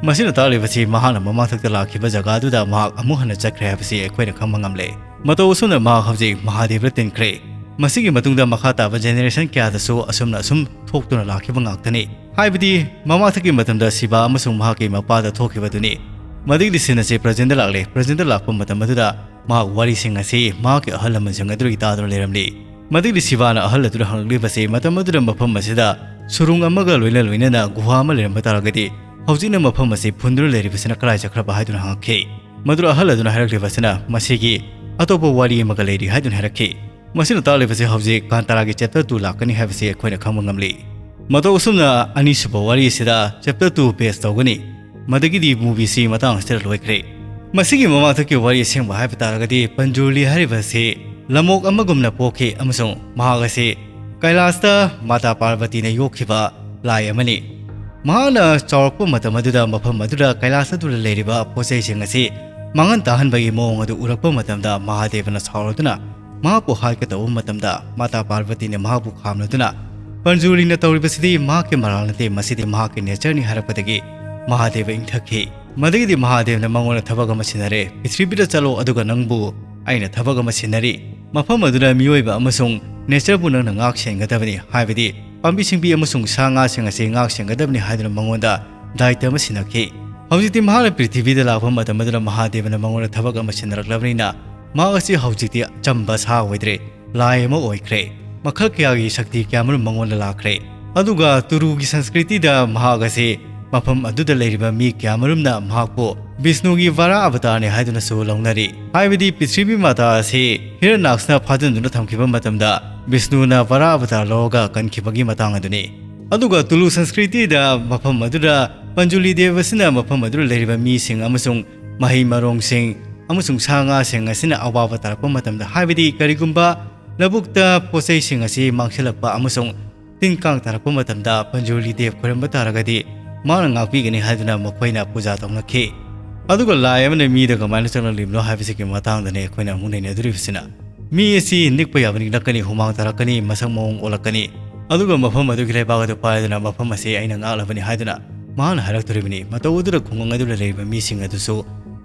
ꯃꯁꯤꯅ ꯇꯥꯛꯂꯤꯕꯁꯤ ꯃꯍꯥꯛꯅ ꯃꯃꯥꯡꯊꯛꯇ ꯂꯥꯛꯈꯤꯕ ꯖꯒꯥꯗꯨꯗ ꯃꯍꯥꯛ ꯑꯃꯨꯛ ꯍꯟꯅ ꯆꯠꯈ꯭ꯔꯦ ꯍꯥꯏꯕꯁꯤ ꯑꯩꯈꯣꯏꯅ ꯈꯪꯕ ꯉꯝꯂꯦ꯫ ꯃꯇꯧ ꯑꯁꯨꯝꯅ ꯃꯍꯥꯛ ꯍꯧꯖꯤꯛ ꯃꯍꯥꯗꯦꯕꯗ ꯇꯤꯟꯈ꯭ꯔꯦ꯫ ꯃꯁꯤꯒꯤ ꯃꯇꯨꯡꯗ ꯃꯈꯥ ꯇꯥꯕ ꯖꯦꯅꯦꯔꯦꯁꯟ ꯀꯌꯥꯗꯁꯨ ꯑꯁꯨꯝꯅ ꯑꯁꯨꯝ ꯊꯣꯛꯇꯨꯅ ꯂꯥꯛꯈꯤꯕ ꯉꯥꯛꯇꯅꯤ꯫ ꯍꯥꯏꯕꯗꯤ ꯃꯃꯥꯡꯊꯛꯀꯤ ꯃꯇꯝꯗ ꯁꯤꯕꯥ ꯑꯃꯁꯨꯡ ꯃꯍꯥꯛꯀꯤ ꯃꯄꯥꯗ ꯊꯣꯛꯈꯤꯕꯗꯨꯅꯤ꯫ ꯃꯗꯨꯒꯤꯗꯤ ꯁꯤꯟ ꯑꯁꯤ ꯄ꯭ꯔꯖꯦꯟꯗ ꯂꯥꯛꯂꯦ꯫ ꯄ꯭ꯔꯖꯦꯟꯗ ꯂꯥꯛꯄ ꯃꯇꯝ ꯑꯗꯨꯗ ꯃꯍꯥꯛ ꯋꯥꯔꯤꯁꯤꯡ ꯑꯁꯤ ꯃꯍꯥꯛꯀꯤ ꯑꯍꯜ ꯂꯃꯟꯁꯤꯡ ꯑꯗꯨꯗꯒꯤ ꯇꯥꯗꯨꯅ ꯂꯩꯔꯝꯂꯤ꯫ ꯃꯗꯨꯒꯤꯗꯤ ꯁꯤꯕꯥꯅ ꯑꯍꯜ ꯑꯗꯨꯗ ꯍꯪꯂꯛꯂꯤꯕꯁꯤ ꯃꯇꯝ ꯑꯗꯨꯗ ꯃꯐꯝ ꯑꯁꯤꯗ ꯁꯨꯔꯨꯡ ꯑꯃꯒ ꯂꯣꯏꯅ ꯂꯣꯏꯅꯅ ꯒꯨꯍꯥ ꯑꯃ ꯂꯩꯔꯝꯕ ꯇꯥꯔꯒꯗꯤ ꯍꯧꯖꯤꯛꯅ ꯃꯐꯝ ꯑꯁꯤ ꯐꯨꯟꯗꯨꯅ ꯂꯩꯔꯤꯕꯁꯤꯅ ꯀꯗꯥꯏ ꯆꯠꯈ꯭ꯔꯕ ꯍꯥꯏꯗꯨꯅ ꯍꯪꯉꯛꯈꯤ꯫ ꯃꯗꯨꯗ ꯑꯍꯜ ꯑꯗꯨꯅ ꯍꯥꯏꯔꯛꯂꯤꯕꯁꯤꯅ ꯃꯁꯤꯒꯤ ꯑꯇꯣꯞꯄ ꯋꯥꯔꯤ ꯑꯃꯒ ꯂꯩꯔꯤ ꯍꯥꯏꯗꯨꯅ ꯍꯥꯏꯔꯛꯈꯤ꯫ ꯃꯁꯤꯅ ꯇꯥꯛꯂꯤꯕꯁꯤ ꯍꯧꯖꯤꯛ ꯀꯥꯟꯇꯥꯔꯥꯒꯤ ꯆꯦꯞꯇꯔ ꯇꯨ ꯂꯥꯛꯀꯅꯤ ꯍꯥꯏꯕꯁꯤ ꯑꯩꯈꯣꯏꯅ ꯈꯪꯕ ꯉꯝꯂꯤ꯫ ꯃꯇꯧ ꯑꯁꯨꯝꯅ ꯑꯅꯤꯁꯨꯕ ꯋꯥꯔꯤ ꯑꯁꯤꯗ ꯆꯦꯞꯇꯔ ꯇꯨ ꯕꯦꯁ ꯇꯧꯒꯅꯤ꯫ ꯃꯗꯨꯒꯤꯗꯤ ꯃꯨꯚꯤꯁꯤ ꯃꯇꯥꯡ ꯑꯁꯤꯗ ꯂꯣꯏꯈ꯭ꯔꯦ꯫ ꯃꯁꯤꯒꯤ ꯃꯃꯥꯡꯊꯛꯀꯤ ꯋꯥꯔꯤ ꯑꯁꯦꯡꯕ ꯍꯥꯏꯕ ꯇꯥꯔꯒꯗꯤ ꯄꯟꯖꯨꯔꯂꯤ ꯍꯥꯏꯔꯤꯕ ꯑꯁꯤ ꯂꯝꯑꯣꯛ ꯑꯃꯒꯨꯝꯅ ꯄꯣꯛꯈꯤ ꯑꯃꯁꯨꯡ ꯃꯍꯥꯛ ꯑꯁꯤ ꯀꯩꯂꯥꯁꯇ ꯃꯥꯇꯥ ꯄꯥꯔꯕꯇꯤꯅ ꯌꯣꯛꯈꯤꯕ ꯂꯥꯏ ꯑꯃꯅꯤ꯫ ꯃꯍꯥꯛꯅ ꯆꯥꯎꯔꯛꯄ ꯃꯇꯝ ꯑꯗꯨꯗ ꯃꯐꯝ ꯑꯗꯨꯗ ꯀꯩꯂꯥꯁ ꯑꯗꯨꯗ ꯂꯩꯔꯤꯕ ꯄꯣꯠꯆꯩꯁꯤꯡ ꯑꯁꯤ ꯃꯥꯡꯍꯟ ꯇꯥꯍꯟꯕꯒꯤ ꯃꯑꯣꯡ ꯑꯗꯨ ꯎꯔꯛꯄ ꯃꯇꯝꯗ ꯃꯍꯥꯗꯦꯕꯅ ꯁꯥꯎꯔꯗꯨꯅ ꯃꯍꯥꯛꯄꯨ ꯍꯥꯠꯀꯗꯧꯕ ꯃꯇꯝꯗ ꯃꯥꯇꯥ ꯄꯥꯔꯕꯇꯤꯅ ꯃꯍꯥꯛꯄꯨ ꯈꯥꯝꯂꯗꯨꯅ ꯄꯟꯖꯨꯔꯤꯅ ꯇꯧꯔꯤꯕꯁꯤꯗꯤ ꯃꯍꯥꯛꯀꯤ ꯃꯔꯥꯜ ꯅꯠꯇꯦ, ꯃꯁꯤꯗꯤ ꯃꯍꯥꯛꯀꯤ ꯅꯦꯆꯔꯅꯤ ꯍꯥꯏꯔꯛꯄꯗꯒꯤ ꯃꯍꯥꯗꯦꯕ ꯏꯪꯊꯈꯤ꯫ ꯃꯗꯨꯒꯤꯗꯤ ꯃꯍꯥꯗꯦꯕꯅ ꯃꯉꯣꯟꯗ ꯊꯕꯛ ꯑꯃ ꯁꯤꯟꯅꯔꯦ꯫ ꯄ꯭ꯔꯤꯊꯤꯕꯤꯗ ꯆꯠꯂꯣ ꯑꯗꯨꯒ ꯅꯪꯕꯨ ꯑꯩꯅ ꯊꯕꯛ ꯑꯃ ꯁꯤꯟꯅꯔꯤ꯫ ꯃꯐꯝ ꯑꯗꯨꯗ ꯃꯤꯑꯣꯏꯕ ꯑꯃꯁꯨꯡ ꯅꯦꯆꯔꯕꯨ ꯅꯪꯅ ꯉꯥꯛ ꯁꯦꯟꯒꯗꯕꯅꯤ, ꯍꯥꯏꯕꯗꯤ ꯄꯥꯝꯕꯤ ꯁꯤꯡꯕꯤ ꯑꯃꯁꯨꯡ ꯁꯥ ꯉꯥꯁꯤꯡ ꯑꯁꯤ ꯉꯥꯛ ꯁꯦꯟꯒꯗꯕꯅꯤ ꯍꯥꯏꯗꯨꯅ ꯃꯉꯣꯟꯗ ꯗꯥꯏꯇ ꯑꯃ ꯁꯤꯟꯅꯈꯤ꯫ ꯍꯧꯖꯤꯛꯇꯤ ꯃꯍꯥꯛꯅ ꯄ꯭ꯔꯤꯊꯤꯕꯤꯗ ꯂꯥꯛꯄ ꯃꯇꯝ ꯑꯗꯨꯗ ꯃꯍꯥꯗꯦꯕꯅ ꯃꯉꯣꯟꯗ ꯊꯕꯛ ꯑꯃ ꯁꯤꯟꯅꯔꯛꯂꯕꯅꯤꯅ ꯃꯍꯥꯛ ꯑꯁꯤ ꯍꯧꯖꯤꯛꯇꯤ ꯑꯆꯝꯕ ꯁꯥ ꯑꯣꯏꯗ꯭ꯔꯦ, ꯂꯥꯏ ꯑꯃ ꯑꯣꯏꯈ꯭ꯔꯦ꯫ ꯃꯈꯜ ꯀꯌꯥꯒꯤ ꯁꯛꯇꯤ ꯀꯌꯥꯃꯔꯨꯝ ꯃꯉꯣꯟꯗ ꯂꯥꯛꯈ꯭ꯔꯦ꯫ ꯑꯗꯨꯒ ꯇꯨꯔꯨꯒꯤ ꯁꯪꯁꯀ꯭ꯔꯤꯇꯤꯗ ꯃꯍꯥꯛ ꯑꯁꯤ ꯃꯐꯝ ꯑꯗꯨꯗ ꯂꯩꯔꯤꯕ ꯃꯤ ꯀꯌꯥꯃꯔꯨꯝꯅ ꯃꯍꯥꯛꯄꯨ ꯕꯤꯁꯅꯨꯒꯤ ꯚꯥꯔꯥ ꯑꯕꯇꯥꯔꯅꯤ ꯍꯥꯏꯗꯨꯅꯁꯨ ꯂꯧꯅꯔꯤ꯫ ꯍꯥꯏꯕꯗꯤ ꯄ꯭ꯔꯤꯊꯤꯕꯤ ꯃꯥꯇꯥ ꯑꯁꯤ ꯍꯤꯔꯥꯅꯥꯛꯁꯅ ꯐꯥꯖꯤꯟꯗꯨꯅ ꯊꯝꯈꯤꯕ ꯃꯇꯝꯗ ꯕꯤꯁꯅꯨꯅ ꯚꯥꯔꯥ ꯑꯕꯇꯥꯔ ꯂꯧꯔꯒ ꯀꯟꯈꯤꯕꯒꯤ ꯃꯇꯥꯡ ꯑꯗꯨꯅꯤ꯫ ꯑꯗꯨꯒ ꯇꯨꯂꯨ ꯁꯪꯁꯀ꯭ꯔꯤꯇꯤꯗ ꯃꯐꯝ ꯑꯗꯨꯗ ꯄꯟꯖꯨꯂꯤ ꯗꯦꯕ ꯑꯁꯤꯅ ꯃꯐꯝ ꯑꯗꯨꯗ ꯂꯩꯔꯤꯕ ꯃꯤꯁꯤꯡ ꯑꯃꯁꯨꯡ ꯃꯍꯩ ꯃꯔꯣꯡꯁꯤꯡ ꯑꯃꯁꯨꯡ ꯁꯥ ꯉꯥꯁꯤꯡ ꯑꯁꯤꯅ ꯑꯋꯥꯕ ꯇꯥꯔꯛꯄ ꯃꯇꯝꯗ, ꯍꯥꯏꯕꯗꯤ ꯀꯔꯤꯒꯨꯝꯕ ꯂꯧꯕꯨꯛꯇ ꯄꯣꯠꯆꯩꯁꯤꯡ ꯑꯁꯤ ꯃꯥꯡꯁꯤꯜꯂꯛꯄ ꯑꯃꯁꯨꯡ ꯇꯤꯟ ꯀꯥꯡ ꯇꯥꯔꯛꯄ ꯃꯇꯝꯗ ꯄꯟꯖꯨꯂꯤ ꯗꯦꯕ ꯈꯣꯏꯔꯝꯕ ꯇꯥꯔꯒꯗꯤ ꯃꯍꯥꯛꯅ ꯉꯥꯛꯄꯤꯒꯅꯤ ꯍꯥꯏꯗꯨꯅ ꯃꯈꯣꯏꯅ ꯄꯨꯖꯥ ꯇꯧꯅꯈꯤ꯫ ꯑꯗꯨꯒ ꯂꯥꯏ ꯑꯃꯅ ꯃꯤꯗ ꯀꯃꯥꯏꯅ ꯆꯪꯂꯛꯂꯤꯕꯅꯣ ꯍꯥꯏꯕꯁꯤꯒꯤ ꯃꯇꯥꯡꯗꯅꯤ ꯑꯩꯈꯣꯏꯅ ꯑꯃꯨꯛ ꯅꯩꯅꯗꯣꯔꯤꯕꯁꯤꯅ꯫ ꯃꯤ ꯑꯁꯤ ꯅꯤꯛꯄ ꯌꯥꯕ ꯅꯤꯛꯂꯛꯀꯅꯤ, ꯍꯨꯃꯥꯡ ꯇꯥꯔꯛꯀꯅꯤ, ꯃꯁꯛ ꯃꯑꯣꯡ ꯑꯣꯜꯂꯛꯀꯅꯤ꯫ ꯑꯗꯨꯒ ꯃꯐꯝ ꯑꯗꯨꯒꯤ ꯂꯩꯕꯥꯛ ꯑꯗꯨ ꯄꯥꯏꯗꯨꯅ ꯃꯐꯝ ꯑꯁꯤ ꯑꯩꯅ ꯉꯥꯛꯂꯕꯅꯤ ꯍꯥꯏꯗꯨꯅ ꯃꯍꯥꯛꯅ ꯍꯥꯏꯔꯛꯇꯣꯔꯤꯕꯅꯤ꯫ ꯃꯇꯧ ꯑꯗꯨꯗ ꯈꯨꯡꯒꯪ ꯑꯗꯨꯗ ꯂꯩꯔꯤꯕ ꯃꯤꯁꯤꯡ ꯑꯗꯨꯁꯨ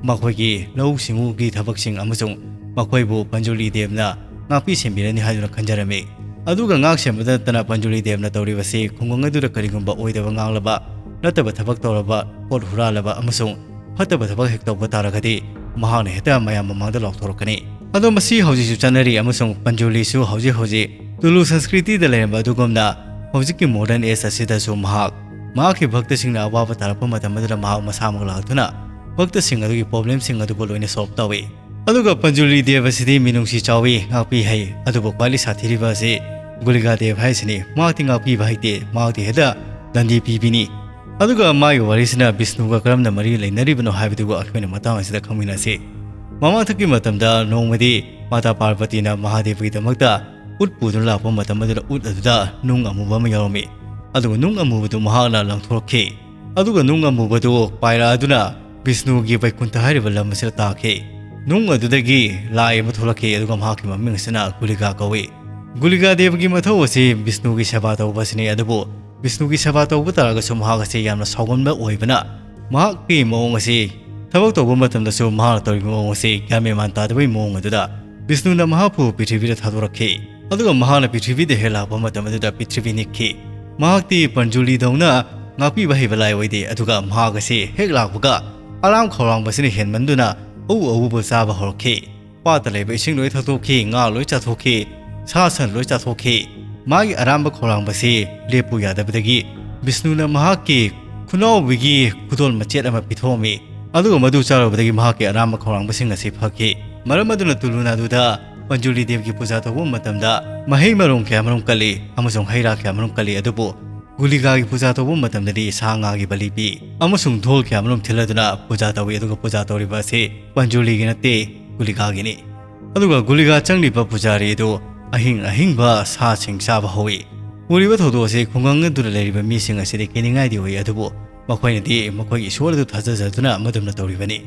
ꯃꯈꯣꯏꯒꯤ ꯂꯧꯎ ꯁꯤꯡꯎꯒꯤ ꯊꯕꯛꯁꯤꯡ ꯑꯃꯁꯨꯡ ꯃꯈꯣꯏꯕꯨ ꯄꯟꯖꯨꯂꯤ ꯗꯦꯕꯅ ꯉꯥꯛꯄꯤ ꯁꯦꯟꯕꯤꯔꯅꯤ ꯍꯥꯏꯗꯨꯅ ꯈꯟꯖꯔꯝꯃꯤ꯫ ꯑꯗꯨꯒ ꯉꯥꯛ ꯁꯦꯟꯕꯗ ꯅꯠꯇꯅ ꯄꯟꯖꯨꯂꯤ ꯗꯦꯕꯅ ꯇꯧꯔꯤꯕꯁꯤ ꯈꯨꯡꯒꯪ ꯑꯗꯨꯗ ꯀꯔꯤꯒꯨꯝꯕ ꯑꯣꯏꯗꯕ ꯉꯥꯡꯂꯕ, ꯅꯠꯇꯕ ꯊꯕꯛ ꯇꯧꯔꯕ, ꯄꯣꯠ ꯍꯨꯔꯥꯜꯂꯕ ꯑꯃꯁꯨꯡ ꯐꯠꯇꯕ ꯊꯕꯛ ꯍꯦꯛ ꯇꯧꯕ ꯇꯥꯔꯒꯗꯤ ꯃꯍꯥꯛꯅ ꯍꯦꯛꯇ ꯃꯌꯥꯝ ꯃꯃꯥꯡꯗ ꯂꯥꯎꯊꯣꯔꯛꯀꯅꯤ꯫ ꯑꯗꯣ ꯃꯁꯤ ꯍꯧꯖꯤꯛꯁꯨ ꯆꯠꯅꯔꯤ ꯑꯃꯁꯨꯡ ꯄꯟꯖꯨꯂꯤꯁꯨ ꯍꯧꯖꯤꯛ ꯍꯧꯖꯤꯛ ꯇꯨꯂꯨ ꯁꯪꯁꯀ꯭ꯔꯤꯇꯤꯗ ꯂꯩꯔꯝꯕ ꯑꯗꯨꯒꯨꯝꯅ ꯍꯧꯖꯤꯛꯀꯤ modern age ꯑꯁꯤꯗꯁꯨ ꯃꯍꯥꯛ ꯃꯍꯥꯛꯀꯤ ꯚꯛꯇꯁꯤꯡꯅ ꯑꯋꯥꯕ ꯇꯥꯔꯛꯄ ꯃꯇꯝ ꯑꯗꯨꯗ ꯃꯍꯥꯛ ꯃꯁꯥꯃꯛ ꯂꯥꯛꯇꯨꯅ ꯚꯛꯇꯁꯤꯡ ꯑꯗꯨꯒꯤ problemꯁꯤꯡ ꯑꯗꯨꯕꯨ ꯂꯣꯏꯅ solve ꯇꯧꯏ꯫ ꯑꯗꯨꯒ ꯄꯟꯖꯨꯂꯤ ꯗꯦꯕ ꯑꯁꯤꯗꯤ ꯃꯤꯅꯨꯡꯁꯤ ꯆꯥꯎꯏ, ꯉꯥꯛꯄꯤ ꯍꯩ, ꯑꯗꯨꯕꯨ ꯈ꯭ꯋꯥꯏꯗꯒꯤ ꯁꯥꯊꯤꯔꯤꯕ ꯑꯁꯤ ꯒꯨꯂꯤꯒꯥ ꯗꯦꯕ ꯍꯥꯏꯁꯤꯅꯤ꯫ ꯃꯍꯥꯛꯇꯤ ꯉꯥꯛꯄꯤꯕ ꯍꯩꯇꯦ, ꯃꯍꯥꯛꯇꯤ ꯍꯦꯛꯇ ꯗꯟꯗꯤ ꯄꯤꯕꯤꯅꯤ꯫ ꯑꯗꯨꯒ ꯃꯥꯒꯤ ꯋꯥꯔꯤꯁꯤꯅ ꯕꯤꯁꯅꯨꯒ ꯀꯔꯝꯅ ꯃꯔꯤ ꯂꯩꯅꯔꯤꯕꯅꯣ ꯍꯥꯏꯕꯗꯨꯕꯨ ꯑꯩꯈꯣꯏꯅ ꯃꯇꯥꯡ ꯑꯁꯤꯗ ꯈꯪꯃꯤꯟꯅꯁꯤ꯫ ꯃꯃꯥꯡꯊꯛꯀꯤ ꯃꯇꯝꯗ ꯅꯣꯡꯃꯗꯤ ꯃꯥꯇꯥ ꯄꯥꯔꯕꯇꯤꯅ ꯃꯍꯥꯗꯦꯕꯒꯤꯗꯃꯛꯇ ꯎꯠ ꯄꯨꯗꯨꯅ ꯂꯥꯛꯄ ꯃꯇꯝ ꯑꯗꯨꯗ ꯎꯠ ꯑꯗꯨꯗ ꯅꯨꯡ ꯑꯃꯨꯕ ꯑꯃ ꯌꯥꯎꯔꯝꯃꯤ꯫ ꯑꯗꯨꯒ ꯅꯨꯡ ꯑꯃꯨꯕꯗꯨ ꯃꯍꯥꯛꯅ ꯂꯪꯊꯣꯔꯛꯈꯤ꯫ ꯑꯗꯨꯒ ꯅꯨꯡ ꯑꯃꯨꯕꯗꯨ ꯄꯥꯏꯔꯛꯑꯗꯨꯅ ꯕꯤꯁꯅꯨꯒꯤ ꯕꯩꯀꯨꯟꯊ ꯍꯥꯏꯔꯤꯕ ꯂꯝ ꯑꯁꯤꯗ ꯇꯥꯈꯤ꯫ ꯅꯨꯡ ꯑꯗꯨꯗꯒꯤ ꯂꯥꯏ ꯑꯃ ꯊꯣꯛꯂꯛꯈꯤ, ꯑꯗꯨꯒ ꯃꯍꯥꯛꯀꯤ ꯃꯃꯤꯡ ꯑꯁꯤꯅ ꯒꯨꯂꯤꯒꯥ ꯀꯧꯏ꯫ ꯒꯨꯂꯤꯒꯥ ꯗꯦꯕꯒꯤ ꯃꯊꯧ ꯑꯁꯤ ꯕꯤꯁꯅꯨꯒꯤ ꯁꯦꯕꯥ ꯇꯧꯕ ꯑꯁꯤꯅꯤ, ꯑꯗꯨꯕꯨ ꯕꯤꯁꯅꯨꯒꯤ ꯁꯦꯕꯥ ꯇꯧꯕ ꯇꯥꯔꯒꯁꯨ ꯃꯍꯥꯛ ꯑꯁꯤ ꯌꯥꯝꯅ ꯁꯥꯎꯒꯟꯕ ꯑꯣꯏꯕꯅ, ꯃꯍꯥꯛꯀꯤ ꯃꯑꯣꯡ ꯑꯁꯤ, ꯊꯕꯛ ꯇꯧꯕ ꯃꯇꯝꯗꯁꯨ ꯃꯍꯥꯛꯅ ꯇꯧꯔꯤꯕ ꯃꯑꯣꯡ ꯑꯁꯤ ꯒ꯭ꯌꯥꯟ ꯃꯦꯟ ꯃꯥꯟ ꯇꯥꯗꯕꯒꯤ ꯃꯑꯣꯡ ꯑꯗꯨꯗ ꯕꯤꯁꯅꯨꯅ ꯃꯍꯥꯛꯄꯨ ꯄ꯭ꯔꯤꯊꯤꯕꯤꯗ ꯊꯥꯗꯣꯔꯛꯈꯤ꯫ ꯑꯗꯨꯒ ꯃꯍꯥꯛꯅ ꯄ꯭ꯔꯤꯊꯤꯕꯤꯗ ꯍꯦꯛ ꯂꯥꯛꯄ ꯃꯇꯝ ꯑꯗꯨꯗ ꯄ꯭ꯔꯤꯊꯤꯕꯤ ꯅꯤꯛꯈꯤ꯫ ꯃꯍꯥꯛꯇꯤ ꯄꯟꯖꯨꯂꯤꯗꯧꯅ ꯉꯥꯛꯄꯤꯕ ꯍꯩꯕ ꯂꯥꯏ ꯑꯣꯏꯗꯦ, ꯑꯗꯨꯒ ꯃꯍꯥꯛ ꯑꯁꯤ ꯍꯦꯛ ꯂꯥꯛꯄꯒ ꯑꯔꯥꯝ ꯈꯧꯔꯥꯡꯕꯁꯤꯅ ꯍꯦꯟꯃꯟꯗꯨꯅ ꯑꯎ ꯑꯎꯕ ꯆꯥꯕ ꯍꯧꯔꯛꯈꯤ꯫ ꯄꯥꯠꯇ ꯂꯩꯕ ꯏꯁꯤꯡ ꯂꯣꯏ ꯊꯛꯇꯣꯛꯈꯤ, ꯉꯥ ꯂꯣꯏ ꯆꯥꯊꯣꯛꯈꯤ, ꯁꯥ ꯁꯟ ꯂꯣꯏ ꯆꯥꯊꯣꯛꯈꯤ꯫ ꯃꯥꯒꯤ ꯑꯔꯥꯝꯕ ꯈꯧꯔꯥꯡꯕꯁꯤ ꯂꯦꯞꯄꯨ ꯌꯥꯗꯕꯗꯒꯤ ꯕꯤꯁꯅꯨꯅ ꯃꯍꯥꯛꯀꯤ ꯈꯨꯅꯥꯎꯕꯤꯒꯤ ꯈꯨꯗꯣꯜ ꯃꯆꯦꯠ ꯑꯃ ꯄꯤꯊꯣꯛꯑꯝꯃꯤ꯫ ꯑꯗꯨꯒ ꯃꯗꯨ ꯆꯥꯔꯨꯕꯗꯒꯤ ꯃꯍꯥꯛꯀꯤ ꯑꯔꯥꯝꯕ ꯈꯧꯔꯥꯡꯕꯁꯤꯡ ꯑꯁꯤ ꯐꯈꯤ꯫ ꯃꯔꯝ ꯑꯗꯨꯅ ꯇꯨꯂꯨꯅꯥꯗꯨꯗ ꯄꯟꯖꯨꯂꯤ ꯗꯦꯕꯒꯤ ꯄꯨꯖꯥ ꯇꯧꯕ ꯃꯇꯝꯗ ꯃꯍꯩ ꯃꯔꯣꯡ ꯀꯌꯥꯃꯔꯨꯝ ꯀꯜꯂꯤ ꯑꯃꯁꯨꯡ ꯍꯩ ꯔꯥ ꯀꯌꯥꯃꯔꯨꯝ ꯀꯜꯂꯤ, ꯑꯗꯨꯕꯨ ꯒꯨꯂꯤꯒꯥꯒꯤ ꯄꯨꯖꯥ ꯇꯧꯕ ꯃꯇꯝꯗꯗꯤ ꯁꯥ ꯉꯥꯒꯤ ꯕꯂꯤ ꯄꯤ ꯑꯃꯁꯨꯡ ꯙꯣꯜ ꯀꯌꯥꯃꯔꯨꯝ ꯊꯤꯜꯂꯗꯨꯅ ꯄꯨꯖꯥ ꯇꯧꯏ꯫ ꯑꯗꯨꯒ ꯄꯨꯖꯥ ꯇꯧꯔꯤꯕ ꯑꯁꯤ ꯄꯟꯖꯨꯂꯤꯒꯤ ꯅꯠꯇꯦ, ꯒꯨꯂꯤꯒꯥꯒꯤꯅꯤ꯫ ꯑꯗꯨꯒ ꯒꯨꯂꯤꯒꯥ ꯆꯪꯂꯤꯕ ꯄꯨꯖꯥꯔꯤ ꯑꯗꯨ ꯑꯍꯤꯡ ꯑꯍꯤꯡꯕ ꯁꯥꯁꯤꯡ ꯆꯥꯕ ꯍꯧꯏ꯫ ꯎꯔꯤꯕ ꯊꯧꯗꯣꯛ ꯑꯁꯤ ꯈꯨꯡꯒꯪ ꯑꯗꯨꯗ ꯂꯩꯔꯤꯕ ꯃꯤꯁꯤꯡ ꯑꯁꯤꯗꯤ ꯀꯤꯅꯤꯡꯉꯥꯏꯗꯤ ꯑꯣꯏ, ꯑꯗꯨꯕꯨ ꯃꯈꯣꯏꯅꯗꯤ ꯃꯈꯣꯏꯒꯤ ꯏꯁꯣꯔ ꯑꯗꯨ ꯊꯥꯖꯖꯗꯨꯅ ꯃꯗꯨꯝꯅ ꯇꯧꯔꯤꯕꯅꯤ꯫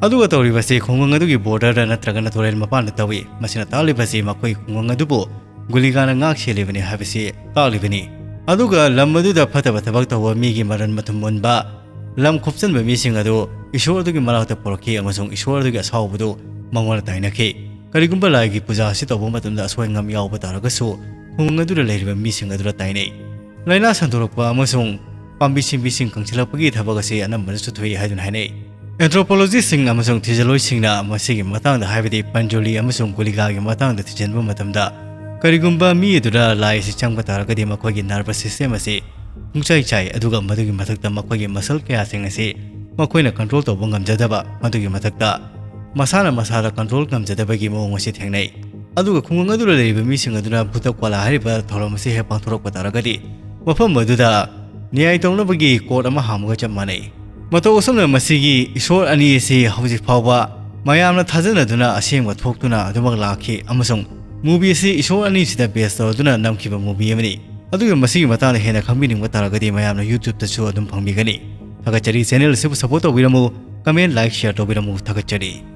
ꯑꯗꯨꯒ ꯇꯧꯔꯤꯕꯁꯤ ꯈꯨꯡꯒꯪ ꯑꯗꯨꯒꯤ ꯕꯣꯔꯗꯔꯗ ꯅꯠꯇ꯭ꯔꯒꯅ ꯇꯨꯔꯦꯜ ꯃꯄꯥꯟꯗ ꯇꯧꯏ꯫ ꯃꯁꯤꯅ ꯇꯥꯛꯂꯤꯕꯁꯤ ꯃꯈꯣꯏ ꯈꯨꯡꯒꯪ ꯑꯗꯨꯕꯨ ꯒꯨꯂꯤꯒꯥꯅ ꯉꯥꯛ ꯁꯦꯜꯂꯤꯕꯅꯤ ꯍꯥꯏꯕꯁꯤ ꯇꯥꯛꯂꯤꯕꯅꯤ꯫ ꯑꯗꯨꯒ ꯂꯝ ꯑꯗꯨꯗ ꯐꯠꯇꯕ ꯊꯕꯛ ꯇꯧꯕ ꯃꯤꯒꯤ ꯃꯔꯟ ꯃꯊꯨꯝ ꯃꯨꯟꯕ ꯂꯝ ꯈꯣꯞꯆꯟꯕ ꯃꯤꯁꯤꯡ ꯑꯗꯨ ꯏꯁꯣꯔ ꯑꯗꯨꯒꯤ ꯃꯅꯥꯛꯇ ꯄꯨꯔꯛꯈꯤ ꯑꯃꯁꯨꯡ ꯏꯁꯣꯔ ꯑꯗꯨꯒꯤ ꯑꯁꯥꯎꯕꯗꯨ ꯃꯉꯣꯟꯗ ꯇꯥꯏꯅꯈꯤ꯫ ꯀꯔꯤꯒꯨꯝꯕ ꯂꯥꯏꯒꯤ ꯄꯨꯖꯥ ꯑꯁꯤ ꯇꯧꯕ ꯃꯇꯝꯗ ꯑꯁꯣꯏ ꯑꯉꯥꯝ ꯌꯥꯎꯕ ꯇꯥꯔꯒꯁꯨ, ꯈꯨꯡꯒꯪ ꯑꯗꯨꯗ ꯂꯩꯔꯤꯕ ꯃꯤꯁꯤꯡ ꯑꯗꯨꯗ ꯇꯥꯏꯅꯩ꯫ ꯂꯥꯏꯅꯥ ꯁꯟꯗꯣꯔꯛꯄ ꯑꯃꯁꯨꯡ ꯄꯥꯝꯕꯤ ꯁꯤꯡꯕꯤꯁꯤꯡ ꯀꯪꯁꯤꯜꯂꯛꯄꯒꯤ ꯊꯕꯛ ꯑꯁꯤ ꯑꯅꯝꯕꯅꯁꯨ ꯊꯣꯛꯏ ꯍꯥꯏꯗꯨꯅ ꯍꯥꯏꯅꯩ꯫ ꯑꯦꯟꯊ꯭ꯔꯣꯄꯣꯂꯣꯖꯤꯁꯁꯤꯡ ꯑꯃꯁꯨꯡ ꯊꯤꯖꯤꯜꯂꯣꯏꯁꯤꯡꯅ ꯃꯁꯤꯒꯤ ꯃꯇꯥꯡꯗ, ꯍꯥꯏꯕꯗꯤ ꯄꯟꯖꯨꯂꯤ ꯑꯃꯁꯨꯡ ꯒꯨꯂꯤꯒꯥꯒꯤ ꯃꯇꯥꯡꯗ ꯊꯤꯖꯤꯟꯕ ꯃꯇꯝꯗ, ꯀꯔꯤꯒꯨꯝꯕ ꯃꯤ ꯑꯗꯨꯗ ꯂꯥꯏ ꯑꯁꯤ ꯆꯪꯕ ꯇꯥꯔꯒꯗꯤ ꯃꯈꯣꯏꯒꯤ ꯅꯔꯚꯁ ꯁꯤꯁꯇꯦꯝ ꯑꯁꯤ ꯄꯨꯡꯆꯥꯏ ꯆꯥꯏ, ꯑꯗꯨꯒ ꯃꯗꯨꯒꯤ ꯃꯊꯛꯇ ꯃꯈꯣꯏꯒꯤ ꯃꯁꯜ ꯀꯌꯥꯁꯤꯡ ꯑꯁꯤ ꯃꯈꯣꯏꯅ ꯀꯟꯇ꯭ꯔꯣꯜ ꯇꯧꯕ ꯉꯝꯖꯗꯕ, ꯃꯗꯨꯒꯤ ꯃꯊꯛꯇ ꯃꯁꯥꯅ ꯃꯁꯥꯗ ꯀꯟꯇ꯭ꯔꯣꯜ ꯉꯝꯖꯗꯕꯒꯤ ꯃꯑꯣꯡ ꯑꯁꯤ ꯊꯦꯡꯅꯩ꯫ ꯑꯗꯨꯒ ꯈꯨꯡꯒꯪ ꯑꯗꯨꯗ ꯂꯩꯔꯤꯕ ꯃꯤꯁꯤꯡ ꯑꯗꯨꯅ ꯚꯨꯇ ꯀ꯭ꯋꯥꯂꯥ ꯍꯥꯏꯔꯤꯕ ꯊꯧꯔꯝ ꯑꯁꯤ ꯍꯦꯛ ꯄꯥꯡꯊꯣꯔꯛꯄ ꯇꯥꯔꯒꯗꯤ, ꯃꯐꯝ ꯑꯗꯨꯗ ꯅ꯭ꯌꯥꯌ ꯇꯧꯅꯕꯒꯤ ꯀꯣꯔꯠ ꯑꯃ ꯍꯥꯡꯕꯒ ꯆꯞ ꯃꯥꯟꯅꯩ꯫ ꯃꯇꯧ ꯑꯁꯨꯝꯅ ꯃꯁꯤꯒꯤ ꯏꯁꯣꯔ ꯑꯅꯤ ꯑꯁꯤ ꯍꯧꯖꯤꯛ ꯐꯥꯎꯕ ꯃꯌꯥꯝꯅ ꯊꯥꯖꯅꯗꯨꯅ ꯑꯁꯦꯡꯕ ꯊꯣꯛꯇꯨꯅ ꯑꯗꯨꯃꯛ ꯂꯥꯛꯈꯤ, ꯑꯃꯁꯨꯡ movie ꯑꯁꯤ ꯏꯁꯣꯔ ꯑꯅꯤꯁꯤꯗ base ꯇꯧꯔꯗꯨꯅ ꯅꯝꯈꯤꯕ movie ꯑꯃꯅꯤ꯫ ꯑꯗꯨꯒ ꯃꯁꯤꯒꯤ ꯃꯇꯥꯡꯗ ꯍꯦꯟꯅ ꯈꯪꯕꯤꯅꯤꯡꯕ ꯇꯥꯔꯒꯗꯤ ꯃꯌꯥꯝꯅ YouTube-ꯇꯁꯨ ꯑꯗꯨꯝ ꯐꯪꯕꯤꯒꯅꯤ꯫ ꯊꯥꯒꯠꯆꯔꯤ꯫ Channel ꯑꯁꯤꯕꯨ support ꯇꯧꯕꯤꯔꯝꯃꯨ, comment, like, share ꯇꯧꯕꯤꯔꯝꯃꯨ꯫ ꯊꯥꯒꯠꯆꯔꯤ꯫